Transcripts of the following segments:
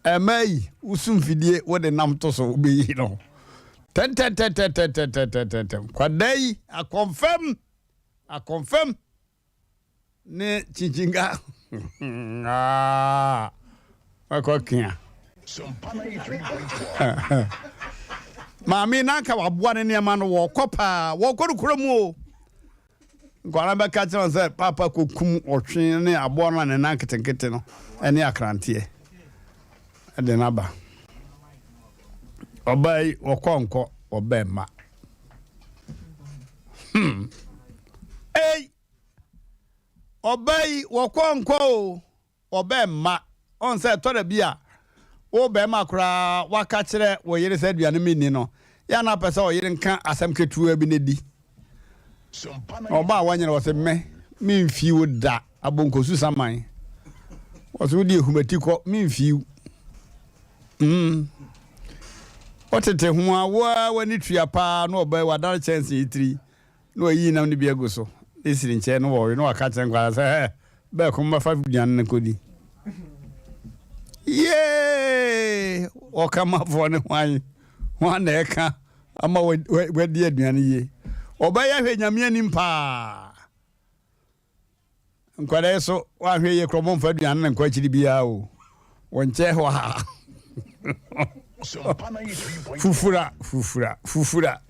Ɛmma yi, wosu mfidie wode nam to so wobɛyi no tɛntɛntɛntɛntɛntɛntɛntɛm. Kwadaa yi akɔmfam akɔmfam ne kyinkyiga wakɔ kea. Maame na anka waboa ne nneɛma no wɔkɔ paa wɔkɔ no kura mu o. Nkwadaa no bɛka kyerɛ wɔn sɛ paapa kɔkum ɔtwe ne aboa no a ne nan nketenkete no ne akranteɛ de no aba. Ɔbaa yi wɔkɔ nkɔ ɔbaa mma. Hmm. Ei! Ɔbaa yi wɔkɔ nkɔ o. Ɔbɛ mma. Ɔn sɛ ɛtɔ da bi a, wo bɛɛma koraa waka kyerɛ wo yere sɛ aduane menni no, yɛ a na apɛ sɛ ɔyere nka asɛm ketewa bi na di. Na ɔba a wanyini ɔse me, memfii wo da, abonkosu saman. Ɔse wo deɛ humati kɔ, memfii wo. Mm. Wotete ho a, wo ara w'ani tua paa na ɔba yi wadare kyɛnsee yi tiri. Na wayiyi nam no bi agu so, na esiri nkyɛn na wɔwe, na waka akyerɛ nkwadaa sɛ, Hɛ, bɛɛko mmɛfa aduane no nkɔdi. Yee! Ɔkamafoɔ ne hwan? Hwan na ɛka ama wadi aduane yie? Ɔbɛyɛ hwɛ Nyame anim paa. Nkwadaa yi so woanhwɛ yie korɔ momfa aduane no nkɔ akyiri biara o. Wɔn nkyɛn hɔ a. Fufura, fufura, fufura.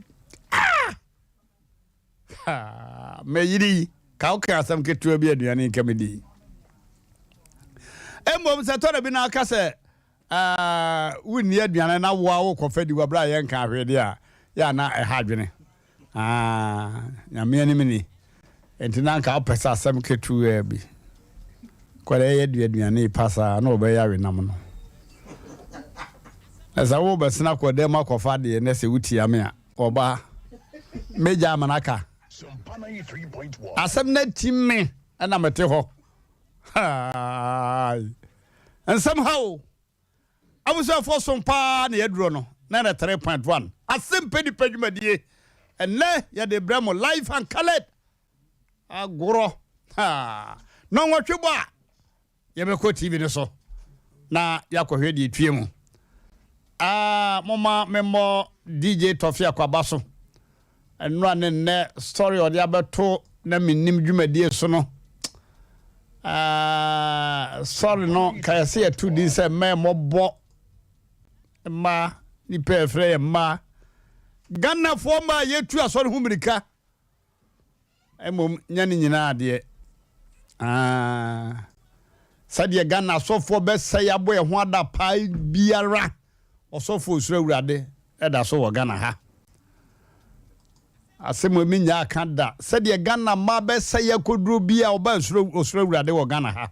Ah! Mɛyere yi, ka woka asɛm ketewa bi aduane nka medi. Mmom sɛ tɔda bi na aka sɛ Ah, wonni aduane na wo a wokɔfa di wɔ berɛ a yɛnka hwee deɛ a, yɛ a na ɛha adwene. Ah, Nyame anim ni. Enti na anka wopɛ sɛ asɛm ketewaa bi. Kɔdɛ yɛ de aduane yi pa saa na wɔbɛyɛ awenam no. Na sɛ wobɛsena kɔ dɛm akɔfa deɛ na sɛ wotia me a, ɔbaa, mɛgya amana ka. Asɛm no ati me ɛna mete hɔ. Haai. Nsɛm ha o. Abusuafoɔ som paa na yɛaduro no 93.1 Asɛmpɛ Nipa dwumadie. Ɛnnɛ yɛde brɛ mo live and colored agorɔ. Ha. Nɔnwɔtwe bɔ a yɛbɛkɔ TV no so na yɛakɔhwɛ deɛ ɛtue mu. Ah, momma memmɔ DJ Tɔfe Akwaba so. Nnora ne nnɛ story a ɔde abɛto na mennim dwumadie so no ah, story no ka yɛsɛ yɛto din sɛ mmaa mmɔbɔ mmaa nipa yɛfrɛ yɛ mmaa Ghanafoɔ mmaa yɛtu asɔre ho mmirika Mmom nyɛ ne nyinaa adeɛ. Ah, sɛdeɛ Ghana asɔfoɔ bɛsɛe abɔ yɛn ho adapaa biara, ɔsɔfoɔ osuro Awurade ɛda so wɔ Ghana ha. Asɛm a mennya aka da, sɛdeɛ Ghana mmaa bɛsɛe akɔduro bi a ɔba osuro Awurade wɔ Ghana ha.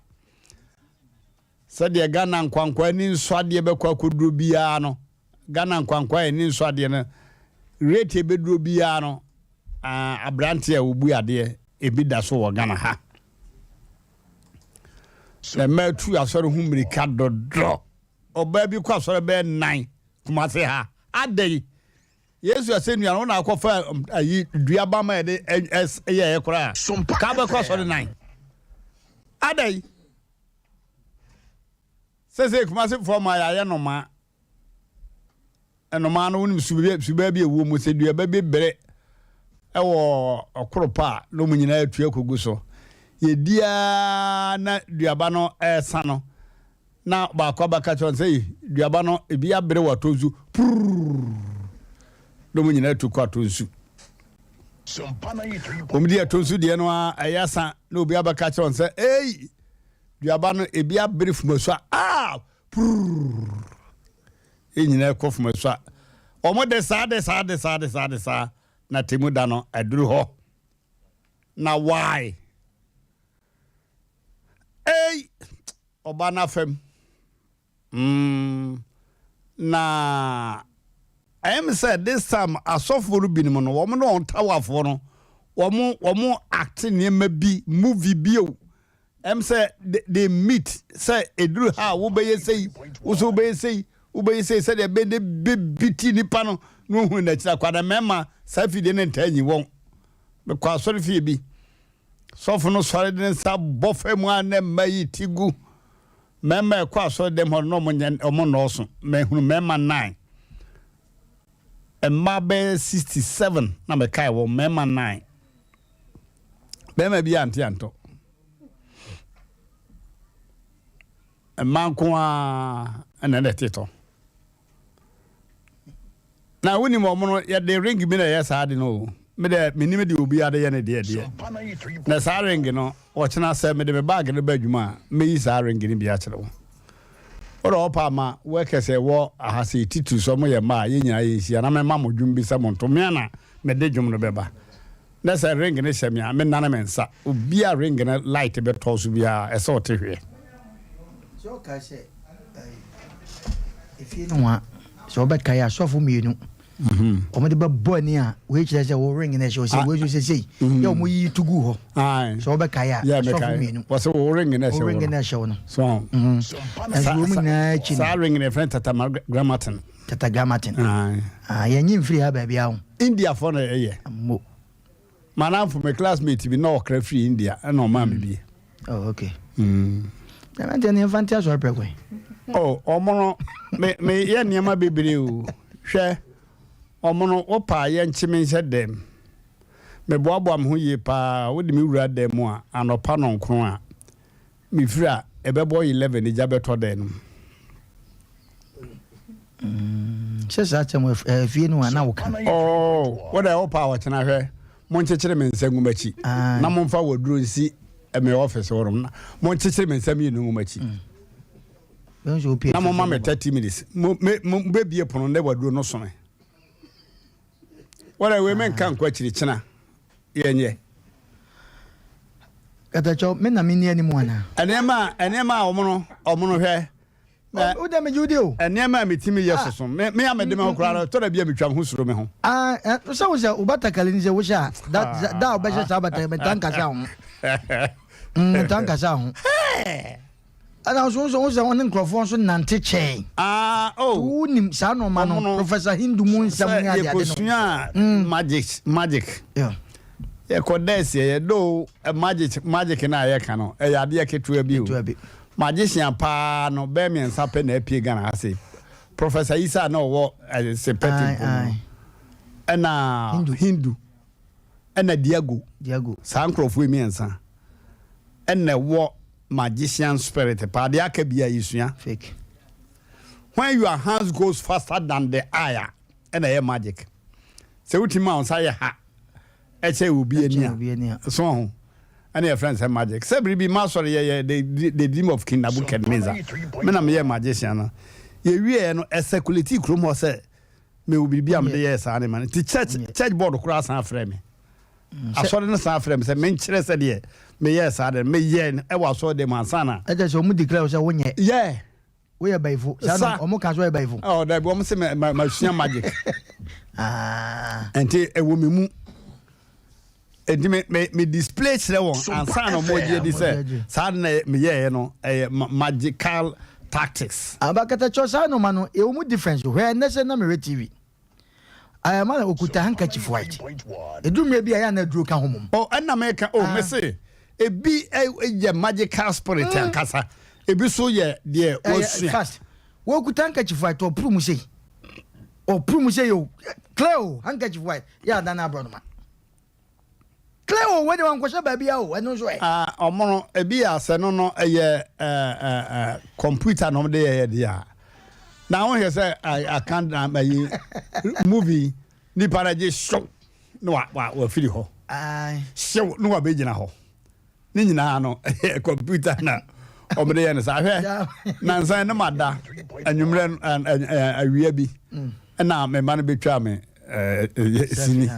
Sɛdeɛ Ghana nkwankwaa ani nsɔ adeɛ bɛkɔ akɔduro biara no, Ghana nkwankwaa ani nsɔ adeɛ no, rate ɛbɛduro biara no, aberanteɛ a ɔbu adeɛ ebi da so wɔ Ghana ha. Na mmaa tu asɔre ho mmirika dodɔ. Ɔbaa bi kɔ asɔre bɛyɛ nan Kumase ha. Adɛn? Yesu asɛnnua no, wo na akɔfa ayi dua ba ma yɛde yɛɛ koraa. Ka bɛkɔ asɔre nan. Adɛn? Sɛsɛ Kumasefoɔ ma yɛayɛ nnomaa. Nnomaa no wonim subaa bi ɛwɔ mu sɛ duaba bi bere ɛwɔ ɔkoro pa a na wɔn nyinaa atu akɔgu so. Yɛdi ara na duaba no ɛresa no na baako abɛka kyerɛ wɔn sɛ duaba no ebi abere wɔ atɔ nsu purr na wɔn nyinaa atu kɔ atɔ nsu. Wɔn di atɔ nsu deɛ no a ɛyɛ asa na obi abɛka kyerɛ wɔn sɛ ei duaba no ebi abere fumasu a ah purr yɛn nyinaa kɔ fumasu a wɔn de saa de saa de saa de saa de saa na temu da no aduru hɔ na why ei ɔba n'afam. Mm, na ɛyɛ me sɛ this time asɔfoɔ no binom no, wɔn ne wɔn tawafoɔ no, wɔn wɔn act nneɛma bi, movie bi o. Ɛm sɛ they meet sɛ eduru ha a wobɛyɛ sei, wosɛ wobɛyɛ sei, wobɛyɛ sei sɛdeɛ ɛbɛyɛ ne bɛbiti nipa no na ohunu n'akyiri akwa. Na mmarima saa fidie no ntaa nyi wɔn. Mekɔ asɔre fie bi, sɔfo no sɔre de ne nsa bɔ fam a na mma yi ti gu. Mmarima a ɛkɔ asɔre dɛm hɔ no na wɔn nyɛ wɔn nnɔɔso. Mahunu mmarima nnan. Mmaa bɛyɛ 67 na mekae wɔn mmarima nnan. Barima bi ante antɔ. Mmaa nko ara na ɛna ɛtetɔ. Na wonim wɔn no yɛde ring bi na ɛyɛ saa de no o. Me dɛ menim deɛ obi ade yɛ ne deɛ deɛ. Na saa ring no ɔkyena sɛ mede me bag no ba adwuma a mɛyi saa ring no bi akyerɛ wo. Wode ɔpa ama workers a ɛwɔ aha sɛ titiri sɛ wɔyɛ mmaa a yɛn nyinaa yɛnhyia na mɛma mo dwom bi sɛ monto. Me ara na mede dwom no bɛba. Na sɛ ring no hyɛ me a, menane me nsa. Obi a ring no light bɛtɔ so biara, ɛsɛ ɔte hweɛ. Sɛ ɔkae sɛ efie no a, sɛ ɔbɛkae a, sɔfo mmienu wɔn de bɛbɔ ani a, wei kyerɛ sɛ wo ring no hyɛ ɔsɛ wei nso sɛ sei yɛ wɔn yiyi to gu hɔ. Sɛ ɔbɛkae a, sɔfo mmienu. Wɔsɛ wo ring no hyɛ wo ring no hyɛ wo no. So nso wɔn nyinaa akyi no. Saa ring no yɛfrɛ no tetragrammaton. Tetragrammaton. Yɛnyi mfiri ha baabi aho. Indiafoɔ na ɛyɛ. Mo. M'anamfo, me classmate bi na ɔkra firi India ɛna ɔmaa me bi. Oh, okay. Mm. Na nti ne mfa nte asɔre prɛko yi. Oh, ɔmo no, me me yɛ nneɛma bebree o. Hwɛ, ɔmo no, wopa yɛ nkye me nhyɛ dɛm. Me boaboa me ho yie paa, wode me wura dɛm mu a, anɔpa nɔnkron a, Mefiri a, ɛbɛbɔ 11 egya bɛtɔ dan no mu. Mm, sɛ saa kyɛm afie no a na woka. Oh, wo dɛ wopɛ a ɔkyena hwɛ, monkyekyere me nsa ngu m'akyi na momfa waduro nsi me office hɔ nom na monkyekyere me nsa mmienu ngu m'akyi. Mm. Na momma me 30 minutes. Mo me mo bɛbie pono na waduro no some. Wɔdɛ wei menka nkɔ akyiri kyena. Yɛnyɛ. Katakyɛw, me na menni anim anaa? Nneɛma a nneɛma a wɔn no wɔn no hwɛ. Na o dɛ megye wo di o. Nneɛma a metumi yɛ soso. Me me a mede me ho koraa no, ɛtɔ da bi a metwa me ho suro me ho. Ah, sɛ wo sɛ wo batakari ni sɛ wohyɛ a, da da a wobɛhyɛ saa batakari mentaa nkasa ho. Mentaa nkasa ho. Ɛna nso nso wo sɛ wo ne nkurɔfoɔ nso nante kyɛn. Ah, oh. Wo nim saa nneɛma no, Professor Hindu mu nsɛm ne ade ade no. Yɛkɔsua mm. magic, magic. Yeah. Yɛkɔ dɛs yɛ yɛ do eh, magic, magic na yɛka no, ɛyɛ adeɛ ketewa bi o. Magician paa no bɛɛ mmiɛnsa pɛ na apue Ghana ha se. Professor Isa na ɔwɔ eh, sepɛti mpo no. Ɛna Hindu. Hindu. Ɛna Diago. Diago. Saa nkurɔfoɔ mmiɛnsa. Ɛna ɛwɔ Magician spirit paa deɛ aka bia yɛsua. Fake. When your hands goes faster than the eye a ɛna ɛyɛ magic. Sɛ wotumi ma wo nsa yɛ ha ɛkyɛ obi ani a so ho ɛna yɛfrɛ no sɛ magic. Sɛ biribi ma asɔre yɛyɛ the the dream of King Nebuchadnezzar me na meyɛ magician no yɛwieɛ no ɛsɛkulati kurom hɔ sɛ mewɔ biribi a mede yɛɛ saa ne ma no nti church church board koraa san frɛ me. Asɔre no san frɛɛ me sɛ menkyerɛ sɛdeɛ meyɛɛ saa ade no. Meyɛɛ no wɔ asɔre dan mu ansa na. Ɛkyerɛ sɛ wɔn declare wo sɛ wonyɛ. Yeah. Woyɛ bayifo. Saa na wɔn ka sɛ woyɛ bayifo. Oh, dabi wɔn se ma ma masua magic. Ah. Nti ɛwɔ me mu. Nti me me me display kyerɛ wɔn ansa na wɔn agye adi sɛ saa ade na meyɛɛ no ɛyɛ magical tactics. Abakatakyɛ saa nneɛma no ɛwɔ mu difference o. Hwɛ ɛnnɛ sɛ na mehwɛ TV. Ɛɛ ma na okuta handkerchief white. Edu mmerɛ bi a yɛ na aduro ka ho mom. Oh ɛna meka oh ah. mese ebi yɛ magical spirit mm. ankasa ebi so yɛ deɛ wɔsua. Fast wɔkuta handkerchief white ɔpuru mu sei ɔpuru mu sei o clear o handkerchief white yɛ adan aborɔnoma. Clear o, wei de wankɔhyɛ baabi a o, ɛno nso ɛ. Ah, ɔmo no, ebi yɛ asɛ no no ɛyɛ ɛɛ ɛɛ kɔmputa na ɔmo de yɛyɛ deɛ a. Na wohwɛ sɛ aka na ayi movie nipa na gye hyew na wa wa wafiri hɔ. Hyew na wabɛgyina hɔ. Ne nyinaa no ɛyɛ kɔmputa na ɔmo de yɛ no saa. Hwɛ, nansan ne ma da anwummerɛ awia bi ɛna me mma no bɛtwaa me sini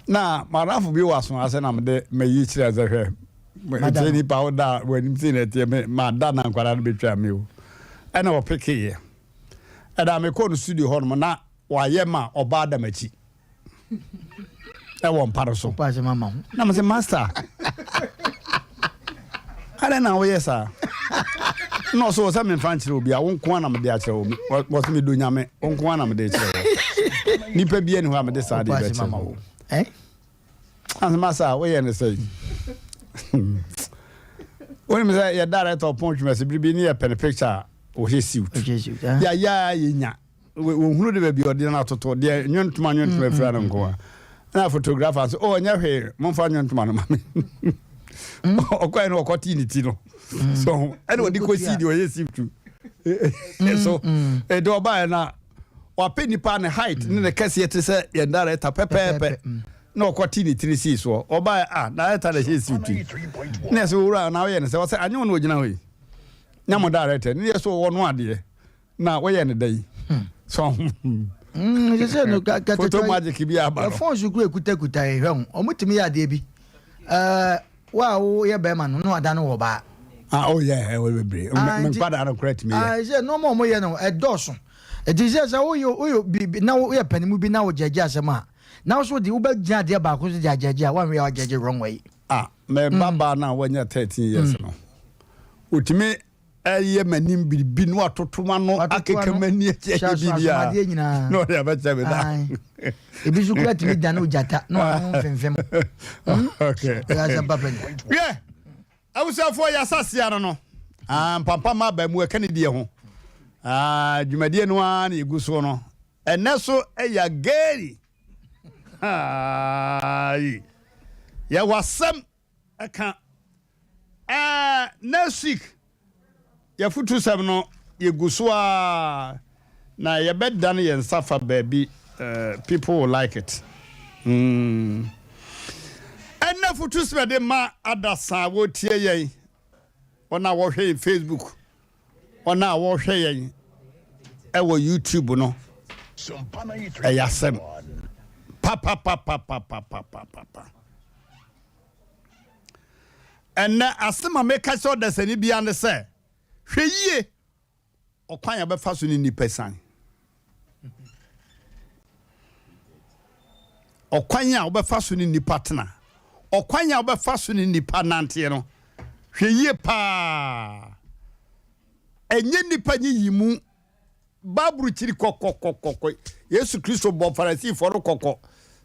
na madamfo bi wɔ aso ase na mede mayi kyerɛ sɛ hwɛ sɛ nipa wo da w'anim sei na ɛteɛ me mada na nkwadaa no bɛtwa me o ɛna ɔpekeeɛ ɛda mekɔɔ no studio hɔ nom na wayɛ ma ɔbaa da m'akyi ɛwɔ mpa no so na mesɛ master adɛn na woyɛ saa na ɔsɛ wɔ sɛ memfa nkyerɛ obi a wo nko a na mede akyerɛ wo wɔ sɛ medɔ nyame wo nko a na mede kyerɛ wo nipa bi ani hɔ a mede saa de bɛkyerɛ wo asɛ masa woyɛ ne sɛ. Wonim sɛ yɛ director ɔpɔn twumasi bere bi ne yɛ pɛ ne picture a ɔhyɛ suit. Ɔhyɛ suit, ah. Yɛayɛ a yɛnya. Wɔhunu de baabi ɔde no atoto deɛ nwontoma nwontoma afira no nko a. Na photographer nso, oh ɛnyɛ hwee, momfa nwontoma no ma me. Ɔkɔɛ no ɔkɔtee ne ti no. So ɛna ɔde kɔsii deɛ ɔyɛ suit. So ɛde ɔbaeɛ no a wapɛ nipa ne height ne ne kɛseɛ te sɛ yɛn director pɛpɛɛpɛ. Na ɔkɔtee ne tiri sii soɔ. Ɔbaeɛ a, director na ɛhyɛ suit yi. Na ɛsɛ owura na woyɛ ne sɛ ɔsɛ anyɛ wo na ɔgyina hɔ yi. Nya mo director. Ne yɛ so ɔno adeɛ. Na woyɛ ne dɛ yi. So sɛ sɛ no ka ka photo magic bi aba no. Phone so kura ekutakuta yɛ hwɛ ho. Ɔmo tumi yɛ adeɛ bi. Ɛɛ wo a woyɛ bɛrima no na wada no wɔ baa. Ah oh yeah, ɛwɔ bebree. Ah, Me nkwadaa no kora tumi yɛ. Ah, sɛ nneɛma ɔmo yɛ no ɛdɔɔso. Eti sɛ sɛ woyɛ woyɛ biribi na woyɛ panimu bi na wogyagye asɛm a na wo so de wobɛgyina adeɛ baako so de agyagye a woanhwɛ a woagyagye wrong way. Ah, me ba baa no a wanya 13 years no, otumi ɛyɛ m'anim biribi na watoto m'ano akeka m'ani akyi ayɛ biribiara na ɔde abɛkyerɛ me da. Ebi nso kura tumi dane ogyata na ɔno ho mfemfem. Okay. Hwɛ, abusuafoɔ yɛ asase ano no, ah, mpampa ma aba mu ɛka ne deɛ ho. Ah, dwumadie no ara na yɛgu so no. Ɛnɛ so ɛyɛ ageri. Yɛwɔ asɛm ɛka. Ɛɛ next week yɛfotusɛm no yɛgu so ara na yɛbɛdane yɛn nsa fa baabi uh, people will like it. Mm. Ɛnna fotusɛm de ma adasa a wɔtie yɛn, wɔn a wɔhwɛ yɛn Facebook, wɔn a wɔhwɛ yɛn ɛwɔ YouTube no, ɛyɛ asɛm papapapapapapapa. Ɛnnɛ, asɛm a meka kyerɛ ɔdasani biara ne sɛ, hwɛ yie ɔkwan a wobɛfa so ne nnipa sian. Ɔkwan a wobɛfa so ne nnipa tena, ɔkwan a wobɛfa so ne nnipa nanteɛ no, hwɛ yie paa. Ɛnyɛ nnipa nyiyimu Bible kyiri kɔkɔkɔkɔkɔ. Yesu Kristo bɔɔ Farisifoɔ no kɔkɔ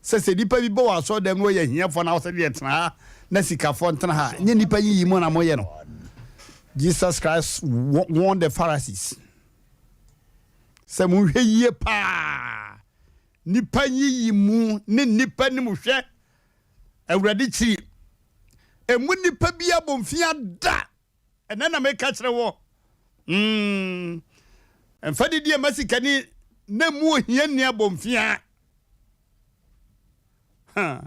sɛ sɛ nnipa bi bɔ wɔ asɔredan mu na wɔyɛ ahiafoɔ na wɔsɛ deɛ tena ha na sikafoɔ ntena ha. Nyɛ nnipa yiyi mu na moyɛ no. Jesus Christ warned the Pharisees sɛ monhwɛ yie paa nnipa yiyi mu ne nnipa nim hwɛ. Awurade kyiri emu nnipa bi abɔmfia da. Ɛnɛ na meka kyerɛ wɔ. Mm, mfa didi ɛma sikani na mu ohiani abɔmfia. Ha,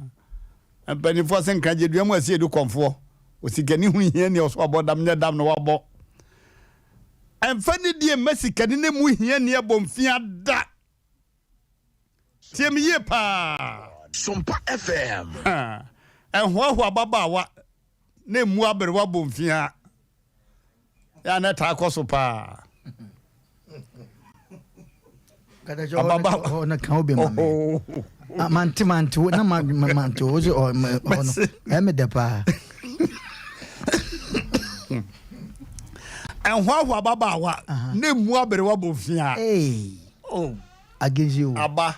mpanimfoɔ se nkragye dua mu asi edu kɔmfoɔ. Osikani hunu hiani ɔso abɔ dam nyɛ dam na wabɔ. Ɛmfa nidie mma sikani na mu hiani abɔmfia da. Tie me yie paa. Sompa FM. Ha, ɛnhoahoa ababaawa na emu aberewa bɔ mfia. Yɛ a na ɛtaa kɔ so paa. Ababaawa. Na kan obi ma me. Ah, mante mante wo na mante wo sɛ ɔ no ɛyɛ me dɛ paa. Ɛnhoahoa ababaawa na emu aberewa bɔ mfia. Oh. Agenzi o. Aba.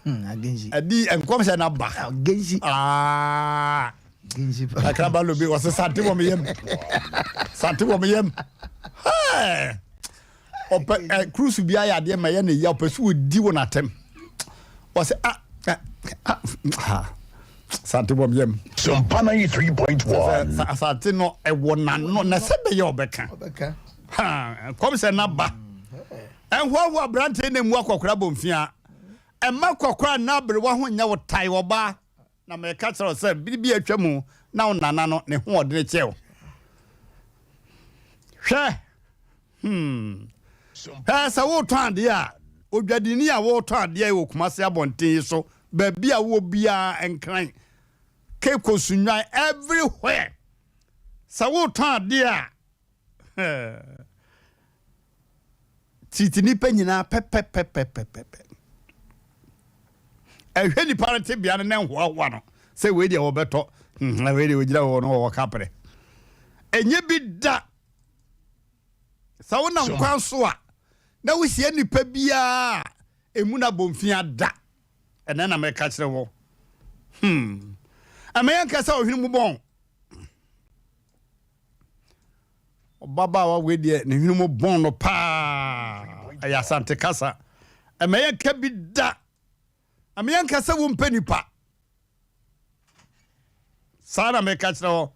Hmm, agenzi. Ɛdi nkɔmhyɛ na ba. Agenzi. Aa. Agenzi pa. Kakra ba lobi wɔsɛ sante wɔ me yam. Sante wɔ me yam. Hey. Ɔpɛ ɛ cruise bi ayɛ adeɛ ma ɛyɛ ne ya ɔpɛ so ɔdi wɔ n'atɛm. Wɔsɛ ah ah ah sante wɔ me yam. Sompa 93.1. Asante no ɛwɔ n'ano na sɛ bɛyɛ ɔbɛka. Ɔbɛka. Ha nkɔmhyɛ na ba. Ɛnhoahoa aberanteɛ na mmu akɔkora abomfiaa. Mma kɔkora anaa aberewa ho nyɛ wo tan, ɔbaa. Na meka kyerɛ wo sɛ, bere bi a atwa mu na wo nana no, ne ho ɔdene kyɛɛ wo. Hwɛ! Hmm. Hwɛ, sɛ woretɔn adeɛ a, odwadini a woretɔn adeɛ wɔ Kumasi abɔnten yi so, baabi a wowɔ biara, Nkran, Cape Coast, Sunnwan, everywhere. Sɛ woretɔn adeɛ a, Treat nnipa nyinaa pɛpɛpɛpɛpɛpɛ. Ɛhwɛ nipa no tebea no na nhoahoa no sɛ wei deɛ wɔbɛtɔ, hmm, na wei deɛ wɔgyina hɔ no wɔwɔ kaprɛ. Ɛnyɛ bi da. Sɛ wonam kwan so a na wohyia nipa biara a emu na bɔmfia da. Ɛnɛ na mɛka kyerɛ wɔ. Hmm. Ɛmɛ yɛnka sɛ ɔhwene mu bɔn. Ɔbabaawa wei deɛ ne hwene mu bɔn no paa. Ɛyɛ Asante kasa. Ɛmɛ yɛn ka bi da. Ɛmɛ yɛn ka sɛ wompɛ nipa. Saa na meka kyerɛ hɔ.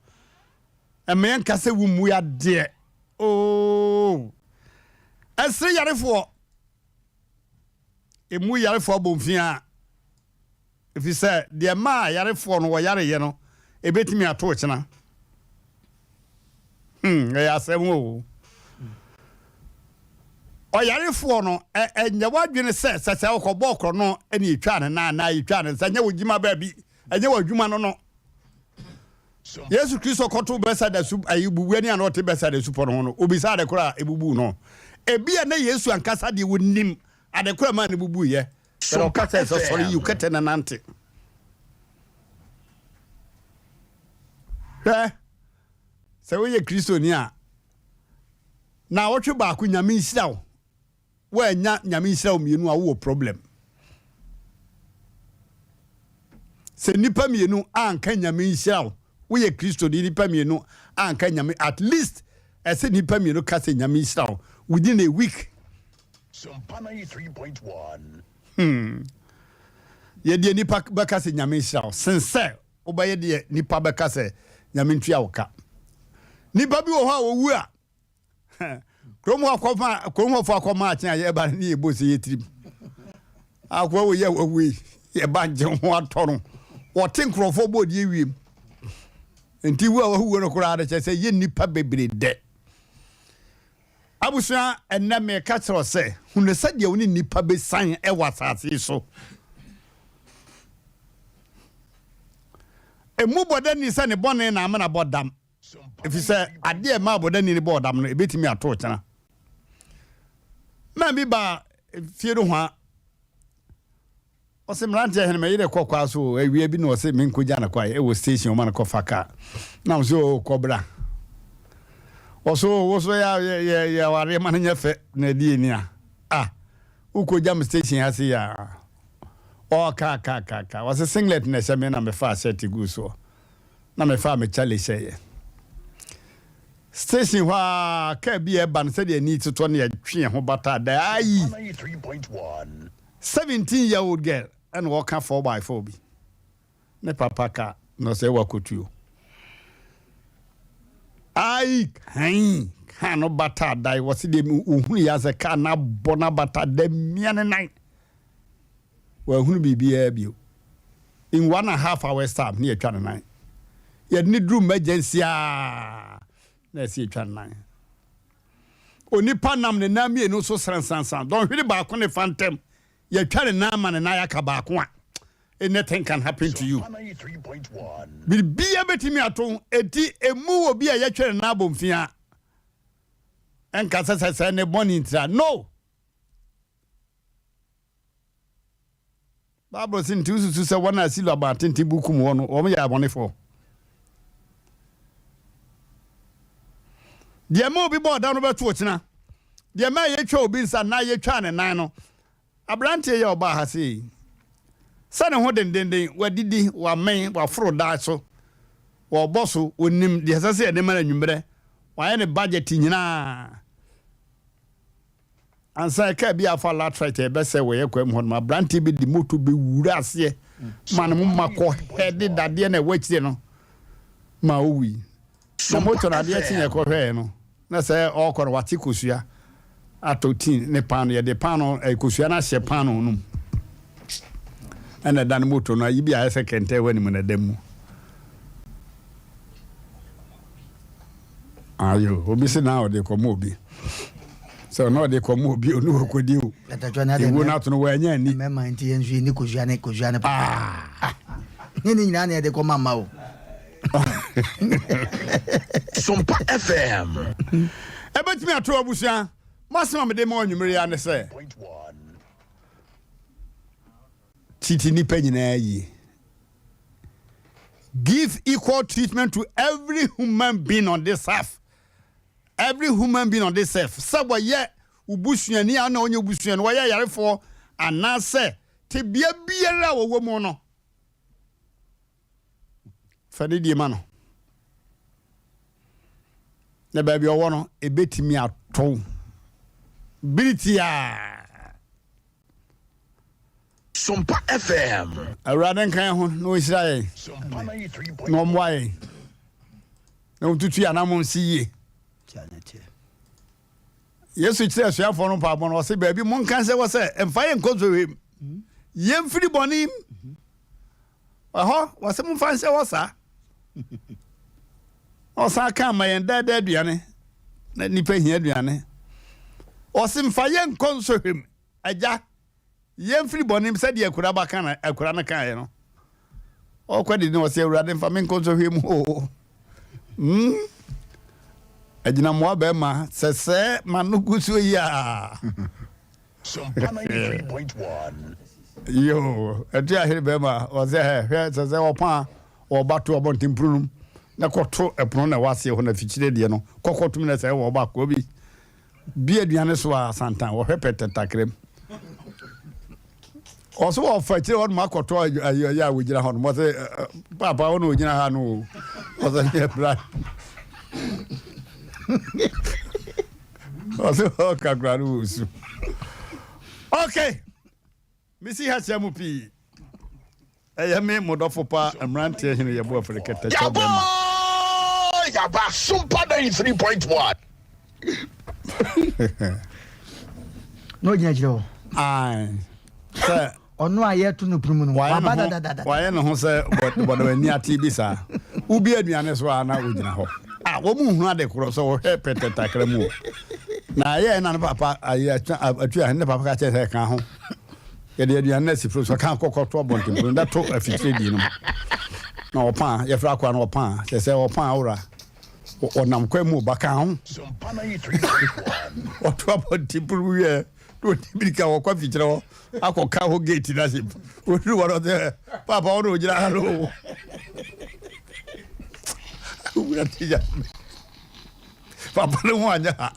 Ɛmɛ yɛn ka sɛ wommu adeɛ. Oo. Ɛsere yarefoɔ. Emu yarefoɔ abomfiaa. Ɛfiri sɛ deɛ ɛmaa ayarefoɔ no wɔyareeɛ no, ɛbɛtumi ato ɔkyena. Hmm, ɛyɛ asɛm o. Ɔyarefoɔ no, ɛnyɛ w'adwene sɛ sɛ sɛ ɔkɔbɔɔ korɔno ɛne ɛtwaa ne nan anaa ɛtwaa ne nsa, ɛnyɛ wo gyima baabi, ɛnyɛ w'adwuma no no. Yesu Kristo kɔto Bɛsada su ayi bubuani a na ɔte Bɛsada supɔ no ho no, obisaa ade korɔ a ɛbubuu no. Ebia na Yesu ankasa deɛ ɔnim ade korɔ a ɛmaa no bubuiɛ. Sɛ ɔka sɛ sɛ sɔre yiw kɛtɛ na nante. Hwɛ, sɛ woyɛ Kristoni a, na wɔtwe baako nyame nhyira wo. Woannya nyame nhyira wo mmienu a wowɔ problem. Sɛ nnipa mmienu anka nyame nhyira wo, woyɛ Kristoni nnipa mmienu anka nyame at least ɛsɛ nnipa mmienu ka sɛ nyame nhyira wo within a week. Sompa 93.1. Hmm. Yɛ deɛ nipa bɛka sɛ Nyame nhyira wo sen sɛ wobɛyɛ deɛ nipa bɛka sɛ Nyame ntua wo ka. Nipa bi wɔ hɔ a owu a, kurom hɔ akɔma kurom hɔfo akɔma akye a yɛba no ne yɛbɔ sɛ yɛtirim. Akoa wɔ yi a wawu yi, yɛba ngye ho atɔ no. Wɔte nkurɔfoɔ bɔ deɛ wiem. Nti wu a wawu no koraa no kyerɛ sɛ yɛ nnipa bebree dɛ. Abusua, ɛnnɛ mereka kyerɛ wo sɛ, hunu sɛdeɛ wo ne nnipa bɛsiane wɔ asase yi so. Mmu bɔdamni sɛ ne bɔne na ama no abɔ dam, ɛfiri sɛ adeɛ a ɛmaa bɔdamni no bɔɔ dam no, ɛbɛtumi ato wo kyena. Man bi baa fie no hwa Ɔse mmeranteɛ hene me yere kɔ kwaa so o awia bi na ɔse me nkɔgya no kwae ɛwɔ station ɔma no kɔ fa car na ɔse o kɔ bra ɔso o wo so yɛ yɛ yɛ awareɛ ma no nyɛ fɛ na ɛde ɛni a ah wokɔ gya me station ha se ya ɔka ka ka ka ɔse singlet na ɛhyɛ me na mefaa shirt guu soɔ na mefaa me chale hyɛeɛ station hɔ a kaa bi a ɛba no sɛdeɛ ani totɔ ne yɛtwe yɛn ho bata da ayi 17 year old girl ɛna ɔka 4 by 4 bi ne papa ka na ɔsɛ wakotuo ai han kaa no bata dan wɔsi deɛ ohunu yɛ asɛ kaa no abɔ no abata da mia ne nan wɔahunu biribiara bio in one and a half hours time ne yɛtwa ne nan yɛde ne duru emergency a na ɛsɛ yɛtwa ne nan Onipa nam ne nan mmienu so sransansan, dɔnhwere baako ne fa ntam, yɛatwa ne nan ma ne nan aka baako a, anything can happen to you. Biribiara bɛtumi ato wo. Eti emu wɔ bi a yɛtwa ne nan abɔmfia. Ɛnka sɛ sɛ sɛ ne bɔne ntira. No! Bible se, Nti wosusu sɛ wɔn a Silo abantenten bu kum wɔn no, wɔn yɛ abɔnefoɔ? Deɛ ɛma obi bɔ ɔda no bɛto ɔkyena. Deɛ ɛma yɛtwa obi nsa anaa yɛtwa ne nan no, aberanteɛ yi a ɔbaa ha sei, sɛ ne ho dendenden, wadidi, wamɛn, waforo dan so, wɔbɔ so, wɔnim deɛ ɛsɛ sɛ yɛde ma no anwummerɛ, wayɛ ne budget nyinaa. Ansa kaa bi a afa latrite a ɛbɛsɛe wɔ yɛn kwan mu hɔ nom, aberanteɛ bi de moto bɛwura aseɛ ma ne moma kɔ hɛde dadeɛ na ɛwɔ akyire no ma ɔwui. Na moto no adeɛ kye yɛ kɔhwɛɛ no na sɛ ɔrekɔ no wate kosua atɔ tin ne paano yɛde paano eh, kosua no ahyɛ paano no mu ɛna ɛda no moto no ayi bi ayɛ sɛ kɛntɛn wɔ anim na ɛda mu. Ayo, obi se na ɔde kɔma obi. Sɛ ɔna ɔde kɔma obi onu okodi o. Ewu na to no wanya ani. Mɛma nti yɛn nso yɛni kosua ne kosua ne papa. Ah. Ne ne nyinaa na yɛde kɔma mma o. Sompa FM. Ɛbɛtumi ato abusua. Masɛm a mede ma ɔnwumere ya ne sɛ. Titi nipa nyinaa yie. Give equal treatment to every human being on this earth. Every human being on this earth. Sɛ wɔyɛ wo busuani a na ɔnyɛ wo busuani, wɔyɛ yarefoɔ anaasɛ tebea biara a wɔwɔ mu no, fa ne die ma no. Na baabi a ɔwɔ no, ebetumi atɔ wo bere tiaa. Sompa FM. Awurade nka yɛn ho na ɔnhyira yɛn na ɔmmoa yɛn na ɔntutu yɛn anammɔn si yie. Yesu kyerɛ asuafoɔ no mpaebɔ no, ɔse baabi monka sɛ wɔ sɛ mfa yɛn nkɔ nsɔhwɛ mu, yɛmfiri bɔne mu. Ɛhɔ, wɔse momfa nhyɛ hɔ saa. Na ɔsan ka ma yɛn daadaa aduane, na nnipa hia aduane. Ɔse mfa yɛn nkɔ nsɔhwɛ mu, Agya, yɛn firi bɔne mu sɛdeɛ akura ba ka na akura no kaeɛ no. Ɔkɔ didi no ɔse Awurade mfa me nkɔ nsɔhwɛ mu o. Mm. Agyinamoa bɛrima sɛ sɛ ma no gu so yi a. Sompa 93.1. Yoo, ɛte ahene bɛrima ɔsɛ hɛ hwɛ sɛ sɛ ɔpa a ɔba to abɔnten pono no mu na kɔto ɛpono na ɛwɔ aseɛ hɔ na fikyire deɛ no kɔkɔ tom na sɛ ɔba kɔ bi bi aduane so a santan wɔhwɛ pɛtɛ takrɛm ɔso wɔfa akyire hɔ nom akɔtɔ ayɛ a wɔgyina hɔ nom ɔsɛ paapa wo na ɔgyina ha no o ɔsɛ ne ɛbra ɔsɛ ɔka kora no wɔ su okay mesi ha kyerɛ mu pii Ɛyɛ me mo dɔfo pa mmeranteɛ hene yɛbo afiri kɛtɛ kyɛw bɛrima. Yaba yaba Sumpa 93.1. Na ɔgyina akyire hɔ. Ae sɛ. Ɔno a yɛto no pono mu no waba dadadada. Wayɛ ne ho sɛ bɔdɔm ani ate bi saa. Wobi aduane so a na ɔgyina hɔ. A wɔn mu nhunu ade korɔ sɛ wɔhwɛ pɛtɛ takra mu o. Na ɛyɛ na ne papa ayi atu a ne papa ka kyerɛ sɛ ka ho. Yɛde aduane no asi foro so ka kɔkɔ to abɔntenpono da to afikyire die no mu. Na ɔpa a yɛfrɛ akoa no ɔpa a kyerɛ sɛ ɔpa a wora ɔnam kwan mu ba ka ho. Ɔto abɔntenpono mu wiɛ na ɔdi mirika ɔkɔ afikyire hɔ akɔka hɔ gate no ase. Ɔduru hɔ no ɔsɛ papa wo na ɔgyina ha no. Awurade ya me. Papa no ho anyɛ ha.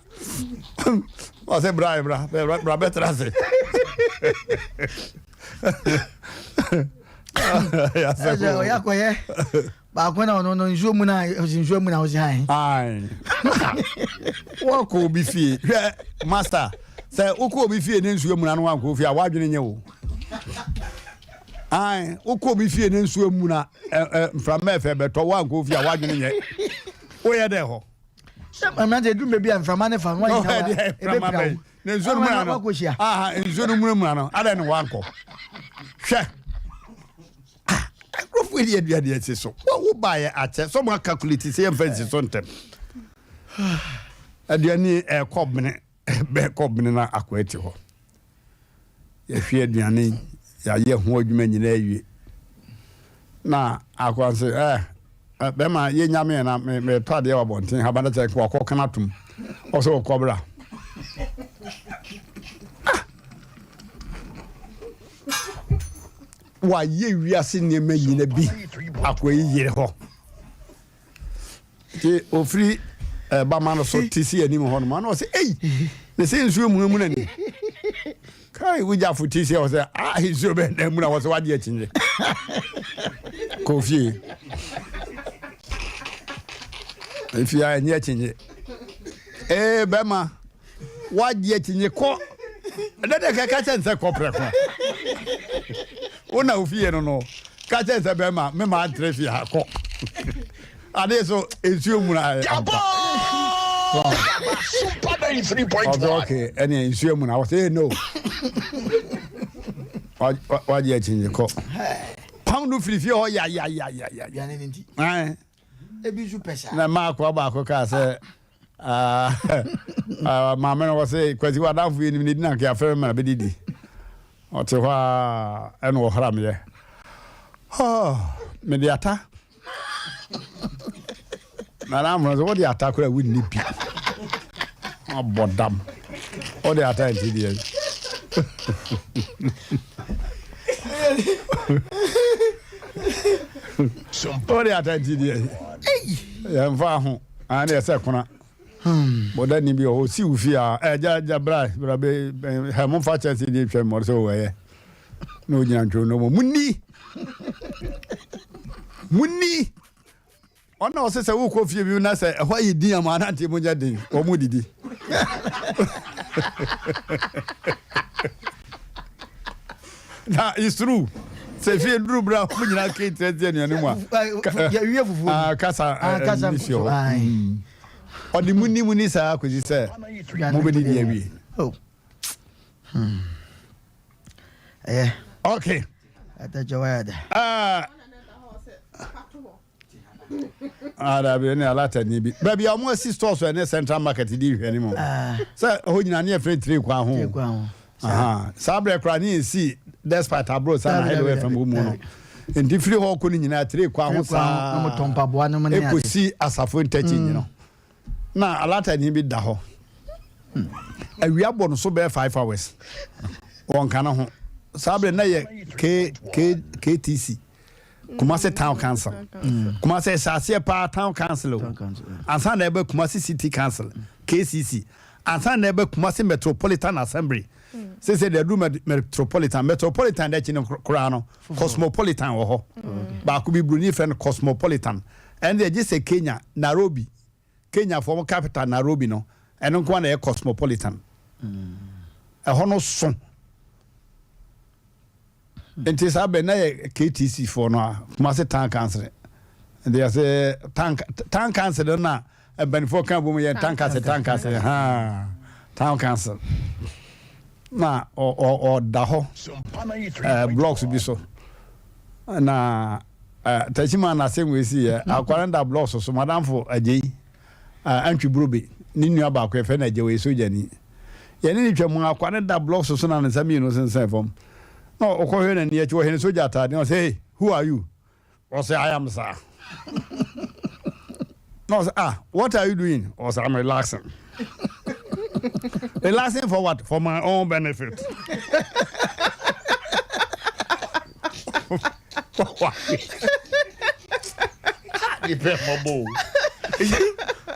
Ɔsɛ bra bra bra bɛtena ase. Ɛsɛ ɔyɛ akɔyɛ baako na ɔno no nsuo mu na ɔsi nsuo mu na ɔsi han. Wɔkɔ obi fie hwɛ master sɛ wokɔ obi fie ne nsuo mu na no wankɔ ofie a wadwene nyɛ o. Wokɔ obi fie ne nsuo mu na mframa ɛfɛ bɛtɔ wankɔ ofie a wadwene nyɛ. Woyɛ dɛ hɔ. Sɛ mmerante edu baabi a mframa ne fa no wɔnyina wa ebepira wo. Na nsuo no muna no. Aha nsuo no muna muna no adɛn ne wankɔ. Hwɛ. Ah, nkurɔfoɔ yi aduane asi so. Wo wo baayɛ akyɛ sɛ ɔmo akakuleti sɛ yɛmfa nsi so ntɛm. Aduane ɛkɔ mene. Bɛkɔ bene na akoa te hɔ. Yɛhwɛ aduane yi, yɛayɛ ho adwuma nyinaa awie. Na akoa nso ɛ eh, bɛma yɛnya me na metɔ adeɛ wɔ abɔnten ha ba na kyerɛ wakɔ kana tom. Ɔsɛ ɔkɔ bra. Ah! Wayɛ wiase nneɛma nyina bi akoa yi yere hɔ. Nti ofiri eh, bama no so te si anim hɔ nom ana ɔsɛ ei ne sɛ nsuo mu mu nani kai wogyafo te si ɔsɛ ah nsuo bɛn na mu na wɔsɛ wagye akyinye kɔ fie efie a ɛnyɛ akyinye ee bɛma Wagye akyinnye kɔ. Ɛdɛ dɛ ka kyɛ nsɛ kɔ prɛko. Wo na ofie no no. Ka kyɛ nsɛ bɛrima me ma antrɛ fie ha kɔ. Adeɛ so nsuo mu na ampa. Super 93.1. Ɔsɛ okay ɛne nsuo mu na wɔsɛ no. Wagye akyinnye kɔ. Pam no firi fie hɔ ya ya ya ya ya. Ebi nso pɛ saa. Na mmaa akoa baako kaa sɛ ah, ah, maame no wɔ sɛ Kwasi w'adamfo yi nim ne di na nka yɛafrɛ me ma bɛdidi. Ɔte hɔ a ɛna ɔhra meɛ. Oh, mede ata. Na n'amfono sɛ wode ata koraa wonni bi. Abɔ dam. Wode ata nti deɛ. Wode ata nti deɛ yɛmfa ho ane ɛsɛ kona bɔda ni bi ɔwɔ si wo fie a ɛgya gya bra bra bɛ hɛ momfa kyɛnse deɛ twam ɔde sɛ wɔyɛ na ɔgyina ntwo no mu muni muni. Ɔno na ɔse sɛ wokɔ fie bi na sɛ ɛhɔ ayɛ din a ma anante mu nyɛ den, wɔn didi. Na it's true. Sɛ fie duru bere a wɔn nyinaa ke ntiantia nnuane mu a. Yɛwie fufuo. Ah, kasa ah, kasa nni fie hɔ. Ɔde muni muni saa kɔsi sɛ mobɛdidi awie. Oh. Hmm. Ɛyɛ. Okay. Atɛkyɛ wayɛ dɛ. Ah. Ah, dabi ɛne alatani bi. Baabi a wɔn asi stores ɛne central market di nhwɛ ne mu. Ah. Sɛ ɛhɔ nyinaa ne yɛfrɛ tire kwan ho. Tire kwan ho. Saa berɛ koraa ne yɛsi despite aboro saa na hello fm wɔ mu no. Nti firi hɔ kɔ no nyinaa tire kwan ho saa. Ɛkɔsi asafo interchange no. Na alatani bi da hɔ. Awia bɔ no so bɛyɛ 5 hours. Wɔnka ne ho. Saa berɛ na yɛ K K KTC. Kumasi Town Council. Kumasi ɛhyɛ aseɛ paa Town Council o. Ansa na ɛbɛ Kumasi City Council KCC. Ansa na ɛbɛ Kumasi Metropolitan Assembly. Sese deɛ ɛduru Metropolitan. Metropolitan deɛ akyi no koraa no Cosmopolitan wɔ hɔ. Baako bi Broni frɛ no Cosmopolitan. Ɛno deɛ gye sɛ Kenya, Nairobi. Kenya foɔ capital Nairobi no, ɛno nko ara na ɛyɛ Cosmopolitan. Ɛhɔ no so. Nti saa bɛ na yɛ KTC foɔ no a, Kumasi Town Council. Nti yɛsɛ town council no na mpanimfoɔ ka bom yɛ town council, town council, ha town council. Na ɔda hɔ blocks bi so. Na Tachima na asɛm wei si yɛ akwara da blocks so madamfo Agyei Antwi Brobe ne nua baako yɛfrɛ no Agyei, ɔyɛ sogyani. Yɛne no twa mu akwa no da blocks so na ne nsa mmienu sensɛn fam. Na ɔkɔhwɛ n'ani akyi, ɔhwɛ ne sogya ataade na ɔsɛ, hey, who are you? Ɔsɛ, I am sir. Na ɔsɛ, ah, what are you doing? Ɔsɛ, I'm relaxing. Relaxing for what? For my own benefit. Nipa mmɔbɔ o.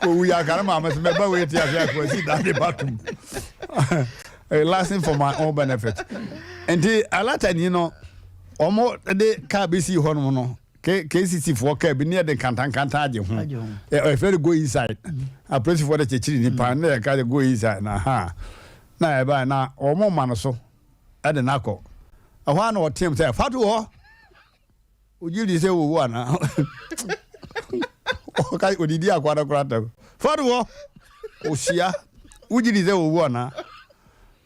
Owu yɛ akara maame sɛ mɛba wei ti ase akɔ asi da de ba tum. Relaxing for my own benefit. Nti alatani no, wɔn de kaa bi si hɔ nom no, KCC foɔ kaa bi ne yɛde nkantankantan agye ho. Ɛfɛ de go inside. Apolisifoɔ de kyekyere nipa ne yɛ ka de go inside na ha. Na ɛba na wɔn ma no so ɛde no akɔ. Ɛhɔ a na ɔteam sɛ fa to hɔ. Ogye di sɛ wɔwu anaa? Ɔka odidi akoa no koraa tɛm. Fa to hɔ. Ohyia. Wogye di sɛ wɔwu anaa?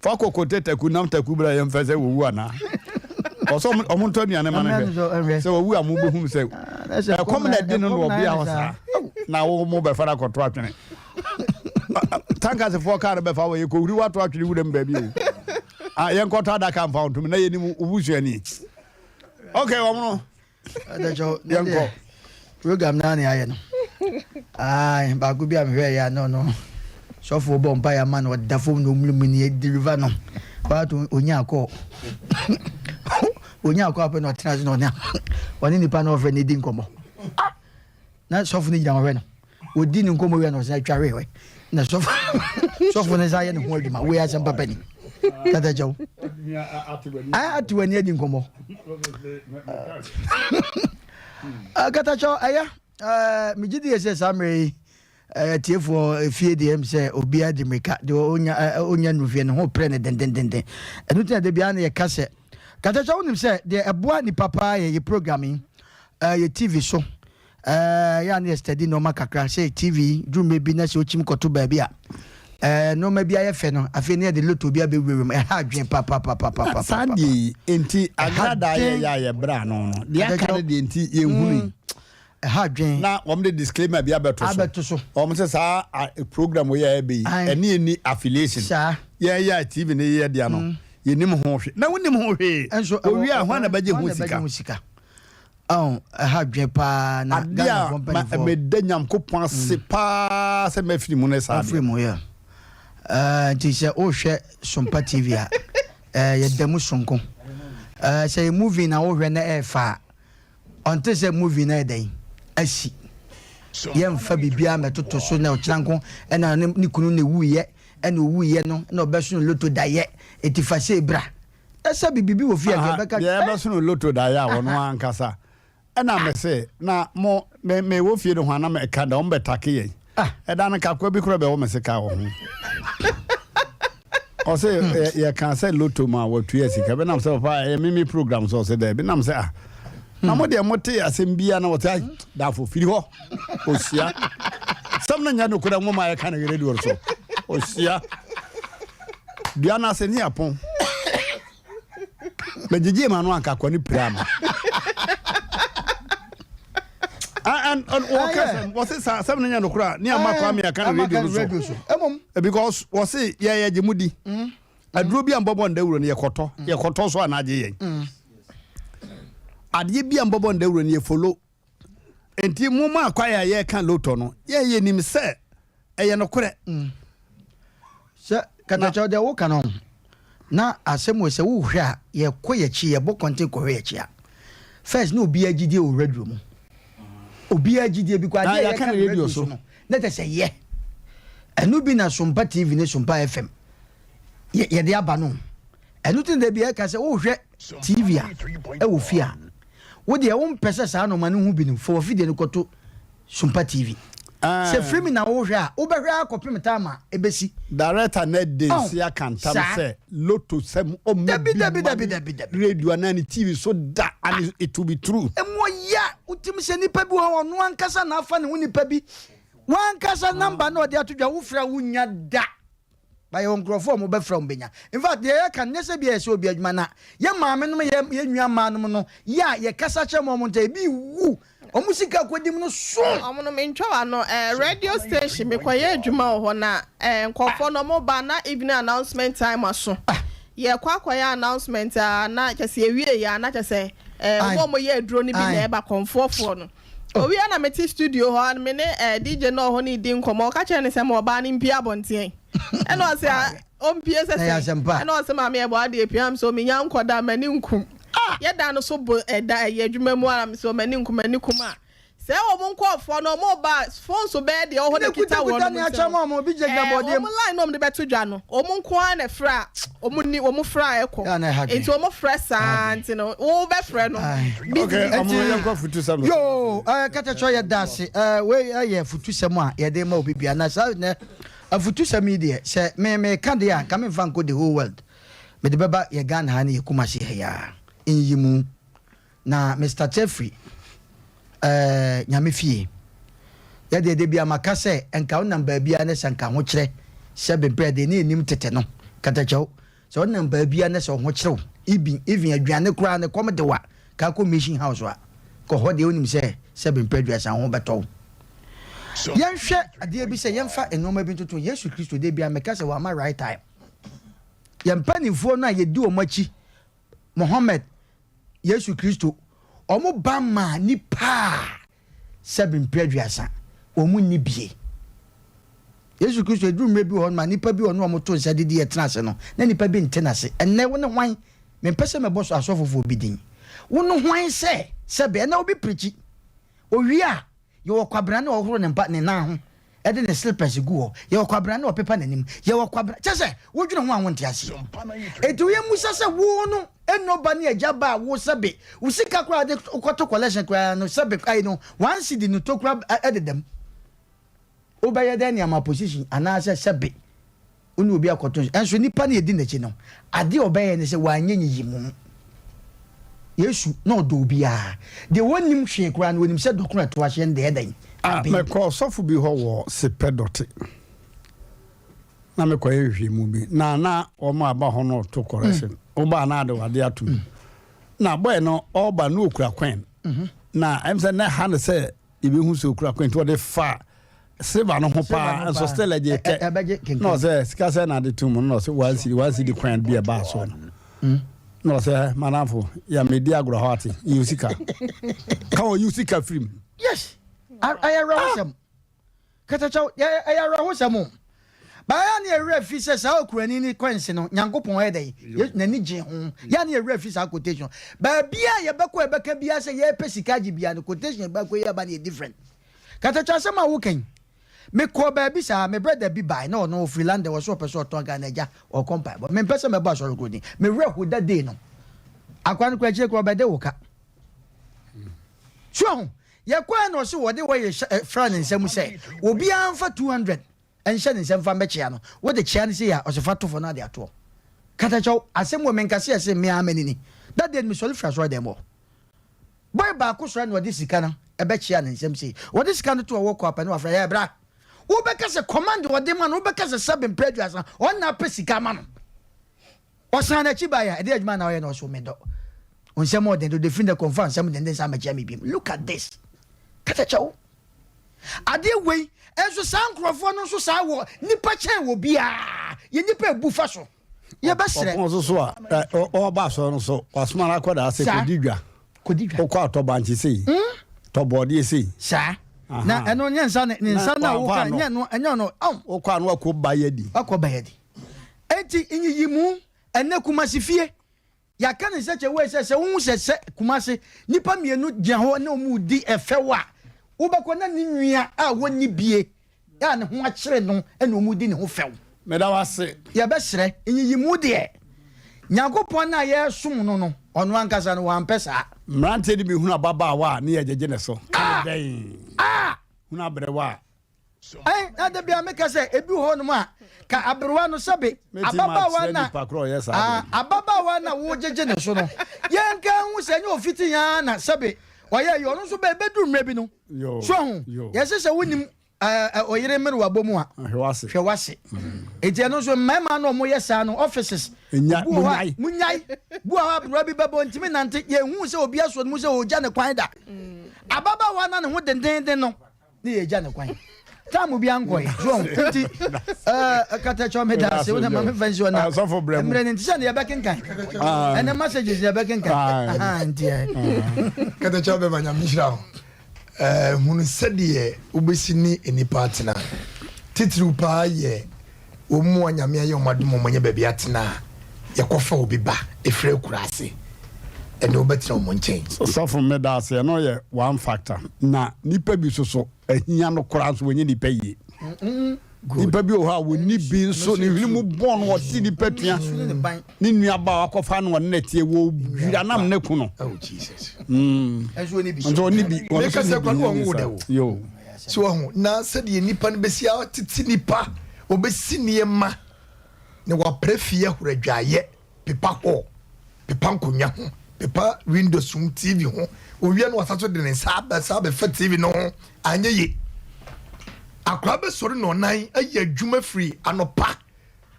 Fa kɔ kote taku nam taku bra yɛn fɛ sɛ wɔwu anaa? Ɔsɛ ɔmo ntɔ aduane ma no hwɛ. Sɛ wɔwu a mo bɛhunu sɛ ɛkɔm na ɛde no na ɔbea hɔ saa. Na wo mo bɛfa no akɔto atwene. Tankasefoɔ kaa no bɛfa wɔ yɛ kɔhuri wato atwene wuram baabi o. Ah, yɛnkɔtɔ adaka mfa wo ntom na yɛnim wo busuani. Okay, wɔn no. Yɛnkɔ. Program naa ne ayɛ no. Ayi, baako bi a mehwɛ yɛ ano no. Sɔfo bɔ mpa yɛ ama no ɔda fam na ɔmuli ni deliver no. Wato onya akɔ. Onya akɔ apɛ na ɔtena ase na ɔne ɔne nipa na ɔfrɛ ne di nkɔmmɔ. Ah! Na sɔfo no gyina hɔ hwɛ no. Ɔdi ne nkɔmmɔ wie na ɔsan twa hwehwɛ na sɔfo sɔfo no san yɛ ne ho adwuma. Wei asɛm papa ni. Tata kyɛw. Ate w'ani adi nkɔmmɔ. Kata kyɛw ɛyɛ megye di sɛ saa mmerɛ yi atiefoɔ efie deɛ ɛm sɛ obiara di mmirika deɛ ɔnya ɔnya nu fie ne ho pere ne dendendenden. Ɛno ti na de biara na yɛka sɛ kata kyɛw wonim sɛ deɛ ɛboa nipa paa yɛ yɛ program yi yɛ TV so. Ɛɛ yɛ a na yɛ steady nneɛma kakra sɛ TV duru mmerɛ bi na sɛ wokyim kɔto baabi a ɛɛ nneɛma bi ayɛ fɛ no afei na yɛde loto bi abɛwurawura mu ɛha adwene papapapapapa. Saa deɛ yi nti agradaa yɛ yɛ a yɛbrɛ ano no deɛ aka no deɛ nti yɛnhunu yi. Ɛha adwene. Na wɔn de disclaimer bi abɛto so. Abɛto so. Wɔn sɛ saa program wei a ɛbɛ yi ɛne ɛni affiliation. Saa. Yɛn yɛ a TV ne yɛ deɛ no yɛnim ho hwee na wonim ho hwee. Nso owie a hwan na bɛgye ho sika. Ɔn, ɛha dwen paa na Adeɛ Ghanafoɔ a ma mpanimfoɔ. meda Nyankopɔn ase paa sɛ mafiri mu ne saa Afiri adeɛ. mu, yeah. Eh, nti sɛ wohwɛ Sompa TV a, eh, yɛda mu sonko. Eh, sɛ yɛ movie na wohwɛ na ɛɛfa a, ɔnte sɛ movie no ayɛ dɛn asi. Yɛmfa biribiara mmɛtoto so na ɔkyena nko ɛna ne, ne kunu na ɛwuiɛ, ɛna ɔwuiɛ no na ɔbɛsono loto dayɛ, ɛti fa sei bra. Ɛsɛ bi biribi wɔ fie a nka Aha, yɛbɛka deɛ eh. ɛbɛsono loto daeɛ a ɔno ankasa. Ɛna me se na mo me me wɔ fie no ho a na me ka da wɔn bɛ take yɛn. Ah. Ɛda no kakoa bi kora bɛwɔ me sika wɔ ho. Ɔse hmm. yɛ ka sɛ loto ma wɔtua sika bɛ nam sɛ papa ɛyɛ mimi program so ɔse dɛ bi nam sɛ ah. Na mo deɛ mo te asɛm bia na wɔte ai dafo firi hɔ osia. Sɛm no nyɛ nokorɛ nwoma a yɛka no radio so osia. Dua no ase ne apɔn. Megyegyee m'ano anka akwa no piraa me. Wɔka sɛm wɔse saa asɛm no nyɛ nokorɛ a ne ama Kwame aka no radio no so because wɔse yɛyɛ gye mu di mm. aduro bi a mbɔbɔ ndawuro no yɛkɔtɔ mm. yɛkɔtɔ so anagye yɛn mm. adeɛ bi a mbɔbɔ ndawuro no yɛfolo Enti momma akwae a yɛreka lotɔ no, yɛn yɛnim sɛ ɛyɛ nokorɛ. Sɛ katakyɛw deɛ woka no na asɛm wɔ sɛ wohwɛ a yɛkɔ yɛkyi yɛbɔ kɔnten kɔhwɛ yɛkyi a first na obiara gyidie wɔ radio mu obiara gyidie bi kɔ adeɛ yɛka no radio so no na kyɛ sɛ yɛ ɛno bi na Sompa TV ne Sompa FM yɛde aba no ɛno ti na da bi ɛka sɛ wohwɛ TV a ɛwɔ fie a Wo deɛ wompɛ sɛ saa nnoɔma no ho bi no, fa w'afidie no kɔto Sumpa TV. Sɛ filmi na wohwɛ a, wobɛhwɛ ara kɔpem time a ɛbɛsi. Director no de Ɔho, nse aka ntam saa. sɛ lotto sɛm ɔmma Dabi bi dabi mma dabi ne dabi dabi. radio anaa ne TV so da and it will be true. Ɛmu ɔya, wotumi sɛ nipa bi wɔ hɔ a ɔno ankasa na afa ne ho nipa bi, w'ankasa number na ɔde ato dwa, wofrɛ a wonnya da. But yɛwɔ nkurɔfoɔ a wɔbɛfrɛ wɔn bɛnya. In fact, deɛ yɛka no nyɛ sɛ ebia yɛsɛ obi adwuma na yɛn maame nom yɛ yɛn nua mmaa nom no yɛ a yɛkasa kyerɛ wɔn wɔn nta ebi wu wɔn sika akɔdi mu no so. Wɔn no mentwa w'ano eh, radio station mekɔyɛ adwuma wɔ hɔ na eh, nkurɔfoɔ no wɔn ba na evening announcement time aso yɛkɔ akɔyɛ announcement a na kyɛ sɛ yɛwie yɛ a na kyɛ sɛ eh, wɔn a wɔyɛ aduro no bi na ɛba kɔnfoɔfoɔ no. Owia na mete studio hɔ a me ne eh, DJ no a ɔwɔ hɔ no redi nkɔmmɔ. Ɔka kyerɛɛ no sɛ ma ɔbaa no mpue abɔnten. Ɛna ɔse ah, ɔmpue sɛ sɛn? Ɛna ɔse maame ɛbɔ adeɛ pue. Am sɛ menya nkɔda a m'ani nkum. Yɛda no so bo ɛda ɛyɛ adwuma mu ara mesɛ m'ani nkum m'ani kum a sɛ wɔn nkurɔfoɔ no wɔn ba a phone so bɛyɛ deɛ ɔwɔ hɔ na ɛkita wɔn nsam no ɛɛ wɔn line na wɔn de bɛto dwa no wɔn nko ara na ɛfrɛ a Wɔn ni wɔn frɛ a ɛkɔ nti wɔn frɛ saa nti no wo bɛ frɛ no busy. Okay, ɔmo yɛn kɔ futusɛm no. Yoo ɛɛ katakyɛ yɛ da ase ɛɛ wei ɛyɛ futusɛm a yɛde ma obi bia na saa nɛ afutusɛm yi deɛ sɛ me me ka deɛ a nka me nfa nkɔ the whole world mede bɛba yɛ Ghana ha ne yɛ Kumasi ha yi ara nyiyimu. Na me starte afiri eh, Nyame fie. Yɛ deɛ da bia maka sɛ nka wonam baabia ne sɛ nka ahokyerɛ sɛ bemprɛ deɛ ne yɛnim tete no katakyɛw sɛ wonam baabia ne sɛ ɔhokyerɛw even even aduane koraa ne kɔm de wa ka kɔ mission house a kɔ hɔ deɛ wonim sɛ sɛ bemprɛ aduasa ho bɛtɔ wo. Yɛnhwɛ adeɛ bi sɛ yɛmfa nnoɔma bi ntoto Yesu Kristo da bia meka sɛ wama right time. Yɛn mpanimfoɔ no a yɛdi wɔn akyi Mohammed, Yesu Kristo, wɔn ba maa nnipa a sɛbe mprɛ aduasa wɔn nni bie. Yesu Kristo, ɛduru mmerɛ bi wɔ hɔ no ma nnipa bi wɔ no wɔn to nsa didi ɛtena ase no, na nnipa bi nte n'ase. Ɛnnɛ wo ne hwan? Mempɛ sɛ mɛbɔ so asɔfofoɔ bi din. Wo ne hwan sɛ sɛbe ɛnnɛ obi pirikyi, owie a Yɛwɔ kwabena ne ɔhohoro ne mpa ne nan ho de ne slippers gu hɔ. Yɛwɔ kwabena ne ɔpepa n'anim. Yɛwɔ kwabena kyɛ sɛ wodwene ho a wonte aseɛ. Enti woyɛ musa sɛ wo no ɛnɔ ba ne agya ba a wo sɛbe wo sika koraa de kɔto collection koraa no sɛbe ayi no one cedi no tokura ɛdeda mu. Wobɛyɛ dɛn ne ama position anaasɛ sɛbe Wo ne obi akɔto nsa. Nanso nipa no a edi n'akyi no, ade a ɔbɛyɛ ne sɛ wanyɛ nyiyimu. Yesu, na ɔdɔ obiara. Deɛ ɔnnim hwee koraa no, ɔnim sɛ dɔkono a ɛto ahyɛ no deɛ ɛdɛn? Ah, Aben. mekɔɔ ɔsɔfo bi hɔ wɔ Sepɛ Dɔte, na mekɔyɛ nhwehwɛmu bi, na na wɔn a aba hɔ no reto kɔrɛhyen. Woba a na ade w'ade atom. Na bɔe no ɔreba no okura kwan. Na ɛm sɛ na ɛha no sɛ yɛbɛhu sɛ okura kwan nti ɔde fa silver no ho paa nso still ɛgye kɛ na ɔsɛ sika sɛ na ade tum no na ɔsɛ one cedi one cedi kwan bi ɛbaa so no hmm. na ɔsɛ manafo yɛ medi agorɔ hɔ ate yiw sika ka wɔ yiw sika firim. Yes ɛyɛ awerɛhosɛm katakyɛw ɛyɛ awerɛhosɛm o baaya ne ɛwerɛ fi sɛ saa okurani ne kwansi no nyankopɔn ɛyɛ dɛ n'ani gye ho yɛ ne ɛwerɛ fi saa quotation baabi a yɛbɛkɔ ɛbɛka biara sɛ yɛpɛ sika agye biara no quotation ɛbɛkɔ yi aba no yɛ different Katakyɛ asɛm a woka yi, mekɔɔ baabi saa, me brɛda bi bae na ɔno ɔfiri London, ɔse ɔpɛ sɛ ɔtɔn Ghana agya, ɔkɔ mpaebɔ. Mempɛ sɛ mɛbɔ asɔre koro din. Me werɛ how da day no. Akoa no koraa akyire koraa ɔbɛde wo ka. So ahu? Yɛkɔɛ na ɔse wɔde wɔyɛ hyɛ fra ne nsa mu sɛ obiara mfa 200 nhyɛ ne nsa mfa mbɛkyea no. Wode kyea no sei a, ɔse fa to fam na ade atoɔ. Katakyɛw, asɛm wɔ menka se ɛse me ara m'ani ni. That day no mesɔre firi asɔredan mu hɔ. Boy baako sɔre na ɔde sika no ɛbɛkyea ne nsam sei. Ɔde sika no to hɔ wɔkɔ apɛ na wafrɛ, Ɛɛ bra. Wobɛka sɛ command ɔde ma no, wobɛka sɛ sɛbe mprɛ 30, ɔno na apɛ sika ama no. Ɔsan n'akyi baeɛ a, ɛdeɛn adwuma na ɔyɛ na ɔse medɔ wo nsɛm ɔden dodo ɛfiri nnɛ kɔ mfa nsɛm denden saa mmɛkyea me biom. Look at this. Katakyɛw. Adeɛ wei nso saa nkurɔfoɔ no nso saa wɔ nipa kyɛn wɔ biara. Yɛ nipa ebu fa so. Yɛbɛsrɛ. Ɔpɔn so so a ɔba asɔre no so wasoma no akɔdaa sɛ kɔdi dwa. Kɔdi dwa. Wokɔ atɔ bankye sei. Tɔ bɔɔdeɛ sei. Saa. Na ɛno nyɛ nsa ne nsa na woka nyɛ no ɛnyɛ no. Wokɔ ano akɔ ba yɛ di. Wakɔ ba yɛ di. Enti nyiyimu ɛnnɛ Kumasi fie yɛaka no in such a way sɛ sɛ wohu sɛ sɛ Kumasi nnipa mmienu gyina hɔ ne wɔn redi ɛfɛw a wobɛkɔ na ne nua a wɔnni bie a ne ho akyere no na wɔn redi ne ho fɛw. Meda wo ase. Yɛbɛsrɛ, nyiyimu deɛ Nyankopɔn no a yɛresom no no ɔno ankasa no wampɛ saa. Mmeranteɛ no bi hunu ababaawa a ne yɛ gyegye ne so. Ka ne dɛn? Hunu aberewa a. Ɛn, na da biara meka sɛ ebi wɔ hɔnom a, ka aberewa no sɛbe ababaawa na ababaawa na wogyegye ne so no, yɛnka nhu sɛ ɛnyɛ ofiti yɛn ara na sɛbe ɔyɛ yi, ɔno nso bɛ bɛduru mmerɛ bi no. So ho, yɛsɛ sɛ wonim ɔyere mmerewa bɔ mu a, hwɛ w'ase. Enti ɛno nso mmarima no wɔyɛ saa no offices, obi wɔ hɔ a munyae, bi wɔ hɔ a aberewa bi bɛbɔ ntumi nante, yɛnhu sɛ obi asɔ ne mu sɛ ɔregya ne kwan da. Ababaawa na ne ho dendenden no, ne yɛ gya ne kwan time bi ankɔe so nti katakyɛ me da ase wo na ma me fa nsuo na mmerɛ ne nti sɛ ne yɛbɛkenkan ɛnɛ messages ne yɛbɛkenkan nti katakyɛ bɛma Nyame nhyira wo. Hunu sɛdeɛ wobɛsi ne nnipa atena. Titiriw paa yɛ wɔn mu a Nyame ayɛ wɔn adom wɔn anya baabi atena a, yɛkɔfa obi ba ɛfiri akuraase ɛne wobɛtena wɔn nkyɛn. Sɔfo meda ase ɛno yɛ one factor na nipa bi soso ahia no koraa nso wɔnyɛ nipa yie nipa bi wɔ hɔ a wɔnni bi nso ne hwene mu bɔn no ɔte nipa tua ne nua ba a wakɔfa no ɔne n'atie wɔ dwira nam ne ku no Oh Jesus. Nso ɔnni bi ɔno Meka nso sɛ nni bi kwa no nyɛ wɔn wo ne dɛ saa o. yo. So wahu na sɛdeɛ nipa no bɛsi atete nipa wɔbɛsi nneɛma na wapra fie ahoro adwaeɛ pepa hall pepa nkonnwa ho pepa windows ho TV ho owia no wasa so de ne nsa abɛsa abɛfa TV no ho anyɛ ye akora bɛsɔre na ɔnan ayɛ adwuma firi anɔpa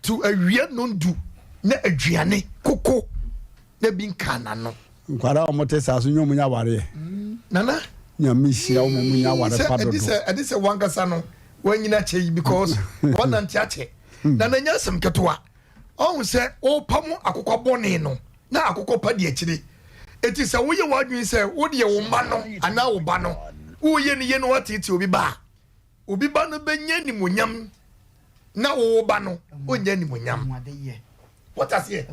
to awia nondu na aduane koko na bi nkaa n'ano. Nkwadaa a wɔte saa so nyɛ wɔn nya awareɛ. Nana. Nyame hyira wɔn wɔn nya aware pa dodo. Sɛ ɛde sɛ ɛde sɛ wankasa no wanyina akyɛ yi because wanante akyɛ. Nana nya asɛm ketewa. Ɔhu sɛ ɔpam akokɔ bɔne no na akokɔ pa di akyire. Eti sɛ woyɛ w'adwene sɛ wodeɛ wo mma no anaa wo ba no woyɛ ne yie na wateetee obi ba a, Obi ba no bɛnya animuonyam na wo ba no ɔnnya animuonyam. Wote aseɛ?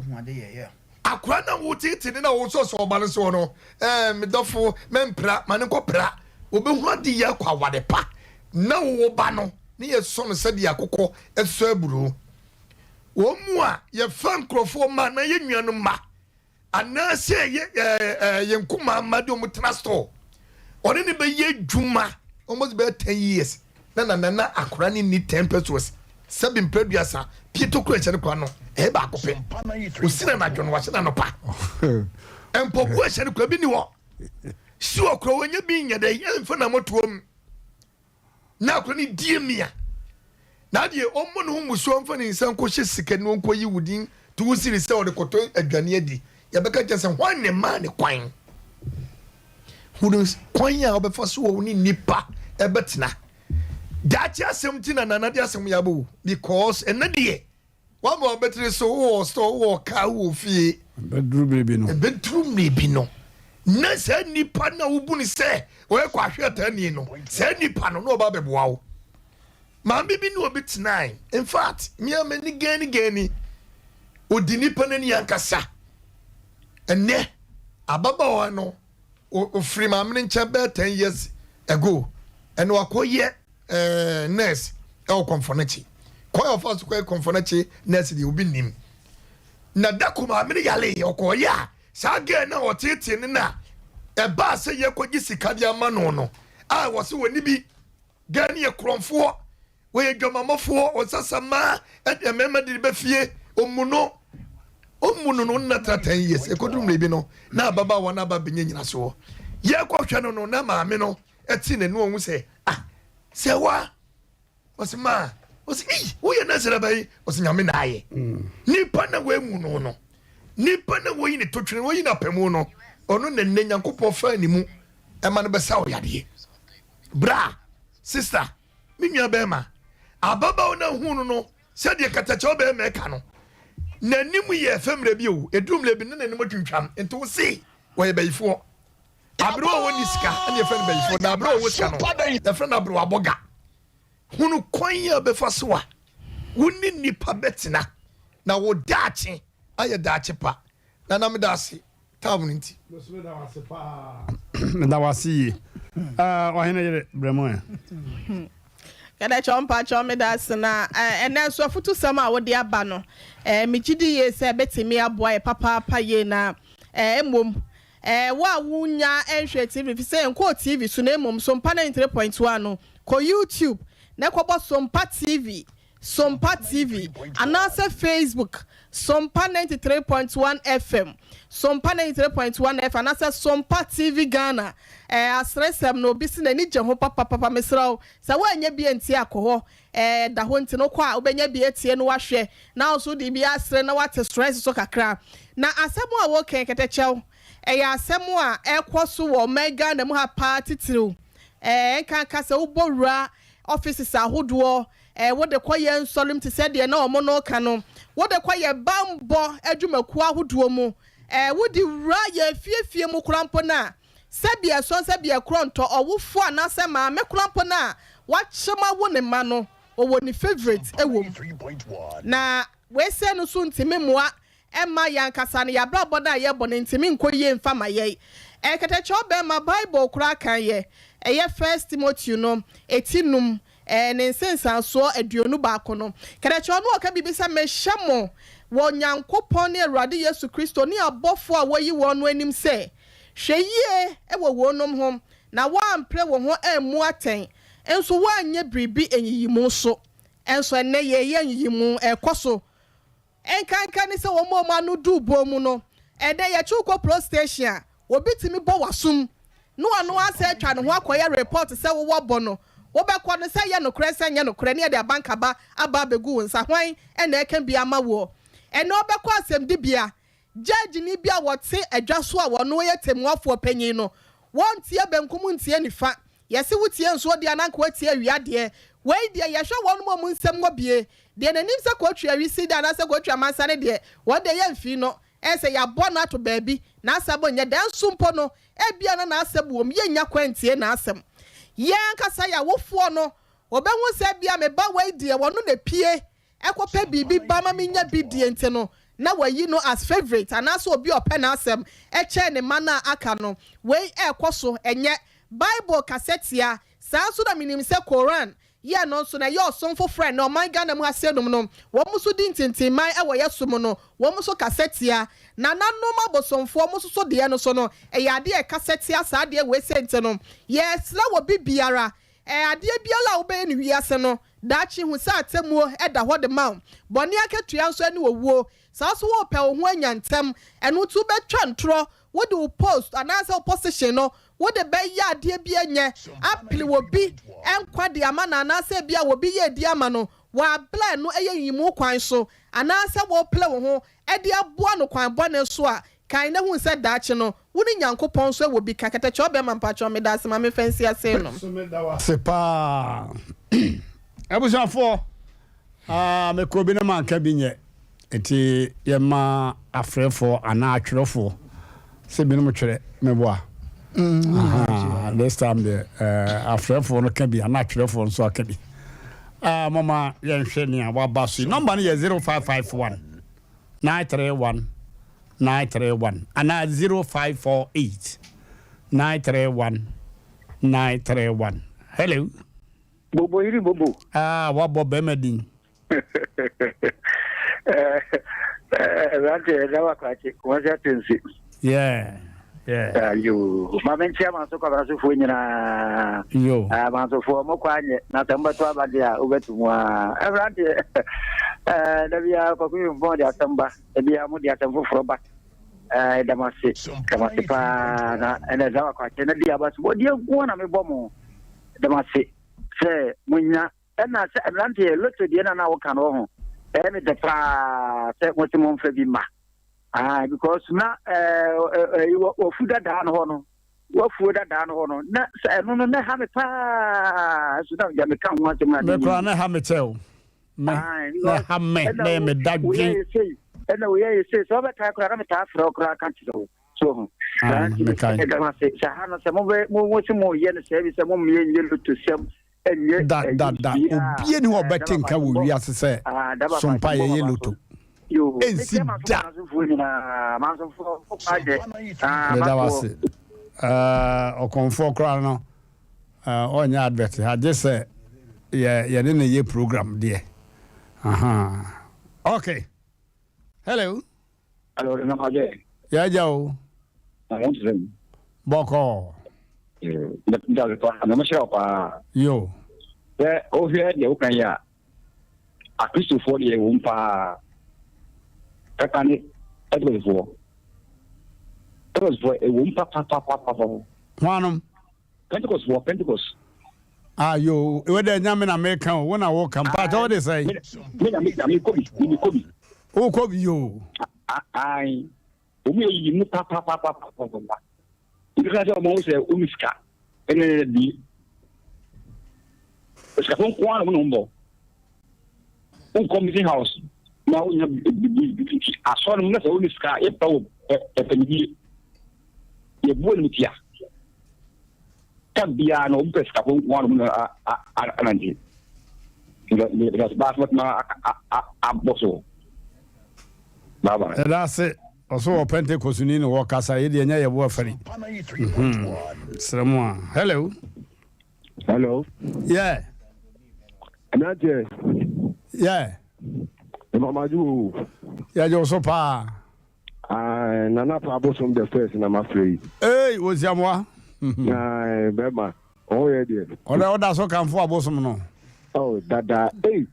Akora na woteete ne na wosɔsɔ ɔba no soɔ no, ɛɛ me dɔfo mɛmpira ma ne nkɔpira. Wɔbɛhu ade yɛ akɔ aware pa na wo ba no ne yɛsɔ no sɛdeɛ akokɔ sɔ aburoo. Wɔn mu a yɛfa nkurɔfoɔ mma na yɛn nuanom mma Anaasɛ yɛ ɛɛ yɛn nkumaa mma de wɔn tena store ɔne ne bɛyɛ adwuma almost bɛyɛ 10 years na na nana akora ne ni 10 pesos, sɛbi mpɛ 30 pie tokuro ɛhyɛ ne kora no ɛyɛ baako pɛ. Osi na anadwo no wahyɛ na anɔpa mpɔboa ɛhyɛ ne kora bi ni hɔ si ɔkora wɔnyɛ bi nyɛ dɛ ɛnfa na motoam na akora no die mia na adeɛ ɔmmɔ ne ho mmusuo mfa ne nsa nkɔhyɛ sika no ɔnkɔyi wo din to wo siri sɛ ɔde kɔtɔ aduane adi. Yɛbɛka kyerɛ sɛ hwan ne maa ne kwan? Hunu kwan a wobɛfa so wɔ wo ne nnipa ɛbɛtena daakye asɛm ti na nana de asɛm yɛ abɔ because ɛnɛ deɛ wama wabɛtiri so, wowɔ store, wowɔ car, wowɔ fie. Ɛbɛduru mmerɛ bi no. Ɛbɛduru mmerɛ bi no na saa nipa no a wobu no sɛ ɔyɛ kɔ ahwɛ atani no, saa nipa no na ɔba bɛboa wo. Maame bi ne obi tenae, in fact mea m'ani gani gani odi nipa n'ani ankasa. Ɛnɛ ababaawa no ofiri maame no nkyɛn bɛyɛ 10 years ago, ɛna wakɔyɛ nurse ɛwɔ Komfo Anokye. Kwan a ɔfa so kɔyɛ Komfo Anokye nurse deɛ obi nim. Na dako maame no yale ɔkɔɔyɛ a saa girl na ɔtetee ne na. Ɛbaa sɛ yɛkɔgye sika de ama no no, a wɔse wɔnni bi. Gɛɛ no yɛ korɔmfoɔ, wɔyɛ dwamammɔfoɔ, wɔsasa mmaa de mmarima de ba fie, ɔmmu no, ɔmmu no no nna tra 10 years. Ɛkɔduru mmerɛ bi no, na ababaawa no aba bɛnya nyinasoɔ. Yɛkɔhwɛ no no, na maame no te n'ani ɔhu sɛ, ah, sɛ wa Ɔse maa ɔse ei woyɛ nurse na bɛyi ɔse nyame na ayɛ nipa na wɔamu no no nipa na wɔyi ne totwene wɔyi no apamu no ɔno na nnɛ nyankopɔn faa ne mu ɛma no bɛsa ɔyadeɛ bra sister me nua bɛrima ababaw na hu no no sɛdeɛ katakyɛw bɛrima ɛka no n'anim yɛ fɛ mmerɛ bi o ɛduru mmerɛ bi ne n'anim atwintwam nti wo se wɔyɛ bayifoɔ Aberewa a ɔnni sika na yɛfrɛ no bayifoɔ, na aberewa a ɔwɔ sika no, yɛfrɛ no aberewa bɔga. Hunu kwan a bɛfa so a wo ne nnipa bɛtena na wo daakye ayɛ daakye pa. Nana meda ase time no nti. Me nso meda wo ase paa. Meda wo ase yie. Ɔhene yere, brɛ mu ɛ. Kɛdɛkyɛw mpakyɛw meda ase na ɛnɛ nso afutusɛm a wode aba no megye di yie sɛ ɛbɛtumi aboa yɛ papaapa yie na mmom Wo a wunnya nhwɛɛ TV, efisɛ yɛnkɔɔ TV so na mmom Sompa 93.1 no, kɔ YouTube na kɔbɔ Sompa TV, Sompa TV, anaasɛ Facebook, Sompa 93.1 FM, Sompa 93.1 FM, anaasɛ Sompa TV Ghana. Ɛɛ, aseresɛm no, obi se n'ani gye ho papapapa. Mesrɛ wo, sɛ woannya bi antie a, kɔ hɔ. Ɛɛ, da hɔ nti no, wokɔ a, wobɛnya bi atie na woahwɛ, na wo nso wode bi asere na woate stress so kakra. Na asɛm a woka yi, kɛtɛkyɛw, ɛyɛ asɛm a ɛrekɔ so wɔ ɔman Ghana mu ha paa titiriw. Ɛɛ, ɛnkanka sɛ wobɔ wura offices ahodoɔ, ɛɛ, wode kɔ yɛn nsɔre mu te sɛ deɛ na wɔn no reka no, wode kɔ yɛn bammɔ adwumakuo ahodoɔ mu, ɛɛ, wode wura yɛn afiefie mu koraa mpo no a, Sɛbi ɛsɔ sɛbi ɛkorɔ ntɔ, ɔwofoɔ anaasɛ maame koraa mpo no a wakyem awo ne mma no, ɔwɔ ne favourite wɔ mu. Na wei sei no nso ntumi mmoa mma yɛn ankasa no yɛn abrabɔ no a yɛbɔ no ntumi nkɔ yie mfa ma yɛn. Ɛkɛtɛkyɛw bɛma Bible koraa kan yɛ, ɛyɛ First Timothy no eti num ne nsensansoɔ 21 no. Kɛtɛkyɛw no ɔka biribi sɛ, Mehyɛ mo wɔ Nyankopɔn ne Awurade Yesu Kristo ne abɔfoɔ a wɔayi wɔn no anim sɛ, Hwɛ yie wɔ weinom ho, na woampere wo ho ammu atɛn, nso woanyɛ biribi nyiyimu so. Nso ɛnnɛ yɛreyɛ nyiyimu, ɛrekɔ so. Nkanka ne sɛ wɔn a wɔn ano du buo mu no, ɛnnɛ yɛkye wo kɔ police station a, obi tumi bɔ w'asom na ɔno ara sɛ atwa ne ho akɔyɛ report sɛ wowɔ bɔ no. Wobɛkɔ no, sɛ ɛyɛ nokorɛ sɛ ɛnyɛ nokorɛ, ne yɛde abankaba aba abɛgu wo nsa. Hwan na ɛreka bi ama woɔ? Ɛnnɛ wobɛkɔ asɛmdibea, Gyɛɛgyeni bi a wɔte adwa so a ɔno yɛ tɛmmuafoɔ panyin no, wɔntie benkum ntie nifa. Yɛse wotie nsuo deɛ a na anka woatie awia deɛ. Wei deɛ yɛhwɛ wɔnom a wɔn nsam wɔ bie. Deɛ n'anim sɛ kotwi awisi deɛ anaasɛ kotwi amansa no deɛ, wɔn deɛ yɛmfii no. Ɛyɛ sɛ yɛabɔ no ato baabi, n'asɛm nyɛ dɛ nso mpo no, ebia na n'asɛm wom, yɛnnya kwan ntie n'asɛm. Yɛn ankasa yɛn awofoɔ no, wɔbɛhu sɛ ebia me ba wei deɛ ɔno na epie ɛkɔpɛ biribi ba ma menya bi die nti no na wayi no as favourite anaasɛ obi a ɔpɛ n'asɛm kyɛn ne mma no a aka no. Wei ɛrekɔ so ɛnyɛ Bible kasa tia. Saa nso na menim sɛ Koran yɛ no nso na ɛyɛ ɔsom foforɔ a ɛnnɛ ɔman Ghana mu ha seinom no wɔn nso di ntintinman wɔ yɛ som no wɔn nso kasa tia. Nananom abosomfoɔ wɔn nso so deɛ no so no ɛyɛ adeɛ a ɛkasa tia saa adeɛ wei sei nti no yɛsrɛ wɔ bibiara Ɛ, adeɛ biara a wobɛyɛ no wiase no, daakye hu sɛ atemmuo da hɔ de ma wo. Bɔne akatua nso ne owuo. Saa nso worepɛ wo ho anya ntɛm, ɛno nti wobɛtwa ntorɔ, wode wo post anaasɛ wo position no wode bɛyɛ adeɛ bi ɛnyɛ, apere obi nkwa de ama no anaasɛ ebia obi yɛ adi ama no wɔ aberɛ a ɛno ɛyɛ nyiyimu kwan so, anaasɛ worepere wo ho de aboa no kwan bɔne so a, kae na hu sɛ daakye no, wo ne Nyankopɔn nso wɔ bi ka. Kɛtɛkyɛw bɛma mpakyɛw meda ase ma me fa nsi ase nom. So meda wo ase paa. Abusuafoɔ, ah, mekɔ bi na manka bi nyɛ. Nti yɛma afrɛfoɔ anaa atwerɛfoɔ sɛ binom twerɛ meboa. Aha, this time deɛ eh, afrɛfoɔ no ka bi anaa atwerɛfoɔ nso aka bi. Ah, mama yɛnhwɛ nea waba so yi. Nɔmba no yɛ 0551 931 931 anaa 0548 931 931. Hello. Bobo yiri bobo. Ah, wabɔ bɛrima din. Ɛwurante ɛda wa kwakye wɔn sɛ te nse. Yeah. Yeah. Yoo, ma menkyia manso kwabrasofoɔ nyinaa. Yo. Ah, mansofoɔ mo kɔ anyɛ na sɛ mobɛto aba deɛ a wobɛto mu a. Ɛberanteɛ, eh, da biara kɔko yi mpɔn de asɛm ba, da biara mo de asɛm foforɔ ba. Eh, da mo ase, da mo ase paa na ɛnɛ da wakɔ akyɛ na di aba so bɔdeɛ nko na mebɔ mo. Da mo ase sɛ monya ɛna sɛ ɛberanteɛ loto deɛ na na woka no wɔ ho. Ɛyɛ me dɛ paa sɛ mo se momfa bi ma. Ah, because na ɛɛ wafu dadaa no hɔ no, wafuo dadaa no hɔ no, na sɛ ɛno no na ɛha me paa, so na gya meka ho asɛm na Me koraa na ɛha me kyɛ o. Me na ɛha me na ɛyɛ me dadwen. Ɛna woyɛ yɛ sei, sɛ wobɛtae koraa na metaa frɛ wo koraa ka kyerɛ wo. So ho. Saa nti ɛda mo ase. Sɛ ha no sɛ mobɛ mo mo se mo yɛ no sɛ bi sɛ mo mmea nyɛ loto sɛm Da da da obie ni hɔ ɔbɛte nka wɔ wiase sɛ sompa yɛyɛ loto. Ɛnsi da. Meda wo ase. Ɔkɔmfoɔ koraa no ɔnyɛ advert ha gye sɛ yɛne no yɛ program deɛ. Aha. Okay. Hello. Hello, Nana Kwagye. Yɛagya o. Na wɔn te sɛ. Bɔkɔɔ. Na mo hyerɛ paa. Yo. Sɛ wohwɛ deɛ woka yi a, akristofoɔ deɛ wɔm paa. Kaka ne Pentecostefoɔ. Pentecostefoɔ ɛwom papapapapa. Hwanom? Pentecostefoɔ, Pentecost. Ah yo, wo dɛ nyame na meka o, wo na woka. Mpakyɛ wo de sɛn? Me na me na mekɔ bi, me mekɔ bi. Wokɔ bi yo. Ae, wɔn yɛ yiyi mu papapapapapa. Ebi ka sɛ wɔn ho sɛ wɔn sika ɛna ɛna bi. Sikafo nko ara na wɔn na wɔn bɔ. Wonkɔ meeting house na wonya bibi bibi asɔre mu na sɛ wɔn sika yɛ pa wɔ ɛpɛnibie. Yɛ bu wɔn tia. Tam biara no wɔn pɛ sikafo nko ara na wɔn anante. Abɔ so. Bye bye. Yɛda ase. Ɔso wɔ Pentecost ni na wɔkasa yɛ deɛ nyɛ yɛbo afari. Srɛ mu a. Hello. Hello. Yeah. Aberanteɛ. Yeah. Mama ju o. Yɛgye wo so paa. Ah, Nana pa abosom the first na mafrɛ yi. Ei, Osiamoa. Na bɛma ɔho yɛ deɛ. Ɔdɛ ɔda so kamfo abosom no. Oh, dada. Ei,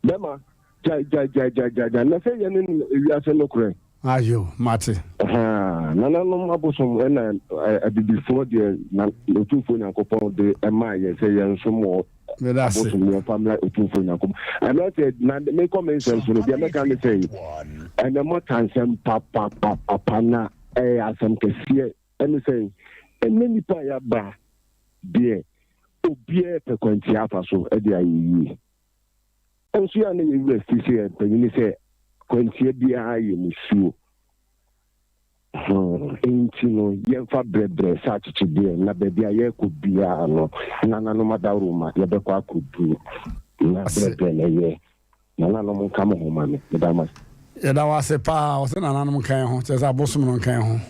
bɛma gyae gyae gyae gyae gyae gyae na sɛ yɛne no ewiase nokorɛ. Ayo, mate. Ahaa, nananom abosom ɛna abibifoɔ deɛ na Otumfoɔ Nyankopɔn de ɛmaa yɛn sɛ yɛnsom wɔ abosom no yɛmfa mmra Otumfoɔ Nyankopɔn. Ɛmɛ na mekɔ me nsɛm so no deɛ mɛka ne sɛ ɛnɛ moaka nsɛm papapapapa na ɛyɛ asɛm kɛseɛ ɛne sɛ ɛnɛ nipa a yɛaba deɛ obiara pɛ kwantia afa so de ayɛ yie. Nso yɛ a na yɛn werɛ fi sɛ yɛn mpanyin sɛ kwantia biara yɛ musuo. Hmm, enti no yɛmfa brɛbrɛ sɛ akyekyedeɛ na baabi a yɛrekɔ biara no nananom adaworoma yɛbɛkɔ akɔduru na brɛbrɛ na ɛyɛ. Nananom nka mo ho ma me. Meda mo ase. Yɛda wo ase paa, ɔsɛ nananom nka yɛn ho, kyerɛ sɛ abosom no nka yɛn ho.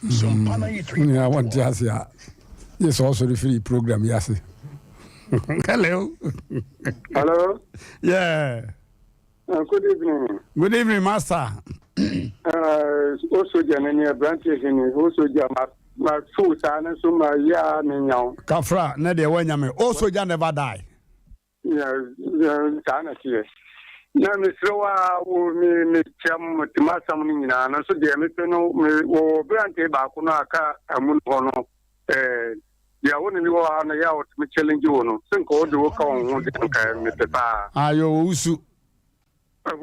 Mm, nyinaa wɔnte ase a, gye sɛ ɔsɔre firi program yi ase. Hello. Hello. Yeah. Good evening. Good evening, Master. Osoja ne ne aberanteɛ hene Osoja ma ma so saa ne so ma yɛ a me nya wo. Kafra ne deɛ woanya me. Osoja never die. Saa na teɛ. Na mesrɛ wo a wo me mekyia mo mete m'asɛm no nyinaa no nso deɛ mepɛ no me wɔ berante baako no a ka amu no hɔ no ɛɛ deɛ wo ne ne wɔ ha no yɛ a wɔtumi challenge wo no sɛ nka wode wo ka wo ho deɛ nka mepɛ paa. Ayo owusu. Ah,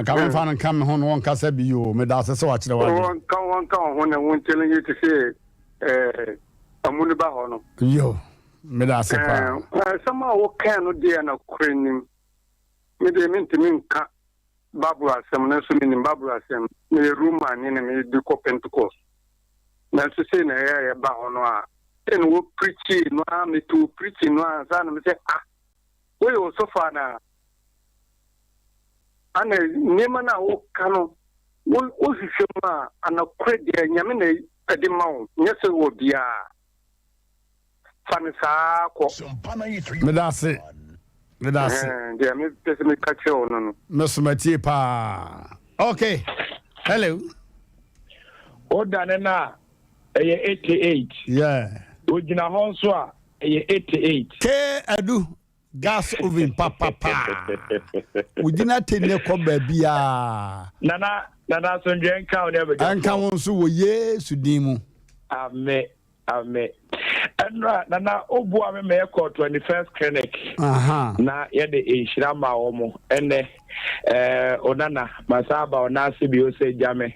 nka memfa no nka me ho no wɔnkasa bi o meda ase sɛ wakyerɛ w'adwene. Wɔnka wɔnka wɔn ho na wɔn challenge te sɛ ɛɛ amu no ba hɔ no. Yo. Meda ase paa. Asɛm a wokae no deɛ nokorɛ nim. Me deɛ mentumi nka Bible asɛm nanso menim Bible asɛm. Meyɛ Romani na mede kɔ Pentecost. Nanso sei na ɛyɛ a yɛba hɔ no a, sei na wɔpreachii no a metoo preaching no ansa na mesɛ ah, woyɛ ɔsɔfo anaa? Ana nneɛma no a woka no wohwehwɛ mu a anokorɛ deɛ Nyame na ɛde ma wo nyɛ sɛ wɔ biara. Fa no saa ara kɔ. Meda ase. Meda ase. Deɛ mepɛ sɛ meka kyerɛ wo no no. Me so matie paa. Okay. Hello. Wodane no a. Ɛyɛ 88. Yeah. Ogyina hɔ nso a, ɛyɛ 88. K Adu, gas oven papapa. Wogyina tenne kɔ baabiara. Nana, Nana asomdwoeɛ nka wo ne abadwafoɔ. Ɛnka wo nso wɔ Yesu din mu. Ame. Ame. Ɛnora, Nana, woboa me ma yɛkɔɔ 21st Clinic. Na yɛde nhyira maa wɔn. Ɛnɛ, ɛɛ, Onana, masan aba wo nan ase bio sɛ gya me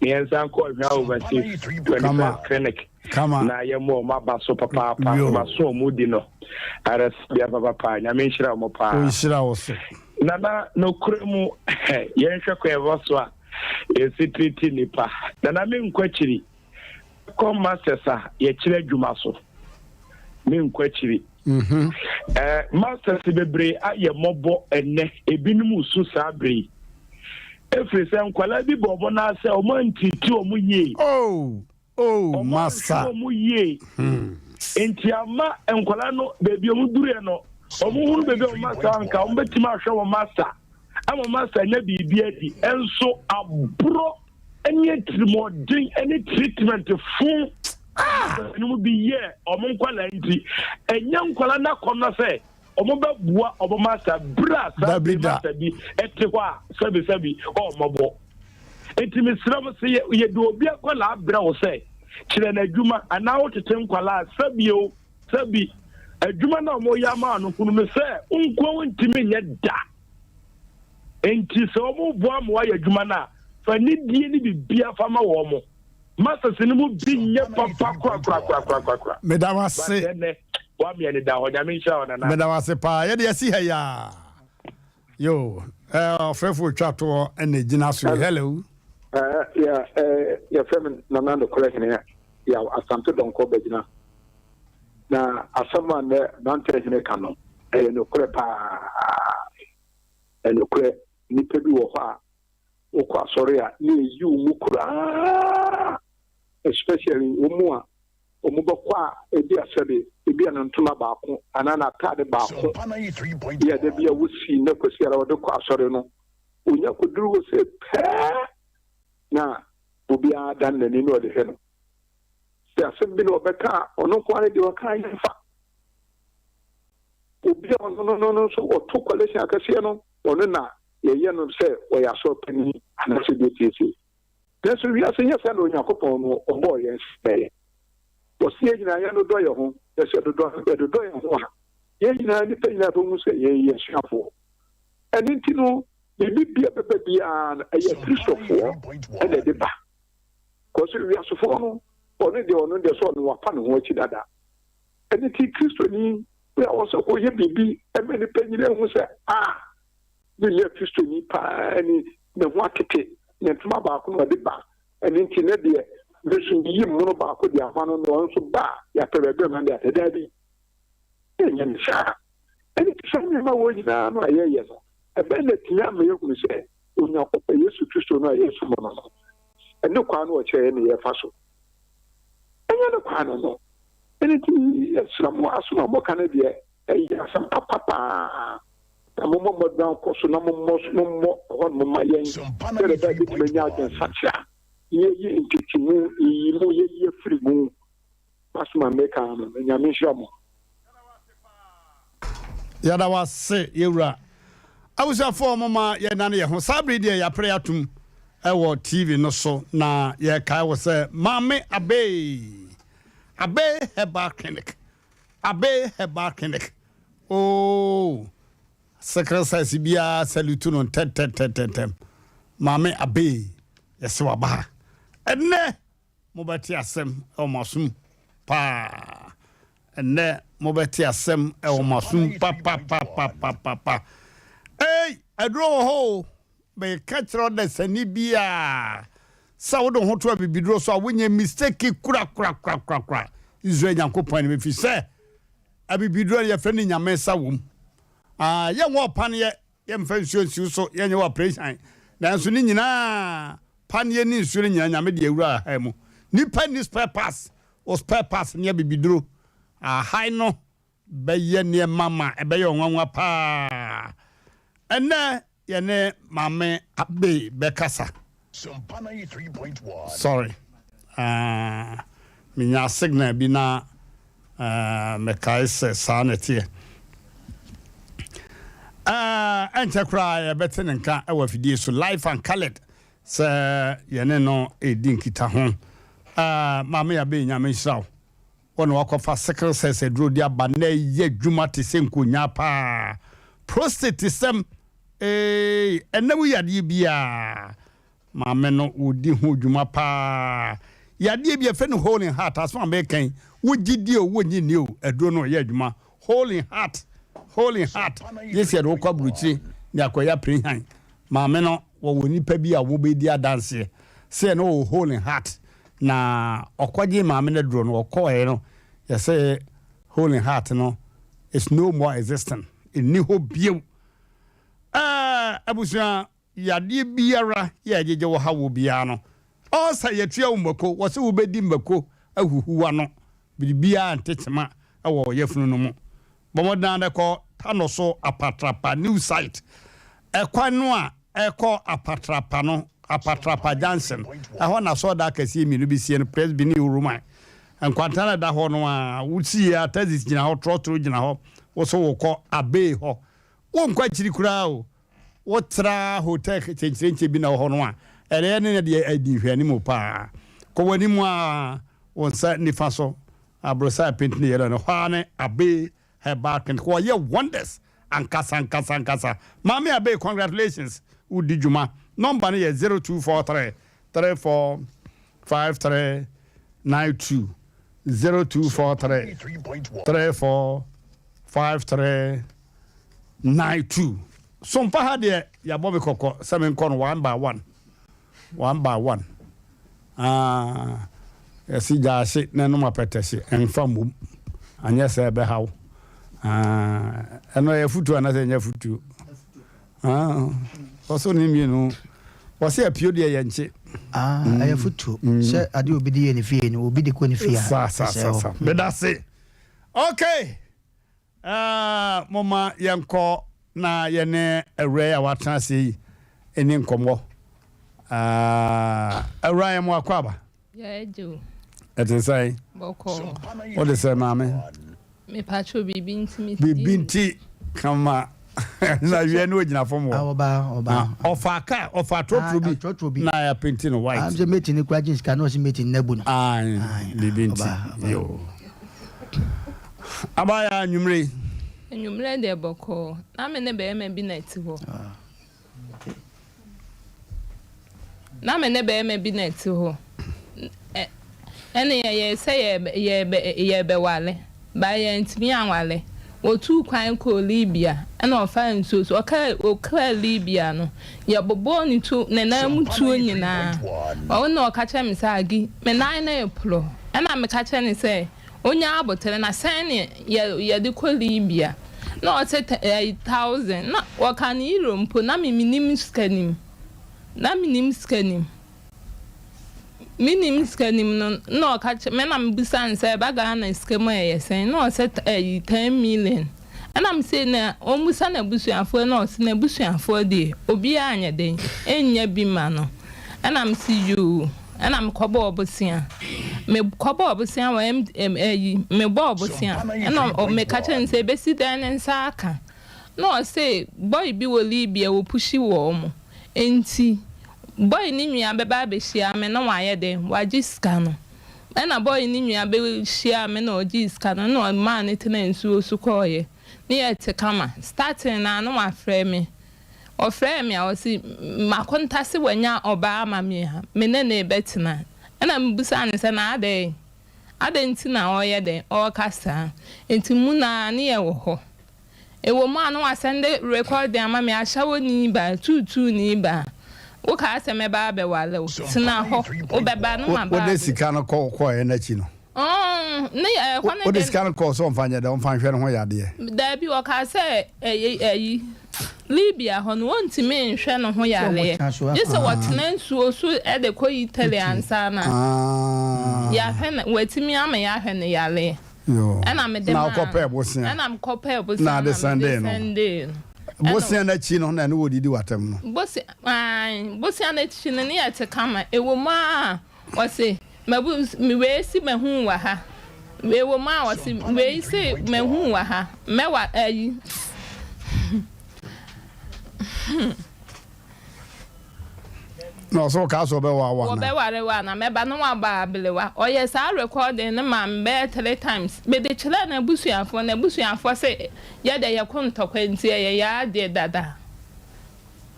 na yɛnsan nkɔ Ahwea Overseas 21st Clinic. Na yɛmmɔ wɔn aba so papaapa. Maso wɔn di no. Aresbea papapa. Nyame nhyira wɔn paa. Ɔnhyira wo so. Nana, nokorɛ mu, yɛnhwɛ kwan yɛbɛfa so a yɛsi treat nnipa. Nana, menkɔ akyiri. Kɔ masters a yɛkyerɛ adwuma so. Menkɔ akyiri. Mm-hmm. Eh, masters bebree ayɛ mmɔbɔ ɛnɛ, ebinom su saa bere yi. Ɛfiri sɛ nkwadaa bi bɔ wɔn nan sɛ wɔn antiriti wɔn yie. Oh, oh, masa. Wɔn anhwɛ wɔn yie. Hmm. Nti ama nkwadaa no baabi wɔn duruiɛ no, wɔn hunu baabi a wɔn masa anka wɔn bɛtumi ahwɛ wɔn masa ama wɔn masa anya biribi adi. Ɛnso aborɔ. ne atirimuɔden ne treatment fo a no mu bi yɛ wɔn nkwadaa nti, ɛnyɛ nkwadaa no akɔnnɔ sɛ wɔbɛboa wɔn masa bere a saa bere masa bi te hɔ a sɛbisɛbi ɔmmɔbɔ. Nti mesrɛ mo sɛ yɛde obi akwadaa brɛ wo sɛ kyerɛ no adwuma anaa wotete nkwadaa sɛbi o sɛbi adwuma no a wɔyɛ ama no hunu no sɛ wo nkoa wontumi nyɛ da. Enti sɛ wɔreboa ma wɔayɛ adwuma no a, fa nidie ne biribiara fa ma wɔn. Masters no mu bi nyɛ papa korakorakorakorakora. Meda wo ase. But ɛnɛ, woame ani da hɔ. Nyame nhyira wo Nana. Meda wo ase paa. Yɛde asi ha yi aa. Yo, eh, ɔfrɛfo otwa toɔ ɛna egyina so yi. Hello. Eh, yeah, eh, yɛfrɛ me Nana Nokorɛ Hene Yaw Asante Dɔnkɔ Bagyina. Na asɛm a nnɛ Mmeranteɛ Hene ka no, ɛyɛ nokorɛ paa. Ɛyɛ nokorɛ, nnipa bi wɔ hɔ a, wokɔ asɔre a, na ɛyi wo mu koraa, especially wɔn a wɔbɛkɔ a ebi a sɛbe ebi a ne ntoma baako anaa n'ataade baako yɛ da bi a wosi na kwasi ara wɔde kɔ asɔre no, onya kɔduru hɔ sɛ pɛɛ na obiara dan n'ani na ɔde hwɛ no. Sɛ asɛm bi na ɔbɛka a, ɔno nko ara deɛ ɔka a yɛmfa. Obi a ɔno no no nso ɔto kɔlɛhyɛn akɛseɛ no, ɔno na yɛyɛ no sɛ ɔyɛ asɔre panin anaasɛ deɛ siesie. Nanso wiase nyɛ saa na Onyankopɔn no ɔbɔɔ yɛn sɛ yɛyɛ. Ɔse yɛn nyinaa yɛnnodɔ yɛn ho, na sɛ yɛdodɔ yɛn ho a, yɛn nyinaa nnipa nyinaa bɛhu sɛ yɛyɛ yɛn asuafoɔ. Ɛno nti no, biribi bia bɛba biara no, ɛyɛ Kristofoɔ na ɛde ba. Kɔso wiasefoɔ no, ɔno deɛ ɔno deɛ sɛ ɔno wapa ne ho akyi dada. Ɛno nti Kristoni bi a ɔsɛ kɔyɛ biribi ma nnipa nyinaa hu sɛ a me nua Kristoni paa ni, ne ho atete, ne ntoma baako na ɔde ba, ɛno nti ne deɛ me nso meyi mmono baako de ama no na ɔno nso ba a yɛapɛ baabi ama no de atɛ. Daabi, ɛnyɛ ne saa. Ɛno nti saa nneɛma wɔ nyinaa no a yɛyɛ no, ɛbɛn na atumi ama yɛhunu sɛ Onyankopɔn, Yesu Kristo no a yɛsom no no, ɛne kwan no ɔkyerɛ yɛn na yɛfa so. Ɛnyɛ ne kwan no no. Ɛno nti yɛsrɛ mo, asɛm a moka no deɛ, ɛyɛ asɛm papa paa. Na mommɔ mmɔden nkɔ so na mommɔ mommɔ ɛhɔnom ma yɛn sɛdeɛ ɛbɛyɛ a yɛbɛtumi anya adwensakyera, na yɛayi ntetemu, nyiyimu, yɛayi afiri mu. M'asɛm a meka no no, Nyame nhyira mo. Yɛda wo ase yɛwura. Abusuafoɔ momma yɛnnane yɛn ho. Saa bere yi deɛ yɛapere atom wɔ TV no so na yɛrekae wo sɛ Maame Abey, Abey Herbal Clinic, Abey Herbal Clinic, oh, sickle cells biara salute no ntɛntɛntɛntɛm. Maame Abey, yɛse waba ha. Ɛnnɛ Mobɛte asɛm wɔ mo asom paa. Ɛnnɛ mobɛte asɛm wɔ mo asom papapapapapa. Ei, aduro wɔ hɔ o. Meka kyerɛ ɔdasani biara sɛ wode wo ho to abibiduro so a wonyɛ mistake korakorakorakorakora Israel Nyankopɔn anim ɛfiri sɛ abibiduro no yɛfrɛ no nyame nsa wom. Ah, yɛnwɔ ɔpaneɛ Yɛmfa nsuo nsi wo so, yɛnyɛ wo aprehyɛn, nanso ne nyinaa, paneɛ ne nsuo no nyinaa, Nyame de awura ahan mu. Nipa nni spare parts, wo spare parts ne abibiduro. Ahan no bɛyɛ nneɛma ma ɛbɛyɛ ɔnwanwa paa. Ɛnnɛ yɛne Maame Abbey bɛkasa. Sorry. Ah. Menyaa signal bi na mekae sɛ saa na ɛteɛ. Ɛnkyɛ koraa yɛbɛte ne nka wɔ afidie so live and colored sɛ yɛne no redi nkitaho. Maame Abbey Nyame nhyira wo. Wo na wakɔfa sickle cells aduro de aba na ɛyɛ adwuma te sɛ nkonyaa paa. Prostate sɛm, ee, ɛnam yadeɛ biara Maame no wodi ho dwuma paa. Yadeɛ bi yɛfrɛ no hole in heart asɛm a meka yi wogye di o wonnye nni o aduro no ɛyɛ adwuma hole in heart hole in heart gye sɛ yɛde wokɔ aburukyire ne akɔyɛ aprehan maame no wɔwɔ nipa bi a wɔbɛdi adanseɛ sɛ ɛno wɔ hole in heart na ɔkɔgye maame no aduro no ɔkɔɛ no yɛsɛ hole in heart no is no more existing ɛnni hɔ bio ɛɛ abusua Yadeɛ biara yɛ ɛgyegye wo ha wo biara no ɔsa yɛtua wo mako wɔse wo bɛdi mako ahuhu wano biribiara nte kyema wɔ wo yafunu no mu bɔ mmɔden ara na kɔ Tano so Apatrapa new site ɛkwan no a ɛkɔ Apatrapa no Apatrapa junction ɛhɔ na asɔɔdan akɛseɛ mmienu bi sie no Presby ne Roman nkwanta no ɛda hɔ no a wosie a taxis gyina hɔ trɔtrɔ gyina hɔ wo so wokɔ Abee hɔ wonkɔ akyiri koraa o Wotra hotel kyenkyerenkye bi na ɛwɔ hɔ no a, ɛyɛ ne deɛ adi nhwɛanim paa. Kɔ w'anim ara, wo nsa nifa so, aborosan a paint no yellow no, ɛhɔ ara ne Abbey Herbal Clinic. Wɔyɛ wonders ankasa ankasa ankasa. Maame Abbey, congratulations, wodi dwuma. Nɔmba no yɛ 0243 34 5392, 0243 34 53. 92 Sompa ha deɛ yɛabɔ me kɔkɔ sɛ menkɔ no one by one one by one ah, yɛse gyaahye na ɛnom apɛtɛhye ɛmfa mmom anyɛ sɛ ɛbɛha wo ah, ɛno ɛyɛ futuo anasɛ ɛnyɛ futuo ah, ɔso ne mmienu wɔse apio deɛ yɛnkye ah, ɛyɛ futuo mm. sɛ adeɛ obi de yɛ ne fie no obi de kɔ ne fie a sa sa sa sa meda se okay Ah, momma yɛnkɔ na yɛne awura yi a watena ase yi nni nkɔmmɔ. Ah, awura yɛn mo akɔ aba. Yɛagye o. Ɛte sɛn? Bɔkɔɔ. Wode sɛ maame? Mepatwo biribi nti me Biribi nti kama na wiɛ ne ogyina fam wɔ. Ɔba ɔba. Ɔfa ka ɔfa trɔtrɔ bi na yɛapenti no white. Ah, sɛ meti ne kura jeans ka na ɔsi meti ne bu no. Ah, biribi nti. Yo. Abaayewa anwummere yi. Anwummerɛ deɛ bɔkɔɔ. Na me ne barima bi na ɛte hɔ. Na me ne barima bi na ɛte hɔ. Ɛne yɛyɛɛ sɛ yɛrebɛware, but yɛantumi anware. Wɔtuu kwan kɔɔ Libya, ɛna ɔfaa nsuo so. Ɔkaa ɔkaa Libya no, yɛbobɔɔ ne tuo ne nan mu tuo nyinaa. Ɔno na ɔka kyerɛɛ me sɛ, Agi, me nan no reporɔ. Ɛna meka kyerɛɛ no sɛ, Onya aboterɛ na sɛn ne yɛ yɛde kɔ Libya na ɔse ɛyi thousand na ɔka no euro mpo na me menim sika nim na menim sika nim menim sika nim no na ɔka kyerɛ me na mebusa no sɛ ɛba Ghana sika mu a ɛyɛ sɛn na ɔse ɛyi ten million ɛna me se na ɔmmusa n'abusuafoɔ na ɔse n'abusuafoɔ deɛ obiara nyɛ dɛn nnya bi ma no ɛna me se yoo ɛna me kɔbɔɔ bosea me kɔbɔɔ bosea wɔ ɛm ɛm ɛyi me bɔɔ bosea ɛna ɔ me ka kyerɛ no sɛ ebesi dɛn ne nsa aka na ɔse boy bi wɔ Libya wɔ pushi wɔ ɔmo nti boy ne nua bɛba abɛhyia me na wayɛ dɛn wagye sika no. Ɛna boy no nua bɛ hyiaa me na ɔgyee sika no na ɔmaa no tenaa nsuo so kɔɔeɛ ne yɛ te kama starting no ara na wafrɛ me ɔfrɛɛ me a ɔse makonta se wanya ɔbaa ama me a me ne no rebɛtena ɛna me busaa no sɛ na adɛn adɛn nti na ɔreyɛ dɛn ɔreka saa nti mu no ara ne yɛ wɔ hɔ Ɛwɔ mu a na wasɛnde rekɔɔden ama me, Ahyɛwoni ba, tuutuuni ba, wokaa sɛ mɛba abɛware wo, tena hɔ, wobɛba na maba Wode abɛ. sika no kɔ kɔɔɛ no akyi no? Ɔɔn, ne ɛhɔ no Wode deɛ. sika no kɔɔ sɛ ɔmfa nyɛ dɛn, ɔmfa nhwɛ ne ho yadeɛ? Daabi, ɔkaa sɛ ɛyi, ɛyi, Libya hɔ no, wɔntumi nhwɛ ne ho yareɛ, gye sɛ wɔtena nsuo so de kɔ Italy ansa na yɛahwɛ no, wɔatumi ama yɛahwɛ no yareɛ. Yoo. Ɛna mede Na maa wokɔpɛɛ no. bosea. Ɛna mekɔpɛɛ bosea Na na ade mede sɛndee no. sɛndee no. Ɛna Bosea no akyi no na ɛne wo didi w'atɛm no. Bosea, ae, bosea no akyi no ne yɛte kama. Ɛwɔ mu ara a, ɔse, Mabu me wei se mahu wɔ ha. Wei wɔ mu a ɔse wei se mahu wɔ ha. Mɛwa ayi. Na ɔsɛ ɔkaa sɛ ɔbɛwa wo anaa? Wɔbɛware wo anaa? Mɛba na wabɔ abelewa. Ɔyɛ saa recording no maa me bɛyɛ 3 times. Mede kyerɛɛ n'abusuafoɔ, n'abusuafoɔ se yɛdeɛ yɛko ntɔkwa nti ɛyɛ yɛn adeɛ dada.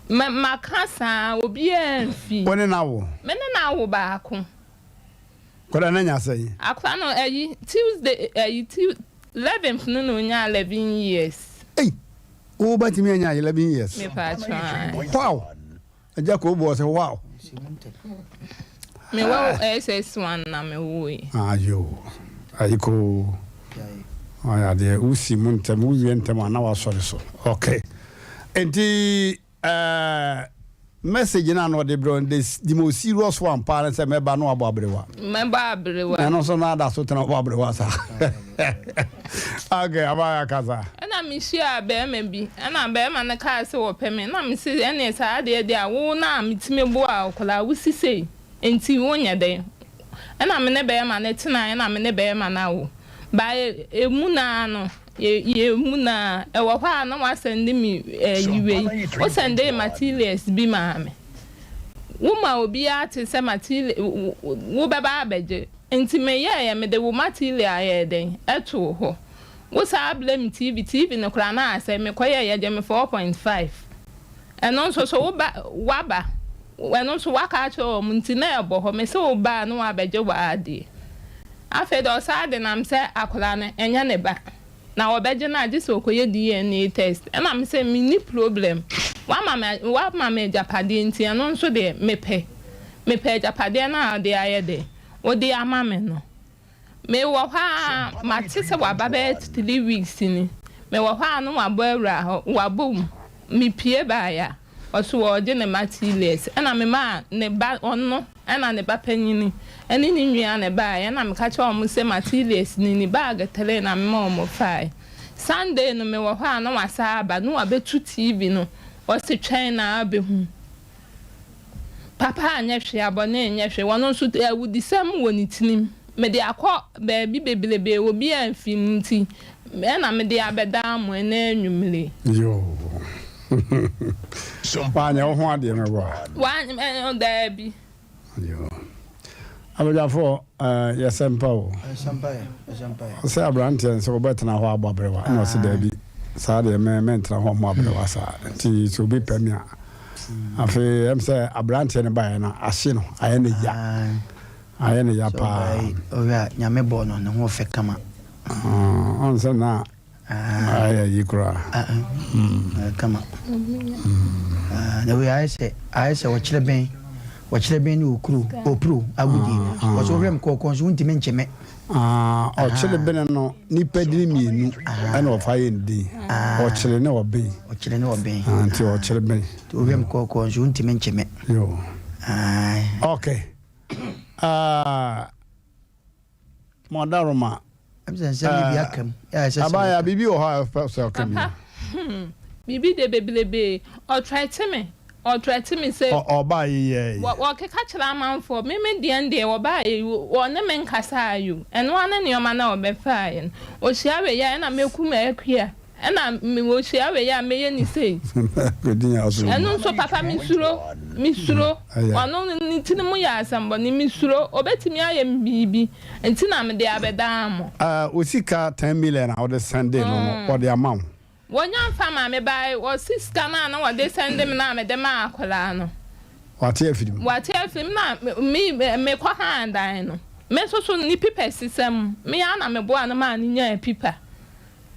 Ma maka saa obiara amfi. Wo ne no awo? Me ne no awo baako. Akwadaa no anya sɛn? Akwadaa no ayi Tuesday ayi tu 11th no na onyaa 11 years. Ei! Wo ba tumi anya 11 years? Me pa kyɛw. Wow! Agya koo bɔɔ sɛ wow. Me wɔ SS1 na me woe. Ayo, ayi koo. Ɔyɛ adeɛ, wosi mu ntɛm, wowie ntɛm a na wasɔre so. Okay. Nti eh, message no a na ɔde brɛ the, the most serious one paa ne sɛ mɛba na wabɔ aberewa. Mɛbɔ aberewa. Na ɛno nso na ada so tena ɔbɔ aberewa saa. Okay, abaya kasa. Ɛna mehyiaa barima bi, ɛna barima no kaa sɛ ɔpɛ me, ɛna mese ɛneɛ saa adeɛ deɛ a wo na metumi boa wo koraa, wosi sei nti wonyɛ dɛn? Ɛna me ne barima no tenaeɛ ɛna me ne barima no awo. But ɛmu no ara no, yɛ mu no ara, ɛwɔ hɔ a na wasɛnde me ɛyi wei, wosɛndee materials bi maa me. Woma obiara te sɛ material, wobɛba abɛgye. Nti meyɛeɛ, mede wo material yɛɛ dɛn? Ɛtoo hɔ. Wo saa brɛ me TV, TV no koraa na asɛe, mekɔyɛɛ yɛgye me 4.5. Ɛno nso so wo ba, waba, ɛno nso waka akyerɛ wɔn nti na ɛbɔ hɔ, mese wo ba a na wabɛgye w'adeɛ. Afei deɛ ɔsaa de nam sɛ akwadaa no ɛnyɛ ne ba, na wɔbɛgye no a gye sɛ ɔkɔyɛ DNA test. Ɛna mese menni problem, wama me, wama me agyapadeɛ nti ɛno nso deɛ mepɛ, mepɛ agyapadeɛ no a wode ayɛ dɛn, wode ama me no. Mewɔ hɔ ara, mate sɛ waba bɛyɛ 3 weeks ni. Mewɔ hɔ a na wabɔ awura hɔ, wabɔ mu. Mepue baeɛ a, ɔse ɔregye ne materials. Ɛna memaa ne ba, ɔno ɛna ne ba panyini ɛne ne nua na ɛbaeɛ. Ɛna meka kyerɛɛ wɔn sɛ materials no ni, bag three na mema wɔn faeɛ. Sunday no mewɔ hɔ a na wasan aba na wabɛtu TV no. Ɔse twɛn na abɛhu. Papa anyɛ hwee, abɔne nyɛ hwee. Ɔno nso awudisɛm wɔ ne tirim. Mede akɔ baabi bebrebe, obi amfi mu nti, ɛna mede abɛdaa mo ɛnɛ anwummere. Yoo. Wanyɛ wo ho adeɛ mɛbɔ a? Wanyɛ, daabi. Yoo. Abadwafoɔ, yɛsɛ mpa o. Ɔsɛ aberanteɛ no sɛ wobɛtena hɔ abɔ aberewa. Ɛna ɔsɛ daabi. Saa deɛ mɛ mɛntena hɔ mmɔ aberewa saa. Nti sɛ obi pɛ me a. Afei ɛm sɛ aberanteɛ no baeɛ no ahye no ayɛ ne ya. Ayɛ ne ya paa. Ɔhwɛ a Nyame bɔɔ no ne ho ɔfɛ kama. Ɔn sɛ na ayɛ yi koraa. Kama. Na wei ayɛ sɛ ayɛ sɛ ɔkyerɛ bɛn ɔkyerɛ bɛn ne okuro opuro agodie. Ɔsɛ ɔhwɛ me kɔkɔɔ nso wontumi nkye me. Ɔkyere bene no nipa dini mmienu ɛna ɔfa yɛ ne din. Ɔkyere ne ɔben. Ɔkyere ne ɔben. Nti ɔkyere bene. Nti wohwɛ me kɔkɔɔ nso wontumi nkye me. Yo. Okay. Mɔdaroma. Abaya biribi wɔ hɔ a ɛpɛ sɛ ɔka bi. Papa, biribi de bebrebe ɔtrɛte me ɔtrɛte me sɛ. Ɔbaa yi yɛ yi. Wɔkeka kyerɛ amanfoɔ me me deɛ deɛ ɔbaa yi ɔne me nkasa yi o ɛno ara ne nneɛma na ɔbɛfaa yɛ no ohyia wei a ɛna mɛkum akua ɛna ohyia wei a mɛyɛ ne sei ɛno nso papa mesuro mesuro ɔno ne tiri mu yɛ asɛmbɔne mesuro obɛtumi ayɛ me biribi nti na mede abɛdaa mo. O sika 10 million a wɔde sɛnde no no wɔde ama wo. Wɔnya mfa ma me bae wɔsi sika no a na wɔde sɛnde me na mede maa akwadaa no. Wate afiri mu. Wate afiri mu na me mekɔ han dan no me nso so ne pipa sisa mu me ara na meboa no maa no nyaa pipa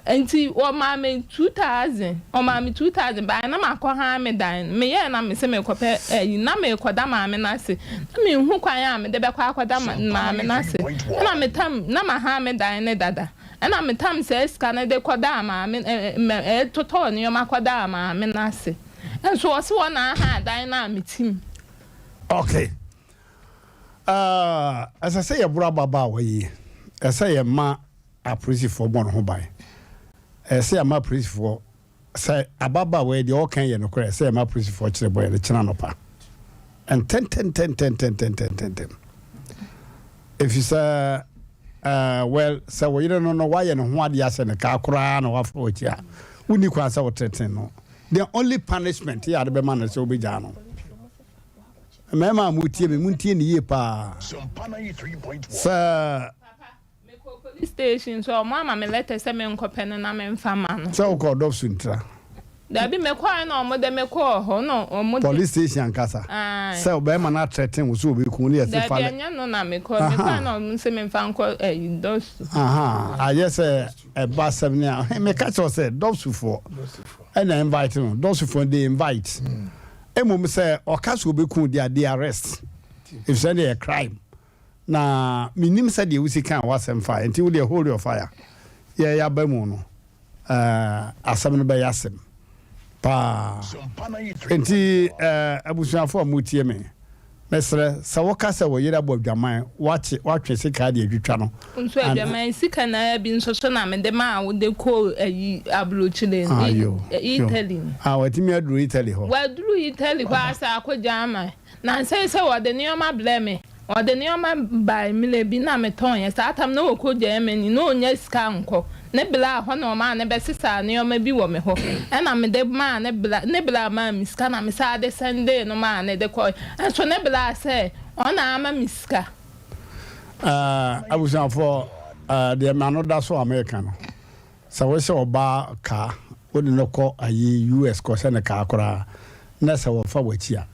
nti wɔmaa me 2,000 wɔmaa me 2,000 bae na makɔ han me dan no meyɛɛ na mese mekɔpɛ ayi na mekɔda maame no ase na menhu kwan a mede bɛkɔ akɔda maame no ase ɛna metam na mahan me dan ne dada ɛna metam saa sika no de kɔdaa maame ɛtotɔɔ nneɛma kɔdaa maame no ase nso ɔse wɔ na aha dan no a metim. Okay. Ɛsɛ sɛ yɛboro ababaawa yi, ɛsɛ yɛma apolisifoɔ bɔ ne ho ban. Ɛsɛ yɛma apolisifoɔ sɛ ababaawa yi deɛ ɔka yɛ nokorɛ, ɛsɛ yɛma apolisifoɔ kyerɛ bɔ yɛ no kyena nɔpa. Ntɛntɛntɛntɛntɛntɛntɛntɛm. Efisɛ eh, well, sɛ wo yere no no woayɛ ne ho adeɛ ahyɛ no kaa koraa na wafa w'akyi a, wonni kwan sɛ woteten no. The only punishment yɛ ade bɛma no sɛ wobɛgyaa no. Mmarima a motie me, montie ne yie paa. Sɛ Mekɔɔ police station nso a, wɔn ama me letter sɛ menkɔpɛ no na memfa ma no. Sɛ wokɔɔ Dɔfso ntira? Dabi, mekɔɔɛ na wɔn de me kɔɔ hɔ na wɔn de. Police station ankasa? Ae. Sɛ ɔbarima no athreaten wo sɛ ɔbɛku wo ne yɛse fa Dabi, le. ɛnyɛ no na mekɔɔ, mekɔɔɛ na wɔn se memfa nkɔ ɛyi Dɔfso. Ahaa, ayɛ sɛ ɛba asɛm no a, he meka kyerɛ wo sɛ Dɔfsofoɔ ɛna invite no, Dɔfsofoɔ they invite. Mmom sɛ ɔka sɛ ɔbɛku wo deɛ a, they arrest, efisɛ ɛnde ɛyɛ crime. Na mennim sɛdeɛ wosi kaa w'asɛm faeɛ, nti wo deɛ hold your fire. Yɛ yɛaba mu no, eh, asɛm no bɛyɛ asɛm paa. Nti eh, abusuafoɔ a motie me, mesrɛ, sɛ woka sɛ wo yere abɔ adwaman, woakye, woatwe sekaa de atwitwa no. Nso adwaman sika no ara bi nso so na mede maa wo de kɔɔ ayi aburokyire no, Ah, yo, yo. Italy no. Ah, watumi aduru Italy hɔ. Waduru Italy hɔ ara sɛ akɔ German. Nansa yi sɛ wɔde nneɛma brɛ me. Wɔde nneɛma bae mmerɛ bi na metɔeɛ. Saa tam no na ɔkɔ Germany na ɔnnya sika nkɔ. Ne bra hɔ na ɔmaa no bɛsesaa nneɛma bi wɔ me hɔ. Ɛna mede maa ne bra. Ne bra maa me sika na mesan de sɛndee no maa no de kɔeɛ. Nso ne bra sɛ ɔna ama me sika. Eh, abusuafoɔ, eh, deɛ m'ano da so a meka no, sɛ wohyɛ ɔbaa kaa, wode no kɔ ayi US kɔhyɛ no kaa koraa, na sɛ wɔfa w'akyi a,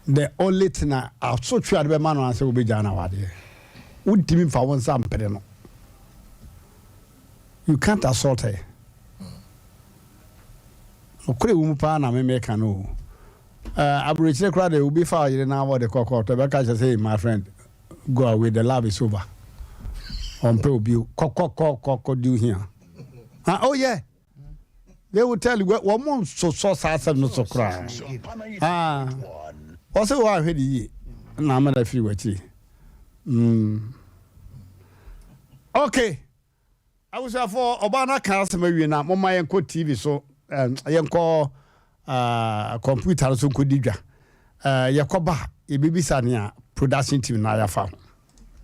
the only thing a asotwe a de bɛma no ansɛ wobɛgyaa no awadeɛ. Wontumi mfa wo nsa mpere no. You can't assault her. Nokorɛ wɔ mu paa na me meka no o. Uh, aburokyire koraa de obi fa ɔyere na wɔde kɔ court ɛbɛka kyerɛ sɛ my friend go away the love is over. Ɔmpɛ obi kɔ kɔ kɔ kɔ kɔ di ohia. Ah, oh yeah. They will tell you wɔn mo nsosɔ saa asɛm no so koraa. Ah, wɔsɛ wɔn ahwɛ ne yie na ama na afiri w'akyiri. Mm. Okay. Abusuafoɔ, ɔbaa no aka asɛm awie na momma yɛnkɔ TV so, yɛnkɔ kɔmputa no so nkɔdi dwa. Yɛkɔba a, yɛbɛbisa nea production team no ayɛ afa ho.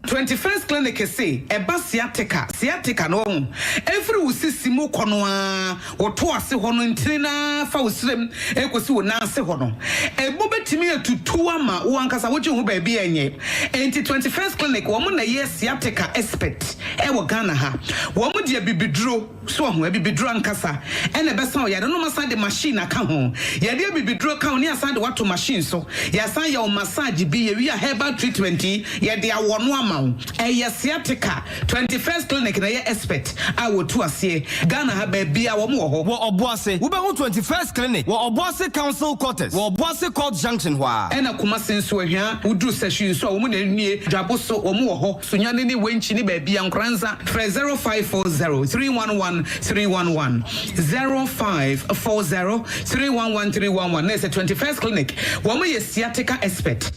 21st Clinic se ɛba sciatica, sciatica no wahu, ɛfiri wo sisi mu kɔ no ara, wo to ase hɔ no ntini no ara fa wo srem ɛkɔsi wo nan ase hɔ no, ɛmu bɛtumi atutu ama wo ankasa wogye ho baabi ɛnyɛ. Enti 21st Clinic wɔn na ɛyɛ sciatica expert ɛwɔ Ghana ha. Wɔn de abibiduro. So wahu? Abibiduro ankasa na ɛbɛsa wo yare no. Wɔasan de machine aka ho. Yɛde abibiduro ka ho na yɛasan de wo ato machine so. Yɛasan yɛ wo massage bi. Yɛwie a herbal treatment yi, yɛde awɔ no ama wo. Ɛyɛ sciatica. 21st Clinic na ɛyɛ expert a wɔtu aseɛ. Ghana ha baabiara wɔn wɔ hɔ. Wɔ Ɔboase, wobɛhu 21st Clinic wɔ Ɔboase Council Quarters wɔ Ɔboase Court Junction hɔ ara. Ɛna Kumasi nso, Ahwea, woduru Sahwi nso a wɔn na ɛnie. Dwabo so, wɔn wɔ hɔ. Sunyani ne Wenchi ne baabia Nkoranza frɛ 0540 311 311 0540 311 311 na ɛsɛ 21st clinic wɔn yɛ sciatica expert.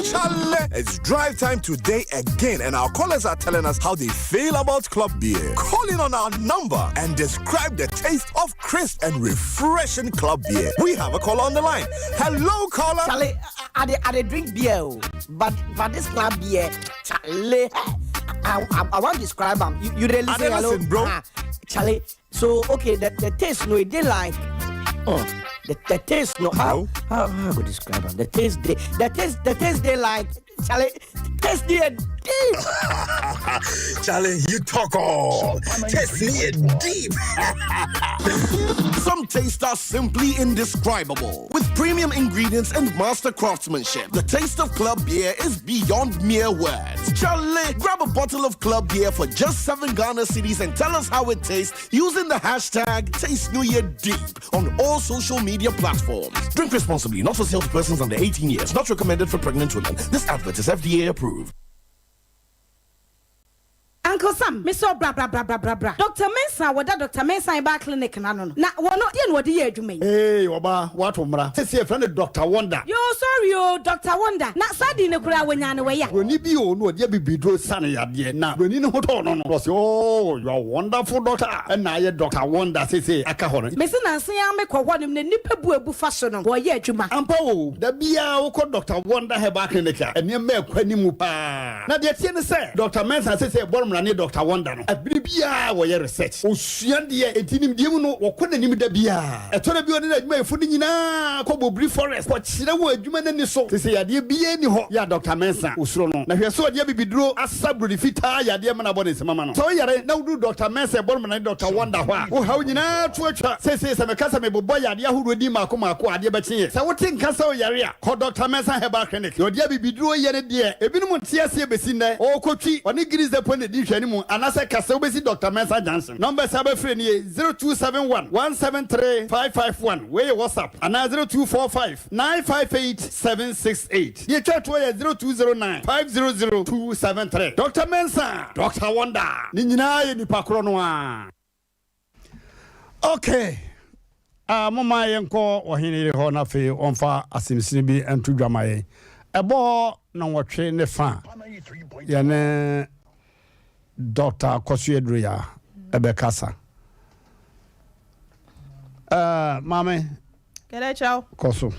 Chale, it's drive time today again, and our callers are telling us how they feel about club beer. Call in on our number and describe the taste of crisp and refreshing club beer. We have a caller on the line. Hello, caller. Chale, I, I, I, I drink beer, oh, but but this club beer, chale, I, I, I want to describe them. You, you really say hello, listen, bro. Ah, chale, so okay, the, the taste no, it did like. Oh, the, the taste no how how how I go describe am the taste dey the taste the taste dey like chale taste dey deep. Charlie, you talk all. Taste me deep. Some tastes are simply indescribable. With premium ingredients and master craftsmanship, the taste of club beer is beyond mere words. Charlie, grab a bottle of club beer for just 7 Ghana cedis and tell us how it tastes using the hashtag TasteNewYearDeep on all social media platforms. Drink responsibly, not for sale to persons under 18 years, not recommended for pregnant women. This advert is FDA approved. Uncle Sam, mesrɛ wo bra bra bra bra bra bra. Doctor Mensah a wɔda Doctor Mensah Herbal Clinic no ano no, na wɔno, deɛn na wɔde yɛ adwuma yi? Eei ɔbaa, woato mmara. Seesei yɛfrɛ no Doctor Wonder. Yoo, sorry oo, Doctor Wonder. Na saa din no koraa, wɔnyaa no wɔ ya? Buroni bi oo, na ɔde abibiduro sa no yadeɛ, na buroni no ho tɔɔ no no, na ɔse, Oh, you are wonderful doctor. Ɛna ayɛ Doctor Wonder seesei aka hɔ no. Mese nansa yi ara mekɔ hɔnom na nnipa bu abu fa so no, wɔyɛ adwuma. Ampa oo, da biara wokɔ Doctor Wonder Herbal Clinic a, nneɛma ɛkɔ anim paa. Na deɛ ɛteɛ ne sɛ, Doctor Mensah seesei ɛbɔ no mmara ne Doctor Wonder no, bere biara wɔyɛ research, wɔsua deɛ, enti nimdeɛ mu no, wɔkɔ n'anim da biara. Ɛtɔ da bi a ɔne n'adwumayɛfo no nyinaa kɔ Bobiri Forest kɔkyerɛ wɔn adwuma no ani so. Seesei yadeɛ biara nni hɔ yɛ a Doctor Mensah osuro no. Na hwɛ sɛ ɔde abibiduro asa buroni fitaa yadeɛ ma no abɔ ne nsam ama no. Sɛ woyare na woduru Doctor Mensah ɛbɔ no mmara ne Doctor Wonder hɔ a, wo haw nyinaa to atwa. Seesei sɛ meka sɛ mebobɔ yadeɛ ahodoɔ din mmaako mmaako a, adeɛ bɛkye yɛn. Sɛ wote nka sɛ woyare a, Kɔ Dɔkta Mensah Herbal Clinic. Deɛ ɔde abibiduro yɛ no deɛ, ebinom nte aseɛ bɛsi nnɛ. Ɔrekɔtwi, ɔne Guinness Depot na ɛdi nhwɛanimu, anaasɛ ka sɛ wobɛsi Dɔkta Mensah Junction. Numbers a wobɛfrɛ nie, 0271 173 551, wei yɛ WhatsApp, anaa 0245 958 768. Deɛ ɛtwa toɔ yɛ 0209 500 273. Dɔkta Mensah, Dɔkta Wonder, ne nyinaa yɛ nipa korɔ no ara. Okay. Ah, momma yɛnkɔ ɔhene yere hɔ na afei ɔmfa asɛmsini bi nto dwa ma yɛn. Ɛbɔ nnɔnwɔtwe ne fa a, yɛne Dɔkta Kɔso Aduroya ɛbɛkasa. Uh, maame. Kɛdɛ kyɛw. Kɔ so.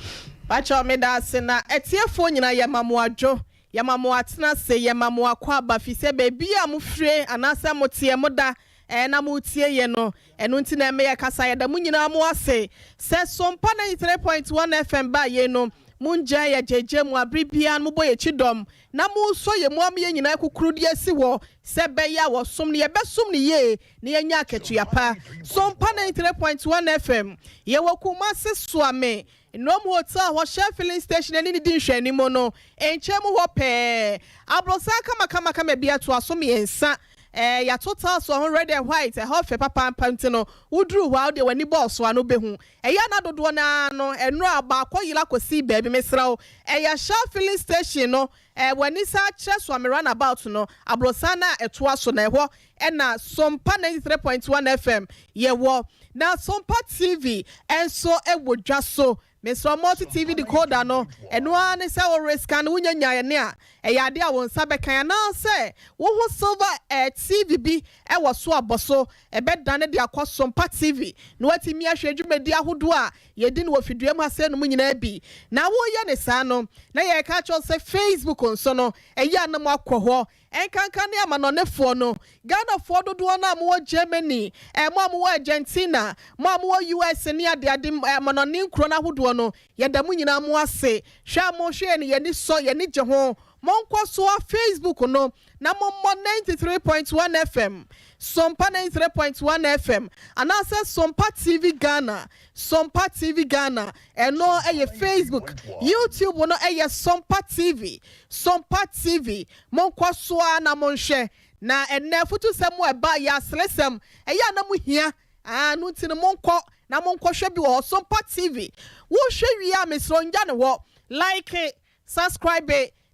Pakyɛw meda ase na atiefoɔ nyinaa yɛma mo adwo, yɛma mo atena ase, yɛma mo akwaaba fi sɛ baabi a mofire anaasɛ moteɛ moda Ɛɛ na moretie yɛn no, ɛno nti na ɛma yɛkasa. Yɛda mo nyinaa mo ase sɛ Sompa 93.1 FM baa yei no, mongyae yɛ gyegye mu abere biara no mobɔ yɛn akyi dɔm na mosɔ yɛn mu ama yɛn nyinaa kukuru de asi hɔ sɛ ɛbɛyɛ a wɔsom no yɛbɛsom no yie na yɛanya akatua pa. Sompa 93.1 FM, yɛwɔ Kumasi Suame Nnom Hotel hɔ, Shell Filling Station ne ne di nhwɛanim no nkyɛn mu hɔ pɛɛ. Aborosan kamakamakama bi ɛtoa so mmiɛnsa. Ɛɛ, yɛato tiles wɔ ho red and white, ɛhɔ fɛ papaapa nti no, woduru hɔ a, wodeɛ w'ani bɔɔ so a na wobɛhu. Ɛyɛ a na dodoɔ no ara no, nnora baako yera kɔsi baabi. Mesrɛ wo, ɛyɛ Shell Filling Station no, ɛɛ, w'ani san kyerɛ Suame Runabout no, aborosan no a ɛtoa so no, ɛhɔ na Sompa 93.1 FM yɛwɔ. Na Sompa TV nso wɔ dwa so. Mesrɛ wo multi TV decoder no, ɛno ara ne sɛ wo rescan no wonya nyaeɛ ne a, ɛyɛ adeɛ a wo nsa bɛkan anaasɛ woho silver eh, TV bi wɔ so a bɔ so, ɛbɛdane de akɔ Sompa TV na woatumi ahwɛ dwumadi ahodoɔ a yɛdi no wɔ fidua mu ha sɛ nom nyinaa bi. Na woyɛ ne saa no, na yɛreka akyerɛ wo sɛ Facebook nso no, ɛyɛ a na moakɔ hɔ Nkanka ne amanɔnefoɔ no, Ghanafoɔ dodoɔ no a mowɔ Germany, eh, mo a mowɔ Argentina, mo a mowɔ US ne adeade, eh, amanɔne nkuro no ahodoɔ no, yɛda mo nyinaa mo ase. Hwɛ a mohwɛ yɛn no, yɛn ani sɔ, yɛn ani gye ho. Monkɔ so a Facebook no na mommɔ 93.1 FM, Sompa 93.1 FM, anaasɛ Sompa TV Ghana, Sompa TV Ghana, ɛno yɛ Facebook. YouTube no yɛ Sompa TV, Sompa TV, Monkɔ so ara na monhwɛ. Na ɛnnɛ afutusɛm a ɛba yɛ aseresɛm, ɛyɛ a na mohia, ah, ɛno nti no monkɔ na monkɔhwɛ bi wɔ hɔ. Sompa TV, wohwɛ wie a mesrɛ wo ngya no hɔ, like, subscribe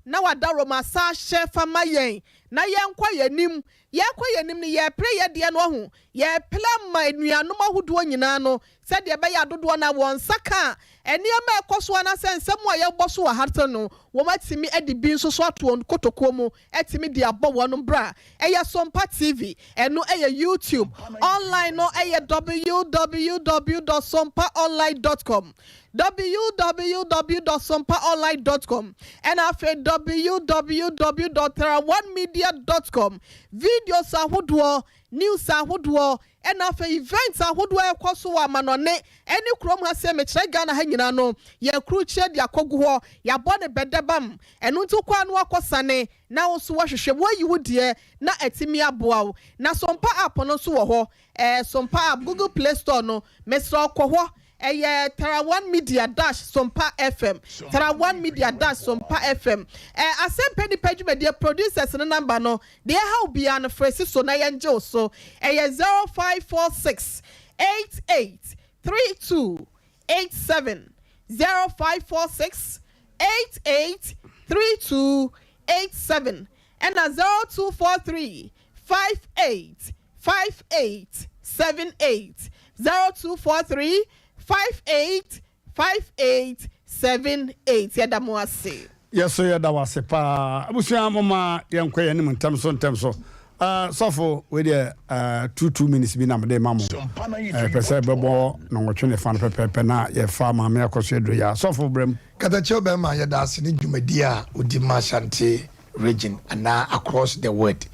na w'adaworoma san hyɛ fa ma yɛn na yɛnkɔ yɛn anim. Yɛrekɔ yɛn anim no yɛrepere yɛn deɛ no wahu, yɛrepere ama anuanom ahodoɔ nyinaa no sɛdeɛ ɛbɛyɛ a dodoɔ no ara wɔn nsa ka nneɛma a ɛkɔ so anaasɛ nsɛm a yɛbɔ so wɔ ha sɛ no, wɔatumi de bi nso so ato wɔn kotokuo mu atumi de abɔ wɔn bra. Ɛyɛ Sompa TV, ɛno yɛ YouTube, online no yɛ www dot sompaonline dot com, www dot sompaonline dot com, ɛna afei www dot teraonemedia dot com. Videos ahodoɔ, news ahodoɔ, Ɛna afei events ahodoɔ a ɛkɔ so wɔ amanɔne ɛne kurom ha sei mekyerɛ Ghana ha nyinaa no yɛakrukyire de akɔgu hɔ, yɛabɔ no bɛdɛbam, ɛno nti wokɔ a na woakɔ sane na wo nso woahwehwɛ mu ayi wo deɛ na atumi aboa wo. Na Sompa app no nso wɔ hɔ, ɛɛ Sompa app Google Play Store no mesrɛ wo kɔ hɔ Ɛyɛ Tara One Media dash Sompa FM. Tara One Media dash Sompa FM. Ɛ Asɛmpɛ Nipa dwumadie producers no number no, deɛ ɛha wo biara no frɛ si so na yɛngye wo so. Ɛyɛ 0546 88 32 87. 0546 88 32 87 ɛna 0243. 58 58 78 0243 58 58 78 Yɛda mo ase. Yɛso yɛda wo ase paa. Abusua momma yɛnkɔ yɛn anim ntɛm so ntɛm so. Uh, sɔfo, wei deɛ uh, 2 minutes bi na mede ma mo. Uh, pɛ sɛ bɛbɔ nɔnwɔtwe ne fa no pɛpɛɛpɛ na yɛfa maame akɔ so aduro yɛ. Sɔfo brɛm. Katakyɛw bɛrima yɛda ase ne dwumadi a odi ma Ashanti region anaa across the world.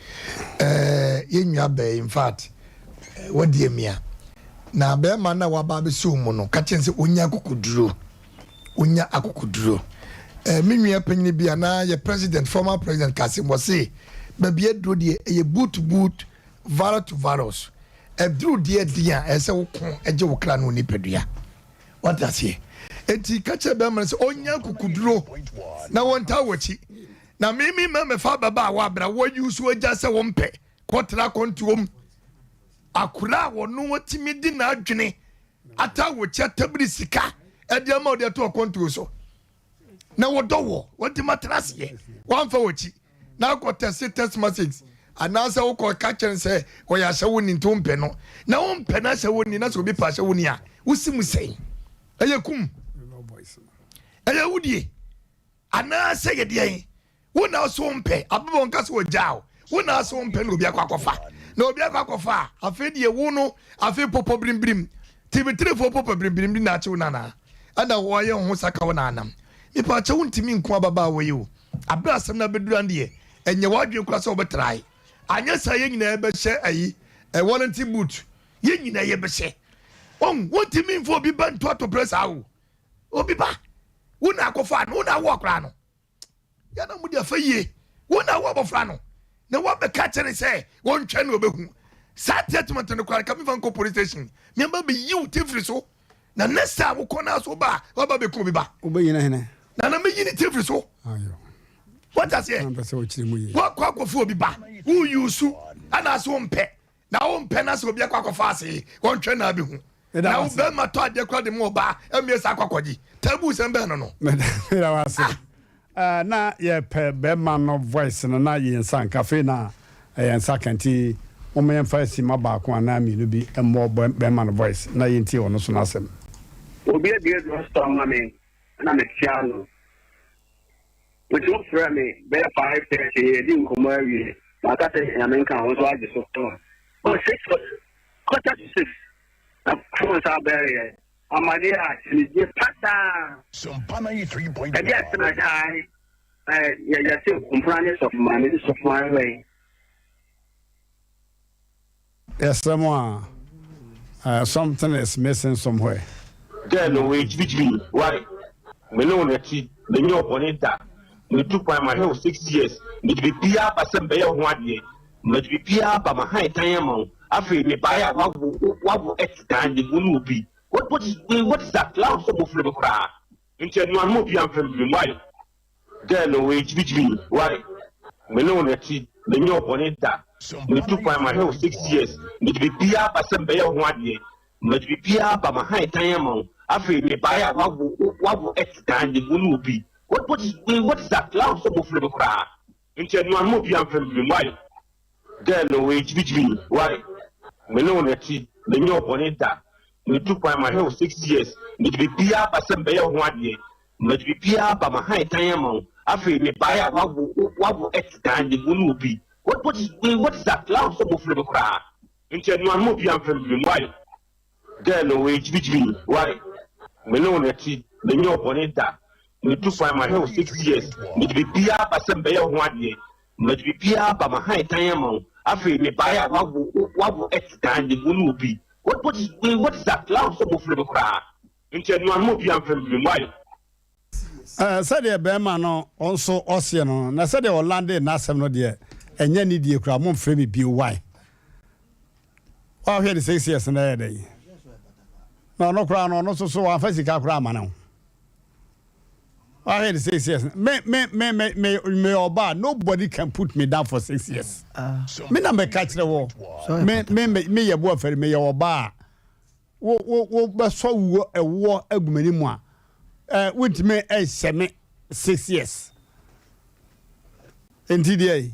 Eh, yɛn nua bɛɛ in fact, eh, wadi amia. Na bɛrima no a waba abɛsi wo mu no, ka kyerɛ no sɛ ɔnya akokoduro. Ɔnya akokoduro. Eh, me nua panyini bi anaa yɛ president, former president ka asɛm, wɔse baabi aduro deɛ ɛyɛ boot to boot, virus to virus. Ɛduru deɛ den a, ɛsɛ sɛ woko gye wo kra ne wo nipadua. Wate aseɛ? Enti ka kyerɛ bɛrima no sɛ ɔnya akukuduro na wɔntaa w'akyi. Na mimi ma mɛfa ababaawa abra wɔyi so agya sɛ wɔmpɛ kɔtra akɔntuom. Akora a wɔno wɔtumi di n'adwene ata w'akyi atabiri sika ɛde ama ɔde ato akɔntuo so. Na wɔdɔ wɔ wɔde ma tena aseɛ wɔamfa w'akyi na akɔ tɛse text message anaasɛ wokɔ ka kyerɛ sɛ ɔyɛ ahyɛwoni nti wompɛ no na wompɛ no ahyɛwoni na sɛ obi pɛ ahyɛwoni a wosi mu sɛn ɛyɛ kum ɛyɛ wudie anaasɛ yɛdeɛn Wo na so wompɛ ababɔ nka sɛ ɔgyaa wo. Wo na so wompɛ na obi akɔ akɔfa. Na obi akɔ akɔfa a, afei deɛ wo no, afei pɔpɔ birimbirim. Tibitirifoɔ pɔpɔ birimbirim bi na akye wo no anaa? Ɛna wɔayɛ wo ho saka wo na anam. Mepa kyɛw wontumi nko ababaawa yi o. Aberɛ asɛm no abɛduru ano deɛ, ɛnyɛ w'adwene koraa sɛ wobɛtrae. Anyɛ saa yɛn nyinaa yɛbɛhyɛ ayi, warranty boot. Yɛn nyinaa yɛbɛhyɛ. Wahu, wontumi mfa obi ba nto atɔprɛ saa o. Obi ba, wo na akɔfa no, wo na awo akwadaa no. Yɛn na mode afa yie. Wo na wo abɔfra no na woabɛka kyerɛ ne sɛ wɔntwɛn na ɔbɛhu. Saa treatment no koraa nka memfa nkɔ police station. Meɛma bɛyi wo ti firi so. Na next time wokɔ no so ba a woaba bɛku obi ba. Wobɛyi no hene? Nana mɛyi ne ti firi so. Wate aseɛ? Woakɔ akɔfa obi ba woyi su anaasɛ wompɛ. Na wo mpɛ na sɛ obi akɔ akɔfa ase wɔntwɛn na abɛhu na wo bɛrima tɔ adeɛ kora de mu ɔbaa mmie saa akɔ akɔgye tabu sɛm bɛn no no. Meda wo ase. Ah. Na yɛpɛ bɛrima no voice no na yɛn nsa nka afei na yɛn nsa ka nti momma yɛmfa simma baako anaa mmienu bi mmɔ bɛrima no voice na yɛntie ɔno nso n'asɛm. Obi abue drugstore ama me na mekyia no. Nti wo frɛ me bɛyɛ 5:30 yɛdi nkɔmmɔ awie. Maka sɛ Nyame nka wo nso agye so. Oh, six, quarter to six. Na phone saa bɛreyɛ. Amadeɛ a kyinigye pasaa. Ɛde asɛm ae yɛse mpena ne sɔfo maame ne sɔfo maame wɛn. Yɛsrɛ mo a, eh, something is missing somewhere. Girl no wei gyibigyibi why me ne wo na ti me nyɛ wo bɔne da me tu kwan ma hwɛ wo 6 years me de biribiara ba sɛ mbɛyɛ wo ho adeɛ me de biribiara ba ma han dan ama wo afei me baeɛ a wawo wawo ɛte dan ne mu ne obi what what is what is that clown sɛ mo frɛ me koraa nti anuanom obiara mfrɛ me bio why. Girl no wei gyibigyibi why me ne wo na ti me nyɛ wo bɔne da me tu kwan ma hwɛ wo 6 years me de biribiara ba sɛ mbɛyɛ wo ho adeɛ me de biribiara ba ma han dan ama wo afei me baeɛ a wawo wawo ɛte dan ne mu ne obi what what is what is that clown sɛ mo frɛ me koraa nti anuanom obiara mfrɛ me bio why. Girl no wei gyibigyibi why me ne wo na ti me nyɛ wo bɔne da me tu kwan ma hwɛ wo 6 years me de biribiara ba sɛ mbɛyɛ wo ho adeɛ me de biribiara ba ma han dan ama wo afei me baeɛ a wawo wawo ɛte dan ne mu ne obi what what is what is that clown sɛ mo frɛ me koraa nti anuanom obiara mfrɛ me bio why. Girl no wei gyibigyibi why me ne wo na ti me nyɛ wo bɔne da me tu kwan ma hwɛ wo 6 years me de biribiara ba sɛ mbɛyɛ wo ho adeɛ me de biribiara ba ma han dan ama wo afei me baeɛ a wawo wawo ɛte dan ne mu ne obi what what is what is that clown sɛ mo frɛ me koraa nti anuanom obiara mfrɛ me bio why. Eh, sɛdeɛ bɛɛma no ɔnso ɔseɛ no, na sɛdeɛ ɔlandee n'asɛm no deɛ, ɛnyɛ anidie koraa, momfrɛ me bio, why? Wahwɛ ne 6 years no ɛyɛ dɛn? Na ɔno koraa no, ɔno nso so wamfa sika koraa ama ne ho. Wahwɛ ne 6 years. Me, me, me, me, me, me ɔbaa, nobody can put me down for 6 years. Me na mɛka kyerɛ wɔ, me, me, me, me yɛ bo afɛri, me yɛ ɔbaa. Wo, wo, wo bɛsɔ wuo ɛwoɔ agu m'anim a, eh, wontumi nhyɛ me 6 years. Nti deɛ yi.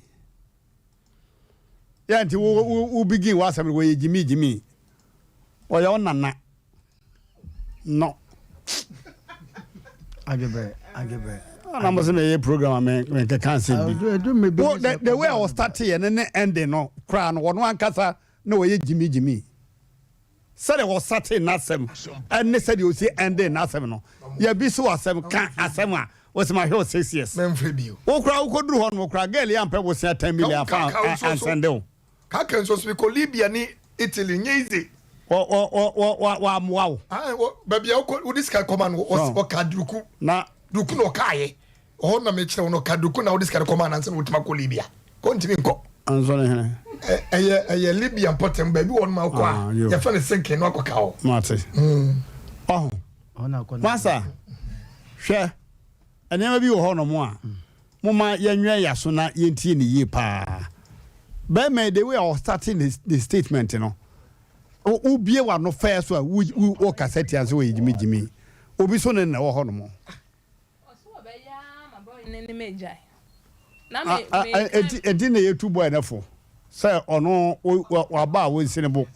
Yɛ nti wo wo wo begin w'asɛm no wɔyɛ gyimi gyimi. Ɔyɛ wo nana. No. Adwebrɛ adwebrɛ. Ana mo sɛ mɛyɛ program a me me nkeka asɛm bi. Wo the the way a wɔ start yɛ ne ne ending no koraa no wɔn ankasa na wɔyɛ gyimi gyimi. Sɛdeɛ wɔ startee n'asɛm ɛne sɛdeɛ ɔsi ending n'asɛm no yɛbi so asɛm ka asɛm a wɔsi ma hwɛ o 6 years. Wo koraa wokɔduru hɔ no koraa girl yi ampɛ bosea 10 million afa ansɛnde wo. Kaka nso so mekɔ Libya ne Italy nyɛ easy. Wɔ wɔ wɔ wɔ wɔ wɔamoa wo. Ayi wɔ baabi a wokɔ wode sika kɔma no wɔ wɔka duruku. Na. Duruku na ɔkaayɛ ɔhɔ na mekyerɛ wo no ɔka duruku na wode sika no kɔma no ansa na wotumi akɔ Libya kɔ ntumi nkɔ. Nso ne hene. Ɛ ɛyɛ ɛyɛ Libya mpɔtam baabi wɔ nom a wokɔ a yɛfrɛ no sinking na wakɔka hɔ. Mate. Ɔho. Masa hwɛ nneɛma bi wɔ hɔ nom a. Momma yɛnwɛn yɛn aso na yɛntie no yie paa. Bɛrima yi, the way a ɔstarte ne ne statement no, wo wobie w'ano fɛɛ so a wo wo wokasa tia no sɛ ɔyɛ gyimigyimi. Obi so ne no na ɛwɔ hɔnom. Ɔse ɔbɛyɛ ara ma boy no ne me agyae. Na me A a me a enti enti na yɛtu boy no fo sɛ ɔno wo wa waba a wɔnsi ne bo.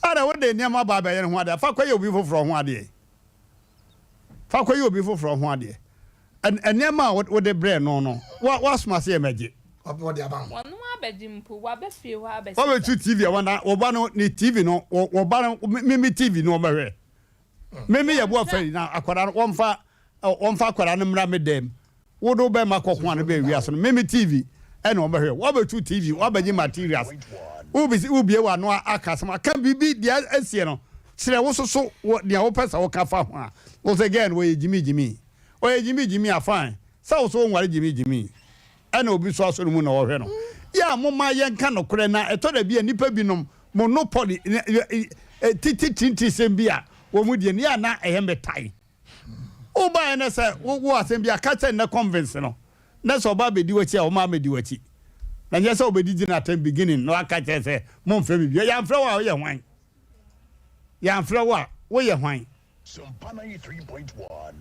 Ada wode nneɛma ba abɛyɛ ne ho adeɛ a, fa kɔyɛ obi foforɔ ho adeɛ. Fa kɔyɛ obi foforɔ ho adeɛ. Nneɛma a wode brɛɛ no no, woasoma sɛ yɛmmɛgye. Wɔno abɛgye mpo, waba fie hɔ abɛsesa. Wabɛtu TV a wɔna wɔba no ne TV no wɔba no me me TV no wɔbɛhwɛ. Me me yɛ boa fɛ na akwadaa no wɔmfa wɔmfa akwadaa no mmra me dɛm. Wode wo bɛma kɔko a no bɛɛ wiase no me me TV ɛna wɔbɛhwɛ. Wabɛtu TV, wabɛgye materials. Wobisi wobie w'ano aka asɛm aka biribi deɛ asie no kyerɛ wo soso nea wopɛ sɛ woka fa ho a wo sɛ girl no wɔyɛ gyimi gyimi. Ɔyɛ gyimi gyimi a fine sɛ wo so wo nware gyimi gyimi ɛna obi so asɔ ne mu na ɔhwɛ no yɛ a momma yɛnka nokorɛ na ɛtɔ da bi a nnipa binom monopoly titi tintisɛm bi a wɔn die no yɛ a na ɛyɛ metae wo baeɛ na sɛ wo wo asɛm bi a ka kyɛ nnɛ convince no na sɛ ɔba abɛdi w'akyi a ɔma amɛdi w'akyi na nyɛ sɛ wobɛdidi no atɛm beginning na waka kyerɛ sɛ momfrɛ me bio yɛamfrɛ wo a woyɛ hwan yɛamfrɛ wo a woyɛ hwan Sumpa 93.1.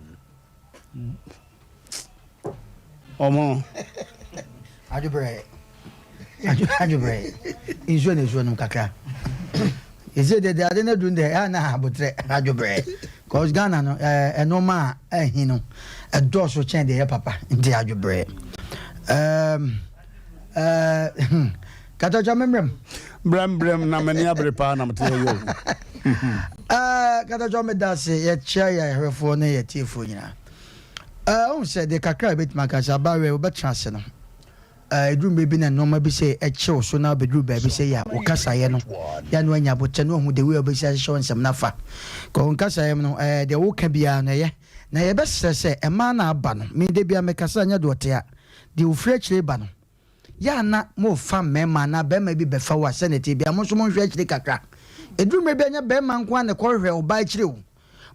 Ɔmo. Adwobrɛ adwobrɛ nsuo na nsuo nom kakra ɛsɛ dede ade no aduru deɛ ɛa na abotrɛ adwobrɛ cause Ghana no ɛnoɔma a ɛhi no ɛdɔɔso kyɛn deɛ ɛyɛ papa nti adwobrɛ ɛɛm ɛɛ hmm. Katɔkyɛ me mmerɛm. Brɛm brɛm na m'ani abere paa na mete hɔ yɛ o. Ɛɛ Katɔkyɛ me da ase yɛkyia yɛ ahwɛfoɔ ne yɛ tiefoɔ nyinaa. Ɛɛ ohun sɛ deɛ kakra a ebetumi aka sɛ abaayewa yi wobɛtena ase no ɛɛ eduru mmerɛ bi na nneɛma bi sɛ ɛkyew so na abɛduru baabi sɛ yɛ a wo kasaeɛ no yɛ no anya abokyɛ no ahu the way a wobɛsi ahyehyɛ wo nsɛm no afa. Kɔ wo nkasaeɛ mu no ɛɛ deɛ woka biara no ɛyɛ na yɛbɛsrɛ sɛ mmaa no aba no me da biara mekasa nyɛ deɛ ɔte a deɛ ofiri akyire ba no Yɛ a na morefa mmarima anaa barima bi bɛfa wo a, sɛnea ɛteɛ biara, mo nso monhwɛ akyire kakra. Ɛduru mmerɛ bi a, ɛnyɛ barima nko ara na ɛkɔhwehwɛ ɔbaa akyire o.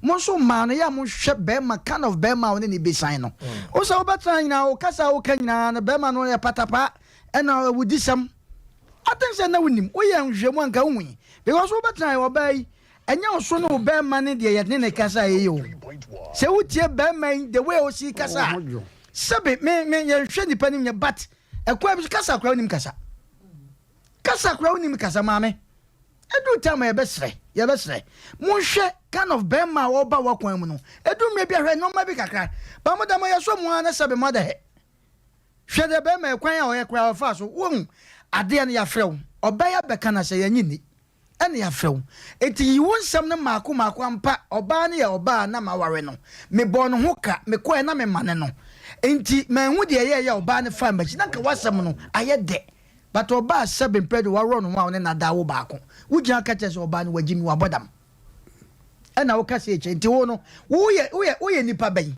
Mo nso mmaa no, yɛ a monhwɛ barima, kind of barima a wo ne no bɛsiane no. Wo sɛ wobɛtena ha nyinaa, wo kasa a woka nyinaa no, barima no ɔyɛ patapaa, ɛna awudisɛm. I think sɛ na wonim, woyɛ nhwehwɛmu a nka wohui. Because wobɛtena ha yi, ɔbaa yi, Ɛnyɛ wo so ne wo bɛɛma ne deɛ yɛne ne kasa yɛ o. Sɛ wo tie bɛɛma yi the way osi kasa a, sɛbe me me yɛnhwɛ nipa nim nyɛ but ɛkwan bi so kasa koraa wonim kasa. Kasa koraa wonim kasa maame. Ɛduru time a yɛbɛsrɛ yɛbɛsrɛ monhwɛ kind of bɛɛma a ɔba wakwan mu no. Ɛduru mmerɛ bi a hwɛ nneɛma bi kakra. Ba mo da mo yɛsɔ mo ara na sɛbe mo ada hɛ. Hwɛ deɛ bɛɛma ɛkwan a ɔyɛ koraa ɔfaa so wohu adeɛ no yɛafrɛ wo ɔbaa yi abɛka no asɛ yɛnye nni. Ɛna yɛafrɛ wo. Enti yi wo nsɛm no mmaako mmaako Ampa, ɔbaa no yɛ ɔbaa a na maware no. Mebɔɔ ne ho ka, mekɔeɛ na memane no. Enti manhu deɛ ɛyɛeɛ a ɔbaa no faa m'akyi. Na anka w'asɛm no ayɛ dɛ. But ɔbaa a sɛbe mprɛ de waworɔ ne ho a wo ne no ada awo baako. Wogyina ka kyerɛ sɛ ɔbaa no wagye mi, wabɔ dam. Ɛna woka sɛ ɛkyɛ. Enti wo no, woyɛ, woyɛ, woyɛ nipa bɛn?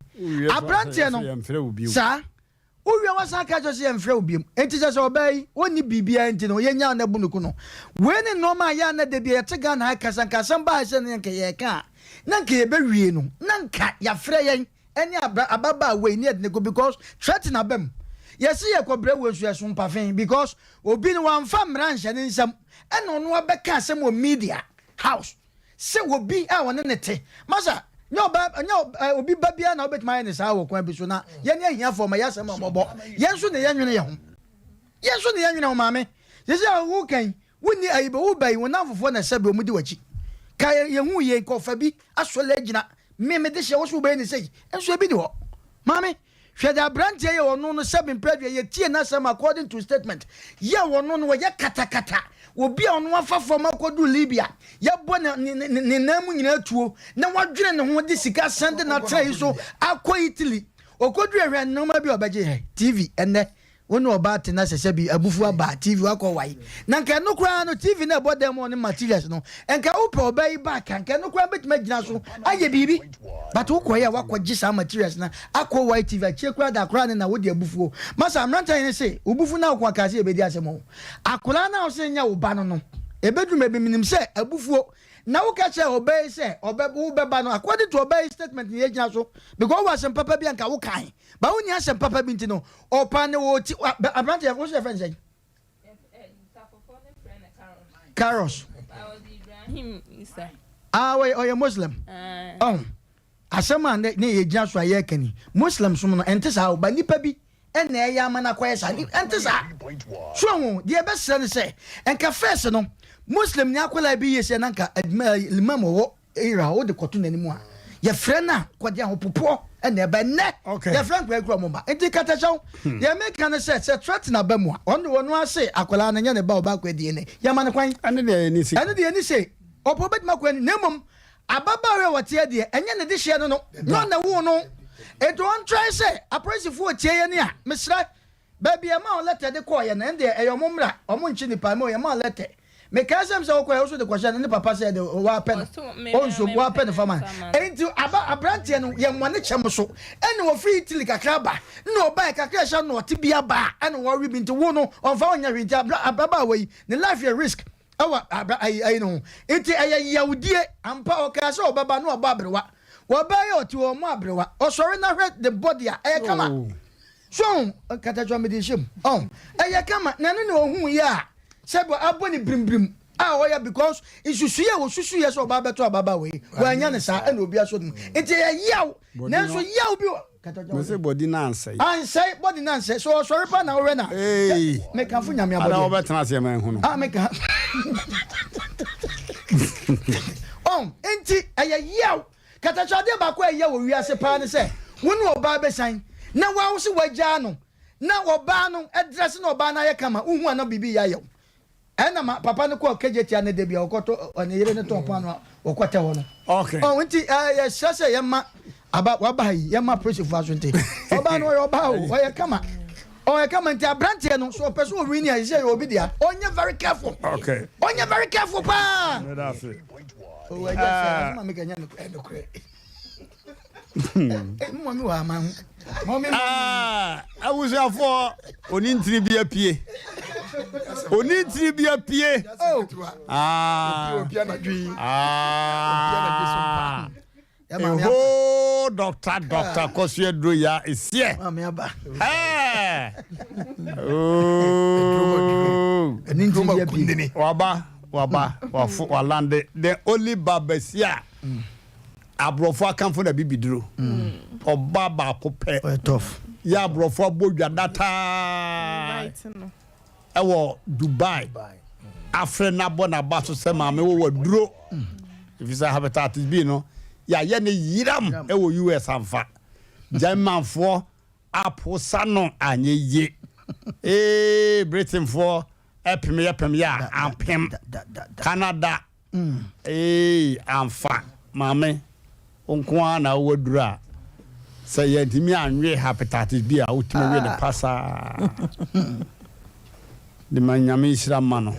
Aberanteɛ no, saa. Wowie a woasan aka akyerɛ sɛ yɛmfrɛ wo biom. Enti kyerɛ sɛ ɔbaa yi, ɔnni biribiara nti no, yɛnyaa no abu no ku no. Wei ne nnoɔma a yɛ a na da biara yɛte Ghana ha kasa, nka asɛm baa ha sɛ na nka yɛreka a, na nka yɛbɛwie no, na nka yɛafrɛ yɛn ne abra, ababaawa yi ne yɛde no kɔ because threaten aba mu. Yɛse yɛkɔbrɛ wei nso yɛso mpafe because obi no wamfa mmara anhyɛ ne nsam ɛna ɔno abɛka asɛm wɔ media house. Sɛ obi a ɔne no te. Masa, nyɛ ɔba, nyɛ obi ba biara na wobɛtumi ayɛ no saa wɔ kwan bi so, na yɛne ahiafoɔ ma yɛ asɛm a wɔbɔ. Yɛn nso na yɛnwene yɛn ho. Yɛn nso na yɛnwene ho, maame. Sɛsɛ a woka yi, wonni ayi bɛ wo ba yi, wo nnamfofoɔ na sɛbe wɔn di w'akyi. Ka yɛhuu yei, nka ɔfa bi asɔre agyina, me mede hyɛ wo so wobɛyɛ ne sei, nso ebi ni hɔ. Maame, hwɛ deɛ aberanteɛ yɛ ɔno no sɛbe mprɛ aduɛ, yɛtie n'asɛm according to statement, yɛ ɔno no ɔyɛ katakata, obi a ɔno afa fam akɔdu Libya, yɛbɔ ne ne ne nan mu nyinaa tuo, na wadwene ne ho de sika asan de n'atena yi so akɔ Italy, ɔkɔduru hwɛ nneɛma bi a ɔbɛgye hɛ, TV, ɛnnɛ Wo ne ɔbaa te na sɛ sɛbi abufuo aba a, TV wakɔ wae. Na nka ɛno koraa no, TV no a ɛbɔ dan mu ne materials no, nka wopɛ ɔbaa yi back a, nka ɛno koraa bɛtumi agyina so ayɛ biribi. But wokɔeɛ a woakɔgye saa materials no akɔ wae TV akyire koraa da koraa ne na wode abufuo. Masa, mmeranteɛ hene se, wo bufu no a woko akaa sɛ yɛbɛdi asɛm o. Akwadaa no a wose nyɛ wo ba no no, ɛbɛduru baabi menim sɛ abufuo na woka kyerɛ ɔbaa yi sɛ ɔbɛ wobɛba no according to ɔbaa yi statement na yɛgyina so because wowɔ asɛm papa bi a nka wokae. Ba wonni asɛm papa bi nti no ɔpa ne wɔ ti aberante yɛ wosi yɛfrɛ no sɛn? Karos. Ah ɔyɛ ɔyɛ Muslim. Ɔho asɛm a ne ne yɛgyina so a yɛreka ni Muslim som no ɛnte saa o ba nipa bi ɛna ɛyɛ ama no akɔyɛ saa ɛnte saa. So ɔho deɛ ɛbɛsrɛ ne sɛ nka first no Muslim ni akwadaa bi yɛ sɛ na nka limam ɔwɔ Era a wode kɔto n'anim a, yɛfrɛ no a, kɔde ahopopoɔ na ɛba. Ɛnnɛ, yɛfrɛ nkwadaa kura wɔn mma. Nti katakyɛw, hmm. deɛ meka ne sɛ, sɛ threat na ba mu a, ɔno de wɔn ase akwadaa no nyɛ ne ba ɔba akɔ adie ne, yɛma no kwan. Ɛne deɛ yɛni se. Ɛne deɛ yɛni se. Ɔpɔ obɛtumi akɔ ani, na mmom ababaawa a wɔteɛ deɛ, ɛnyɛ ne dehyeɛ no no, nyɛ ɔna woo no. Nti ɔntrae sɛ apolisifoɔ tie yɛn a, mesrɛ, Baabi a yɛmaa wo lɛtɛ de kɔeɛ no, ɛndeɛ ɛyɛ wɔn mmara, wɔn nkye nipa, mmom yɛmaa wo lɛtɛ. Mekae sɛ sɛ wokɔeɛ, wo nso de kɔhyɛɛ no ne papa sɛ de woapɛ no, ɔnsom, woapɛ no fama no. Enti aba aberanteɛ no, yɛmmɔ ne kyɛm so. Ɛnna ɔfiri Italy kakra ba, ɛnna ɔbaeɛ kakra a ɛhyɛ no na ɔte bi aba a, ɛnna wɔwe bi, nti wo no, ɔmfa wo nyɛ hwee. Nti abra ababaawa yi, ne life yɛ risk ɛwɔ abra ayi ayi no ho. Nti ɛyɛ yawdie ampa, ɔkaa sɛ ɔbɛba na ɔbɔ aberewa. Wɔbaa yi a ɔte hɔ, ɔmmɔ aberewa. Ɔsɔre na hwɛ the body a, ɛyɛ kama. So ɔho, nkatakyɛ mede nhyɛ mu. Ɔho, ɛyɛ kama, na ɛno na ɔhuu yɛ a, sɛbi abɔ ne birimbirim a ɔyɛ because nsusuiɛ a ɔsusuiɛ sɛ ɔbaa bɛtɔ ababaawa yi, wanya ne saa, ɛna obi asɔ ne mu. Nti ɛyɛ yaw, nanso yaw bi wɔ. Mese bɔdi no ansɛe. Ansɛe, bɔdi no ansɛe. So ɔsɔre pa na wohwɛ na. Ee. Mekamfo Nyame abɔdeɛ. Ada wobɛtena aseɛ ma ɛhu no. Ah, meka. Ɔho, nti ɛyɛ yaw. Katakyɛ adeɛ baako a ɛyɛ wɔ wiase paa ne sɛ wo ne ɔbaa bɛsan na woa wo se woagyaa no na ɔbaa no dresse na ɔbaa no ayɛ kama wohu a na biribi reyɛ ayɛ wo. Ɛna ma papa no kɔɔ Kejetia ne da bi a ɔkɔtɔ ɔne yere no tɔn paano a wɔkɔtɛ hɔ no. Okay. Ɔn nti yɛsrɛ sɛ yɛma aba waba ha yi yɛma apolisifoɔ aso nti ɔbaa no ɔyɛ ɔbaa o ɔyɛ kama ɔyɛ kama nti aberanteɛ no so ɔpɛ so ɔwini a ɛsɛ yɛ obi dea ɔnyɛ very careful. Okay. Ɔnyɛ very careful paa. Meda ase. Abusuafoɔ oni ntini bi apue oni ntini bi apue Eho doctor doctor kɔsi aduro ya esiɛ. Waba waba wafo walande the only ba basia aborɔfo akamfo na bibiduro ɔba baako pɛ yɛ aborɔfo abɔ dwa dataa ɛwɔ Dubai afrɛ no abɔ n'aba so sɛ maame wɔ waduro efisɛ hepatitis B no yɛayɛ ne yeram ɛwɔ US amfa Germanfoɔ aposa no anyɛ yie ee Britainfoɔ ɛpem yɛ pem yɛ a ampem Canada Eii amfa maame wo nko ara na wowɔ aduru a sɛ yɛntumi anwe hepatitis B a wotumi we no pasaa de ma Nyame nhyira ma no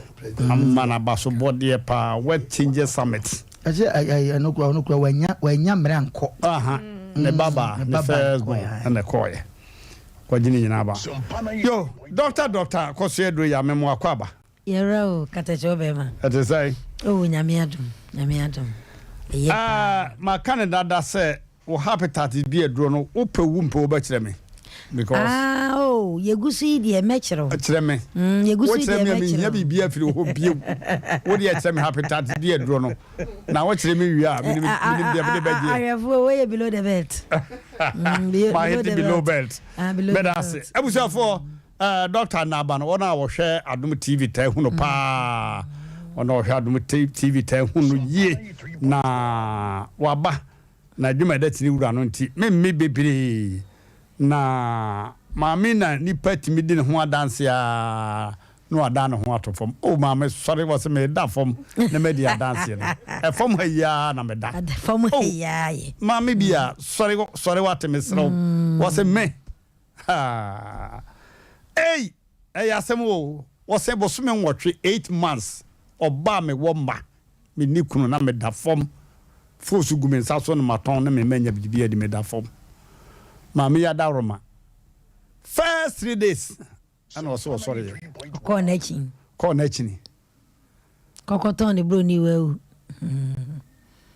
ama no abasobɔdeɛ paa World Changer Summit. Ɛsɛ ɛno kura ɔno kura wanya wanya mmerɛ ankɔ. Aha ne ba baa ne first born ɛna ɛkɔɔyɛ kɔgye ne nyinaa ba yo doctor doctor kɔso aduro yi amemo akɔ aba. Yɛwura o, katakyɛ ɔbɛɛma. Ɛte sɛn? Oh, Nyame adom, Nyame adom. Ɛyɛ paa. Ah, maka no dada sɛ wo hepatitis B aduro no, wo pɛ wo mpɛ wobɛkyerɛ me. Because. Ah, oh, yɛgu so yi deɛ mɛkyerɛ wo. Kyerɛ me. Mm, yɛgu so yi deɛ mɛkyerɛ wo. Wokyerɛ me a menhia biribi afiri hɔ bio. Wo deɛ kyerɛ me hepatitis B aduro no. Na wokyerɛ me wie a, menim menim deɛ mede bɛgyeɛ. Ahwɛfoɔ, wei yɛ below the belt. Mm, below the belt. belt. Ah, below the Mɛda belt. ase. Abusuafoɔ. Eh, Dɔkta Naba no, wɔn a wɔhwɛ Adom TV taa hu no paa. Wɔn a wɔhwɛ Adom TV taa hu no yie. Na waba, na adwuma ɛda tiri wura no nti, memme bebree. Na maame na nipa tumi di ne ho adanse a na wadan ne ho ato fam. O maame sɔre wɔ sɛ meda fam na madi adanseɛ no. Ɛfam ha yi ara na meda. Fam ha yi ara yɛ. Maame bi a sɔre sɔre wate mesrɛ wo. Wɔ sɛ me Haa ei ɛyɛ asɛm oo wɔsɛ bosome nwɔtwe 8 months ɔbaa me wɔ mma me nni kunu na meda fam foosu gu me nsa so na matɔn ne me mma nya biribi adi meda fam maame yi adaworoma first 3 days Ɛna ɔsɛ ɔsɔre yɛ. Ɔkɔɔ n'akyi. Kɔɔ n'akyini. Kɔkɔtɔn ne buroni wawu.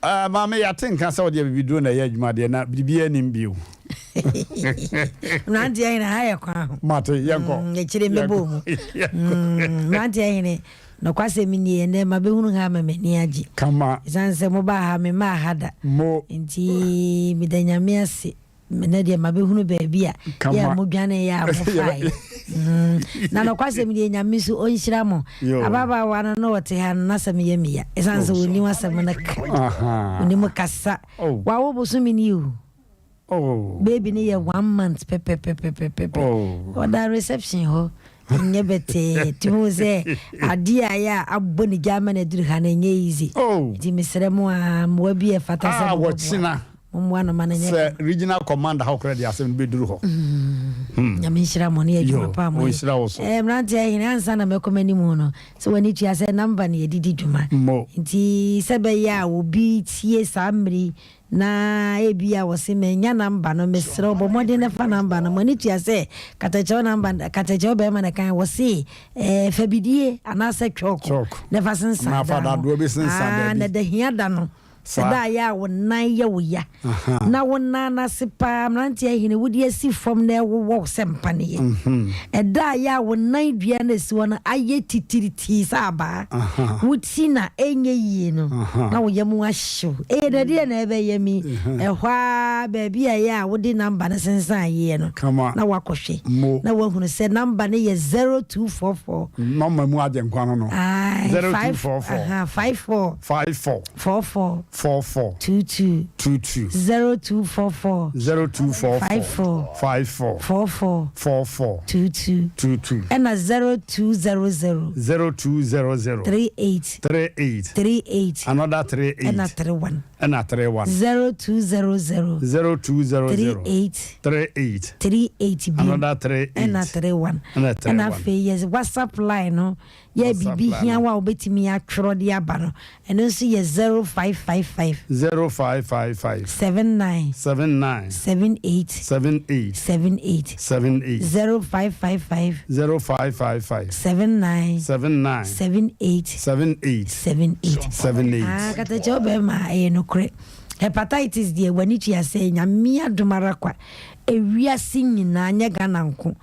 Uh, maame yɛate nka sɛ ɔde abibiduro na ɛyɛ adwuma deɛ na biribiara nim bio. Mmeranteɛ hene ha yɛ kwan ho. Mate yɛnkɔ. Akyire mmɛbɔ mu. Mmeranteɛ hene nokwasɛm nie ɛnɛ mabɛhunu ha ama m'ani agye. Kama. Ɛsiane sɛ mobaa ha memmaa ha da. Mo. Nti meda Nyame ase. Nnɛ deɛ mabɛhunu baabi a yɛ a modwaneeɛ a mofaeɛ. Na nokwasɛm deɛ Nyame so ɔnhyira mo. Ababaawa no na ɔte ha no n'asɛm yɛ me ya. Ɛsiane sɛ ɔnnim asɛm no ka. Ɔnnim kasa. Wawo bosome ni o. Baby no yɛ one month pɛpɛpɛpɛpɛ. Ɔda reception hɔ. Ɛnyɛ bɛtɛɛ. Tumi hu sɛ adeɛ a yɛ a abɔ ne gya ama no aduru ha no ɛnyɛ easy. Nti mesrɛ mo a mmoa bi a ɛfata sɛ mobɛboa. Mommoa no ma no nyɛ Sɛ regional commander hɔ koraa deɛ asɛm no bɛduru hɔ. Hmm. Nyame nhyira mo ne adwuma pa mo yɛ. Wo so. Eh, mmeranteɛ hene ansa na mɛkɔ m'anim no sɛ w'ani tua sɛ namba no yɛde di dwuma. Mo. Nti sɛ bɛyɛ a obi tie saa mmere na ebi a wɔse manya namba no mesrɛ wo bɔ mmɔden na fa namba no. Mo ani tua sɛ katakyɛw namba katakyɛw bɛrima na kan wɔse eh, fa bidie anaasɛ twɔko na fa sensan da ho. Ah, na da hia da no. Saa. Ɛda a yɛ a wo nan yɛ wo ya na wo nan no ase paa mmeranteɛ hene wode asi fam na ɛwowɔ wo sɛ mpaneɛ. Ɛda a yɛ a wo nan dua no asi hɔ no ayɛ titiritii sɛ abaa. Wo ti na ɛnyɛ yie no na wo yam ahye wo. Ee na ɛdeɛn na ɛbɛyɛ me yi? Ɛhɔ ara baabi a ɛyɛ a wode namba no sensan yeɛ no na woakɔhwɛ na woahunu sɛ namba no yɛ 0244. Nɔma mu agyenkwa no no. Ae, 0244. 54. 54. 44. 44. 22. 22. 0244. 0244. 54. 54. 44. 44. 22. 22. Ɛna 0200. 0200. 38. 38. 38. Another 38. Ɛna 31. Ɛna 31. 0200. 0200. 38. 38. 38 bio. Another 38. Ɛna 31. Ɛna 31. Ɛna afei yɛ WhatsApp line no yɛ biribi hia wo a wobɛtumi atwerɛ de aba no, ɛno nso yɛ 0555. 0555. 79. 79. 78. 78. 78. 78. 0555. 0555. 79. 79. 78. 78. 78. 78. Ah, katakyɛ wo bɛrima ɛyɛ nokorɛ. Hepatitis deɛ w'ani tua sɛ Nyame adom ara kwa. Ewiase nyinaa nyɛ Ghana nko.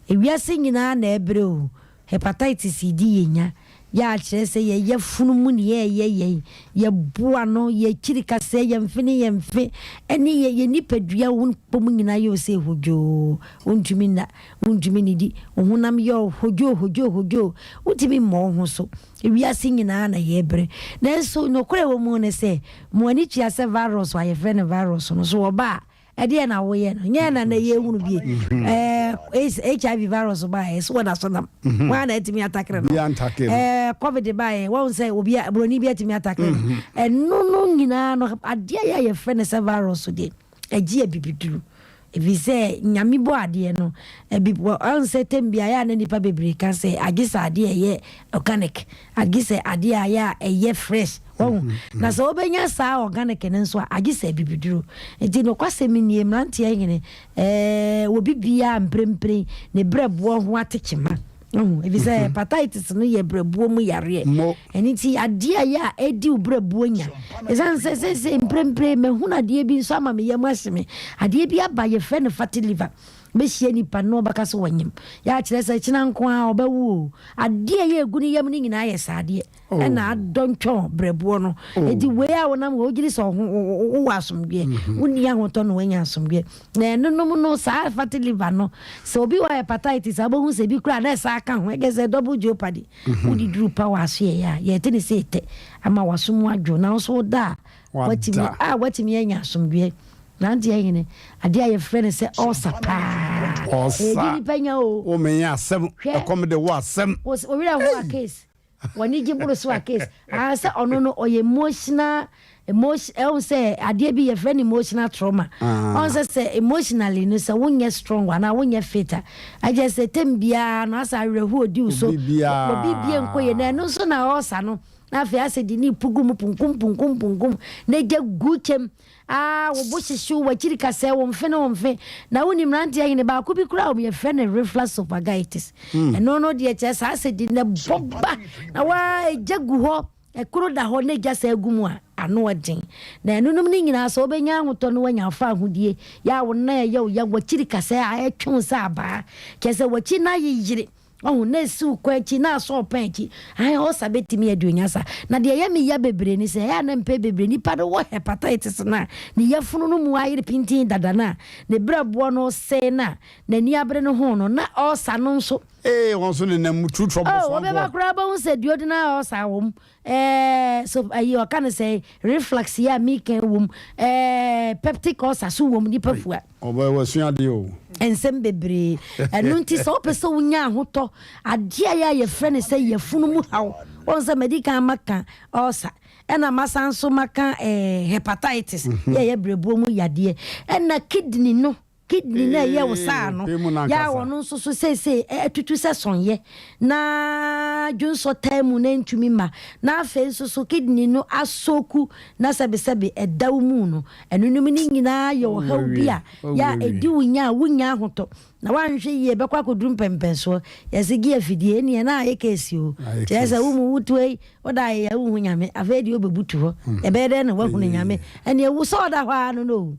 Ewiase nyinaa na ɛbrɛ o. Hepatitis yi di yɛn nya, yɛ a kyerɛ sɛ yɛn yafunu mu nea ɛyɛ yɛn, yɛn bo ano, yɛn akyiri kasɛɛ, yɛn mfe ne yɛn mfe, ɛne yɛn yɛn nipadua wo nkpɔ mu nyinaa yɛ wo sɛ hodwoo, wontumi nna, wontumi nnidi, wo honam yɛ wo hodwoo hodwoo hodwoo, wontumi mmɔ wo ho so. Wiase nyinaa na yɛrebrɛ. Nanso nokorɛ a ɛwɔ mu ne sɛ, mo ani tua sɛ virus a yɛfrɛ no virus no, so ɔba a, Ɛdeɛn na woyɛ no? Nyɛ na na yɛhunu bie. Ɛɛ HIV virus baeɛ so wɔda so nam. Wɔn a na atumi atakere no. Ɛɛ COVID baeɛ wɔn sɛ obi a buroni bi atumi atakere no. Ɛno no nyinaa no adeɛ yɛ a yɛfrɛ no sɛ virus deɛ ɛgye abibiduro. Ɛfiri sɛ Nyame bɔ adeɛ no ɛbi wɔn sɛ tɛm bi ayɛ a na nipa bebree ka sɛ agye sɛ adeɛ ɛyɛ organic agye sɛ adeɛ a ayɛ a ɛyɛ fresh Wahu? Na sɛ wobɛnya saa organic no nso a, agye sɛ abibiduro. Nti nokwasɛm nie, mmeranteɛ hene, ɛɛ, obi biara mprempren ne berɛboɔ ho atekyema. Wahu? Ɛfiri sɛ hepatitis no yɛ berɛboɔ mu yareɛ. Ɛno nti adeɛ a ɛyɛ a ɛdi wo berɛboɔ nya. Ɛsiane sɛ seesei mprempren mahunu adeɛ bi nso ama me yam ahye me. Adeɛ bi aba yɛfrɛ no fatty liver. Bɛhyia nipa no na ɔbɛka sɛ ɔnyem. Yɛ a kyerɛ sɛ kyena nko ara ɔbɛwo o. Adeɛ a ɛyɛ ɛgu ne yam no nyinaa yɛ saa adeɛ. Ɛna adɔ ntwɔn brɛboɔ no. Enti wei a wonam hɔ wogye di sɛ wowɔ asomdwoeɛ. Wonni ahotɔ na woanya asomdwoeɛ. Na ɛnonom no saa fatty liver no sɛ obi wɔ hepatitis a wobɛhu sɛ ebi koraa na ɛsan ka ho. Ɛkyerɛ sɛ double jeopardy. Wode duru pa wɔ asoɛeɛ a yɛte ne sɛ ɛtɛ ama w'aso mu adwo na wo nso woda a Watumi a watumi anya asomdwoeɛ. Nanteɛ hene, adeɛ a yɛfrɛ no sɛ ɔɔsa paa. Ɔɔsa. Ɛdi nipa nya o. Wo menya asɛm, Hwɛ. ɛkɔm de wo asɛm. Wo werɛ ho a case. W'ani gye boro so a case. Ah sɛ ɔno no ɔyɛ emotional, emotion, ɛhu sɛ adeɛ bi yɛfrɛ no emotional trauma. Ah. Ɔhu sɛ sɛ emotionally no sɛ wonyɛ strong anaa wonyɛ fit a, ɛkyɛ sɛ tɛm biara no asɛ awerɛhoɔ di wo so. Obi biara. Obi bie nkɔ yie na ɛno nso na ɔɔsa no. Na afei asɛ de ne pu gu mu punkum punkum punkum, na gya gu kyɛm. Aa, wo bo hyehye wo, w'akyiri kasɛɛ, wo mfe ne wo mfe. Na wonim mmeranteɛ hene baako bi koraa a wɔyɛfrɛ no reflux esophagitis. Ɛno no deɛ kyerɛ saa asɛ de na ɛbɔ ba, na waa egya gu hɔ, ɛkoro da hɔ na egya saa gu mu a, ano ɔden. Na ɛnonom no nyinaa sɛ wobɛnya ahotɔ na woanya afa ahodie, yɛ a wo nan ɛyɛ wo ya, w'akyiri kasɛɛ a ɛtwe wo sɛ abaa, kyerɛ sɛ w'akyi no ayeyere. Wahu, na esi wo kwan akyi, na asɔ wo pɛn akyi. Ahe, ɔsa betumi adi onya saa. Na deɛ ɛyɛ me ya bebree ne sɛ, ɛyɛ a na mpɛn bebree nipa no wɔ hepatitis no a, ne yafunu no mu ayere pintinn dada no a, ne berɛboɔ no resɛe no a, n'ani abere no ho no, na ɔsa no nso. Ee, wɔn nso nenam mu true trouble Oh, so wɔbɛba aboɔ. koraa bɛhu sɛ duodenal ulcer wɔ mu. Ɛɛ, so ayi ɔka no sɛ reflux yi a meka wɔ mu, ɛɛ, peptic ulcer so wɔ mu, nipa fua. Ɔbɛ wasua adeɛ o. Nsɛm bebree. Ɛno nti sɛ wopɛ sɛ wonya ahotɔ, adeɛ a yɛ a yɛfrɛ no sɛ yafunu mu haw, wohu sɛ madi kan maka ulcer, ɛna masan nso maka ɛɛ hepatitis, yɛ ɛyɛ berɛboɔ mu yadeɛ, ɛna kidney no. Kidney no a ɛyɛ wo saa no, yɛ a ɔno nso so seesei atutu sɛ sɔnyɛ, na dwonsɔ taa mu na ɛntumi mma, na afei nso so kidney no asoku na sɛbesɛbe ɛda wo mu no, ɛnonom no nyinaa yɛ ɔhaw bi a yɛ a ɛdi wo nya a wonnya ahotɔ, na woanhwɛ yie ɛbɛkɔ akɔduru mpɛnpɛnsoɔ. Yɛse gye afidie, ɛnneɛ na ayɛ case o. Kyerɛ sɛ wo mu wotu ei, woda ayɛ a wonhu Nyame, afei deɛ wobɛbutu hɔ, ɛbɛyɛ dɛn na woahunu Nyame? Ɛnneɛ wo sɛ ɔda hɔ ara no no o.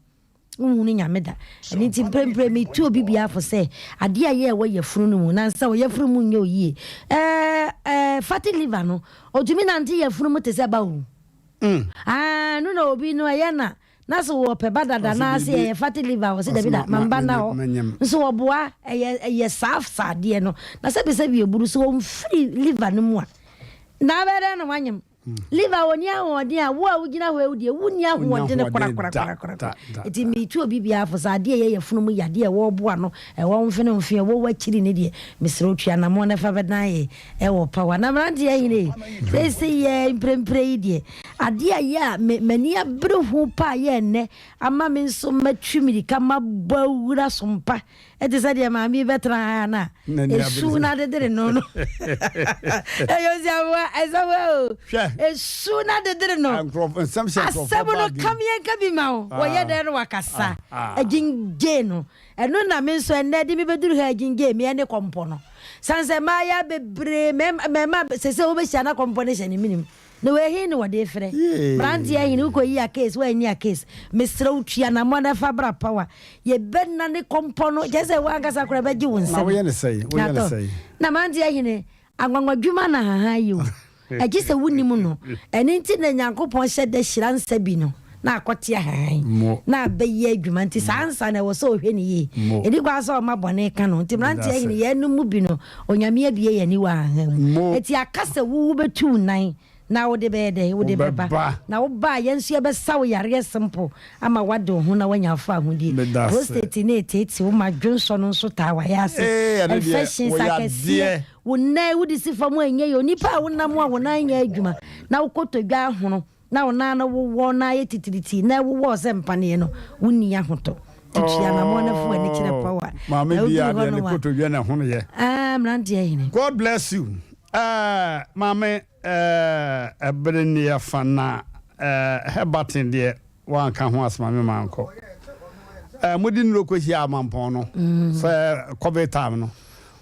Wonhunu Nyame da. Ɛno nti mprempren metu obi biara fo sɛ, adeɛ a ɛyɛ a ɛwɔ yafunu no mu, nansa wɔ yafunu mu nyɛ oyie. Ɛɛ ɛɛ fatty liver no, ɔtumi nante yafunu mu te sɛ ba o. Ah, ɛno na obi no ɛyɛ na, na so wɔpɛ ba dada na ase ɛyɛ fatty liver, ɔse dabi da, ma mba nna hɔ. Nso wɔboa, ɛyɛ ɛyɛ saa saa adeɛ no. Na sɛbisɛbi eburu, sɛ ɔmfiri liver no mu a, na abɛyɛ dɛn na wanyem? Liver ɔnni ahoɔden a, wo a wogyina hɔ yi wo deɛ wonni ahoɔden korakorakorakora. Nti metu obi biara fo sɛ adeɛ a ɛyɛ yafunu mu yadeɛ a ɛwɔ wo boa no, ɛwɔ wo mfene mfe, ɛwɔ w'akyiri no deɛ, mesrɛ wo tua anammɔn na fa bɛdan yɛ ɛwɔ power. Na mmeranteɛ hene yi, seesei yɛ mprempren yi deɛ, adeɛ a ɛyɛ a me m'ani abere ho paa yɛ ɛnnɛ ama me nso matwi mirika mabɔ awura sompa Ɛte sɛ deɛ maame yi bɛtena ha na esu na adedere no no. Ɛyɛ osiafoɔ ɛsɛfoɔ o. Esu na adedere no. Asɛm no kam yɛn ka bi ma wo. Wɔyɛ dɛn no wakasa. Agyingye no. Ɛno na me nso ɛnnɛ de me bɛduru ha agyingye me ɛne kɔmpɔ no. Sane sɛ mmaayɛ bebree mmarima sese wobɛhyia na kɔmpɔ no hyɛ ne menim. Na wei he ne wɔde frɛ mmeranteɛ he ne wokɔyi a case woanyi a case mesrɛ wo tua namɔ na fa bra power yɛbɛnane kɔmpɔ no kyerɛ sɛ woankasa koraa bɛgye wo nsam Na woyɛ ne sɛn? Woyɛ ne sɛn? Na mmeranteɛ he ne anwanwadwuma na haha yi o ɛgye sɛ wonim no ɛno nti na Nyankopɔn hyɛ da hyira nsa bi no na akɔte ahahan na abɛyɛ adwuma nti saa nsa no ɛwɔ sɛ ɔhwɛ no yie ɛni kwan sɛ ɔma bɔne ka no nti mmeranteɛ hene yɛn no mu bi no Onyame abue yɛn ani wɔ ahahan mu nti aka sɛ wo wobɛtu wo nan na wode bɛyɛ dɛn wode bɛba na woba a yɛn nso yɛbɛsa wo yareɛ simple ama woade wo ho na woanya wo fahodie prostate no ɛteete wo ma dwonsɔ no nso taa wayɛ ase infections akɛseɛ wo nan wode si fam a ɛnyɛ yɛ onipa a wonam a wo nan nyɛ adwuma na wokɔtɔ dwa ahono na wo nan no wowɔ na ayɛ titiritii na ɛwowɔ sɛ mpaneɛ no, wonni ahotɔ. Nti tua anammɔn na fa w'ani kyerɛ power. Maame Na bi woduru adeɛ hɔ ne nom a, kotodwe na ɛhono yɛ. Ah, mmeranteɛ hene. God bless you eh, maame eh, ɛbere ni afa na eh, Herberton deɛ wanka ho asɛm a me mankɔ eh, mode nnuro kɔhyia amampɔn no sɛ covid time no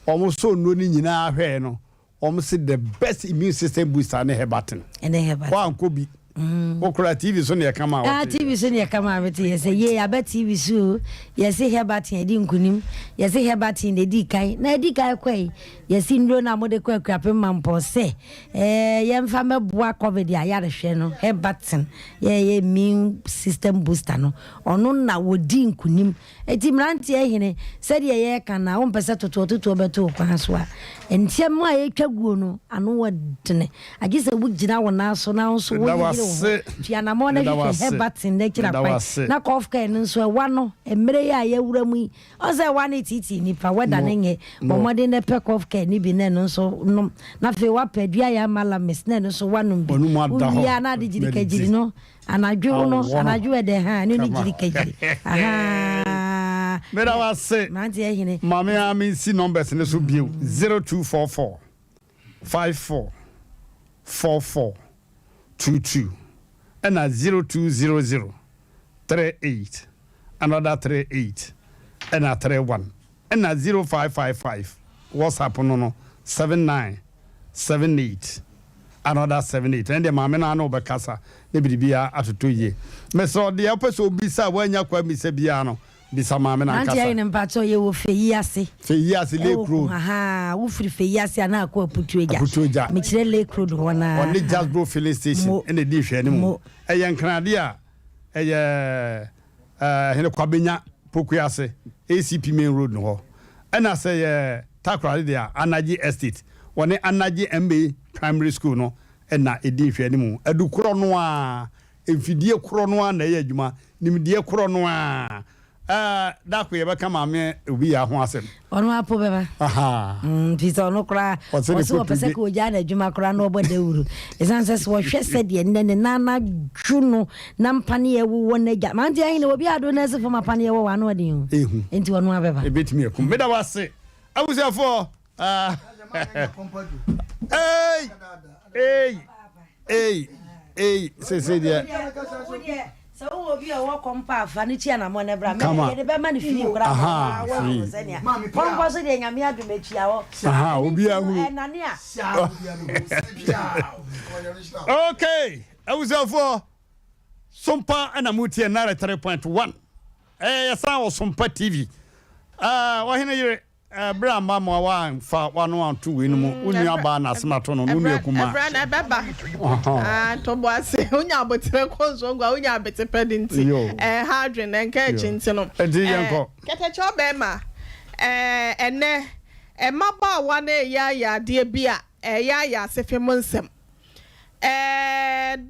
wɔn sɔ nnuro no nyinaa hwɛɛ no Wɔn se the best immune system booster ne Herbatin. Ɛne Herbatin. Wankɔ bi. Wokora TV so ne ɛka ma Ah, TV so ne ɛka ma mete yɛ sɛ yee aba TV so o. Yɛse Herbatin adi nkunim. Yɛse Herbatin na ɛdi kan. Na ɛdi kan kɔ yi. Yɛse nnuro no a mode kɔ Akuapem Mampɔn sɛ eh, yɛmfa mɛboa COVID ayarehwɛ no, Herbatin yɛyɛ immune system booster no, ɔno na wɔdi nkunim. Enti mmeranteɛ hene, sɛdeɛ yɛreka no a, wompɛ sɛ totoɔ-totoɔ bɛto wo kwan so a, nteam a ɛretwa guo no, ano wɔ dene. Agye sɛ wogyina wo nan so na wo nso Meda wo woyere wo ho. ase. Tu anammɔn na Meda wo hwehwɛ ase. Herbatin no akyiri Meda wo akwan. ase. Na Cough Care no nso, ɛwa no, mmerɛ yi a yɛawura mu yi, ɔn sɛ ɛwa no reteetee nnipa, weather Mo, no nyɛ. Bɔ mo. mmɔden na pɛ Cough Care no bi na ɛno nso nom. Na afei woapɛ Aduaya Malamis na ɛno nso woanom bi. W'anomu ada hɔ. Wowie a na ade Watumi adidi. gyirikagyiri no Anadwo no, Awɔ no. anadwo ɛdɛ ha, ɛno ne Kama. gyirikagyiri. Ahaa. Meda wo ase. Mmeranteɛ hene. Ma me ara mensi numbers no so bio, 0244 54 44 22 ɛna 0200 38 another 38 ɛna 31. Ɛna 0555 WhatsApp no no 79 78 another 78 ɛno deɛ maame no ara ne wo bɛkasa na biribiara atotɔ yie. Mesrɛ wo deɛ wopɛ sɛ wobisa a woannya kwan ammisa biara no bisa maame no Auntie ankasa. Irene mpakyɛw yɛwɔ Feyi ase. Feyi ase Lake Ɛwɔ Road. Ahaa wofiri Feyi ase a na akɔ Aputu Agya. Aputu Agya. Mekyerɛ Lake Road hɔ no ara. Ɔne Jasbro filling station Mo. ɛna ɛdi nhwɛanimu. Mo. Ɛyɛ Nkrade a ɛyɛ. Hene Kwabenya Pokuase ACP main road no hɔ. Ɛna sɛ yɛ Takoradi deɛ a, Anagye Estate, wɔne Anagye MA Primary School no na ɛdi nhwɛanimu. Adu korɔ no ara, mfidie korɔ no ara na ɛyɛ adwuma, nimdeɛ korɔ no ara. Ɛɛ, da ko yɛbɛka Maame Obiya ho asɛm. Ɔno apo bɛba. Ahaa. Mm, fi sɛ ɔno koraa Ɔse ne ɔse ɔpɛ sɛ kotodwe. ka ɔgyaa n'adwuma koraa na ɔbɔ dawuro. Ɛsiane sɛ sɛ ɔhwɛ sɛdeɛ nnɛ ne nan adwo no na mpaneɛ wowɔ n'agya. Mante ahene obi ado na ɛse fam apaneɛ wɔ w'ano ɔden o. Ehu. Enti ɔno abɛba. Ebetumi akum. Meda wo ase. Abusuafoɔ. Ah. Ei! Ei! Ei! Ei! Sese deɛ. Sɛ wowɔ obi a ɔwɔ kɔm pa a, fa no kyi anamɔ na bra. Kama. Yɛde bɛma no free koraa ma Aha, woahu free. sɛnea. Pɔnkɔ so deɛ Nyame adom atua hɔ. Aha, Ɛno obi nti no, ahunu. ɛnane a. Okay, abusuafoɔ, Sompa na motie 93.1. Ɛyɛ yɛsan wɔ Sompa TV. Ah, ɔhene yere. Bere a mma mmoa woamfa w'ano anto wei no mu, wo nua baa na asɛm ato no, no nua kumaa. Ɛbrɛ na ɛbɛba. Ntoboase, wonya aboterɛ kɔ nsuo ngu a, wonya abete pɛ de nti, ɛha adwene na ɛnka akyi nti no. Nti yɛnkɔ. Kɛtɛkyɛ ɔbɛrima, ɛnɛ mmabaawa no reyɛ ayɛ adeɛ bi a ɛyɛ ayɛ asefe mu nsɛm.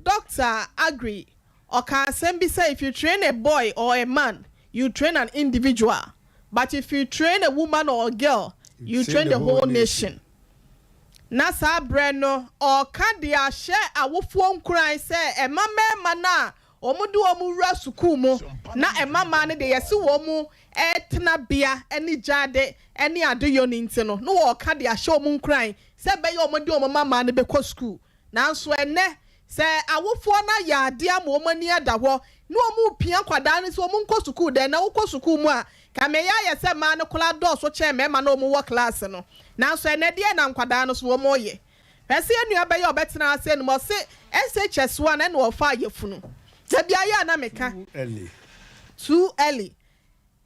Doctor Aggrey, ɔkaa asɛm bi sɛ if you train a boy or a man, you train an individual. But if you train a woman or a girl, you train the whole nation. Na saa berɛ no ɔreka de ahyɛ awofoɔ nkuran sɛ ɛma mmarima no a wɔde wɔn wura sukuu mu na ɛma mmaa no deɛ yɛse wɔn tenabea ne gyaade ne adeyɔ no nti no, na ɔreka de ahyɛ wɔn nkuran sɛ ɛbɛyɛ a wɔde wɔn mma mmaa no bɛkɔ sukuu. Nanso ɛnnɛ, sɛ awofoɔ no ayɛ adeɛ ama wɔn ani ada hɔ na wɔrepia nkwadaa no sɛ wɔnkɔ sukuu dɛn na wokɔ sukuu mu a, ka meyɛ ayɛ sɛ mmaa no koraa dɔɔso kyɛn mmarima na wɔwɔ klaase no. Nanso ɛnnɛ deɛn na nkwadaa no so wɔreyɛ? Hwɛ sɛ yɛn nua bɛyɛ a ɔbɛtena ha sei no ma ɔse SHS 1 ɛna ɔfaa yafunu. Da biara yɛ a na meka. Too early.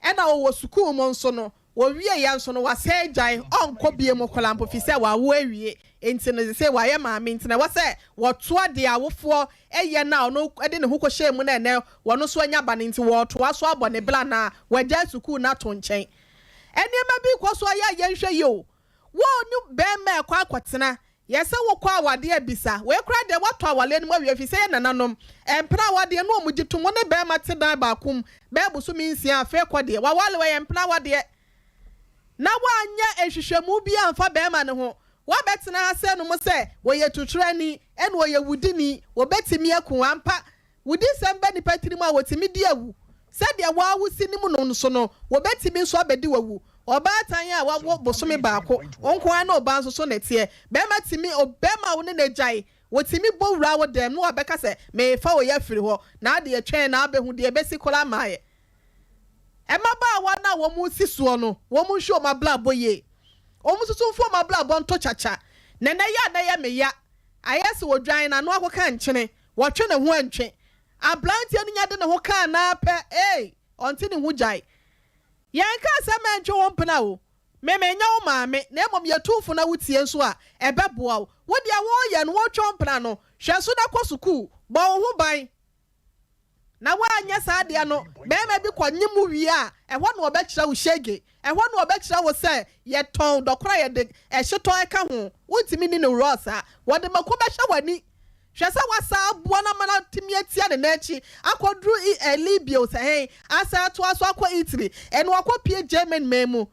Ɛna ɔwɔ sukuu mu nso no, wɔwieɛ nso no wasan agyae, ɔnkɔ biom koraa mpo firi sɛ wawo awie nti no sesei wayɛ maame nti no ɛwɔ sɛ wɔtoa deɛ awofoɔ yɛ no a ɔno de ne ho kɔhyɛɛ mu no ɛnɛ wɔno nso anya ba no nti wɔretoa so abɔ ne bra na wagyae sukuu no ato nkyɛn. Nneɛma bi rekɔ so a yɛ a yɛnhwɛ yie o. Wo ne barima rekɔ akɔtena, yɛ sɛ wokɔ awadeɛ abisa. Wei koraa deɛ woatɔ awareɛ no mu awie ɛfiri sɛ yɛn nananom mpena awadeɛ na wɔn gye tom. Wo ne barima te dan baako mu bɛyɛ bosome nsia afei kɔ deɛ waware wo ɛyɛ mpena awadeɛ. Na woanyɛ nhwehwɛmu biara amfa barima no ho. Woabɛtena ha sɛ nom sɛ ɔyɛ tuturani ɛna ɔyɛ wudini, wɔbɛtumi aku wo ampa. Wudisɛm ba nnipa tirim a, wɔtumi di awu. Sɛdeɛ wo ara wosi nim no nso no, wɔbɛtumi nso abɛdi wo awu. Ɔbaatan a wawo bosome baako nko ara ne ɔbaa nso so na ɛteɛ. Barima tumi, barima a wo ne no agyae, wɔtumi bɔ wura wo dɛm na wabɛka sɛ, merefa wo yɛ afiri hɔ, na adeɛ twɛn na abɛhu deɛ ɛbɛsi koraa mmaeɛ. Mmabaawa no a wɔresi soɔ no, wɔnhwɛ wɔn abrabɔ yie. Wɔnsusu mfa wɔn abrabɔ nto kyakya. Na ɛnnɛ yɛ a na ɛyɛ me ya, ayɛ sɛ odwan n'ano akɔka nkyene. Wɔtwe ne ho ɛntwe. Abranteɛ no nya de ne ho kaa no ara pɛ, ei, ɔnte ne ho gyae. Yɛnkaa sɛ mɛntwe wo mpena o, me menyɛ wo maame, na mmom yɛtu wo fo na wotie nso a, ɛbɛboa wo. Wo deɛ woreyɛ no, woretwe wo mpena no, hwɛ so na kɔ sukuu, bɔ wo ho ban. Na woanyɛ saa deɛ no, barima bi kɔ nye mu wie a, ɛhɔ na ɔbɛkyerɛ wo shege, ɛhɔ na ɔbɛkyerɛ wo sɛ yɛtɔn dɔkono a yɛde ɛhyetɔ ɛka ho, wontumi nni no raw saa. Wɔde mako bɛhyɛ w'ani. Hwɛ sɛ woasan aboa no ama no atumi atia ne nan akyi akɔduru I eh, Libya o sɛ hen, asan atoa so akɔ Italy, ɛna wakɔpue Germany man mu.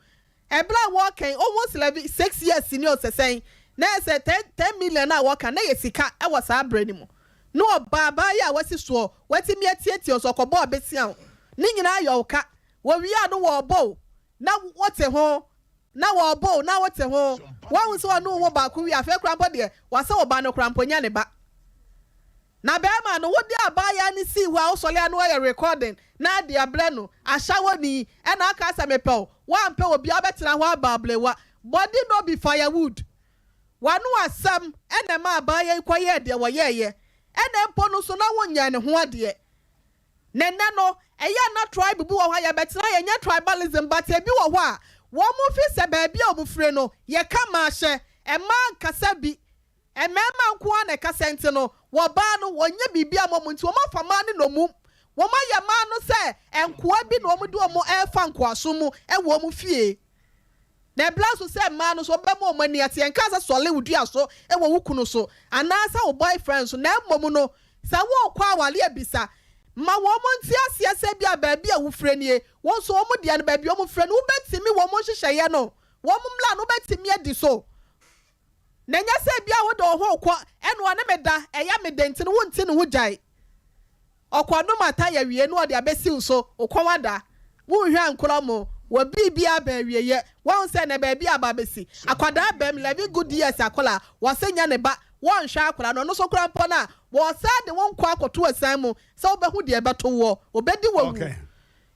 Ɛberɛ a wɔreka yi, almost 11, 6 years ni o sɛ sɛn, na ɛyɛ sɛ 10, 10 million a wɔka, na ɛyɛ sika wɔ saa berɛ no mu. Na ɔbaa abaayewa a wasi soɔ, watumi atiatia wo so, ɔkɔbɔɔ besia o, ne nyinaa yɛ wo ka. Wɔwie a no wɔrebɔ o, na wote ho, na wɔrebɔ o, na wote ho. Woahu sɛ ɔne wo wo baako wie a, afei koraa mpo deɛ, wasɛ wo ba no koraa mpo, nyɛ ne ba. Na bɛɛma no wode abaayaa no sii hɔ a wosɔre a na wayɛ recording na ade abrɛ no, ashawoni, ɛna aka sɛ mepɛ wo, woampɛ obiaa wobɛtena hɔ aba abrewa, body no be firewood. Wano asɛm ɛna ɛma abaayaa yi kɔyɛɛ deɛ wɔyɛɛyɛ, ɛna mpo no nso na wonyɛɛ ne ho adeɛ. Na ɛnɛ no ɛyɛ a na tribe bi wɔ hɔ a yɛbɛtena yɛnyɛ tribalism but ebi wɔ hɔ a wɔn fi sɛ baabi a wɔn fire no yɛka maahyɛ, mmaa nkasa bi Mmarima nko ara na ɛkasa nti no, wɔbaa no, wɔnyɛ biribi ama wɔn nti, wɔafa mmaa no nnommum. Wɔayɛ mmaa no sɛ nkoa bi na wɔde wɔn refa nkoasom mu wɔ wɔn fie. Na ɛbra nso sɛ mmaa no nso wɔbɛma wɔn ani ate. Yɛnkaa sɛ sɔle wo dua so wɔ wo kunu so anaasɛ wo boyfriend so, na mmom no, sɛ worekɔ aware a bisa ma wɔn nte aseɛ sɛ ebia baabi a wofire nie, wo nso wɔn deɛ no baabi a wɔfire no, wobɛtumi wɔn nhyehyɛeɛ no, wɔn mmara no wobɛtumi adi so. Na ɛnyɛ sɛ ebia wode wo ho rekɔ ɛna ɔne me da, ɛyɛ me dɛ nti no wonte ne ho gyae. Ɔkɔnom ataya wie na ɔde abɛsi wo so, wo kɔn ada. Wonhwɛ ankora mo wɔ biribiara aba awieɛ. Woahu sɛ ɛnɛ baabi a aba abɛsi. Akwadaa bɛm, 11 good years akwadaa, wɔse nyɛ ne ba, wɔnhwɛ akwadaa no, ɔno nso koraa mpo no a, wɔsan de wo nkwa akɔto asiane mu sɛ wobɛhu deɛ ɛbɛto woɔ, ɔbɛdi wo awu.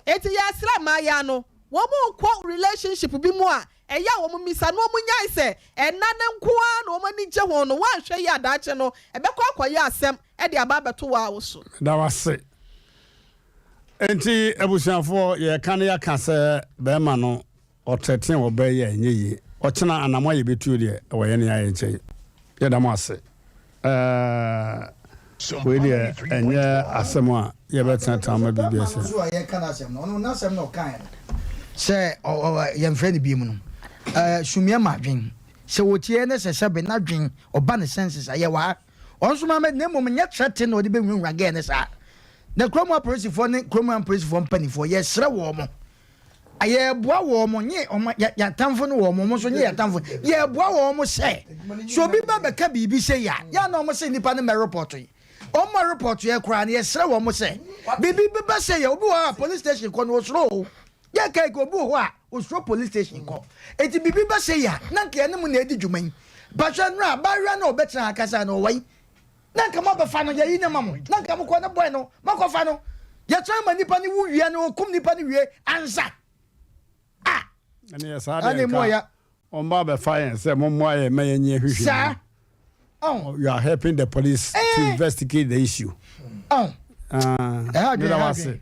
Enti yɛsrɛ mmaayaa no, wɔn nkɔ relationship bi mu a, ɛyɛ a wɔn mmisa na wɔn nyae sɛ ɛna no nko ara na wɔn ani gye ho no, woanhwɛ yie a daakye no ɛbɛkɔ akɔyɛ asɛm de aba abɛto wo ara wo so. Meda wo ase. Enti abusuafoɔ yɛreka na yɛaka sɛ bɛrima no ɔtrɛtee ɔbaa yi a ɛnyɛ yie. Ɔkyena anamɔ a yɛbɛtuo deɛ ɛwɔ yɛne ayɛ nkyɛn. Yɛda mo ase. Ɛɛ wei deɛ ɛnyɛ asɛm a yɛbɛtenatena ama biribi asi. Bɛrima no nso a yɛreka n'asɛm no, ɔno n'asɛm na ɔkaeɛ no sɛ yɛmfrɛ no biom no, ɛɛ sumiɛ ma adwen. Sɛ wɔtie ne sɛ sɛbe n'adwen ɔba ne senses a yɛwɔ ha. Ɔno nso maa mɛ na mmom nyɛ threaten na ɔde bɛhunahuna gɛɛ ne saa. Na kurom apolisifoɔ ne kurom apolisifoɔ mpanimfoɔ yɛsrɛ wɔn mo. Yɛreboa wɔn, nye wɔn, yɛ, yɛn atamfo no wɔn, wɔn nso nye yɛn atamfo. Yɛreboa wɔn sɛ, sɛ obi ba bɛka biribi sɛ yi a, yɛ a na wɔn sɛ nnipa no mmɛrepɔto yi. Wɔn a repɔto yɛ koraa no, yɛsrɛ wɔn sɛ, biribi bɛba sɛ yɛ, obi wɔ hɔ a police station kɔ no osuro o. Yɛ ka yi, obi wɔ hɔ a osuro police station kɔ. Eti biribi ba sɛ yi a, na nka yɛne mo na edi dwuma yi. Bahwɛ nnora, abaayewa no a ɔbɛtena ha kasa no, ɔwɔ yi. Na nka moabɛfa no, yɛayi no ama mo, na nka mokɔ ne bɔe no, moakɔfa no. Yɛtwɛn ma nipa no wu wie na wɔkum nipa no wie ansa. Ah! Ɛne yɛ saa deɛ nka wɔn ba abɛfa yɛn sɛ mommoa yɛn ma yɛnyɛ hwehwɛ Saa. Oh. You are helping the police eh. to investigate the issue. Oh. Ah, meda wo ase.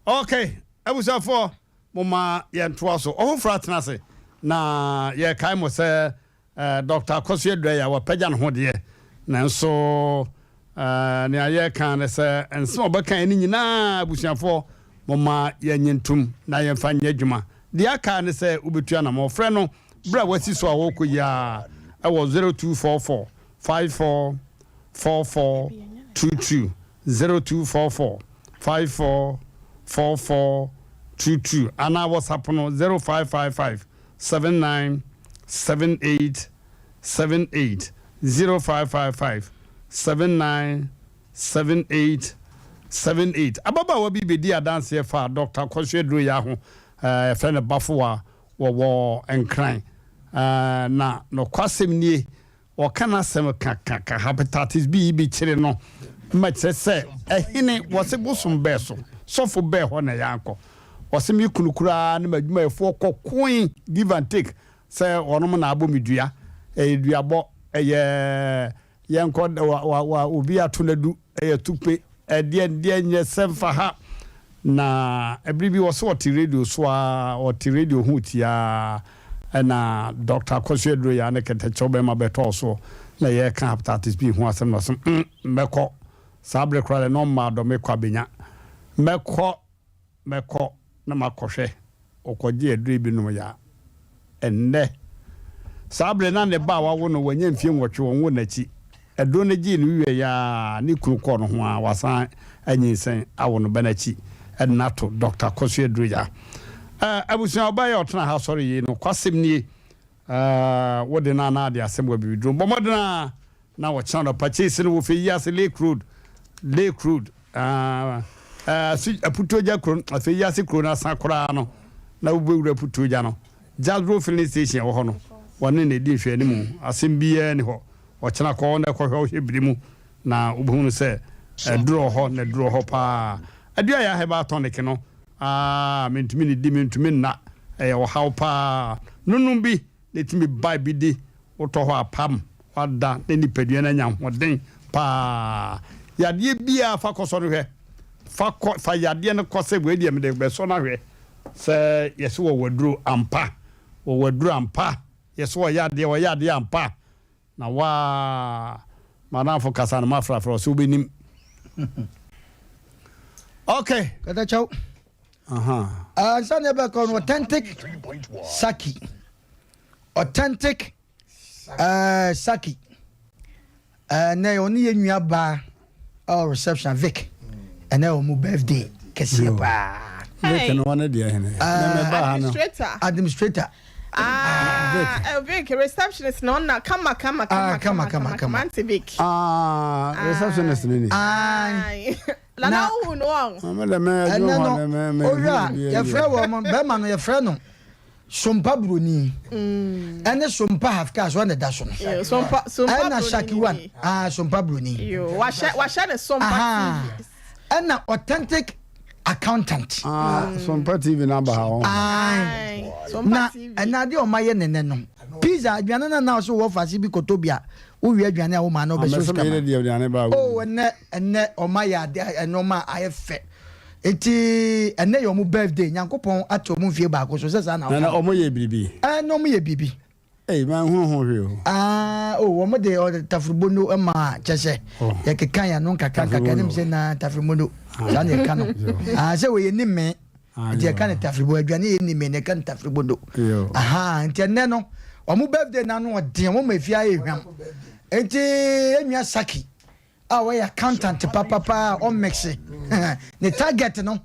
Okay, abusuafoɔ, momma yɛntoa so. Ɔfoforɔ atena ase na yɛkae mo sɛ Dɔkta Akwasu Aduai a wapagya ne ho deɛ, nanso nea yɛreka ne sɛ nsɛm a ɔbɛkaeɛ no nyinaa abusuafoɔ momma yɛnnye ntom na yɛmfa nyɛ adwuma. Deɛ aka ne sɛ wobɛtu anamɔ. Frɛ no berɛ a wasi so a ɔrekɔ yi ara wɔ 0244 54 44 22, 0244 54 44 22 anaa WhatsApp no 0555 79 78 78 0555 79 78 78 Ababaawa bi bɛdii adanseɛ faa Dɔkta Kɔso Aduroyɛ ho, yɛfrɛ no Bafowa, wɔwɔ Nkran. Na nokwasɛm nie, Wɔka n'asɛm ka ka ka hepatitis B yi bi kyere no ma kyerɛ sɛ ɛhene wɔse bosom bɛɛ so sɔfo bɛɛ hɔ na yɛankɔ wɔse me kunu koraa ne m'adwumayɛfoɔ kɔ koe give and take sɛ wɔnom na abɔ me dua ɛyɛ duabɔ ɛyɛ. Yɛnkɔ wa wa wa obi ato no adu ɛyɛ tukpe ɛdeɛ deɛ nyɛ sɛ mfa ha na ɛbere bi ɔsɛ ɔte radio so a ɔte radio ho tiaa ɛna Doctor Akɔso Aduro yaa ne kɛtɛkyɛw bɛma bɛtɔɔ soɔ na yɛreka hepatitis B ho asɛm na ɔsɛ mm mɛkɔ saa bere koraa deɛ na ɔmmaa dɔ mekɔ abɛnya mɛkɔ Mɛkɔ na makɔhwɛ. Ɔkɔgyee aduro bi nom ya. Ɛnnɛ, saa berɛ na ne ba a wawo no wanya mfie nwɔtwe, wɔnwoo n'akyi. Aduro no gyee no wieeɛ ara, ne kunu kɔɔ ne ho ara, wasan anyinsɛn awo no ba no akyi de no ato Dɔkta Kɔso Aduro ya. Ɛɛ, abusua, ɔbaa yi a ɔtena ha sɔre yei no, kwasɛm nie. Ɛɛ, wo de no anaa de asɛm wɔ abibiduro. Bɔ mmɔden ara na ɔkyena anɔpa kyesi no wɔ Feyiase Lake Road, Lake Road, ah, eh, so Aputuogya kuro no, Feyiase kuro no asa koraa no, na wobɛwura Aputuogya no. Jasbro filling station ɛwɔ hɔ no, wɔne na ɛdi nhwɛanimu. Asɛm biara ni hɔ. Ɔkyena kɔ hɔ na ɛkɔhwɛ wohwɛ biri mu na wobɛhunu sɛ aduro wɔ hɔ na aduro wɔ hɔ paa. Aduayɛ herbal tonic no, ah, mentumi nidi, mentumi nna, ɛyɛ ɔhaw paa. Nonom bi na ɛtumi ba bi di Wotɔ hɔ a, pam, woada na nipadua no anya ahoɔden paa. Yadeɛ biara fa kɔsɔ no hwɛ. Fa kɔ, fa yadeɛ no kɔ sɛ wei deɛ mede bɛsɔ no ahwɛ sɛ yɛse wɔwɔ aduro ampa. Wɔwɔ aduro ampa. Yɛse wɔyɛ adeɛ, wɔyɛ adeɛ ampa. Na waa, m'adamfo kasa no mafrafra ɔse wobɛnim. Okay. Katakyɛw. Ansa na ɛbɛkɔ no, authentic saki. Authentic uh, Saki. Ɛnɛ uh, ɔne yɛ nua baa ɛwɔ reception Vic. Ɛnɛ wɔn birthday kɛseɛ paa. Vic no wɔn deɛ hene. Administrator. Administrator. Ah, Vic receptionist na ɔna kama kama kama kama kama kama auntie Vic. Ah, receptionist ni ni. Ah. Nana wohu no wɔn. Ɛnɛ no owura yɛfrɛ wɔn bɛrima no yɛfrɛ no. Sompa Buroni ɛne Sompa Half Caste wɔn na ɛda so no. Sompa Sompa ɛna Shaki One ah Sompa Buroni. Wahyɛ wahyɛ ne Sompa TV. Ɛna authentic accountant. Ah Sompa TV na aba ha wɔn. Na ɛna adeɛ ɔma yɛ nɛnɛ no pizza aduane na na ɔso wɔ faase bi kɔtɔ bi a wowie aduane a wo maa na ɔbɛhyɛ osika ma. Oh ɛnɛ ɛnɛ ɔma yɛ adeɛ ɛnɔɔma ayɛ fɛ. Enti ɛnnɛ yɛ ɔmo birthday, Nyankopɔn ate ɔmo mfie baako so, sɛ saa na woka no? Nana ɔmo yɛ biribi? Ɛɛ na ɔmo yɛ biribi. Ei manhunu ho hwee o. Ah oh wɔn de ɔde tafiribondo ma kyɛ sɛ yɛkeka yɛn ano nkakra nkakra ne mu sɛ na tafiribondo saa na yɛka no. Ah sɛ wɔyɛ ni mmee nti yɛka no tafiribo aduane yɛ ni mmee na yɛka no tafiribondo. Aha nti ɛnnɛ no ɔmo birthday na ano ɔden ɔmo ma efie ayɛ hwam. Nti enua Saki a ɔyɛ accountant papapa a ɔmmixe ne target no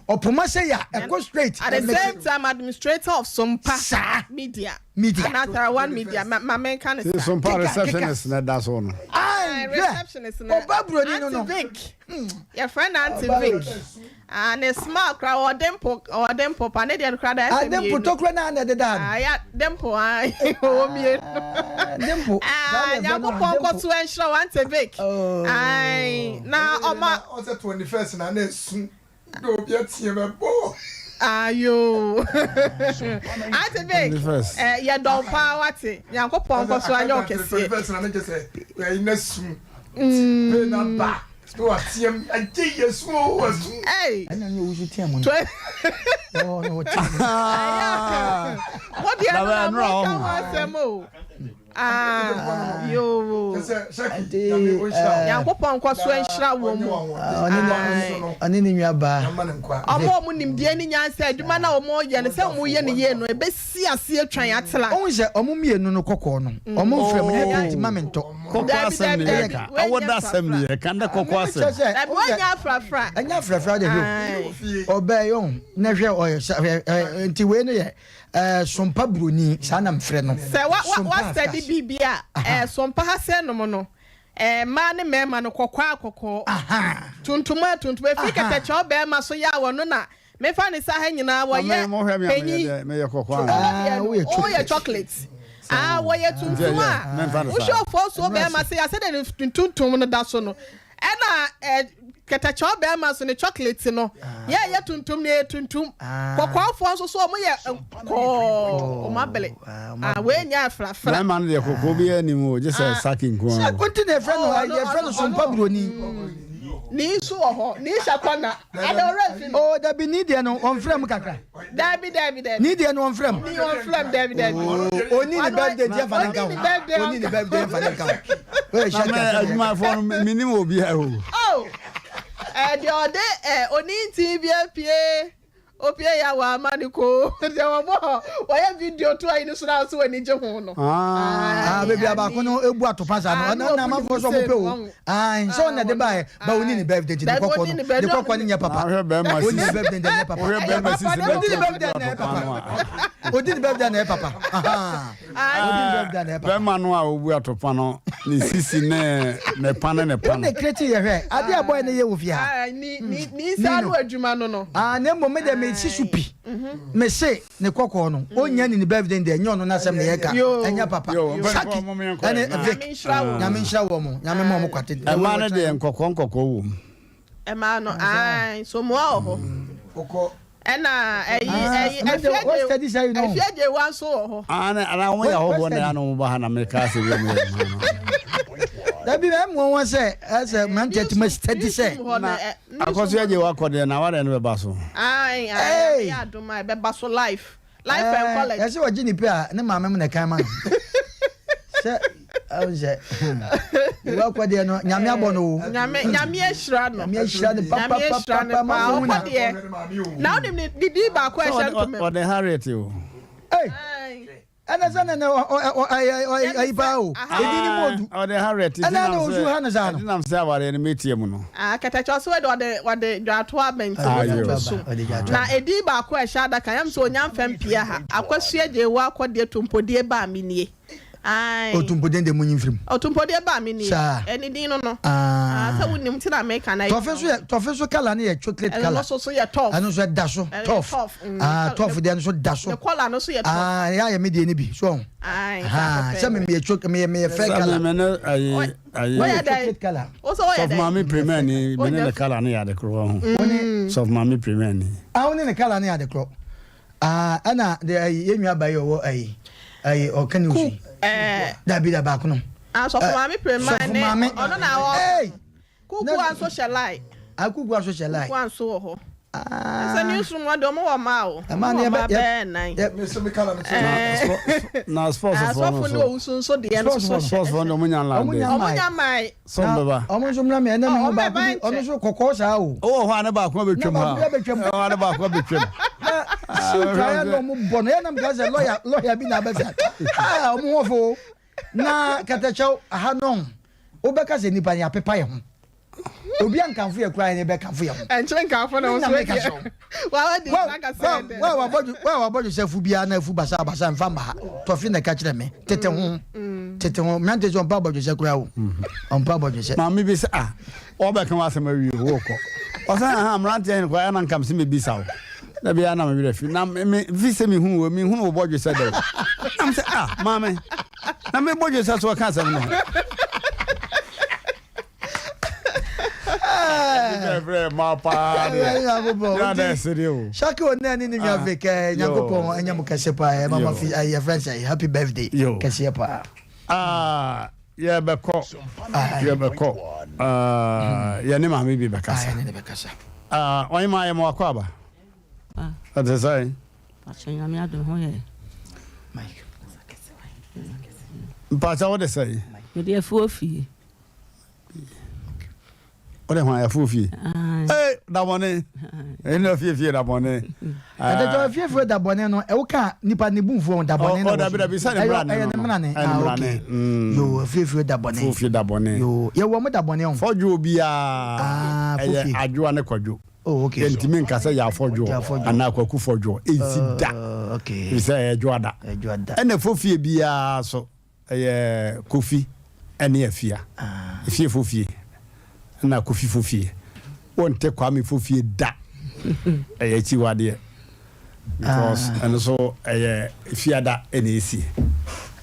ɔpoma sɛ ya ɛkɔ straight. At the same time administrator of Sompa Saa. Media. Media. Anaa Tarawan Media ma ma menka ne saa. Sompa receptionist na ɛda so no. Ayi receptionist na. Ɔba buroni no no. Auntie Vic. Yɛfrɛ no Auntie Vic. Ah ne smile koraa ɔwɔ dimple ɔwɔ dimple pa ne deɛ no koraa da ɛsɛ mmienu. Ah dimple tokuro naa na ɛdeda no. Ah ya dimple ah ɔwɔ mmienu. Dimple. Ah Nyankopɔn nkɔ so nhyira wo Auntie Vic. Ayi na ɔma. Ɔsɛ 21st na na esu na obi ateɛ mɛ bɔ. Ayoo Auntie Vic eh, yɛdɔ wo paa wate Nyankopɔn nkɔ so anyɛ wo kɛseɛ. 21st na ne kyɛ sɛ ɛyi na su. Pay na ba. Na wateam, agye Yesu o, asu. Hey. Ɛna ne owusu team no. Oh, no, team. Mo deɛ no na mo ka ho asɛm o. Ah, yo. Nyankopɔn nkɔ so nhyira wɔn mu. Ɔne ne nua baa. Ɔmo ɔmo nimdeɛ ne nyansa adwuma na ɔmo yɛ no sɛ ɔmo yɛ no yie no ebesi ase atwa yɛn atela. Ohun sɛ ɔmo mmienu no kɔkɔɔ no ɔmo nfrɛ mu ne penti ma me ntɔ. Kɔkɔ asɛm ne yɛ ka. Awo da asɛm ne yɛ ka ndɛ kɔkɔ asɛm. Dabi wanya afrafra. Ɛnyɛ afrafra de hwɛ o. Ɔbaa yi ɔn na hwɛ ɔyɛ ɛ nti wei no yɛ ɛɛ sompa buroni saa na mfrɛ no. Sɛ wa wa wa sɛde biribi a ɛɛ sompa ha sɛ nom no ɛɛ mmaa ne mmarima no kɔkɔɔ a kɔkɔɔ tuntum a tuntum efi kɛtɛkyɛw bɛrima so yɛ a wɔno na Mefa ne sa ha nyinaa wɔyɛ panyin. Woyɛ chocolate. Ah, wɔyɛ tuntum a. Wohwɛ ɔfɔsuo bɛrima sɛ yɛ sɛdeɛ ne tuntum no da so no. Ɛna ɛ. Kɛtɛkyɛw bɛɛma nso ne chocolate no yɛ yɛ tuntum ne yɛ tuntum. Kɔkɔɔfoɔ nso so wɔn yɛ kɔɔ wɔn abele. Ah wei nyɛ afrafra. Bɛɛma no deɛ kɔkɔɔ biara nni mu o gye sɛ saki nko ara. Sɛ nti na yɛfrɛ no yɛfrɛ no sompa buroni. Nii nso wɔ hɔ nii hyɛ kɔna ada ɔwura fi no. Oh dabi nii deɛ no ɔnfrɛ mu kakra. Dabi dabi dabi. Nii deɛ no ɔnfrɛ mu. Nii ɔnfrɛ mu dabi dabi. Oh oni ne birthday deɛ fa ne nka ho. Oni ne birthday fa ne nka ho. Oye hyɛ kɛse. Na adwumayɛfoɔ no menim obiara o. Oh ɛdeɛ ɔde ɛ oni nti bi apue. Opie ya wɔ ama ne koo. Deɛ wɔbɔ hɔ wɔyɛ video to ayi no so na so ani gye ho no. Ah, baabi a baako no ebu atopa saa no, ɔno na amanfoɔ sɛ ɔmo pɛ o. Ah, sɛ ɔno na ɛde baeɛ, ba oni ne birthday nti ne kɔkɔɔ no, ne kɔkɔɔ no nyɛ papa. Oni ne birthday nti ɛnyɛ papa. Oni ne birthday na ɛyɛ papa. Odi ne birthday na ɛyɛ papa. Ahaa. Bɛrima no a ɔbu atopa no, ne sisi ne ne pa ne ne pa no. Wone kreti yɛ hwɛ ade a boy no yɛ wɔ fie ha. Ni ni nsa ano adwuma no no. Ah na mmom me deɛ me si so pi. Me se ne kɔkɔɔ no onya ni ne birthday deɛ nyɛ ɔno n'asɛm na yɛka ɛnyɛ papa. Saki ɛne Vic Nyame nhyira wɔn mo Nyame ma wɔn kwate. Ɛmaa no deɛ nkɔkɔɔ nkɔkɔɔ wɔ mu. Ɛmaa no ae somoa wɔ hɔ. Ɛna ɛyi ɛyi ɛfiagye ɛfiagye wa nso wɔ hɔ. Ana ana wɔn yɛ ahɔhoɔ na ano wɔn ba ha na meka ase bi wɔn yɛ mmaa no. Dabi bɛ mu wɔn sɛ ɛsɛ mmeranteɛ ti ma steady sɛ. Na akɔso agye wa kɔ deɛ na awadeɛ no bɛba so. Ayi ayi ɛyɛ adum a ɛbɛba so life. Life and college. Ɛsɛ ɔgye ne pɛ a ne maame mu na ɛkan ma no. Sɛ ɛwɔ sɛ ìwà kɔ deɛ no nyame abɔ no o. Nyame nyame ahyira no. Nyame ahyira no papa papa papa ma wo na. Ɔkɔ deɛ na wonim ne didi baako a ɛhyɛ ntoma mu. Ɔde Harriet o. Hey. Ɛna sɛ nana ayi paa o. Edi ni mu odu. Ɔde Harriet. Ɛna na osu ha no saa no. Ɛdi nam sɛ awareɛ no metie mu no. Ah, kɛtɛkyɛ ɔsɛ wɔde ɔde wɔde dwato abɛn ti wɔde so. Na edi baako a ɛhyɛ adaka yam sɛ onya nfɛn pia ha. Akɔsua gye ewu akɔdeɛ tompodie ba mi nie. Ae. Otumpodeɛ deɛ monyi mfiri mu. Otumpodeɛ ba mi nie. Saa. Ɛne din no no. Ah, sɛ wonim nti na meka na. Tɔfe nso yɛ tɔfe nso colour no yɛ chocolate colour. Ɛno nso so yɛ tɔf. Ɛno nso ɛda so tɔf. Ah, tɔf deɛ nso da so. Ne kɔla no nso yɛ tɔf. Ah, ɛyɛ ayɛ me deɛ no bi so ɔho. Ae. Ah, sɛ me meyɛ chocolate meyɛ meyɛ fair colour. Sɛ me ne ayi ayi. Wɔyɛ dɛ. Chocolate colour. Wosɛ wɔyɛ dɛ. Sɔfo maame premier ni me ne ne colour no yɛ ade korɔ ho. Sɔfo maame premier ni. Ah, wo ne ne colour no yɛ ade korɔ. Ah, ɛna de ayi yɛn nua ba yi ɔwɔ ayi ayi ɔka news yi. Ɛɛ. Dabi da baako no. Ah, sɔfo maame premier ne ɔno na ɔwɔ. Hey. Kukua nso hyɛ line. Ah, kukua nso hyɛ line. Kukua nso wɔ hɔ. Ah. Sɛ newsroom hɔ de ɔmo wɔ mmaa o. Ɛmaa ne yɛ bɛɛ nan. Na sports fo no so. Asɔfo ne owusu nso deɛ no so hyɛ. Sports fo no ɔmo nya lande. Ɔmo nya mae. Sɔm bɛba. Ɔmo nso mìíràn mi ɛnna mi ho baako bi ɔno nso kɔkɔɔ saa o. Ɔwɔ hɔ a ne baako abɛtwam ha. Ne baako abɛtwam. Ɔwɔ a ne baako abɛtwam. Na siw twa yɛ na ɔmo bɔ no yɛ nam ka sɛ lɔya lɔya bi na abɛsa. Aa ɔmo ho fo na kɛtɛkyɛw aha no wobɛka sɛ nipa yɛ apepa yɛ ho. Obi ankamfo yɛ koraa yɛ bɛkamfo yɛ ho. Ɛnkyerɛ nkamfo na ɔso yɛ. Wa di nsa kasa dɛ. Wa wa bɔdwo wa wa bɔdwo sɛ fu biara na afu basa basa nfa mma ha. Tɔfi na ɛka kyerɛ me. Tete ho. Tete ho. Mmerante sɛ ɔmpa abɔdwo sɛ koraa o. Ɔmpa abɔdwo sɛ. Maame bi sɛ ah wɔbɛka w'asɛm awie o wokɔ. Ɔsɛ aha mmeranteɛ hene koraa na nka me sɛ mebisa wo. Da biara na me werɛ fi na me fi sɛ mehu wo mehunu wo bɔdwo sɛ dɛ. Na me sɛ ah maame na me bɔdwo sɛ so ɔka asɛm no ho. Shaki onɛ ne ne nua Vic eh, Nyankopɔn ɛnyɛ mo kɛse paa eh, mama fi eh, yɛ friends eh, happy birthday kɛseɛ paa. Ah, yɛbɛkɔ yɛbɛkɔ ah, yɛne maame bi bɛkasa. Yɛne ne bɛkasa. Ah, ɔnye ma yɛ mo akɔ aba. Ɛte sɛ. Mpakyɛ wo de sɛn? Mede afuo fie. Wode hwan afuo fie? Ee dabɔne. Ɛna fie fie dabɔne. Ɛtɛtɛ fie fie dabɔne no ɛwo ka nipa ne bu nfuo dabɔne na wɔso. Ɔdabi dabi sɛ ne mmra ne no. Ɛyɛ ne mmra ne. Ah okay. Yo fie fie dabɔne. Fie fie dabɔne. Yo yɛ wɔ mo dabɔne o. Fɔdwo obiara. Ɛyɛ adwoa ne kwadwo. Oh okay. Yɛntumi nka sɛ yɛ afɔdwoɔ anaa kwaku fɔdwoɔ. Ɛnsi da. Okay. Ɛfiri sɛ ɛyɛ dwoada. Ɛna fofie biara so. Ɛyɛ Kofi ɛne Afia. Efie fofie ɛna Kofi fofie. Wonte Kwame fofie da. Ɛyɛ akyiwadeɛ. Because ɛno so ɛyɛ Fiada ɛna esie.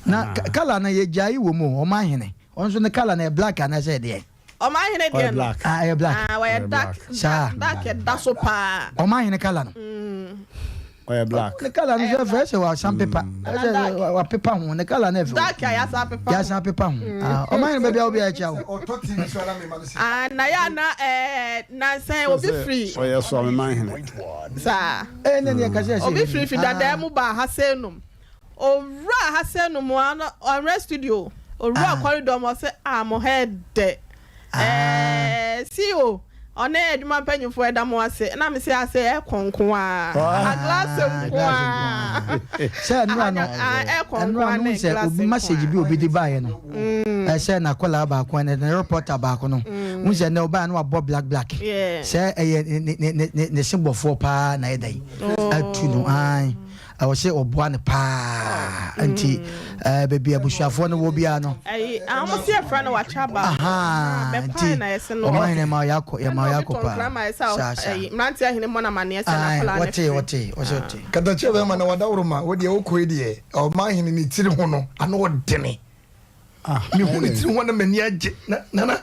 Na kala no yɛ gyae wɔ mu o, ɔmo ahene. Ɔno nso ne kala no yɛ black anaasɛ ɛdeɛn? Ɔmanhene deɛ no. Ah, ɛyɛ black. Ah, wɔyɛ dark. Saa. Dark ɛda so paa. Ɔmanhene kala no. Ɔyɛ black. Ne kala no sɛ fɛ sɛ wasan pepa. Ɛsɛ wapepa ho ne kala no ɛfɛ. Dark a yasan pepa ho. Yasan pepa ho. Ah, ɔmanhene baabi a obi a ɛkyɛ wo. Ɔtɔ TV so ara mema no sɛ. Ah, na yɛ ana ɛɛ nansan obi firi. Ɔyɛ so ɔmanhene. Saa. Ɛɛ ne ne kasa ɛsɛ. Obi firi fi dadaa mu ba ha sɛ num. Owura ha sɛ no mu ano ɔnwrɛ studio owura corridor mu ɔsɛ ah mo hair dɛ ɛɛ CEO ɔne adwuma mpanyinfoɔ ɛda mo ase ɛna me se ase ɛkɔ nko aa glass nko aa Sɛ ɛnora no ɛkɔ nko ɛnora aa no ne sɛ glass obi nko message bi obi de baeɛ no ɛsɛ n'akwadaa baako ɛne ne reporter baako no n sɛ ɛnɛ ɔbaa no wabɔ black black Yeah. sɛ ɛyɛ ne ne ne ne ne sebɔfoɔ paa na ɛda yi atu no ae. Ɛwɔ sɛ ɔboa no paa nti ɛɛ baabi abusuafoɔ no wɔ biara no. Ɛyi ahom si ɛfra no wakyɛ aba. Nti ɔmo ahene ma ɔyɛ akɔ yɛ ma ɔyɛ akɔ paa saa saa. Mmeranteɛ ahene mmɔ na amaneɛ sɛ n'akwadaa no firi. Wɔte wɔte wɔsɛ ɔte. Katakyie bɛrima na wadaworo ma wo deɛ wokɔ yi deɛ ɔma ahene ne tiri ho no ano ɔdene mehu ne tiri ho na m'ani agye na nana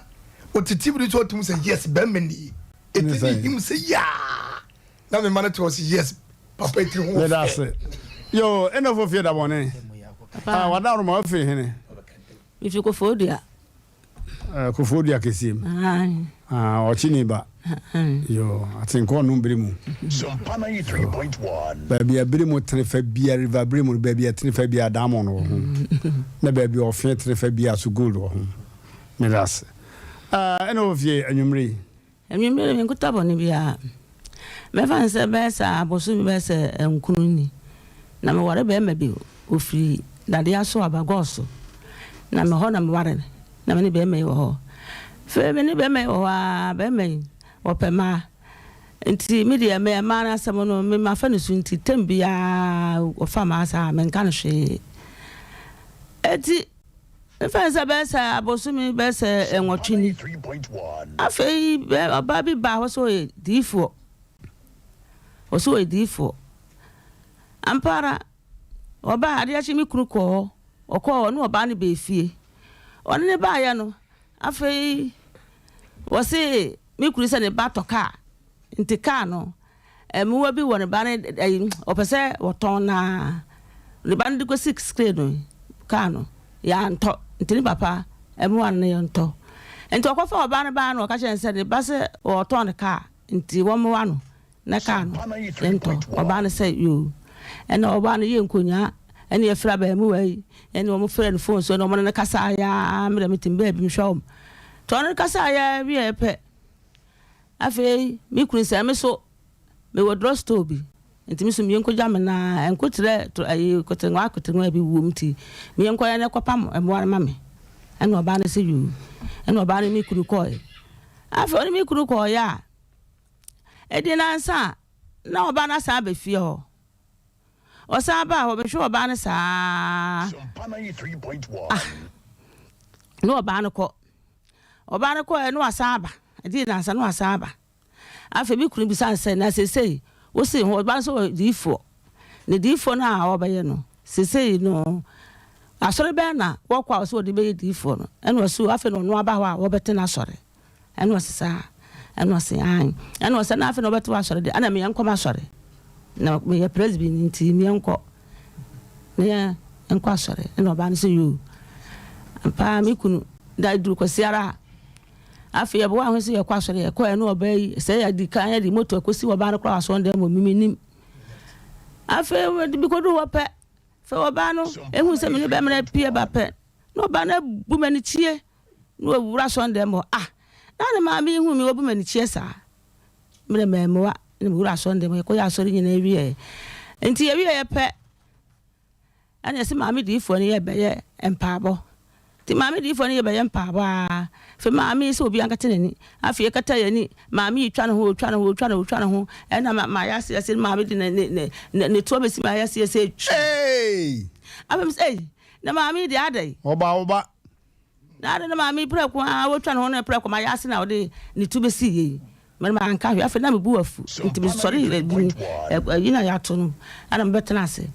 ɔte tv no so ɔtum sɛ yes bɛrima ni ɛti ne him sɛ yaa na me ma no te hɔ sɛ yes papa etiri ho meda ase yo ɛna fo fie da bɔne ah wada roma wafiri hene mefi kofoɔ dua eh, kofoɔ dua kɛsie mu ah ɔkye ni ba yo atenkɔ no bere mu baabi a bere mu tene fa bia river bere mu baabi a tene fa bia diamond wɔ ho na baabi a ɔfe tene fa bia so gold wɔ ho meda ase ah ɛna fo fie anwummere yi Anwummere no, menkuta bɔne biara. Mɛfa no sɛ bɛyɛ sɛ abosome bɛyɛ sɛ nkron ni, na meware barima bi, ɔfiri Dadeɛ so aba Gɔɔ so. Na me hɔ na meware no, na me ne barima yi wɔ hɔ. Afei me ne barima yi wɔ hɔ ara, barima yi, ɔpɛ mmaa. Nti me deɛ, me mmaa no asɛm no, me mafa ne so nti, tɛm biara ɔfa mmaa saa a, menka no hwee. Enti Mefa no sɛ bɛyɛ sɛ abosome bɛyɛ sɛ nwɔtwe ni. Afei ɔbaa bi baa hɔ sɛ ɔyɛ diifoɔ. Ɔsɛ ɔyɛ diifoɔ. Ampa ara, ɔbaa adeɛ akye me kunu kɔɔ hɔ. Ɔkɔɔ hɔ ne ɔbaa no bɛɛ fie. Ɔne ne baeɛ no, afei wɔse me kunu sɛ ne ba tɔ kaa. Nti kaa no, Mmoa bi wɔ ne ba no ayi ɔpɛ sɛ wɔtɔn na ne ba no de kɔsi screen no kaa no yɛantɔ nti ne papa mmoa no yɛntɔ nti ɔkɔfa ɔbaa no baa no ɔka kyerɛ no sɛ ne ba sɛ ɔtɔn ne kaa nti wɔmmoa no na kaa no yɛntɔ ɔbaa no sɛ yoo ɛna ɔbaa no yɛ nkonyaa ɛne yɛfrɛ abaamuwa yi ɛne wɔn frɛ no fon so ɛne wɔn ne no kasa yɛ mmerɛ metim baabi mehwɛ wɔn nti ɔno no kasa yɛ wieɛ pɛ Afei me kunu sɛ me so mewɔ drug store bi nti me so meyɛ nkɔgya me na nkoterɛ ayi koterenwa koterenwa bi wom nti meyɛ nkɔyɛ na ɛkɔpam mmoa no ma me ɛna ɔbaa no sɛ yoo ɛna ɔbaa no me kunu kɔɛ afei ɔne me kunu kɔɔyɛ a ɛdi nansa a na ɔbaa no asan aba fie hɔ ɔsan baa hɔ mehwɛ ɔbaa no saa ah na ɔbaa no kɔ Ɔbaa no kɔeɛ na wasan aba. Ɛdii nnansa na wasan aba. Afei me kunu bisaa no sɛ, Na seesei wose ho? Ɔbaa no sɛ ɔyɛ diyifoɔ. Na diyifoɔ no a ɔrebɛyɛ no, seesei no, asɔre bɛn na wɔkɔ a ɔsɛ wɔde bɛyɛ diyifoɔ no? Ɛna ɔse, afei na ɔno aba hɔ a wɔbɛte n'asɔre. Ɛna ɔse saa? Ɛna ɔse, aane. Ɛna ɔse, na afei na wɔbɛte w'asɔre deɛ, ɛna meɛnkɔ m'asɔre. Na meyɛ presby nti meɛnkɔ. Na yɛnkɔ asɔre. Ɛna ɔbaa no sɛ yoo. Ampa ara me kunu da duru Kwasiara a, afei yɛboa ho sɛ yɛkɔ asɔre. Yɛkɔɛ ɛne ɔbaa yi, sɛ yɛdi kan yɛde moto akɔsi ɔbaa no koraa wɔ asɔre dan mu, menim. Afei wɔde bi kɔduru hɔ pɛ, afei ɔbaa no ehu sɛ me ne bɛrima no apue ba pɛ, na ɔbaa no abu m'ani kyie na wawura asɔre dan mu hɔ. Ah, na ne maame yi hu me wabu m'ani kyie saa. Mmerɛ mmaamua ne me wura asɔre dɛm yɛkɔyɛ asɔre nyinaa wieɛ. Nti yɛwieɛ pɛ ɛna yɛsɛ maame diifoɔ no yɛbɛyɛ mpaabɔ. Nti maame diifoɔ no yɛbɛyɛ mpaabɔ aa. Afei maame yi sɛ obi ankata n'ani. Afei yɛkata yɛn ani. Maame yi twa ne ho, ɔtwa ne ho, ɔtwa ne ho, ɔtwa ne ho. Ɛna ma mayɛ ase ase maame de ne ne ne ne ne toɔ bɛsi mayɛ ase ase twi. Afei mesɛ ei na maame yi deɛ adɛn? Ɔba ɔba. Na ade no maame prɛko ara ɔretwa ne ho no prɛko ma yɛase na ɔde ne tu bɛsii yei. Me no manka hwee. Afei na me bo afu nti mesɔre ayi na yɛato no ɛna mebɛtena ase.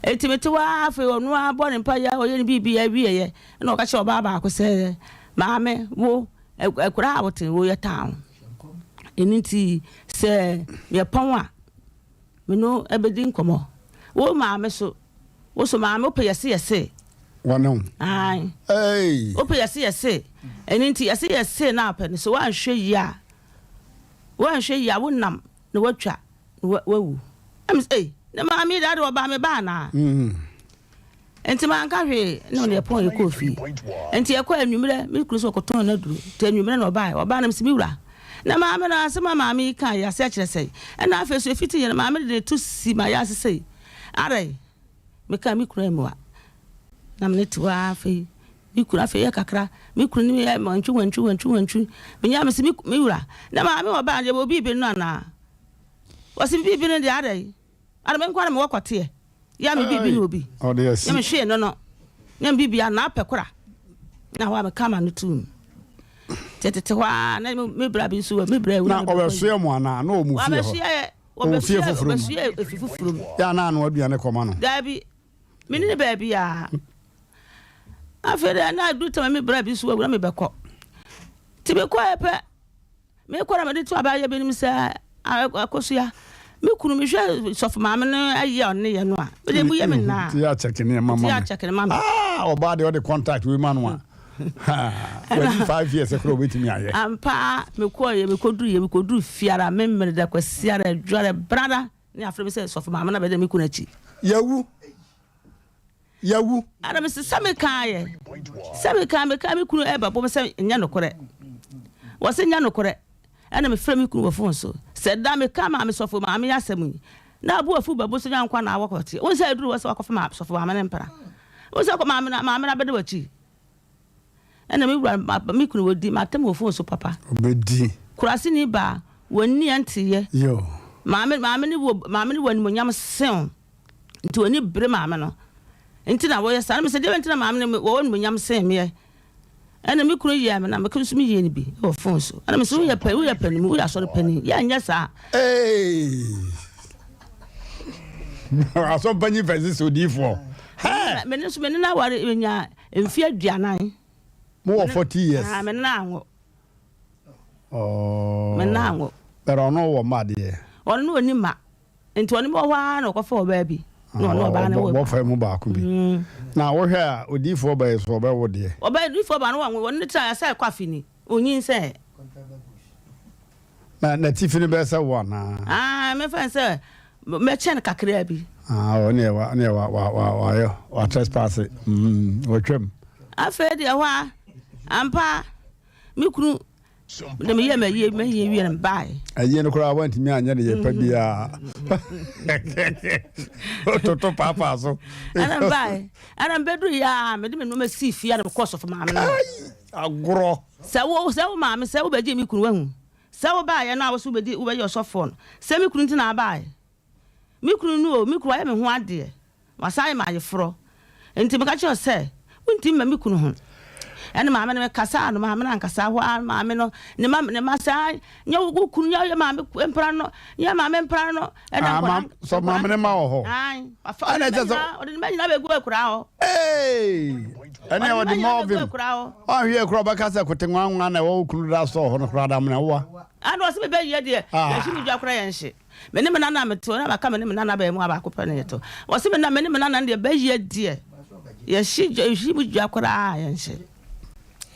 Nti mete hɔ ara afei ɔno ara bɔ ne mpaeɛ ɔyɛ ne biribi awieɛ ɛna ɔka kyerɛ ɔbaa baako sɛ maame wo. Akuraa a wote no, woyɛ town. Ɛno nti sɛ yɛpɔn a, me ne wo bɛdi nkɔmmɔ. Wo maame so, wo so maame wopɛ yɛse yɛse. Wɔne wo. Ae. Hey. Wopɛ yɛse yɛse. Ɛno nti yɛse yɛse na apɛ no sɛ woanhwɛ yie a, woanhwɛ yie a wonam na woatwa na wawu. Ɛna me sɛ, ei, na maame yi deɛ ade ɔbaa me ba anaa? Mm. Nti manka hwee na ɔne yɛpɔn yɛkɔɔ fie. Nti yɛkɔɔ anwummerɛ, me kunu sɛ ɔkɔtɔn n'aduro. Nti anwummerɛ na ɔbaeɛ. Ɔbaa na mese me wura, na maame no asɛm a maame yi kaa yi ase akyerɛ sɛn? Ɛna afei so ɛfiti yɛ no maame de ne to si m'ayɛ ase sei. Adɛn? Mekaa me kunu ammua. Na me ne te hɔ ara afei me kunu afei yɛ kakra me kunu ne me yɛ wantwi wantwi wantwi wantwi. Menyaa mese me wura, na maame ɔbaa deɛ obi bi no anaa? Ɔse biribi no deɛ adɛn? Ana me nko ara na mewɔ kɔteɛ? Yɛ a me biribi ne obi. Yɛ me hwee no no. Yɛ me biribi a na apɛ kora. Na hɔ a meka ma no tum. Tete hɔ a na me bra bi nso wɔ me bra Na ɔbɛsoɛ mo anaa? Na ɔwɔ mo fie hɔ? Ɔwɔ fie foforɔ mu? Ɔbɛsoɛ efi foforɔ mu. Yɛ a na ano aduane kɔma no? Daabi. Me ne ne baabi a. Afei deɛ na aduru tama me bra bi nso wɔ na mebɛkɔ. Nti mekɔɛ pɛ. Mekɔ na mede to abayɛ binom sɛ akosua. Me kunu mehwɛ sɔfo maame no ayi a ɔne yɛ no a, mede mu yɛ me naa. Ti yɛ akyɛke ne ma ma. Ti yɛ akyɛke ne ma me. Ah, ɔbaa deɛ ɔde contact wei ma no a. Wadi 5 years kora obetumi ayɛ. Ampa mekɔ yɛ mekɔduru yɛ mekɔduru fiara me mmere da kwasiara dware brada ne afrɛ me sɛ sɔfo maame na bɛda me kunu akyi. Yawu. Yawu. Ɛna mese, Sɛ mekaeɛ, sɛ mekaa, mekaa me kunu ɛba bom sɛ nyɛ nokorɛ. Wɔse nyɛ nokorɛ. Ɛna mefrɛ me kunu wɔ fon so sɛ da mekaa maame sɔfo maame asɛm yi. Na abu afu bɛbo so nya nkwa na awɔkɔteɛ. Wo sɛ aduru hɔ sɛ wakɔfa maame sɔfo maame ne mpena. Wo sɛ maame na maame na bɛda w'akyi. Ɛna me wura me kunu wɔdi m'atam wɔ fon so papa. Ɔbɛdi. Kuraseni baa, wɔnni ɛnteyɛ. Yo. Maame maame ne wɔ maame ne wɔ animonyam sew. Nti w'ani bere maame no nti na woyɛ saa. Na mese deɛ nti na maame no wɔwɔ animuonyam sen meɛ. Ɛna me kunu yɛɛ me na me nso meyɛɛ no bi wɔ fon so. Ɛna mese woyɛ pɛ woyɛ panin woyɛ asɔre panin yɛnyɛ saa. Hey! Asɔre panyin fɛ sisi odiifoɔ. Hey! Me nso me ne no aware menya mfe 40. Mo wɔ 40 years. Ah, me ne no anwo. Oh. Me ne no anwo. But ɔno wɔ mma deɛ. Ɔno no ɔni mma. Nti ɔne me wɔ hɔ ara na ɔkɔfa ɔbaa bi. Na ɔne ɔbaa no wɔ ba. Wɔfa mu baako bi. Na wohwɛ a odiyifoɔ ba yi so ɔbɛwo deɛ? Ɔbaa odiyifoɔ ba no wanwo. Ɔne no tra sɛ ɛkɔ afe ni. Onyinsɛn. Na n'atifi no bɛyɛ sɛ wo anaa? Ah, mɛfa no sɛ mɛkyɛn no kakraa bi. Ah, ɔne wa ɔne wa wa wa wayɛ wa trespass. Mm, watwam. Afei deɛ hɔ a, ampa me kunu na meyɛ m'ayie m'ayie wie na mebaeɛ. Ayie no koraa wantumi anyɛ ne yɛ pa biara. Toto paapaa so. Ɛna mebaeɛ ɛna mebɛduru yɛ a mede me nneɛma sii fie a na mekɔɔ sɔfo maame no. Agorɔ. Sɛ wo sɛ wo maame sɛ wobɛgye me kunu wahu sɛ wobaeɛ no a wo so wobɛdi wobɛyɛ ɔsɔfoɔ no sɛ me kunu nti na abaeɛ me kunu no o me kunu wayɛ me ho adeɛ. Wasan ayɛ me ayeforɔ. Enti meka kyerɛɛ no sɛ, Wontumi mma me kunu ho. Ɛnna maame no mekasaa no, maame no ankasa. Hɔ ara maame no, ne mma, ne mma saa, nyɛ wo wo kunu, nyɛ maame mpena no, nyɛ maame mpena no. Ɛnna Ah, nkwadaa, ma, sɛ maame ne ma wɔ hɔ. Ae, wafa, ɔde Ɛnna ne mma ɛkyɛ sɛ. nyinaa, ɔde ne mma nyinaa bɛgu akuraa hɔ. Ee! Ɛnna Ɔde ne ɔde mma ma nyinaa bɛgu ɔvem. akuraa hɔ. Ɔnhwɛ kora ɔbɛka sɛ kote nwanwa na ɛwɔ wo kunu da sɔɔ hɔ no koraa da mena woa. Ɛnna ɔse mebɛyɛ deɛ, Ah. yɛhye me dwa koraa yɛnhye. Me ne me nana a mete hɔ na maka me ne me nana baamu a baako pɛ na yɛte hɔ. Wɔse me na me ne me nana no deɛ bɛyɛ deɛ yɛhye dwa yɛhye mu dwa koraa yɛnhye.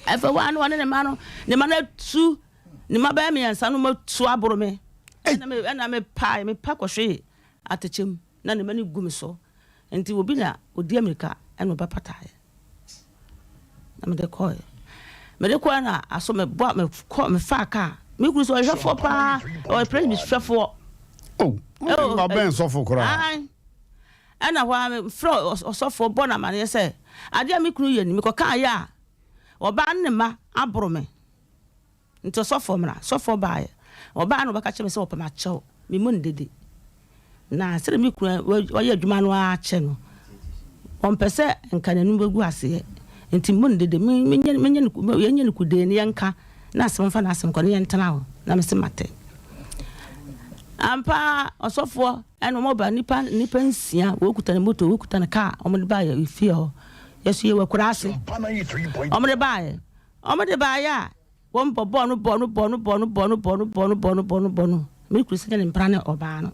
Afei hɔ a na ɔne ne mma no ne mma no atu ne mma bɛyɛ mmiɛnsa no matu aboro me. Ɛna me ɛna me pae me pa kɔhwee atɛkyɛ mu na ne mma no gu me so. Nti obi na odi amirika ɛna ɔbɛpataeɛ. Na mede kɔe. Mede kɔe na aso mebɔ mekɔ mefaa kaa. Me kunu sɛ ɔyɛ hwɛfoɔ paa, ɔyɛ presby hwɛfoɔ. Oh, ɔbɛn sɔfo koraa. Ɛna hɔ a mefrɛ ɔsɔfoɔ bɔ no amaneɛ sɛ adeɛ a me kunu yɛ ni mekɔkaa yɛ a ɔbaa ne ne mma aboro me. Nti ɔsɔfoɔ mmra. Sɔfoɔ baeɛ. Ɔbaeɛ na ɔbɛka kyerɛɛ me sɛ ɔpɛ m'akyɛw. Memmɔ no dede. Na sɛdeɛ me kunu wayɛ adwuma no ara akyɛ no, ɔmpɛ sɛ nka n'anim bɛgu aseɛ. Nti memmɔ no dede. Menyɛ menyɛ no yɛnyɛ no kudee na yɛnka na asɛm mfa n'asɛm nkɔ na yɛntena hɔ. Na mese mate. Ampa ara ɔsɔfoɔ ɛna wɔba nnipa nnipa nsia, wɔkuta ne moto, wɔkuta ne kaa, wɔde baeɛ fie hɔ. Yɛso yɛwɔ akuraase. Wɔde baeɛ. Wɔde baeɛ a. Wɔn bɔ bɔɔ no bɔɔ no bɔɔ no bɔɔ no bɔɔ no bɔɔ no bɔɔ no bɔɔ no bɔɔ no bɔɔ no. Me kunu sɛ nyɛ ne mpena ne ɔbaa no.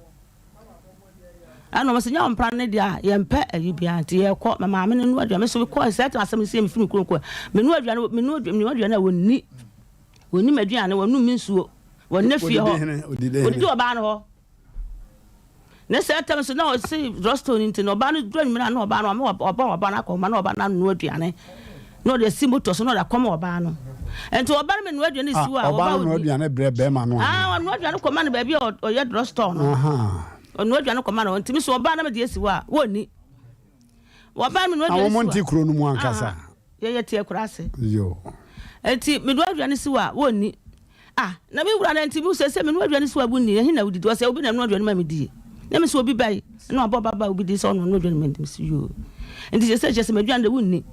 Ɛna wɔn sɛ nyɛ ɔmpena ne deɛ a yɛmpɛ ayi biara nti yɛkɔ ma maame no noa aduane. Me nso mekɔɔ sɛ ɛtena asɛm no sɛ mefiri me kurom kɔ. Menoa aduane menoa menoa aduane a wɔnni. Wɔnni m'aduane wɔnnom me nsuo. Wɔnna fie hɔ. Wɔdidi ɔbaa no hɔ. Ne sɛ tɛm so na ɔsi drugstore no nti na ɔbaa no duru anwummerɛ a na ɔbaa no ɔma ɔbɔ ɔbaa no akɔma na ɔbaa no anoa aduane na ɔde asi moto so na ɔde akɔma ɔbaa no nti ɔbaa no menoa aduane si hɔ a ɔbaa no noa aduane brɛ bɛrima no ah ɔnoa aduane kɔma no baabi a ɔyɛ drugstore no ɔnoa aduane kɔma no nti mi so ɔbaa no mede asi hɔ a wɔnni ɔbaa no menoa aduane si hɔ a wɔn nte kuro no mu ankasa yɛyɛ te akura ase yo nti menoa aduane si hɔ a wɔnni Ah, na me wura na nti mu sɛ sɛ menoa aduane so a wonni, ɛhe na wodidi? Ɔsɛ obi na ɛnoa aduane ma medie. Na me sɛ obi bɛn? Na wabɔ ba ba obi di sɛ ɔno ɔnoa aduane ma di. Mese yoo. Nti sɛ sɛ kyerɛ sɛ m'aduane de wonni.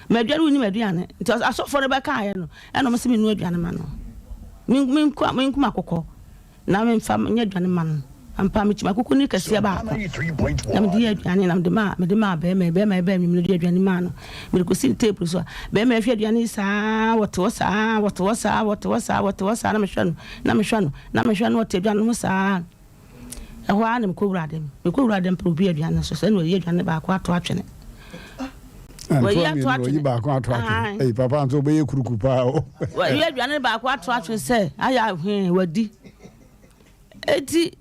M'aduane wonni m'aduane. Nti asɔfoɔ no bɛkaeɛ no, ɛna ɔmo sɛ menoa aduane ma no. Menkum akokɔ. Na memfa nyɛ aduane mma no. Ampa, mekyim akokɔnini kɛseɛ baako, na mede yɛɛ aduane, na mede maa, mede maa barima yi. Barima yi baa anwummerɛ, mede aduane maa no. Mede kɔsii ne table so a, barima yi hwɛ aduane yi saa, ɔte hɔ saa, ɔte hɔ saa, ɔte hɔ saa, ɔte hɔ saa, na mehwɛ no, na mehwɛ no, na mehwɛ no, ɔte aduane no ho saa. Ɛhɔ ara na mekɔwuraa dɛm. Mekɔwuraa dɛm pɛ, obi aduane no so, sɛ na wayi aduane no baako ato atwene. Wayi ato atwene. Wayi baako ato atwene. Ei, papa nso wobɛyɛ kuruku paa o. Wayi aduane no baako ato atwene sɛ ayɛ ahwee wadi. Eti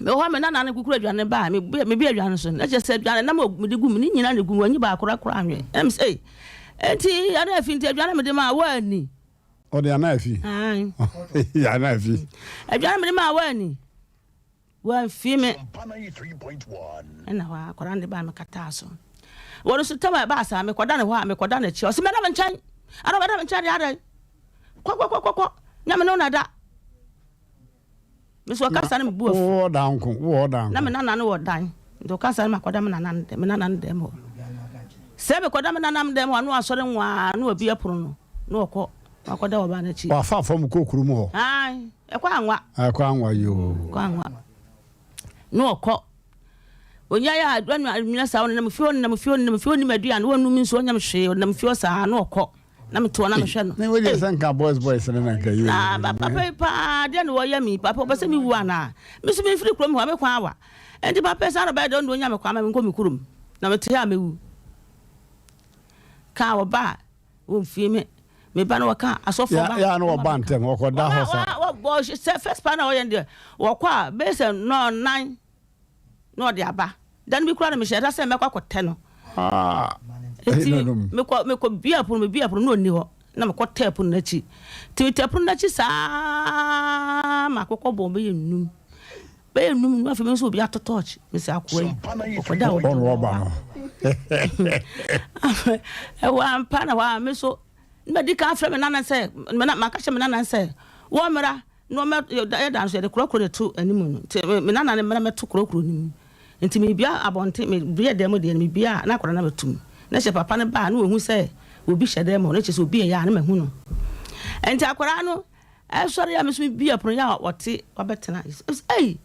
mewɔ hɔ me nana no kukuru aduane ba a mebue aduane so na kyerɛ sɛ aduane nam mede gu mu ne nyinaa na egu mu wanyi baako koraa anwe. Ɛna me sɛ ei eti ana afi nti aduane mede maa woanni. Ɔde ana afi. Ana afi. Aduane mede maa woanni. Wamfie me. Ɛna hɔ ara akwadaa no de baa mekataa so. Wɔn nso tam a ɛbaa saa mekɔda ne hɔ a mekɔda n'akyi. Ɔse mɛda me nkyɛn. Ana ɔbɛda me nkyɛn deɛ adɛn? Kɔ kɔ kɔ kɔ kɔ. Nyame ne wo na da. Me so ɔka saa na mebu afu. Wowɔ dan nko, wowɔ dan nko. Na me nana no wɔ dan. Nti ɔka saa na makɔda me nana no dɛm, me nana no dɛm hɔ. Sɛ mekɔda me nana no dɛm hɔ a na wasɔre nwaa na wabue pono no na ɔkɔ na wakɔda ɔbaa no akyi. Wafa fam kɔ kurom hɔ. Ae. Ɛkɔ anwa. Ɛkɔ anwa yoo. Ɛkɔ anwa. Na ɔkɔ. Onyae a aduane nwina saa ɔnenam fie ɔnenam fie ɔnenam fie ɔnim aduane ɔnum nsuo ɔnyam hwee ɔnenam fie saa na ɔkɔ na mete hɔ na mehwɛ no. Ne wo deɛ sɛ nka boys boys ne na nka yie. Na papa yi paa deɛ na wɔyɛ mi papa ɔpɛ sɛ mi wu anaa mi so mi nfiri kurom hɔ mi kwan awa nti papa saa na ɔbɛyɛ deɛ ɔno deɛ onya mi kwan ma mi nkɔ mi kurom na mete ha a mewu kaa ɔba a Wɔmfie me. Me ba no wɔka asɔfoɔ ba. Yɛ a na wɔba ntɛm wɔkɔda hɔ saa. Wɔbɔ sɛ first pa na wɔyɛ no deɛ wɔkɔ a bɛyɛ sɛ nnɔnnan na ɔde aba. Da no bi koraa no mehyɛ da sɛ mɛkɔ akɔtɛ no. Nti mekɔ mekɔ bia pono mebia pono na ɔnni hɔ na mekɔ tɛɛ pono n'akyi. Nti metɛ pono n'akyi saa ma akokɔ bɔn bɛyɛ nnum. Bɛyɛ num no afei mehu sɛ obi ato torch mesi akoa yi ɔkɔda a ɔno ɔba no ɛwɔ ampa na hɔ a me so madi kan afrɛ me nana sɛ maka kyerɛ me nana sɛ wɔmmra na wɔmmɛ yɛda nso yɛde korɔkorɔ na ɛto anim no nti me nana no mmra mɛto korɔkorɔ no mu nti mebia abɔnten mebia dan mu deɛ no mebia a na akwadaa no abɛto mu na hyɛ papa no ba a na wɔhu sɛ obi hyɛ dan mu na kyerɛ sɛ obi ɛyɛ a na mahu no nti akwadaa no Ɛsɔre a me nso mebue pono yɛ a ɔte wabɛtena. Ei!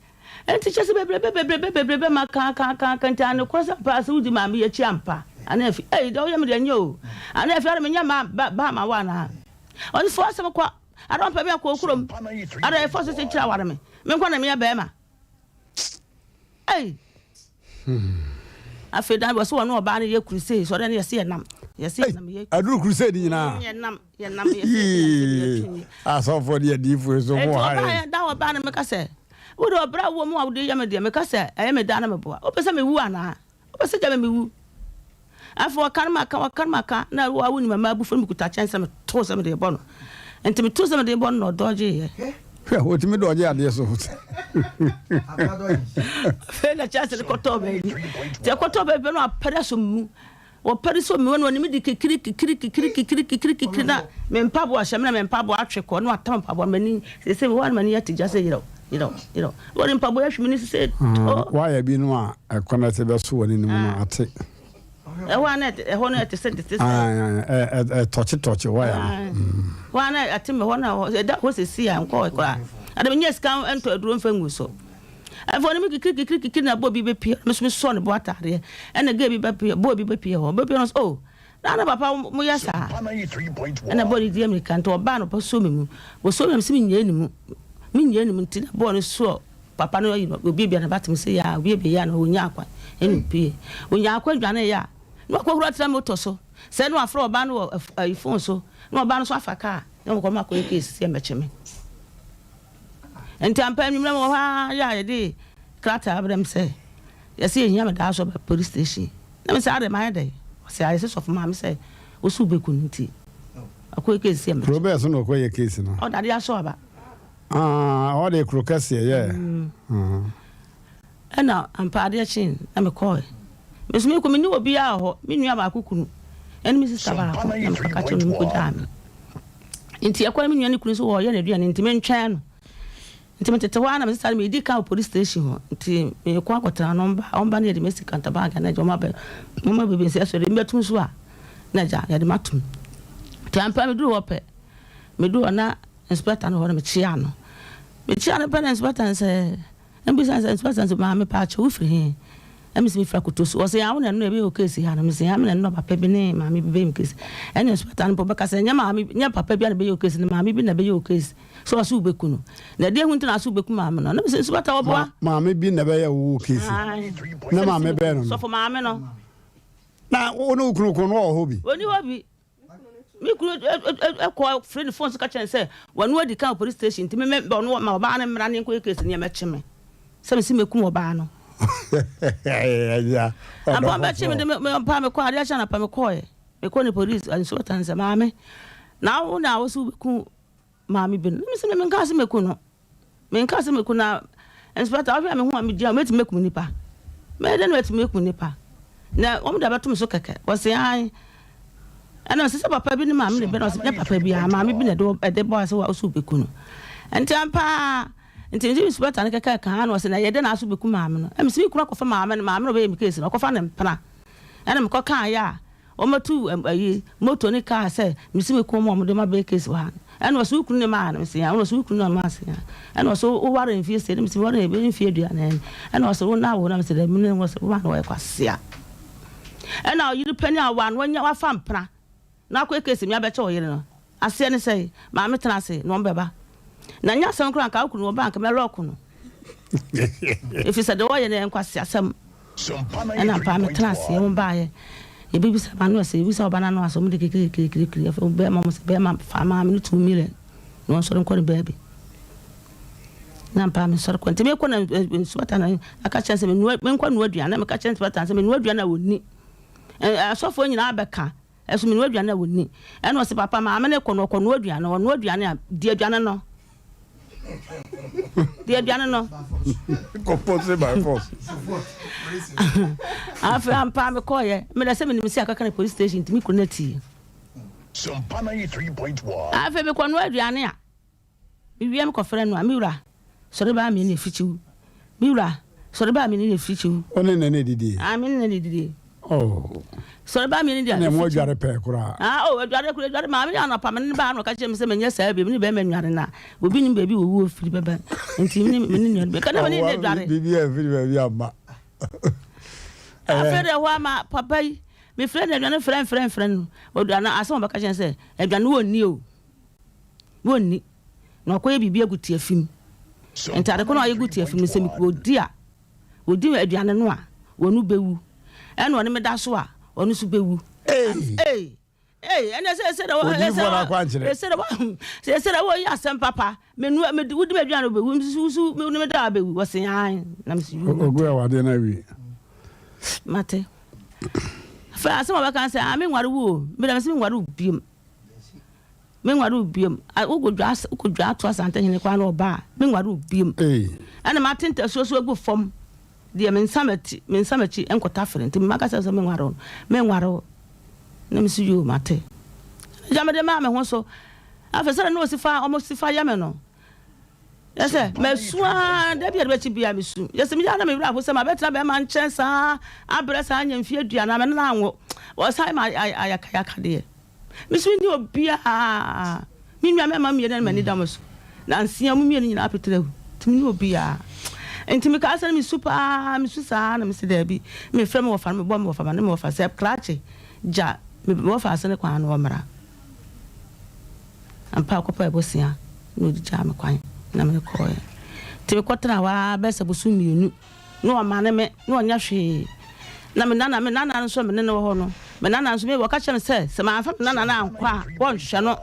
Enti kyerɛ sɛ bebrebe bebrebe bebrebe ma ka ka ka ka nti anokorɛ sɛ ampa sɛ wodi maame yi akyi ampa anaa afi ei deɛ woyɛ me deɛ nyɛ o anaa afi ara menyɛ ma ba ba ma wo anaa ɔne fo asɛm kɔ ara ɔmpɛ me akɔ kurom ara ɛfɔ sɛ sɛ kyerɛ aware me me nkɔ na meyɛ bɛrima Ei! Afei da wɔsɛ wɔne ɔbaa no yɛ crusade sɔre no yɛsɛ yɛnam yɛsɛ yɛnam yɛ aduru crusade nyinaa yɛnam yɛnam yɛsɛ yɛnam asɔfoɔ ne adiyifoɔ so mo ha yɛ da ɔbaa no meka sɛ wode ɔbrɛ wɔ mu a wode yɛ me deɛ meka sɛ ɛyɛ me daa na meboa wopɛ sɛ mewu anaa Wopɛ sɛ gyama mewu? Afei wɔka no maka, wɔka no maka, na wo a wonim a m'abufuo no mekuta kyɛn sɛ metoo sɛ mede rebɔ no. Nti metoo sɛ mede rebɔ no na ɔdɔgyeeɛ. Hwɛ, wɔtumi dɔgye adeɛ so. Afei na kyɛnse no kɔtɔɔ baabi. Nti ɛkɔtɔɔ baabi no apɛde asɔ me mu. Wɔpɛde sɔ me mu na wɔne me di kikiri kikiri kikiri kikiri kikiri kikiri na me mpaboa hyɛ me na me mpaboa atwe kɔ na watam mpaboa no m'ani sese me hɔ a na m'ani ate gya sɛ yerɛw yerɛw yerɛw. Wɔde mpaboa ahwi m'ani sese tɔ. Wire bi no a ɛkɔnɛte bɛso w'ani no mu no ate. Ɛhɔ a na ɛhɔ no ɛte sɛ tete sɛ. Ɛtɔkye tɔkye wire no. Hɔ a na ɛte me hɔ na ɛda hɔ sisi a nkɔ koraa. Ade menyɛ sika ntɔ aduro mfa ngu so. Afei ɔne me kikiri kikiri kikiri na bɔɔ bi bɛpie me so mesɔɔ ne bo ataadeɛ ɛna gay bi bɛpie bɔɔ bi bɛpie hɔ bɛpie no so oh. Na na papa mo yɛ saa. Ɛna bɔɔ no di amirika nti ɔbaa no ɔpɛ sɔ me mu. Ɔsɔ me mu sɛ menyɛ ne mu. Menyɛ ne mu nti na bɔɔ no sɔ papa no ayi no obiabia na batem sɛ yaa obiabia yaa na ɔnya akwan ɛna opie. Ɔnya akwan dwane yɛ a na wakɔhuru atena motor so. Sɛ na wafrɛ ɔbaa no wɔ ayi phone so na ɔbaa no nso afa kaa na wɔkɔ ma akɔyɛ case sɛ ɛmɛkye me. Nti ampa anwummerɛ mewɔ hɔ ara yɛ a yɛde krataa brɛ me sɛ Yɛse yɛhia me daa so aba police station na mese adɛn mayɛ dɛn ɔse ayɛ sɛ sɔfo maame sɛ wose wobɛku no nti ɔkɔyɛ case sɛ mɛkye. Kuro bɛɛ so na ɔkɔyɛ case no? Ɔ dade aso aba. Ah ɔhɔ deɛ kuro kɛseɛ yɛ. Mm. Ɛna ampa adeɛ kyee na mekɔɛ me nso mekɔ menni obiara wɔ hɔ me nua baako kunu ɛne me sista baako na mekɔka kyerɛ no mekɔgyaa me nti ɛkɔ me nua ne kunu nso wɔyɛ n'aduane nti mentwɛn no Nti metete hɔ ara na me sista no medi kan wɔ police station hɔ nti mekɔ akɔtena no ɔmba ɔmba no yɛde me asi counter bank na agya ɔma bɛ ɔma bɛbi nsɛ ɛsɔ de mbɛtum so a na agya yɛde matum nti ampa meduru hɔ pɛ meduru hɔ na inspector no hɔ na mekyia no mekyia no pɛ na inspector no sɛ mbisa sɛ inspector no sɛ maame paakyɛ wofiri he ɛmi sɛ mefiri akoto so ɔsɛ awo na ɛno ɛbɛyɛ case ha no mesɛ ame na ɛno papa bi ne maame bi bɛyɛ me case ɛne inspector no mpo bɛka sɛ nyɛ maame nyɛ papa bi a na bɛyɛ case no maame bi na bɛyɛ case Sɛ ɔse wobɛku no. Na ɛdeɛ ho nti na ase wobɛku maame no? Na mese nso bɛta wɔboa. Maame bi na ɛbɛyɛ wo kesi. Ne maame bɛɛ no no. Sɔfo maame no. Na wo ne wo kunu ko no wɔ hɔ bi? Ɔni hɔ bi. Me kunu kɔ frɛ ne phone so ka kyerɛ no sɛ wɔne adi kan wɔ police station nti me ɔno ma ɔbaa no mmra ne nkɔyɛ case ne ɛmɛkye me sɛ mese mɛkum ɔbaa no. Ampa ɔbɛkye me de me mpa mekɔ adeɛ akyɛ anapa mekɔɛ mekɔ ne police nso bɛta ne sɛ maame na wo na wo so wobɛku maame bi no, na mese me menkaa sɛ mɛku no, menkaa sɛ mɛku na inspector wohwɛ a me ho a megyina mɛtumi akum nipa, mɛyɛ dɛn na mɛtumi akum nipa, na wɔn de abɛto me so kɛkɛ, wɔse ae, ɛna ɔse sɛ papa bi ne maame ne bɛ na ɔse nyɛ papa bi a maame bi na ɛde ɛde bɔ ase wɔ ɔso bɛku no, nti ampa nti nti inspector no kɛkɛ kaa na ɔse na ɛyɛ dɛn na aso bɛku maame no, ɛna mese me kunu akɔfa maame no, maame no ɔbɛyɛ me case no ɔkɔfa ne mpena, ɛna mekɔ kaa yɛ a Wɔtu ayi moto ne car sɛ mesi me kɔn mu a wɔde ma bɛyɛ case wɔ ha no. Ɛna ɔse wo kunu ne maa no? Mese aane. Ɛna ɔse wo kunu na ɔmaa se aane. Ɛna ɔse wo ware mfie sei? Na mese me ware ɛbɛyɛ mfie aduanan ni. Ɛna ɔse wo na awo? Na mese dabi me ne no ɔse wo maa no wɔyɛ kwasea. Ɛna ɔyere panin a ɔwaa no wanya wafa mpena na akɔyɛ case me abɛkyɛ ɔyere no. Aseɛ ne sɛn? Maame tena ase na ɔmbɛba. Na nyɛ asɛm koraa anka wo kunu ɔba anka mɛlɔɔko no. Ɛfiri sɛ deɛ ɔyɛ no yɛ nkwaseasɛm. Ɛna ampa metena ase wɔn baeɛ. Yɛbɛbisa ma ano ɛsɛ yɛbisa ɔba no ano asɛ wɔn de kikirikirikiri afei bɛrima wɔn sɛ bɛrima fa maame no 2 million na wɔn sɔre nkɔ ne baabi. Na ampa mesɔre kɔ nti mekɔ na nsubata na aka kyerɛ sɛ menkɔ noa aduane na meka kyerɛ nsubata sɛ menoa aduane a wɔnni. Asɔfoɔ nyinaa bɛka Ɛso menoa aduane a wɔnni. Ɛna ɔse papa maame no kɔ no ɔkɔnoa aduane, ɔnoa aduane a, di aduane no. Di aduane no. Compulsory by force. Afei ampa mekɔɔyɛ, meda sɛ menim sɛ akaka no police station nti me kunu no atie. Afei mekɔnoa aduane a, Mewie mekɔfrɛ no a, me wura, sɔre baa me ne afikyiw. Me wura, sɔre baa me ne afikyiw. Wo ne nana didie? Ah, me ne nana didie. Oh. Sɔre baa me ne deɛ. Ne mo adware pɛɛ koraa. Ah, oh, adware koraa, adware. Maame yɛ anɔpa, me ne baa na ɔka kyerɛ me sɛ menyɛ saa bi, me ne bɛrima nware na obi nim baabi wɔwu ofiri bɛba. Nti me ne me ne nua bɛka na me ne ne adware. Biribi a mfiri baabi amma. Afei deɛ hɔ ama papa yi, mefrɛ no aduane frɛ mfrɛ mfrɛ no. Aduane asɛm a ɔbɛka kyerɛ sɛ aduane wɔ nni o. Wɔnni, na wakɔyɛ biribi agu tiafi mu. Nti ade ko no a ɔyɛ gu tiafi mu no, sɛ wɔdi a, wɔdi aduane no a, wɔn bɛwu. Ɛna ɔne me da so a, ɔno nso bɛwu. Ei! Ei! Ɛnna sɛ sɛ dɛ sɛ dɛ sɛ sɛ dɛ wɔyɛ asɛm papa, menua me wodi m'aduane no bɛwu, nso wusu me ne me da a bɛwu. Wɔse ae, na mese yu. Ogu awadeɛ no awie. Mate. Afei asɛm a wɔbɛka sɛ, ah, menware wo o, me dɛ mese menware wo biom. Menware wo biom. Wokɔdwa wokɔdwa ato Asantehene koraa na ɔba a, menware wo biom. Ɛna mate ntasuo so agu fam deɛ me nsa m'akyi me nsa m'akyi nkɔtafere nti maka sɛ sɛ menware wo no menware wo. Na mese yoo mate. Agya mede maa me ho so. Afei sɛdeɛ na ɔsi fa wɔn si fa yɛ me no, yɛ sɛ masu ara da bi a de bɛkyi bia mesu. Yɛ sɛ meyɛ na me werɛ aho sɛ mabɛtena bɛrima nkyɛn saa abrɛ saa anya mfeɛ aduanan me ne no anwo. Wɔsan ma ayakayakadeɛ. Me nso menni obiara. Me nua mmarima mmienu na m'ani da wɔn so. Nansia wɔn mmienu nyinaa apetere awu. Nti menni obiara. Nti mekaa sɛ na mesu paa, mesu saa na mese daabi. Mefrɛ me wɔfa no, mebɔ me wɔfa ma ne me wɔfa sɛ krakye gya. Me wɔfaase no kwan no ɔmmra. Ampa ɔkɔpɛɛ bosea na ɔde gyaa me kwan na mede kɔeɛ. Nti mekɔtenaa hɔ ara bɛyɛ sɛ bosom mmienu na ɔmmane me na ɔnyɛ hwee. Na me nana me nana nso a me ne no wɔ hɔ no, me nana nso me wɔka kyerɛ me sɛ sɛ mamfa me nana no ankɔ a wɔnhwɛ no.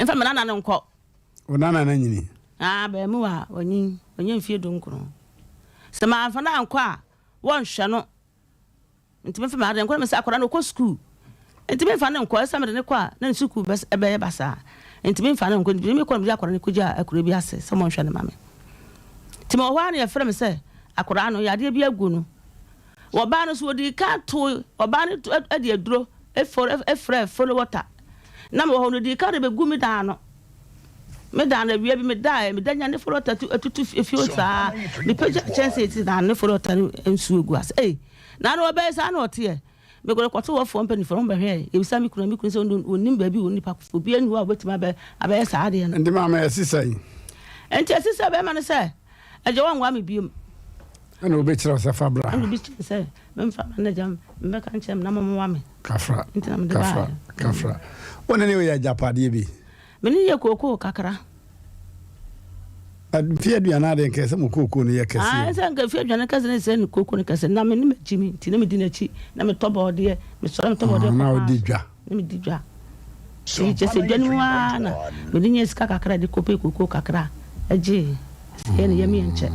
Mfa me nana no nkɔ. Wo nana no anyini? Ah, abarimaa, wanyin, wanya mfeɛ dunkron. Sɛ mamfa no ankɔ a wɔnhwɛ no. Nti memfa m'ade nkɔ na mesɛ akwadaa no ɔkɔ sukuu nti memfa no nkɔ ɛsɛ mede no kɔ a na ne sukuu bɛyɛ basaa nti memfa no nkɔ nti mekɔ no mede akwadaa no kɔgya akura bi ase sɛ monhwɛ no ma me nti mewɔ hɔ a na yɛfrɛ me sɛ akwadaa no yadeɛ bi agu no wɔbaa no so wɔdii kan to ɔbaa no de aduro efrɛ follow water na mewɔ hɔ no dii kan de bɛgu me dan no Me da no awia bi me da ɛ me da nya ne foro ɔta tu atutu efie saa me pagya kyɛnse ti na ne foro ɔta no nsuo gu ase ei na na ɔbɛyɛ saa na ɔteɛ me kɔ kɔto wɔ fɔ mpanyinfoɔ no bɛhwɛ ebisa me kunu me kunu sɛ onim baabi wɔ nipa obi ani hɔ a obetumi abɛ abɛyɛ saa adeɛ no. Nti maame ɛsi sɛn? Nti ɛsi sɛ bɛrima no sɛ ɛgye wɔn nwa me biom. Ɛna obi kyerɛ sɛ fa bra. Ɛna obi kyerɛ sɛ memfa ma n'agya mbɛka nkyɛn na mɔmmoa me. Kafra kafra kafra. Wo ne ne yɛ agyapadeɛ bi? Me ne yɛ kookoo kakra. Mfe aduanan deɛ nka ɛsɛ mo kookoo no yɛ kɛseɛ. Ah, ɛsɛ nka mfe aduanan kɛse ne sɛ ne kookoo no kɛse. Na me ne m'akyi mi nti na medi n'akyi na metɔ bɔɔdeɛ mesɔre metɔ bɔɔdeɛ kɔ Na wodi dwa. Na medi dwa. Nti kyɛ sɛ dwa no mu ara na mede nya sika kakra de kɔpɛ kookoo kakra gyee. Sɛ ne yam yɛ nkyɛ.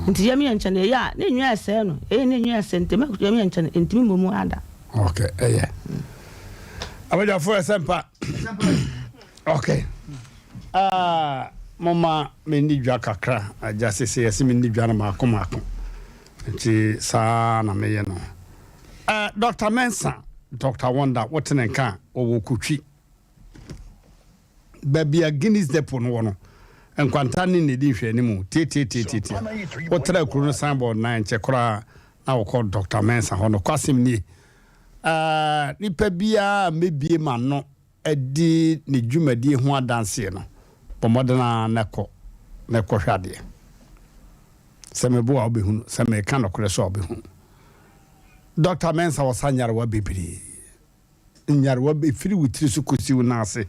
Nti yam yɛ nkyɛ no ɛyɛ a ne nwa ɛsɛe no ɛyɛ ne nwa ɛsɛe nti ɛma yam yɛ nkyɛ no ɛntumi mmɔ mu ada. Ok ɛyɛ. Abadwafoɔ ɛsɛ mpa. Ok. Ah, moma menni dwa kakra. Agya sese yɛse menni dwa no maako maako. Nti saa na meyɛ no. Uh, Dr. Mensah, Dr. Wonder, wote ne nka a, ɔwɔ Kotwi. Baabi a Guinness Depot no wɔ no, nkwanta ne na ɛdi nhwɛanimu tiatiatiatia. Wotra kuro no signboard na ɛnkyɛ koraa na wokɔ Dr. Mensah hɔ. Nokwasɛm nie, uh, nipa biara mmɛbie m'ano adi ne dwumadie ho adanseɛ no, bɔ mmɔden ara na kɔ na kɔhwɛ adeɛ. Sɛ meboa a wobɛhunu, sɛ meka nokorɛ so a wobɛhunu. Dɔkta Mensah ɔsa nyarewa bebree. Nyarewa ɛfiri wo tiri so kɔsi wo nan ase.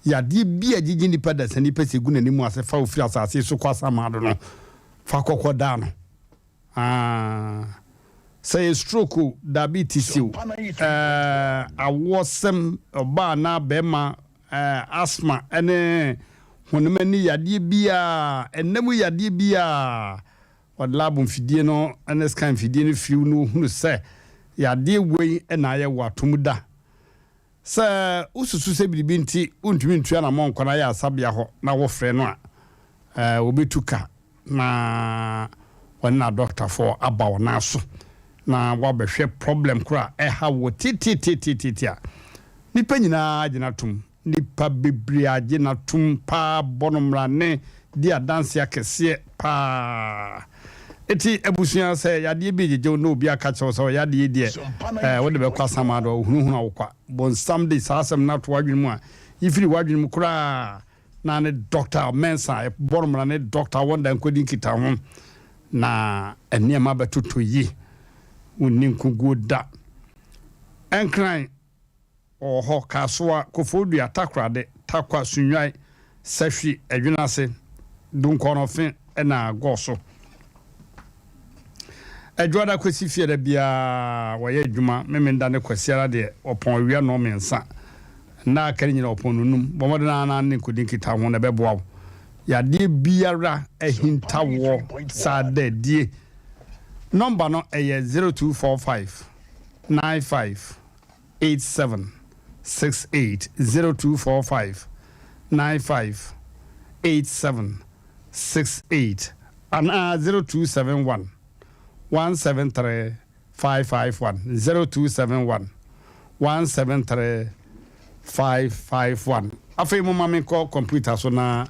Yadeɛ bi a ɛgyegye nnipa dasani pɛ sɛ ɛgu n'anim ase fa wo firi asase so kɔ asamando no, fa kɔkɔ da no. Aah sɛ yɛ stroke o, diabetes o, eh, awoɔsɛm, ɔbaa anaa bɛɛma, eh, asthma ɛne honam ani yadeɛ biaa, ɛnna mu yadeɛ biaa, wɔde lab mfidie no ne scan mfidie no firiw na wɔhunu sɛ yadeɛ wei na ayɛ wo atom da. Sɛ wosusu sɛ biribi nti wontumi ntu anammɔn nkɔ n'ayaresabea hɔ na wofrɛ no a, obetu ka na ɔne n'adɔktafo aba wo nan so na wɔabɛhwɛ problem koro a ɛhaw wo teteeteeteete a nnipa nyinaa gye no atom. Nnipa bebree agye no atom paa bɔ no mmrane di adanse akɛseɛ paa. Enti abusua sɛ yadeɛ bi regyegye wo na obi aka kyerɛ wo sɛ ɔyadeɛ yi deɛ ɛɛ wode bɛkɔ asamado a wohunahuna wo kwa. Bonsam de saa asɛm no ato w'adwene mu a, yi firi w'adwene mu koraa na ne Dɔkta Mensah bɔ no mmara ne Dɔkta Wonder nkɔdi nkitaho na nneɛma bɛtotɔ yie. Wonni nkoguo da. Nkran. Wɔwɔ hɔ, Kasoa, Koforidua, Takorade, Tarkwa, Sunnwae, Sahwi, Adwenase, Dunkɔnɔfe na Gɔso. Adwoada kɔsi Fiada biara wɔyɛ adwuma, Memenda ne Kwasiada deɛ wɔpɔn awia nnɔnmiɛnsa. Nna a aka no nyinaa wɔpɔn nnɔnum. Bɔ mmɔden ara na ne nkɔdi nkitaho na ɛbɛboa wo. Yadeɛ biara ahinta woɔ saa da adie. Nɔmba no ɛyɛ 0245 95 87 68 0245 95 87 68 anaa 0271 173 551 0271 173 551. Afei momma menkɔ kɔmputa so na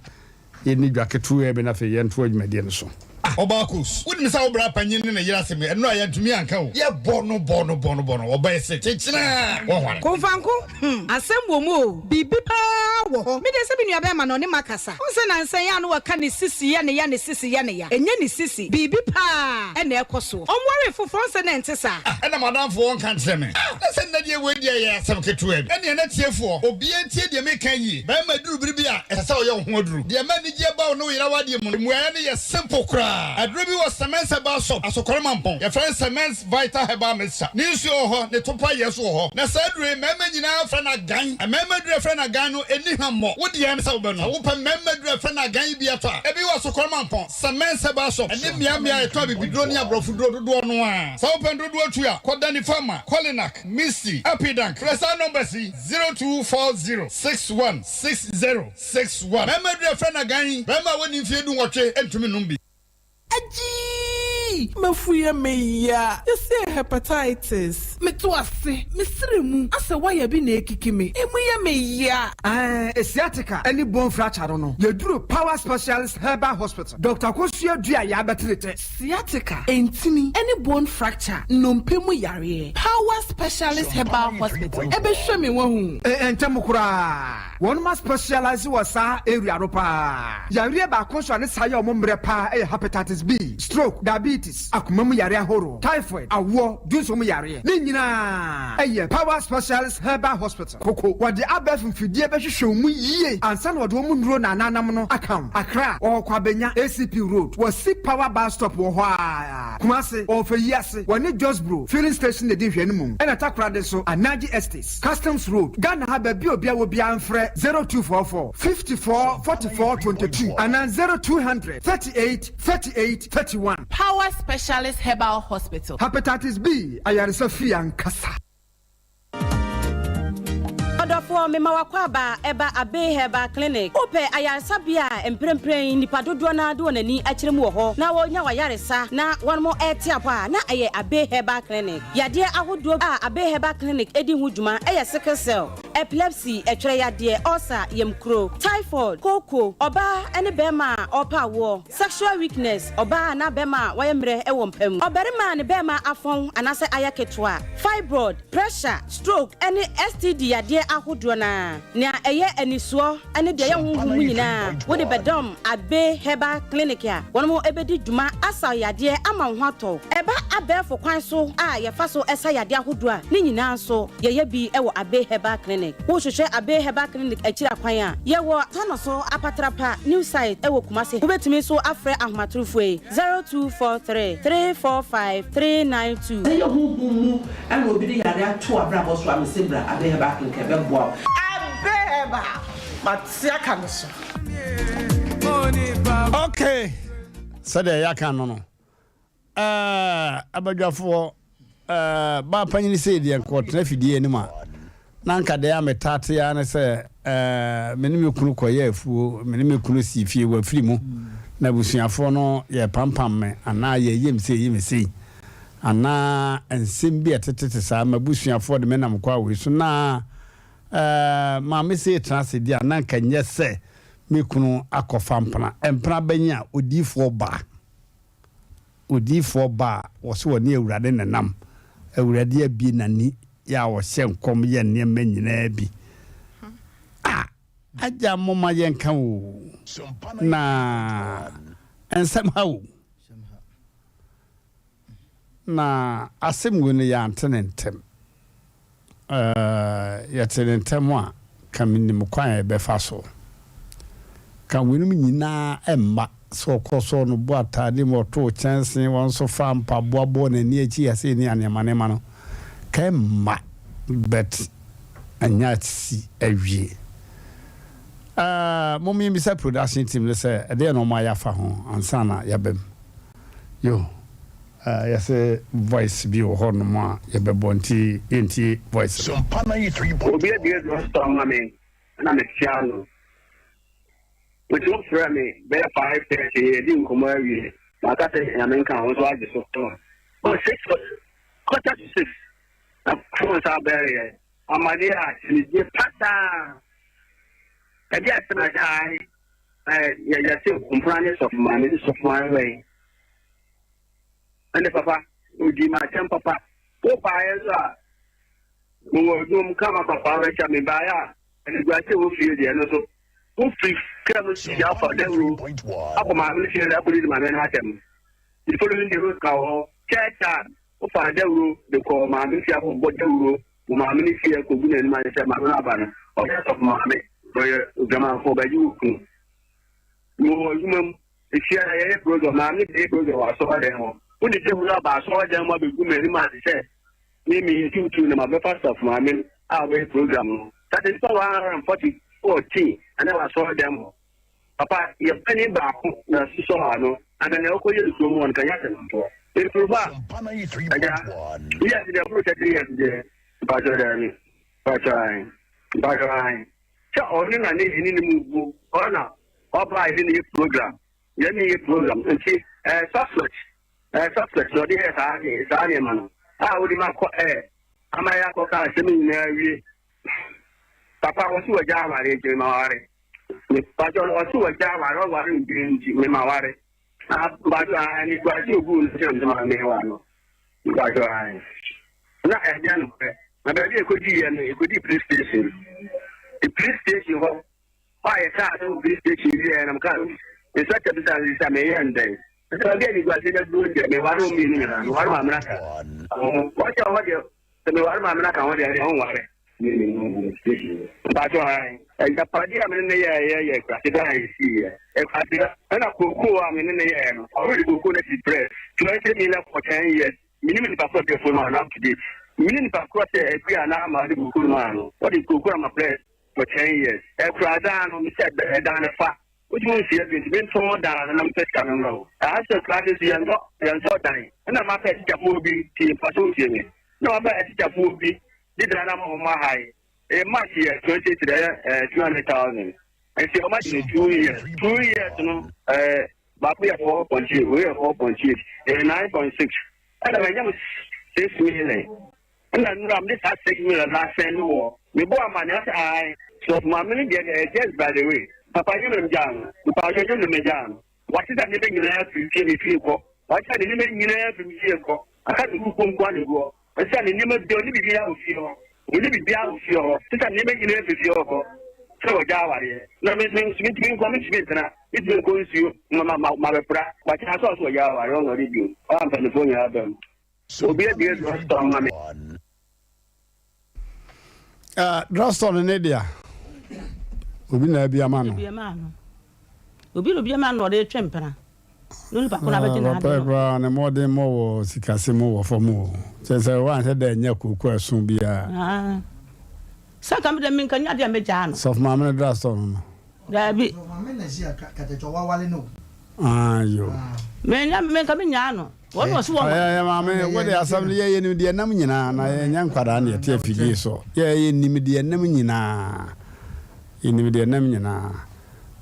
Yɛnni dwa ketewaa bi na afei yɛntoa dwumadie no so. Ah Ɔbaakus, wonim sɛ wo bra panyin ne ne yere asɛm yi, ɛno a yɛantumi anka o. Yɛbɔ no bɔ no bɔ no bɔ no, ɔbɛyɛ se kyekyena wɔhware. Komfanko, hmm, asɛm wɔ mu o, biribi paa wɔ hɔ. Me deɛ sɛ me nua bɛɛma no ɔne makasa. Wohu sɛ nansa yi a na waka ne sisi yɛ ne ya, ne sisi yɛ ne ya. Ɛnyɛ ne sisi, biribi paa na ɛkɔ soɔ. Ɔnwaree foforɔ, wohu sɛ na ɛnte saa. Ah, ɛna m'adamfo ɔnka nkyerɛ me. Ah, na sɛ nnɛ deɛ. adeɛ wei deɛ yɛ asɛm ketewa bi. Ɛnneɛ na tiefoɔ, obiara ntie deɛ mereka yi yie. Barima duru bere bi a, ɛsɛ sɛ ɔyɛ wo ho aduru. Deɛ ɛma anigyeɛ ba wo ne wo yere awadeɛ mu no, mmuaeɛ no yɛ simple koraa. Aduro bi wɔ Semens Herbal Shop, Asokore Mampong. Yɛfrɛ no Semens Vital Herbal Mixture. Ne nsuo wɔ hɔ, ne topa yɛ nso wɔ hɔ. Na saa aduro yi, mmarima nyinaa frɛ no agan. Mmarima aduro a yɛfrɛ no agan no, ɛnni hwammɔ. Wo deɛ ne sɛ wobɛnom. Sɛ wopɛ mmarima aduro a yɛfrɛ no agan yi bi atɔ a, ebi wɔ Asokore Mampong, Semens Herbal Shop, ɛne mmeammea a yɛtɔn abibiduro ne aborɔfoduro dodoɔ no ara. Sɛ wopɛ no dodoɔ tu a, kɔ Danny Pharma, Kolinak, Misty, Apidank. Frɛ saa numbers yi, 0240 61 60 61. Mmarima aduro a yɛfrɛ no agan yi, barima a wadi mfeɛ dunwɔtwe ntumi nnom bi. Agyii! M'afu yɛ me ya. Yɛse hepatitis. Meto ase, me srɛ mu asɛ wire bi na ekiki me, emu yɛ me ya. Ɛɛ sciatica ne bone fracture no no, yɛduru Power Specialist Herbal Hospital, Doctor Akosua Duah yɛabɛtere tɛ. Sciatica, ntini, ne bone fracture, nnompe mu yareɛ, Power Specialist Herbal Hospital bɛhwɛ me wahu. Ntɛm koraa. Wɔnom a specialise wɔ saa area no paa. Yareɛ baako nso a ne saa yɛ wɔn mmerɛ paa yɛ Hepatitis B, stroke, diabetes, akoma mu yareɛ ahoroɔ, typhoid, awoɔ, dwonsɔ mu yareɛ. Ne nyinaa yɛ Power Specialist Herbal Hospital, Koko. Wɔde abɛɛfo mfidie bɛhwehwɛ wo mu yie ansa na wɔde wɔn nnuro na ananam no aka wo. Accra, wɔwɔ Kwabenya, ACP Road, wɔ si Power Bus Stop wɔ hɔ ara. Kumasi, wɔwɔ Feyiase, wɔne Josbro Filling Station na ɛdi nhwɛanimu. Ɛna Takoradi nso, Anaji Estates. Customs Road, Ghana ha baabi a obiara wɔ biara mfrɛ 0244 54 44 22 anaa 0200 38 38 31. Power Specialist Herbal Hospital. Hepatitis B ayaresa firi ankasa. Ɔdɔfoɔ, mema w'akwaaba ɛba Abbey Herbal Clinic. Wopɛ ayaresabea a mprempren nnipa dodoɔ no ara de wɔn ani akyerɛ mu wɔ hɔ na wɔnya w'ayaresa na wɔn rete apɔ a, na ɛyɛ Abbey Herbal Clinic. Yadeɛ ahodoɔ a Abbey Herbal Clinic di ho dwuma yɛ sickle cell, epilepsy, ɛtwerɛ yadeɛ, ulcer, yamkuro, typhoid, kooko, ɔbaa ne barima a ɔrepɛ awoɔ, sexual weakness, ɔbaa anaa barima a wayɛ mmerɛ wɔ mpa mu, ɔbarima a ne barima afɔn anaasɛ ayɛ ketewa, fibroid, pressure, stroke ne STD yadeɛ ahodoɔ no ara. Nea ɛyɛ anisoɔ ne deɛ ɛyɛ honhom mu nyinaa, wode bɛdɔm Abbey Herbal Clinic a wɔn bɛdi dwuma asaw yadeɛ ama wo ho atɔ wo. Ɛba abɛɛfo kwan so a yɛfa so sa yadeɛ ahodoɔ a, ne nyinaa nso yɛyɛ bi wɔ Abbey Herbal Clinic. Wohwehwɛ Abbey Herbal Clinic akyiri akwan a, yɛwɔ Tanoso Apatrapa New Site wɔ Kumasi. Wobɛtumi nso afrɛ ahomatorofoɔ yi, 0243 345 392. Sɛ ɛyɛ honhom mu na obi de yare ato w'abrabɔ so a, mese bra Abbey Herbal Clinic ɛbɛboa wo. Abbey Herbal, mate aka no so. Okay, sɛdeɛ yɛaka no no, ɛɛ abadwafoɔ ɛɛ baa panyin sei deɛ nka ɔtena fidie anim a na nka deɛ a metate ara ne sɛ ɛɛ me ne me kunu kɔyɛ afuo, me ne me kunu si fie wafiri mu na abusuafoɔ no yɛpampam me anaa yɛyɛ me sei yɛ me sei anaa nsɛm bi a ɛtetete saa m'abusuafoɔ de me nam kɔ awei so na Ɛɛ, maame sei tena ase deɛ a, na anka nyɛ sɛ me kunu akɔfa mpena. Mpena bɛn a? Odiyifoɔ baa. Odiyifoɔ baa a wɔse ɔne Awurade na ɛnam. Awurade abue n'ani yɛ a ɔhyɛ nkɔm yɛ nneɛma nyinaa bi. Ah, agya momma yɛnka o. Na nsɛm ha o. Na asɛm wei no yɛante no ntɛm. Ɛɛ, yɛte no ntɛm a, ka menim kwan a yɛbɛfa so. Ka weinom nyinaa mma sɛ ɔkɔ sɔɔ no bɔ ataade mu, ɔtoo kyɛnse, wɔn nso faa mpaboa bɔɔ n'ani akyi asɛ ni anneɛma nneɛma no. Ka ɛmma, but anya asi awie. Ɛɛ, mom yɛmmisa production team no sɛ ɛdeɛn na wɔayɛ afa ho ansa na yɛaba mu. Yo, eh, yɛse voice bi wɔ hɔ nom a yɛbɛbɔ nti yɛntie voice no. Obi abue drugstore ama me na mekyia no. Nti wofrɛ me bɛyɛ 5:30 yɛdi nkɔmmɔ awie. Maka sɛ Nyame nka wo nso agye so. Oh, six, quarter to six. Na phone saa bɛreyɛ. Amadeɛ a kyinigye pataa. Ɛde asɛm ae. Yɛ yɛse mpena ne sɔfo maame ne sɔfo maame wɛn ɛne papa odi ma akyɛm papa wo baayɛ nso a mowɔ adwuma mu kama papa bɛkyɛ me baayɛ a aniguase wɔ fie deɛ no so wofiri kra mu si afa dawuro akɔ maame no fie akɔdidi maame no atɛm the following day ka wɔ hɔ church a wofa dawuro de kɔ maame fie akɔbɔ dawuro. Wo maame no fie akɔgu n'anim ase sɛ maame no aba no, ɔyɛ sɔfo maame, ɔyɛ odwamanfo, ɔbɛgye wo kunu. Mewɔ adwuma mu, ehyia na yɛyɛ program, maame no bɛyɛ program wɔ asɔredan hɔ. Wode gye hunu aba asɔredan mu abɛgu m'anim ase sɛ me meyɛ tuutuu na mabɛfa sɔfo maame no a ɔbɛyɛ program no. Sɛ nnipa 114 ɛna wɔ asɔredan mu hɔ. Papa, yɛ panin baako na susɔ ano, ana nea ɔkɔyɛ nsuo mu hɔ no ka nyɛ asɛm ketewa. Mefiri hɔ a, agya, years deɛ ɛboro 30 years deɛ, mpakyɛ daabi, mpakyɛ ae, mpakyɛ ae. Sɛ ɔno na ne yɛne ne mu bu, ɔno na ɔba a yɛne ne yɛ program, yɛne ne yɛ program, nti ɛɛ suspect, ɛɛ suspect na ɔde yɛ saa saa nneɛma no, a wode ma kɔ ɛɛ, ama yɛ akɔka asɛm nyinaa wie. Papa, wɔsi wɔgya aware nti mema ware. Mpatsɔ ɔsi wɔgya aware ɔware nti nti mema ware. Mpatsɔ ayi guase ogu no sɛ ntoma mewa no. Mpatsɔ ayi. Na ɛnyɛ nokorɛ. Na baabi a ekodi yɛ no ekodi police station. The police station hɔ hɔ a yɛkaa asɛm wɔ police station wieɛ na mekaa inspector bisa me sɛ meyɛ ndɛn. Sɛ baabi a niguase no aduro deɛ meware wɔn mmienu nyinaa meware maame no aka ho. Wɔkyɛ hɔ deɛ Sɛ me ware maame no aka ho deɛ ɛdeɛ ɔnware. Mpatsɔ ae. Agyapadeɛ a me ne no yɛɛyɛ yɛ akurase dan a yɛsiiɛ. Akurase ɛna kookoo a me ne no yɛɛ no, ɔredi kookoo no asi prɛ 20 million for 10 years. Menim nipa korɔ deɛ no ano up to date. Menim nipa korɔ sɛ akua anaa ama ɔde kookoo no maa no. Ɔde kookoo ama prɛ for 10 years. Akura dan no, mesɛ ɛdan no fa. Wotumi nsia bi nti mentɔn dan no na mepɛ sika no mmerɛ wo. Ɛha sɛ kurase so yɛntɔ yɛntɔ dan. Ɛna mapɛ atikyafoɔ bi tie mfa so tie me. Na mapɛ atikyafoɔ bi de dan no ama wɔn ahae. Ɛyɛ March yɛ 20 three ɛyɛ ɛɛ 200,000. Nti wɔn agye no two years. Two years no ɛɛ baako yɛ 4.8 wei yɛ 4.8 ɛyɛ 9.6. Ɛna manya mo 6 million. Ɛna nnura mede saa 6 million na asɛn no wɔ. Mebɔ amaneɛ sɛ ae. So maame no deɛ ɛyɛ just by the way. Papa nyɛ me gyaa no. Mpakyɛ nyɛ me gyaa no. Wasesa nneɛma nyinaa firi fie me fie kɔ. Wasesa ne nneɛma nyinaa firi me fie kɔ. Aka ne kukuo nko ara na egu hɔ. Wasesa ne nneɛma biara ɔnni biribiara wɔ fie hɔ. Ɔnni biribiara wɔ fie hɔ. Sesa nneɛma nyinaa firi fie hɔ kɔ. Sɛ wɔgya awareɛ. Na me me nso mentumi nkɔ mentumi ntena. Mentumi nkɔ nsuo ma ma ma mabɛpra. Wakyɛ asɔ so wɔgya awareɛ ɔnware bio. Ɔa mpanimfoɔ nyinaa bam. Obi abue drugstore ma me. Uh, drugstore no ne dea. Obi na abi ama no. Obi na obi ama no ɔde twɛ mpena. No nipa ko na bɛgye na ade. Papa koraa ne mmɔden mmɔ wɔ sikase mu wɔ fam o. Kyerɛ sɛ wanhwɛ dɛ nyɛ kooko ɛso biara. Ah. Sɛ nka me dɛ menka nya deɛ mɛgyaa no. Sɔfo maame no drugstore no no. Daabi. Sɔfo maame na si akakyɛ wawale no. Ah yo. Menya menka menyaa no. Wɔn na ɔsi wɔn. Ɛyɛ maame wo de asɛm no yɛyɛ nim deɛ nam nyinaa na yɛnyɛ nkwadaa na yɛte afidie so yɛyɛ nim deɛ nam nyinaa yɛnim deɛ nam nyinaa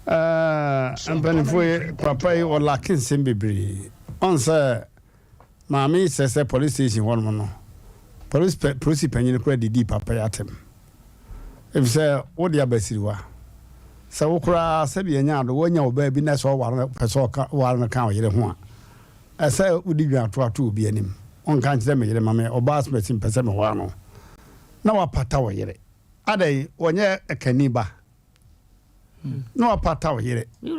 ɛɛ mpanimfoɔ yi papa yi ɔlake nsɛm bebree ɔn sɛ maame yi sɛ sɛ police station hɔnom no police polisi panyin koraa didi papa yi atɛm efisɛ wode abasiriwa sɛ wo koraa sɛbi ɛnya ado woanya ɔbaa bi na sɛ ɔware no pɛ sɛ ɔka ware no ka ɔyere ho a Ɛsɛ wode dwatoa to obi anim. Wonka nkyerɛ me yere ma me ɔbaa asomasi mpɛ sɛ meware no na wapata wo yere. Adɛn, wɔnyɛ kani ba na wapata wo yere. Me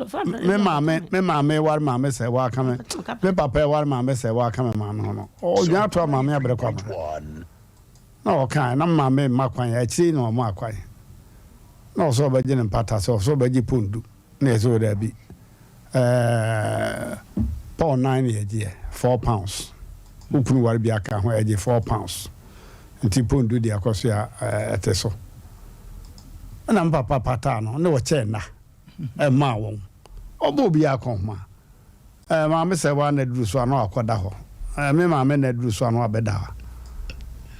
maame, me maame ware maame sɛ waka me, me papa ware maame sɛ waka me maame ho no. Ɔdwatoa maame abrɛ kwa ma. Na ɔka na maame mma kwan, akyire na ɔma kwan. Na ɔsɛ ɔbɛgye ne mpata sɛ ɔsɛ ɔbɛgye pondu. Na yɛsɛ o daabi ɛɛ pɔn nan na yɛgyeɛ £4 wo kunu ware bi aka ho a yɛgye £4 nti pɔn du de akɔ so a ɛte so ɛna me papa pataa no ne ɔkyɛɛ nna ɛmaa wɔn ɔbɔ obiara kɔn ho a ɛɛ maame sɛ wa na duru so a na wakɔda hɔ ɛɛ me maame na duru so a na wabɛda hɔ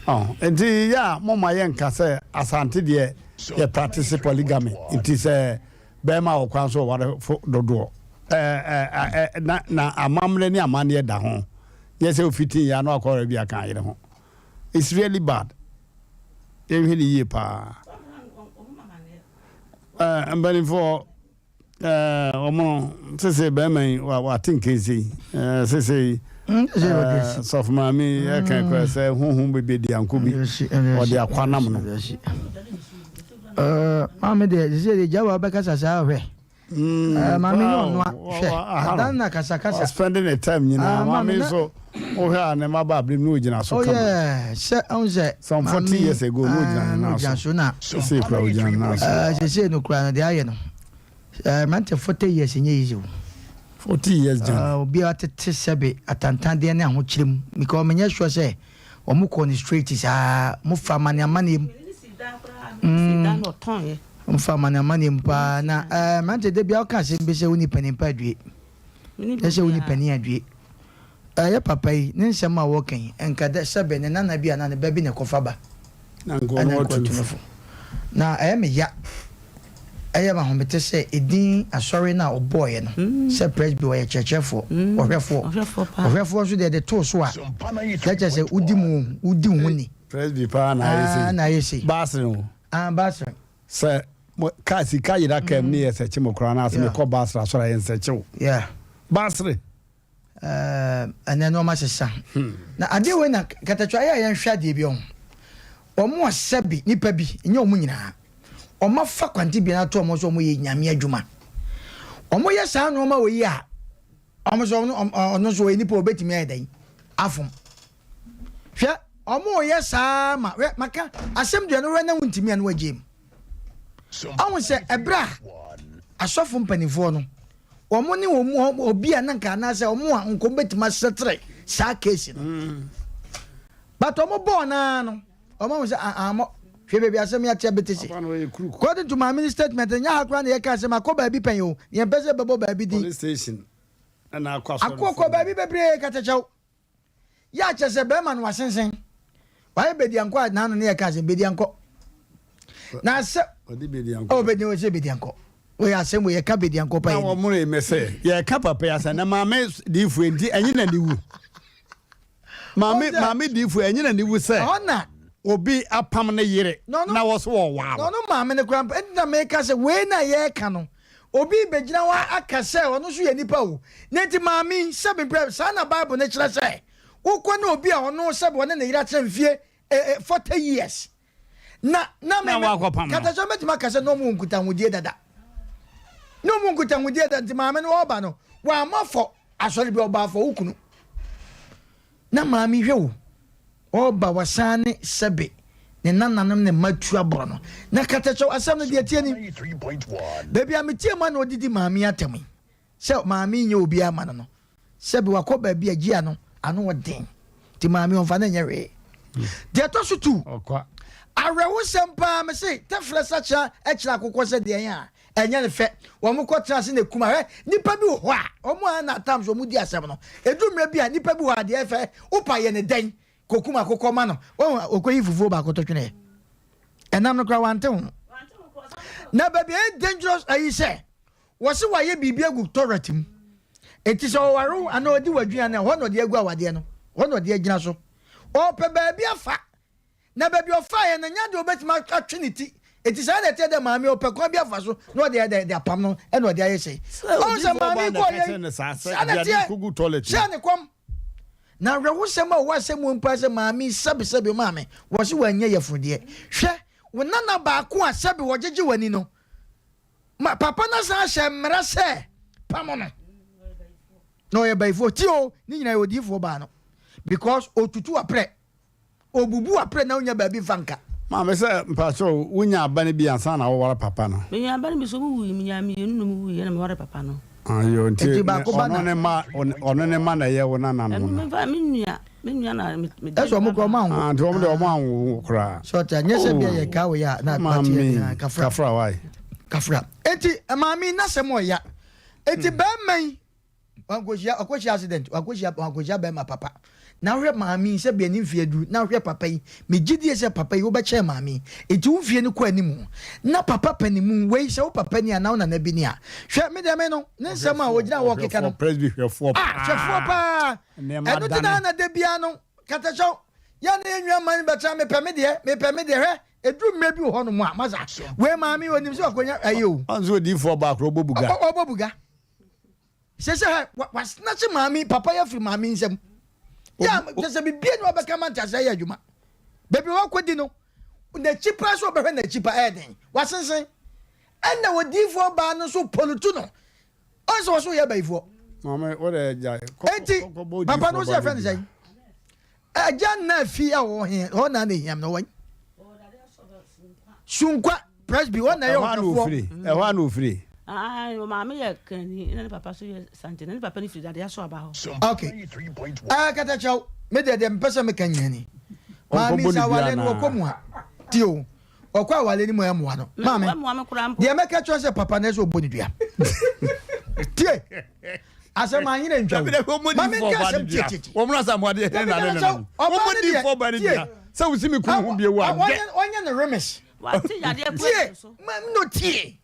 ɔn nti yɛ a mo ma yɛnka sɛ asante deɛ yɛ practice polygamy nti sɛ Bɛrima wɔ kwan so ɔware fo dodoɔ. Ɛɛ na na amammerɛ ne amanneɛ da ho. Nyɛ sɛ ofitii yɛ ano akɔware bi aka ayere ho. It's really bad. Yɛnhwɛ ne yie paa. Ɛɛ mpanimfoɔ ɛɛ wɔn no sese bɛrima yi wa wate nkense yi ɛɛ sese ɛɛ sɔfo maame yi ɛka kura sɛ huhu bebe di anko bi ɔde akwa nam no. Maame deɛ sɛ deɛ gya wa bɛkasa saa hwɛ. Eh, maame nyɛ ɔnoa hwɛ adan na kasakasa. Spending the time nyinaa Ah, maame maame na- nso wohwɛ a ne mma ba abere mu na ogyina so Oh kama. yeah, sɛ ɔn sɛ. Some 40 years ago na ogyina ne na nan ogyina so. so na. Sesei kura ogyina ne nan so. Eh, sesei no kura no deɛ ayɛ no. Eh, mmerante 40 years nyɛ easy o. 40 years journey. Eh, obi a watete sɛbe atantandeɛ ne ahokyere mu because menyɛ sure sɛ wɔn kɔ ne straight saa mo fa amane amaneɛ mu. Mm. Ɔtɔn yɛ. Nfa amane amaneɛ mu paa na eh, mmerante da bia ɔka asɛm bi sɛ wo ni panin pa adue. Ɛ sɛ wo ni panin adue. Ɛyɛ papa yi ne nsɛm a wɔka yi nka dɛ sɛbe ne nana bi anaa ne ba bi na ɛkɔfa ba. Na nka Ɛna ɔno nka atu no ɔtu no fo. fo. Na ɛyɛ me ya, ɛyɛ me ahomete sɛ edin asɔre no a ɔbɔeɛ no sɛ Presby ɔyɛ kyerɛkyerɛfoɔ, ɔhwɛfoɔ. Ɔhwɛfoɔ nso deɛ yɛde too so a, na kyerɛ sɛ wodi mu, wodi wo ho ni. Presby paa na ayɛ sei. Ah, na ayɛ sei. Baasere o. Ah, baasere. Sɛ mo kaa sika yera kaa mu ne yɛ sɛkye mo koraa na asɛ mekɔ baasere asɔre a yɛ nsɛkye wo. Yeah. Baasere. Ɛnɛ nneɛma sesa. Na adeɛ wei na katatwa ayɛ a yɛnhwɛ adeɛ bi ɔho. Wɔn a sɛbi nipa bi, nyɛ wɔn nyinaa, wɔn afa kwantibea no ato wɔn so wɔn yɛ nyame adwuma. Wɔn yɛ saa nneɛma wei a, wɔn nso ɔno nso ɔyɛ nipa ɔbɛtumi ayɛ dɛn afom. Hwɛ wɔn yɛ saa ma hwɛ maka asɛm deɛ no hwɛ na wontumi a no wagye mu. Ɔho sɛ ɛberɛ a asɔfo mpanimfoɔ no wɔn ne wɔn mu obi a na nka anaasɛ wɔn a nka wɔn bɛtumi asɛtere saa case no mm. but wɔn bɔɔ naa no wɔn ahu sɛ ammɔ hwɛ baabi asɛm yɛ ateɛ bete se according to maame ne statement nyɛ ha koraa na yɛka asɛm akɔ baabi pɛn o yɛn pɛ sɛ bɛbɔ baabi din akɔ kɔ baabi bebree katakyɛw Yɛ a kyerɛ sɛ bɛrima no wasensen. Wayɛ bediankɔ a n'ano ne yɛ ka sɛ bediankɔ. Na sɛ ɔde bediankɔ. Oh bedi ɔsɛ bediankɔ. Wɔyɛ asɛm wɔ yɛka bediankɔ pa yɛ. Na wɔn mo mɛ sɛ yɛka papa yi asɛm na maame diifo nti ɛnyi na ne wu. Maame maame diifo ɛnyi na ne wu sɛ. Ɔna. Obi apam ne yere na wɔso wɔ waa no. Na ɔno maame no koraa mpo ɛnti na meka sɛ wei na yɛka no. Obi rebɛgyina hɔ aka sɛ ɔno nso yɛ nipa o. Na enti maame yi, sɛbe mprɛ, saa na Bible no kyerɛ sɛ wokɔ ne obi a ɔno sɛbe ɔne ne yere atena mfie eh, eh, 40 years. Na, na me, Na wakɔpam no. kata sɛ mɛtumi aka sɛ na ɔmo wɔ nkutahodie dada. Na ɔmo nkutahodie dada nti maame no ɔreba no, wammɔ fɔ asɔre bi ɔbaa fɔ wo kunu. Na maame hwɛ o, ɔreba wasan ne sɛbe ne nananom ne mma tu aborɔ no. Na katakyɛw asɛm no deɛ tie ni. Baabi a metie mu a na ɔdidi maame atɛm yi sɛ maame nyɛ obiara ma no no, sɛbe wakɔ baabi a gyia no ano ɔden nti maame ɔmfa no nyɛ hwee. Deɛ ɛtɔ so tu, awerɛhosɛm paa mese tɛfrɛ sakyera kyerɛ akokɔ sɛ deɛn a Ɛnyɛ no fɛ. Wɔn kɔ tena ase na ekum a. Hwɛ, nnipa bi wɔ hɔ a, wɔn a na at times wɔn di asɛm no. Edu mmerɛ bi a, nnipa bi wɔ hɔ a, deɛ ɛfɛ, wopa yɛ no dɛn? Kɔkum akokɔ ma no. Wɔn ɔkɔyi fufuo baako to tweneɛ. Ɛnam no koraa wante ho. Na baabi a ɛyɛ dangerous ayi sɛ, wɔse wɔayɛ biribi agu toilet mu. Eti sɛ ɔware wo anaa ɔdi w'aduane a, hɔ na ɔde agu awadeɛ no. Hɔ na ɔde agyina so. Ɔpɛ baabi afa. Na baabi a ɔfaeɛ no, ɛnyɛ adeɛ a ɔbɛtumi atwe ne ti. Enti saa na ɛteɛ dɛ maame ɔpɛ kwan bi afa so na ɔde ayɛ dɛ de apam no ɛna ɔde ayɛ sei. Ɔhu sɛ maame yi kɔɔ yɛ saa na ɛteɛ hyɛɛ ne kɔm. Na awerɛhosɛm a ɔwɔ asɛm mu mpo ara sɛ maame yi sɛbesɛbe maame wɔ se wanyɛ yafunudeɛ. Hwɛ wo nana baako a sɛbe ɔgyegye w'ani no ma papa no asan ahyɛ mmara sɛ pam no. Na ɔyɛ bayifoɔ. Ti o, ne nyinaa yɛ odiyifoɔ baa no because ɔtutu aprɛ. Obubu aprɛ na onya baabi mfa nka. Maame sɛ mpakyɛw wo nya aba no bi ansa na wo ware papa no. Me nya aba no bi so ɔmo wui me nya mienu na ɔmo wui ɛna me ware papa no. Ayo nti ɔno ne ma ɔno ne ma na ɛyɛ wo nana nom no. Ɛno me me nua me nua na me me. Ɛsɛ ɔmo kura ɔmo anwo. Ah nti ɔmo de ɔmo anwo wo koraa. Sɛ ɔte anyɛ sɛ bia yɛ kaa wei a na Maame mate kafra. Kafra why. Kafra. Eti maame n'asɛm ɔya. Eti bɛɛma yi. Wankohyia ɔkɔhyia accident wankohyia wankohyia bɛrima papa na wohwɛ maame yi sɛ bia ne mfie aduru na wohwɛ papa yi megye die sɛ papa yi wobɛkyɛn maame yi eti wo mfie no kɔ anim na papa pɛ ne mu wei sɛ wo papa ni anaa wo nana bi ni a hwɛ me deɛ me no ne nsɛm a ogyina hɔ ɔkeka no presby hwɛfoɔ ah hwɛfoɔ paa ɛno ti na na da biara no katakyɛw yɛ ne yɛ nua man bɛtra mepɛ me deɛ mepɛ me deɛ hwɛ Ɛduru mmerɛ bi wɔ hɔ nom a masa wei maame onim sɛ wakonya ayi o. Ɔnso odiifoɔ baako ɔbɔ buga. Ɔbɔ buga. Sɛ sɛ hɛ wasnatch maame papa yɛ firi maame nsam. Yɛ kyɛ sɛ bibie ni ɔbɛka ma nteaseɛ yɛ adwuma. Baabi a wakɔdi no n'akyi paa sɛ ɔbɛhwɛ n'akyi paa ɛyɛ den. Wasensen. Ɛna odiyifoɔ baa no nso polutu no. Ɔn sɛ wɔso yɛ bayifoɔ. Maame wo de gya. Eti papa no sɛ yɛfrɛ no sɛn? Agya nna fi a wɔ he hɔ na na ehia no wɔn. Sunkwa Presby hɔ na ɛyɛ ɔhwɛfoɔ. Ɛhɔ a na ofiri. Ayi o maame yɛ kanni na ne papa so yɛ sante na ne papa no firi dadeɛ so aba hɔ. Okay. Ɛɛ katakyɛw me deɛ deɛ mpɛ sɛ meka nyina ni. Maame sɛ awale no wɔkɔ mu a ti o. Ɔkɔ awale no mu ɛmoa no. Maame, deɛ mɛka kyerɛ sɛ papa no ɛsɛ ɔbɔ ne dua. Tie, asɛm anyere ntwa o. Maame nka asɛm tie tie tie. Wɔn na amoadeɛ hene na ne nana. Wɔn di fɔ ba ne dua. Sɛ wosi mi kun ho bie wo a dɛ. Ɔnyɛ ne remes. Tie, no tie.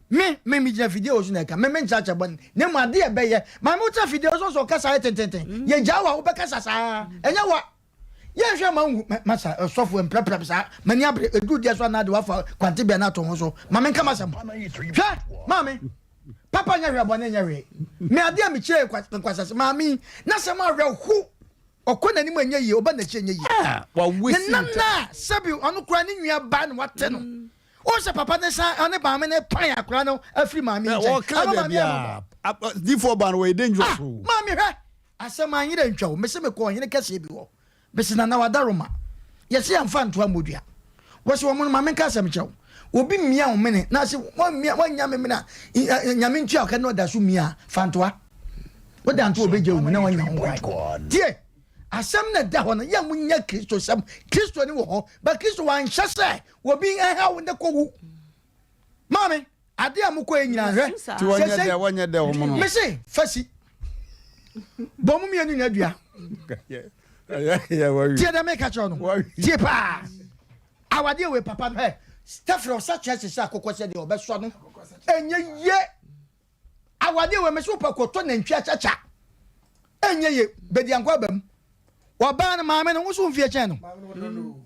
Me, me, me gyina fidie wɔ so na ɛka. Me, me nkyerɛ akyɛ bɔne. Na mu adeɛ ɛbɛyɛ. Maame wotena fidie wɔ so sɛ ɔkasa yɛ tententen. Yɛ gyaa wa wobɛkasa saa. Ɛnyɛ wa. Yɛnhwɛ ma nhu masa ɔsɔfo mprɛprɛ saa m'ani abere eduru deɛ so anaa de wafa kwantebea no ato ho so ma menka m'asɛm hwɛ maame papa nyɛ hwɛ bɔne nyɛ hwee me adeɛ a mekyerɛ nkwasase maame yi n'asɛm awerɛho ɔkɔ n'anim ɛnyɛ yie ɔba n'akyi ɛnyɛ yie ah, ne nana sɛbi ɔno koraa ne nua ba na wate no mm. Wohu sɛ papa ne san ɔne maame ne pan akora no afiri maame nkyɛn. Ama maame yɛ mɔbɔ. Difoɔ ba no wɔyɛ dangerous ah, o. Maame hwɛ asɛm anyere ntwa o. Mese mekɔ ɔhene kɛseɛ bi hɔ. Mese nana wadaroma. Yɛse yɛmfa ntoa mmɔdua. Wɔse wɔn no maame nka asɛm kyerɛ wo. Obi mmia wo mene na ase wɔmmia wɔnnya me mene a nyame ntua ɔka na ɔda so mmia a fa ntoa. Woda ntoa obɛgya wo mu na wanya ho kwan. Tie asɛm na ɛda hɔ no yɛ mo nya Kristo sɛm. Kristo ne wɔ hɔ. Ba Kristo wanhyɛ sɛ Obi nhaw wo ne kɔwu. Maame, ade a mokɔ yɛ nyinaa hwɛ. Ti wɔnyɛ dɛ wɔnyɛ dɛ wɔn no. Mese fasi. Bɔ mo mmienu nyinaa dua. Tie dɛ meka kyerɛ no. Tie paa. Awadeɛ wei papa no hɛ. Stefrɛ ɔsa kyerɛ sese akokɔ sɛ deɛ ɔbɛsɔ no. Ɛnyɛ yie. Awadeɛ wei mese wopɛ kɔtɔ nantwi akyakya ɛnyɛ ye bɛdi ankɔ aba mu ɔbaa no maame no woso mfie kyɛn no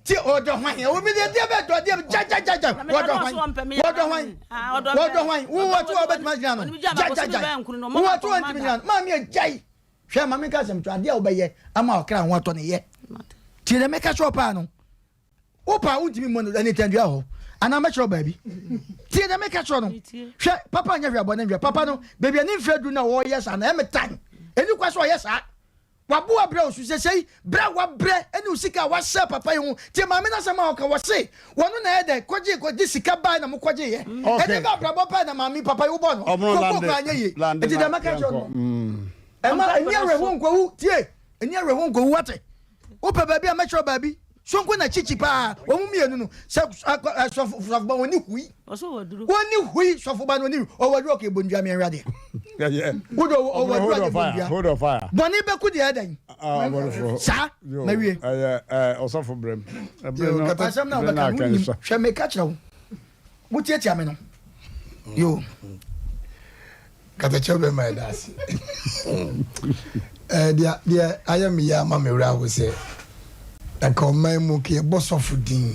ti ɔdɔ hwan obi deɛ deɛ bɛ dɔ deɛ gyagyagyaga wɔdɔ hwan wɔdɔ hwan wɔdɔ hwan wowɔ to a wobɛtumi agyina no gyagyagya wowɔ to a ntumi gyina no maame agyae hwɛ maame nka asɛm to adeɛ a wobɛyɛ ama ɔkra ho atɔ ne yɛ tie deɛ meka kyerɛ paa no Wo paa wontumi mmɔ no anitɛndua hɔ anaa mɛkyerɛ wo baabi. Tie deɛ meka kyerɛ no. Hwɛ papa nyɛ hwɛ bɔne nhwɛ papa no baabi a ne mfeɛ aduru no a ɔreyɛ saa no ɛyɛ tan. Ɛni kwa sɛ ɔyɛ saa. Waboa brɛ wo so sesei brɛ a wabrɛ ne wo sika a wahyɛ papa yi ho. Tie maame no asɛm a ɔka wɔse wɔno na ɛyɛ dɛn kɔgye kɔgye sika bae na mokɔgyeeɛ. Ɛde ba abrabɔ pae na maame papa yi wobɔ no koko koraa nyɛ yie. Nti deɛ mɛka kyerɛ no ɛma ɛni awerɛhoɔ nkɔwu tie ɛni awerɛhoɔ nkɔwu wate. Wopɛ baabi a mɛkyerɛ baabi. Sonko na Chichi paa wɔn mmienu no sɛ sɔfo sɔfoba wɔn ni hui. Wɔn ni hui sɔfoba no ni ɔwɔ aduro kɛ ebondua mi ɛwɛ deɛ. Wodɔ ɔwɔ aduro kɛ ebondua. Bɔnne bɛ ku deɛ ɛdɛn. Saa mɛ wie. Ɔsɔfo brɛm. Asɛm na ɔbɛka no nim hwɛ meka kyerɛ wo. Wotiatia me no. Yo. Katakyɛ bɛma ɛda ase. Eh, deɛ deɛ ayɛ me yɛ ama me werɛ aho sɛ nka ɔman mu nka yɛbɔ sɔfo din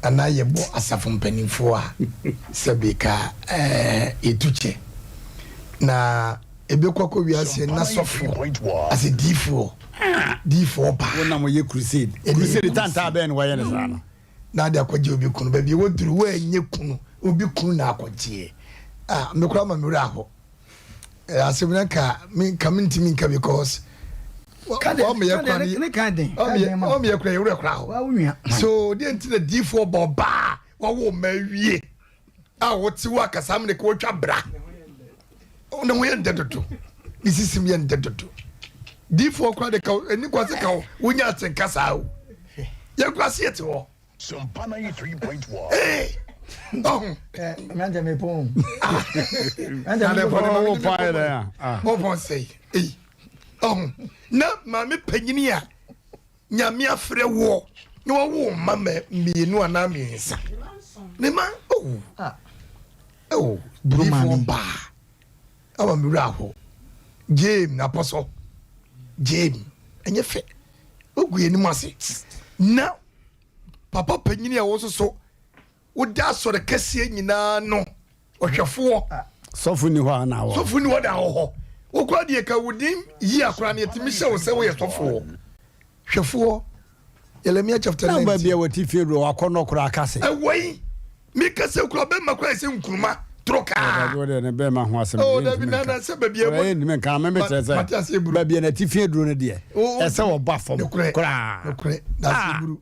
anaa yɛbɔ asafo mpanimfoɔ a sɛbe ka eh, yɛtu kyɛ na ebɛkɔ akɔ wiase na sɔfo asɛ diifoɔ diifoɔ baa wonam yɛ crusade crusade tantaa bɛn na wɔyɛ no saa no na ade akɔgye obi kunu baabi ɛwɔ duru woanyɛ kunu obi kunu na akɔgyeɛ ah me koraa ma me werɛ ahɔ eh, asɛm no nka me nka mentumi nka because ɔmeyɛ kora ɔmeyɛ kora yɛwerɛ kora hɔ so deɛ nti na diifoɔ bɔ ɔbaa wawo ma awie a wote wo akasa mene ka wotwa bra ne ho yɛ ndɛ dodo ne sisim yɛ ndɛ dodo diifoɔ kora de ka ɛni kwa sɛ ka wonya atenka saa o yɛn kora se yɛte hɔ. Sompa 93.1. Ee ɔho. Mmerante mi pɔn. Ɔpɔn sɛyi eyi ɔho na maame panyini a Nyame afrɛ woɔ na wawo wo mma mmienu anaa mmiɛnsa ne ma oh oh difoɔ baa ama me wura aho James napɔsɔ James ɛnyɛ fɛ ogu yɛn anim ase na papa panyini a wɔsoso woda asɔre kɛseɛ nyinaa no ɔhwɛfoɔ. Sɔfo ni hɔ a na wɔ. Sɔfo ni hɔ da wɔ hɔ. Wokura deɛ ka wo din yi akora no yɛtumi hyɛ wo sɛ woyɛ sɔfoɔ. Hwɛfoɔ. Yeremia chapter 19. Na baabi a wɔte fie do wakɔ nɔkora aka se. Ɛwɔ yi. Meka sɛ kura bɛrima kura sɛ nkuruma toro kaa. Dabi o de ne bɛrima ho asɛm. Oh dabi na na sɛ baabi ɛbɔ. Ɛyɛ ntumi nka mɛmɛ kyerɛ sɛ baabi a n'atifi aduro no deɛ ɛsɛ ɔba fam koraa. Nokorɛ dase buru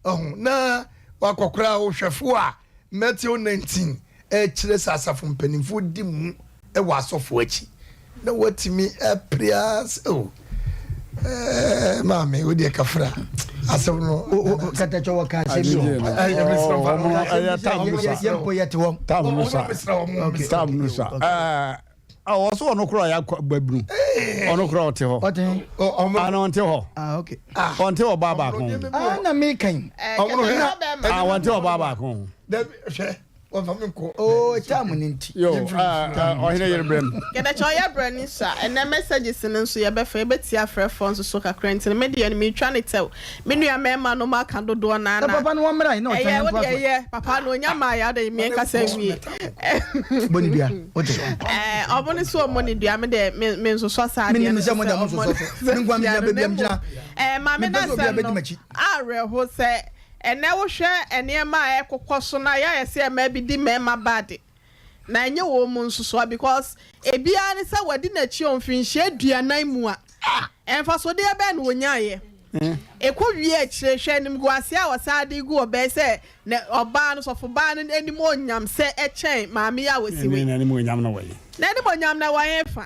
ɔho na wakɔkora wohwɛfo a Matthew 19 ɛkyerɛ sɛ asafo mpanimfoɔ di mu wɔ asɔfoɔ akyi na watumi apere ara sɛ o ɛɛ maame wo deɛ kafra asɛm no. Katakyɛ wɔ ka asɛm bi wɔ. Ɛyɛ tam no sa yɛn mpo yɛte hɔ. Tam no sa tam no sa ɛɛ ɔwɔ so ɔno kora ɔyɛ babunu ɔno kora ɔte hɔ ana ɔnte hɔ ɔnte ɔbaa baako. Ana mi kan. Ɔnte ɔbaa baako. Wɔmfa me nkɔ. Oo tam no nti. Yo, ɔhene yere brɛ me. Kɛdɛkyɛ ɔyɛ brɛ ne sua. Ɛnɛ messages no nso yɛbɛfa, yɛbɛtie afrɛfoɔ nso so kakra nti no me deɛ no metwa ne tɛw. Me nua mmarima nom aka dodoɔ no ara na. Papa no wɔmmra yi na ɔtwa Ɛyɛ yɛn wo ntoa deɛ so. yɛ, papa no ɔnya maa yɛ adɛn me nkasa nwie. Bɔ ne dua, wote. Ɛɛ ɔmo ne so ɔmo ne dua me deɛ me me nsosɔ saa adeɛ Menim no sɛ so mo sɛ deɛ mo ɔmo nsosɔ so. Me nkoa megyina dua no baabi na a mmom megyina. ɛɛ maame Mempɛ sɛ obiara n'asɛm bɛdi no m'akyi. awerɛho sɛ Ɛnnɛ wohwɛ nneɛma a ɛkokɔ so no a, yɛ ayɛ sɛ mmaa bi di mmarima bad na ɛnyɛ wɔn mu nso so a because ebiara ne sɛ wadi n'akyi wɔ mfinhyia aduanan mu a, mfasodeɛ bɛn na wɔnyaeɛ? Ɛkɔ wie akyire hwɛ animguaseɛ a wɔsan de gu ɔbaa yi sɛ na ɔbaa no sɔfo baa no anim onyam sɛ ɛkyɛn maame yi a wɔsi wei. N'animuonyam no wɔ he? N'animuonyam no ɛwɔ he fa?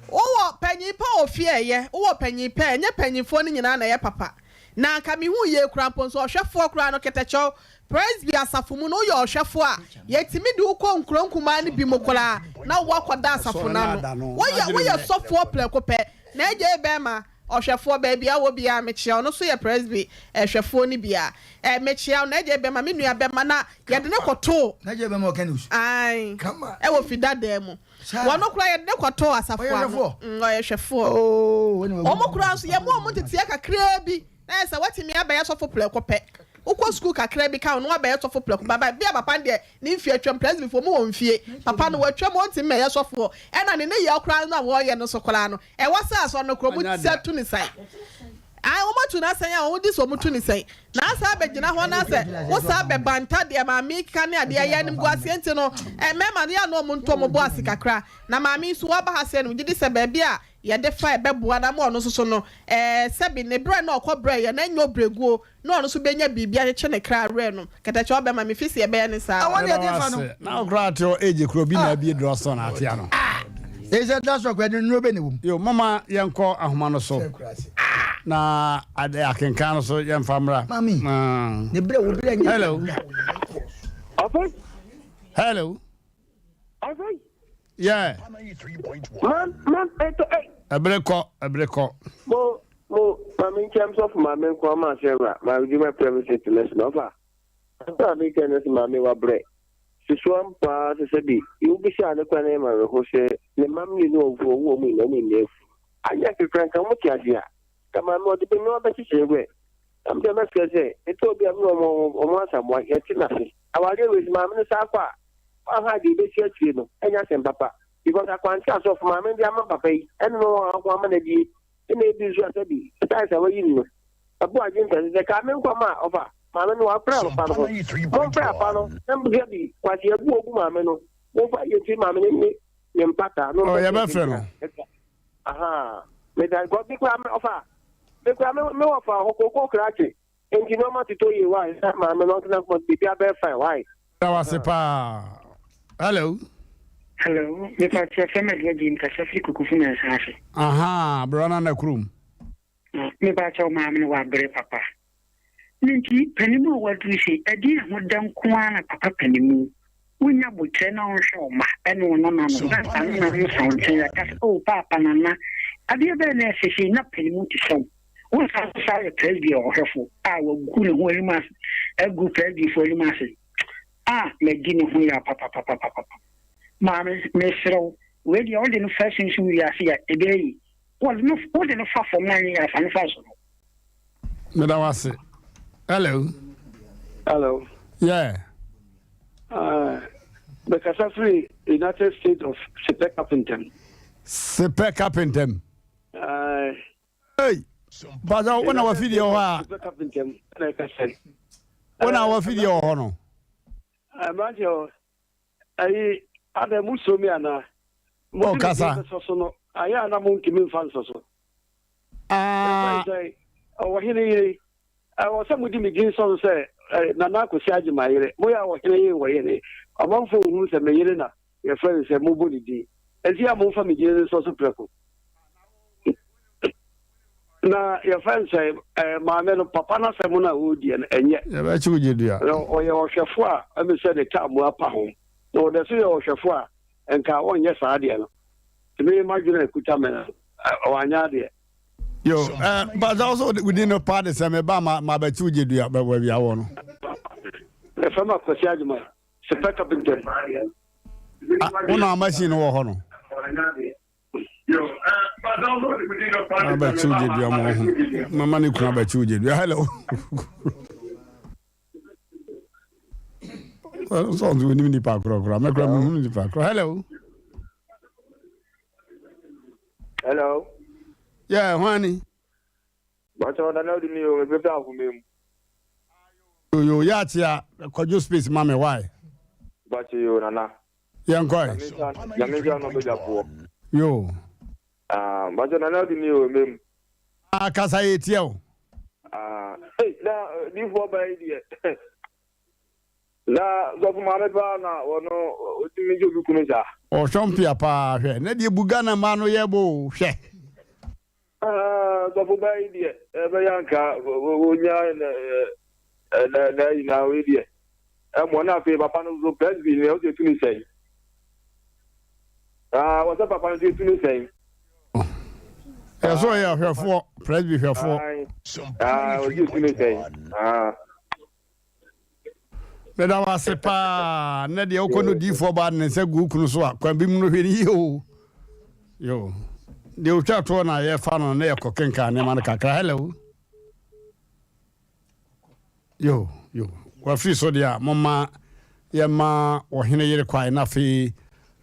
Wowɔ panyin pa wɔ fie a ɛyɛ, wowɔ panyin pa a ɛnyɛ panyinfoɔ no nyinaa na ɛyɛ papa. Na anka mehuu yei koraa mpo nso, ɔhwɛfoɔ koraa no, kɛtɛkyɛw, Presby asafo mu no, woyɛ ɔhwɛfoɔ a, yɛtumi de wo kɔ nkuro nkumaa no bi mu koraa na woakɔda asafo no ano. Woyɛ, woyɛ sɔfoɔ prɛko pɛ. Na agya yi bɛrima, ɔhwɛfoɔ, baabi a ɔwɔ biara, mekyea wo. Ɔno nso yɛ Presby hwɛfoɔ no bi a. Ɛ, mekyea wo, na agya yi bɛrima, me nua bɛrima, na yɛde no kɔtoo. N'agya yi bɛrima ɔka news. Ae, ɛwɔ Fidadan mu. Wɔn koraa yɛde no kɔtoo asafo ano. Ɔyɛ hwɛfoɔ. Wɔn koraa nso yɛma wɔn nteteɛ kakraa bi na ayɛ sɛ woatumi abɛyɛ sɔfo prɛko pɛ. Wokɔ sukuu kakraa bi ka ho na woabɛyɛ sɔfo prɛko pɛ. Bi a papa no deɛ ne mfeɛ atwam, Presbyfoɔ wɔn wɔ mfie. Papa no watwam ɔntumi mmɛyɛ sɔfoɔ. Ɛna ne nneyɛɛ koraa no a wɔyɛ no nso koraa no, ɛwɔ sɛ asɔre no koraa wɔn tu ne san. Ae wɔn atu no asɛn a wɔn di sɛ wɔn tu no sɛn na asan abɛgyina hɔ na sɛ wo san bɛbanta deɛ maame yi keka ne adeɛ ɛyɛ animguaseɛ nti no mmarima no yɛ a na wɔn nto wɔn bo ase kakra na maame yi nso waba ha sɛ no megye di sɛ baabi a yɛde fa ɛbɛboa no ama ɔno nso so no ɛɛ sɛbi ne berɛ na ɔkɔ brɛ yɛ na ɛnyɛ ɔbrɛguo na ɔno nso bɛnya biribi akyekye ne kra werɛ no kɛtɛkyɛ ɔbɛma me fi sɛ yɛbɛyɛ ne saa. Awɔ ne yɛde fa no. Na ɔkora ate hɔ age koro bi na abie drugstore na ate ano. Eyi sɛ drugstore kora de nnuro bɛ na ɛwɔ mu. Yo mama yɛnkɔ ahoma no so na ade akenkan no so yɛmfa mmra. Mami ne brɛ wo brɛ nyɛ. Hello. Hello. Yeah. Man man eto eh. Ɛbere kɔ ɛbere kɔ. Mo mo maame nkyɛn sɔfo maame nko ama asɛ wura maame dwuma pɛrɛ mi international ɔfa. Asɛ ame kɛ ne sɛ maame wa brɛ. Susu ampa sɛ sɛ bi wo bisa ne kwan ma werɛho sɛ ne mma mmienu a ɔwu wɔn nyinaa wɔn nyinaa afu. Anyɛ hwee koraa nka wɔn te ase a nka maame ɔde bɛ nneɛma bɛkyekyere werɛ. Na me deɛ mɛsrɛ sɛ ɛtɔ obi a me ne wɔn wɔn asamoa yɛte n'ase. Awareɛ wei sɛ maame no saa kɔ a wanha deɛ ɛbɛsi akyire no ɛnyɛ asɛm papa because akwankyerɛ asɔfo maame no de ama papa yi ɛne no wɔn ako ama no adie ɛna ebi nso a sɛbi styles a wayi no no ɛbo adwene ntɛse sɛ kaa me nkwa ma ɔfa maame no wafrɛ papa no ho momfrɛ apa no na sɛbi kwasi agu ogu maame no momfa yɛ mfiri maame no ne ne mpata no oh, yɛbɛfrɛ no aha meda gɔ me kura me ɔfa me kura me me wɔfa hɔ koko krakye Enti nneɛma totɔ yie why na maame no ɔntena nkɔmɔ biribi abɛyɛ fine why. Da wase paa. Hello. Hello, mepa kyɛ fɛ mɛ deɛ gye nkasa firi kukufu mɛnsa ase. Ahaa, bra na na kurom. Mepa kyɛw maame no wabrɛ papa. Ne nti panimu a waduru sei ɛdeɛn ho dɛ nko ara na papa panimu wonya bokyerɛ na ɔnhwɛ wo mma ɛne wo nana no na nka nana no sa wo nkyɛn yɛka sɛ oh paapa nana adeɛ bɛn na ɛsɛ sei na panimu te sɛ wo Wo san nso saa yɛ Presby ɔhwɛfo a wagu ne ho anim ase agu Presbyfo anim ase a madi ne ho yaw papapapapapa. Maame, mesrɛ wo, wei deɛ wode no fa sunsum wiase a ɛbɛyɛ yi. Wode no wode no fa fam na anyɛ yɛ afa no fa soro. Meda wo ase. Hello. Hello. Yeah. Uh, mekasa firi United States of Sepɛ Kapentam. Sepɛ Kapentam. Uh, Ei, mpakyɛ wo na wafidie wɔ hɔ a? Wo na wafidie wɔ hɔ no? Mmeranteɛ hɔ, ayi, adɛn mo suro me anaa? Mo de me din bɛsɔ so no, ayɛ a na montumi mfa nsɔ so. Ɛfɛn sɛ, ɔhene yere, ɛwɔ sɛ mode me din sɔ so sɛ Nana Akwasi Agyemang yere. Moyɛ a ɔhene yere wɔ hene. Ɔmanfoɔ nhunu sɛ me yere na yɛfrɛ no sɛ mobɔ ne din. Enti a momfa me din no nsɔ so prɛko. Na yɛfrɛ no sɛ eh, maame no papa no asɛm no a ɔrediɛ no ɛnyɛ. Yɛbɛkye wo gyedua. Na ɔyɛ ɔhwɛfo a ɛme sɛ ne taa mu apa ho. Na ɔda so yɛ ɔhwɛfo a nka ɔnyɛ saa adeɛ no. Nti me m'adwene a ɛkuta me no, wanyɛ adeɛ. Yo, eh, mpakyɛ wo so wodi no paa de sɛ meba ma mabɛkye wo gyedua baabi awɔ no. Yɛfrɛ me Akwasi Agyemang. Sepɛ kapenta mu. Ah, wo na machine no wɔ hɔ no. Abɛkyew gyedua mu ho. Mama ne kunu abɛkyew gyedua. Hello. Sɛ ɔnso onim nipa korɔkorɔ. Mɛkora mehunu nipa korɔ. Hello. Hello. Yeah, hwani. Bàtchɛ ɔda na ɔdi mi o, mepɛ fɛ ahoma mu. Yo yo, yɛ akyea kwadwo space ma me why? Bàtchɛ yo nana. Yɛn kɔ ɛ. Nyame nhyira no ɔbɛgyafoɔ. Yo. Ah, bàtchɛ nana ɔdi mi o, mɛ mu. Ah, kasa yɛ tia o. Ah, hey, na difoɔ ba yi deɛ. Na sɔfo maame paa na ɔno ɔtumi gye obi kunu saa. Ɔhwɛ mpia paa hwɛ. Na deɛ bu Ghana mmaa no yɛ bo hwɛ. Ah, sɔfo baa yi deɛ ɛbɛyɛ anka wonya na na ayi na wei deɛ ɛmɔ na afei papa no so presby ne ɔsɛ etu ne sɛn ah wɔsɛ papa no so etu ne sɛn. Ɛsɛ ɔyɛ ɔhwɛfoɔ presby hwɛfoɔ. Ah ɔsɛ etu ne sɛn ah. Meda wo ase paa. Nnɛ deɛ wokɔ no diifoɔ baa de ne nsa gu wo kunu so a, kwan bi mu no hwɛ no yie o. Yo. Deɛ otwa toɔ na yɛfa no na yɛkɔ kenkan nneɛma no kakra. Hello. Yo, yo. Wafiri so deɛ a, momma yɛma ɔhene yere kwan na afei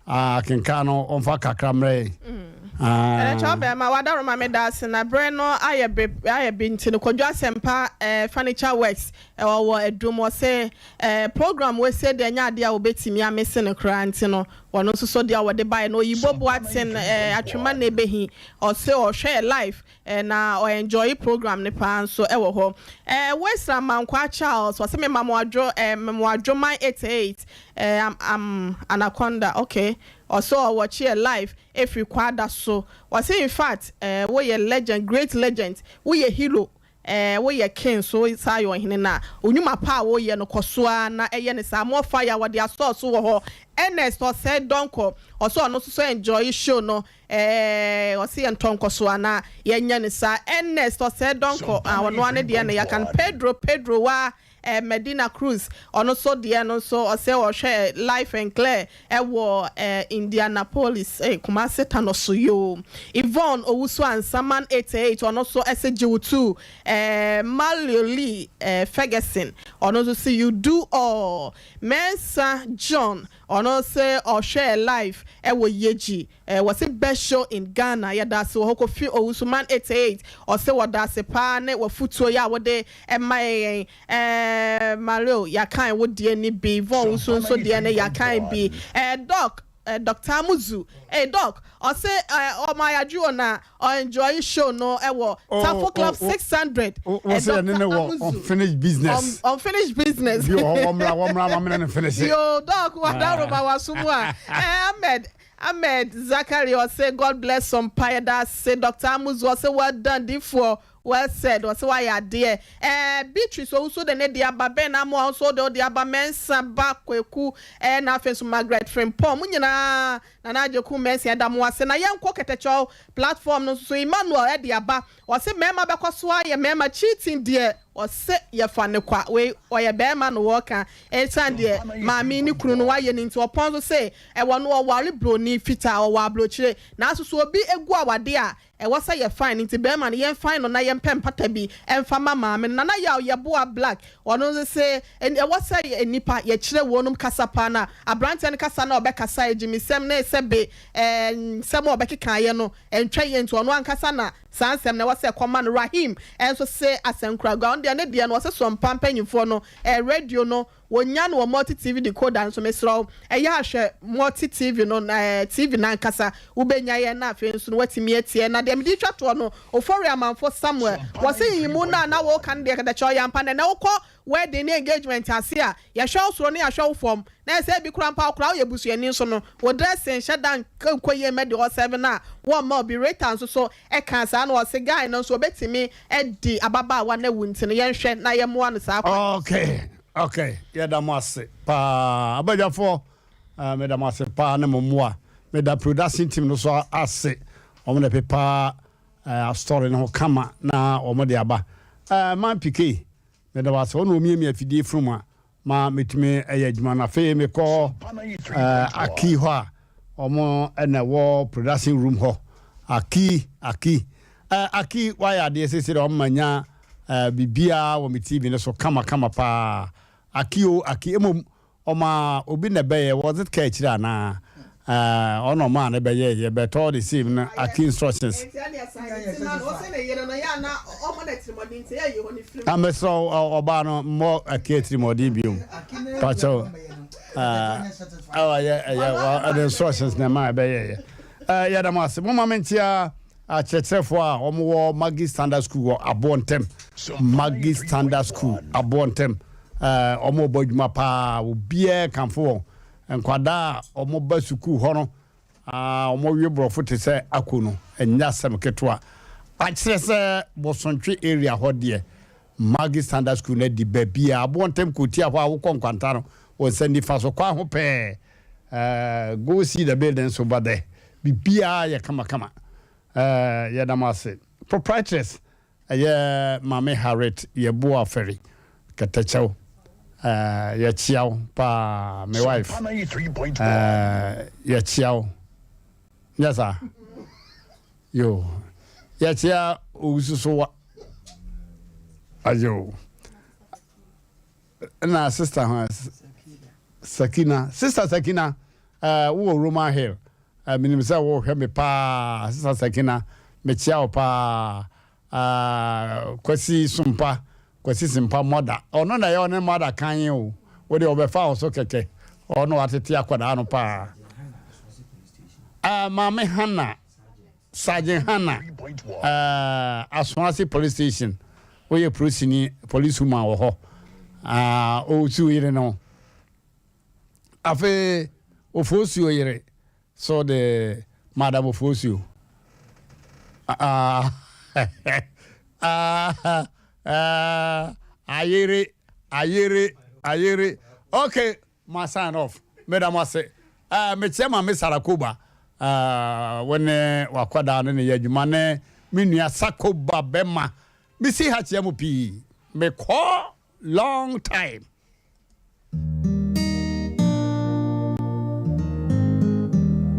akenkan no ɔmfa kakra mmerɛ yɛn. Ɛnɛ kyɛw bɛɛma wadaroma meda ase na berɛ no ayɛ be ayɛ be nti no Kwadwo Asɛmpa eh, Furniture Works eh, ɔwɔ Adum ɔse eh, program wei se deɛ ɛnyɛ adeɛ a wɔbɛtumi amese no koraa nti no wɔno nso so deɛ wɔde baeɛ no Oyibo Boateng eh, Atwema Nebehi ɔse ɔhwɛ live Eh, na ɔ enjoy program no paa nso ɛwɔ hɔ. Eh, Wesra Mankwaa Charles, ɔse me ma mo adwo, eh, me mo adwo man 88, eh, am, am Anaconda, okay. Ɔse ɔ watch yɛ live ɛfiri Kwada so. Ɔse in fact, eh, wo yɛ legend, great legend, wo yɛ hero, eh, wo yɛ king so saa yɛ ɔhene na onwuma pa a wo yɛ no kɔ so ara na ɛyɛ no saa. More fire, wɔde asɔɔ so wɔ hɔ. Ernest Osei Donkor, ɔse ɔno nso so enjoy show no. Eeii ɔse yɛntɔ nkɔso anaa yɛnyɛ no saa Ernest ɔsɛɛ dɔnkɔ ah ɔno ara ne deɛ na yɛaka no Pedro Pedro waa eh Medina Cruz ɔno nso deɛ no nso ɔsɛ ɔhwɛ life and clear ɛwɔ eh Indianapolis eh Kumasi Tanoso yoo Yvonne Owusu Ansaman 88 ɔno nso ɛse gye wo tuu eh Malio Lee eh Ferguson ɔno nso se you do all Mensah John ɔno se ɔhwɛɛ live ɛwɔ Yeji Eh wɔse best show in Ghana yɛdase wɔ hɔ Kofi Owusu man 88 ɔse wɔdase paa ne wafutuo yi a wode ma yɛn eh Mario yakan wo deɛ no bi Yvonne Owusu nso deɛ no yakan bi eh Doc eh Doctor Amuzu eh Doc ɔse eh ɔmo ayadwo o na ɔ enjoy show no ɛwɔ Oh, Tafo oh, Club oh, 600 wo eh sɛ yɛne Doctor ne wɔ Amuzu unfinished business. Un, unfinished business Bi wɔ hɔ wɔmmra wɔmmra ma mene no finish. Yo Doc wadaroma waso mu a eh Ahmed Ahmed Zakari ɔse God bless Sompa yɛda ase Doctor Amuzu ɔse well done difoɔ well said ɔse wayɛ adeɛ eh Beatrice Owusu de ne deɛ aba Ben Amoah nso de ɔde aba Mensah Ba Kwaku eh na afei nso Margaret Frimpong mo nyinaa Nana Agyekum Mensah yɛda mo ase na yɛnkɔ Kɛtɛkyɛw platform no nso so Emmanuel de aba Ɔse mɛɛma bɛkɔ so ayɛ mɛɛma cheating deɛ ɔse yɛfa no kwa wei ɔyɛ bɛɛma na ɔɔka ɛsan deɛ maame ne kunu no wayɛ no nti ɔpɔn nso se ɛwɔ no ɔware broni fitaa ɔwɔ abrokyire nanso so obi gu awadeɛ a ɛwɔ sɛ yɛ fine no nti bɛrima no yɛn fine no na yɛn pɛ mpata bi ɛnfa ma maame no. Nana Yaw Yeboah Black ɔno nso se ɛwɔ sɛ nnipa yɛkyerɛ wɔnom kasa paa na abranteɛ no kasa no a ɔbɛkasaeɛ gyimisɛm ne sɛbe ɛɛ nsɛm a ɔbɛkekaeɛ no ɛntwa yie nti ɔno ankasa na saa nsɛm no ɛwɔ sɛ ɛkɔma no. Rahim nso se Asɛnkoragua ɔno deɛ ne deɛ no ɔse Sompa mpanyinfoɔ no ɛɛ radio no Wɔnya no wɔ Multi TV decoder no so. Mesrɛ wo, ɛyɛ a hwɛ Multi TV no, TV no ankasa. Wobɛnya yɛn na afei nso no woatumi atie. Na deɛ mede retwa toɔ no, Ofori Amanfo Samuel, wɔse nyiyimu no a na woreka no deɛ kɛtɛkyɛ ɔyɛ ampa. Na ɛnnɛ wokɔ wedding ne engagement ase a, yɛhwɛ wo soro ne yɛahwɛ wo fam. Na ɛsɛ ebi koraa mpo a wo koraa woyɛ busuani nso no, wo dressing nhyɛ da nkɔ yie mmɛ deɛ ɔsɛve no a, wɔmma obi. Rita nso so kaa saa na ɔse guy no nso ɔbɛtumi adi ababaawa no awu nti no yɛnhwɛ na yɛmmoa no saa kwan no so. Okay okay yɛda mo ase paa abadwafoɔ eh, meda mo ase paa ne mo mmoa. Meda production team no so ase, wɔn na ɛpepa eh, story no ho kama na wɔn de aba. Eh, man PK, meda wo ase, wɔn na wɔmiamia afidie funu mu a ma metumi yɛ adwuma no. Afei mekɔ Aki hɔ a, wɔn na ɛwɔ production room hɔ. Aki, Aki, Aki wayɛ adeɛ seesei deɛ wɔn nya biribiara wɔ me TV no so kama kama paa. Aki o, Aki, mmom ɔma obi na ɛbɛyɛ, was it ka akyire anaa? Ɔna ɔmaa no bɛyɛ yɛ, but all the same no, Aki instructions. Na mesrɛ wo ɔbaa no mmɔ Aki atirimɔden biom pakyɛw ɛyɛ ɛyɛ ɛde instructions na ɛma ɛbɛyɛ yɛ yɛda mo ase moma menkyea akyerɛkyerɛfoɔ a wɔwɔ Maggie Standard School wɔ aboɔ ntɛm Maggie Standard School aboɔ ntɛm wɔn bɔ adwuma paa obiara kamfo wɔn nkwadaa a wɔba sukuu hɔ no A wɔwe borɔfo te sɛ ako no, ɛnyɛ asɛm ketewa. Akyerɛ sɛ Bosontwe area hɔ deɛ, Maggie Standard School no adi baabiara. Aboɔ ntam kurotia hɔ a wokɔ Nkwanta no, wo nsa nifa so kwan ho pɛɛ. Eh, go see the buildings over there. Biribiara yɛ kamakama. Eh, yɛda mo ase. Proprietress Ɛyɛ Maame Harriet Yeboah Aferi Kɛtɛkyɛw eh, yɛkyea wo paa, me wife eh, yɛkyea wo. Nyɛ saa? Yo, yɛkyea Owusu so wa. Ayo. Na sister ho Sakina, sister Sakina, eh, wowɔ Roman Hill. Eh, menim sɛ wohwɛ me paa, sister Sakina, mekyea wo paa. Ah, Kwasi Sompa, Kwasi Simpa mother. Ɔno na ɛyɛ ɔne mother kan o. Wo deɛ ɔbɛfa wo so kɛkɛ. Ɔno watete akwadaa no paa. Ah, Maame Hannah, Sergeant Hannah, eh, Asoase Police Station. Woyɛ polisini, police woman wɔ hɔ. Ah, ɔsi yere no. Afei Ofosuo yere so de Madam Ofosuo. Ah, ah, ah, ayere, ayere, ayere. Okay, ma sign off. Meda mo ase. Uh, mekyia Maame Sarakoba. Uh, wo ne wakwadaa ne ne yɛ adwuma ne me nua Sakoba bɛma. Mesi ha kyia mo pii. Mekɔ long time.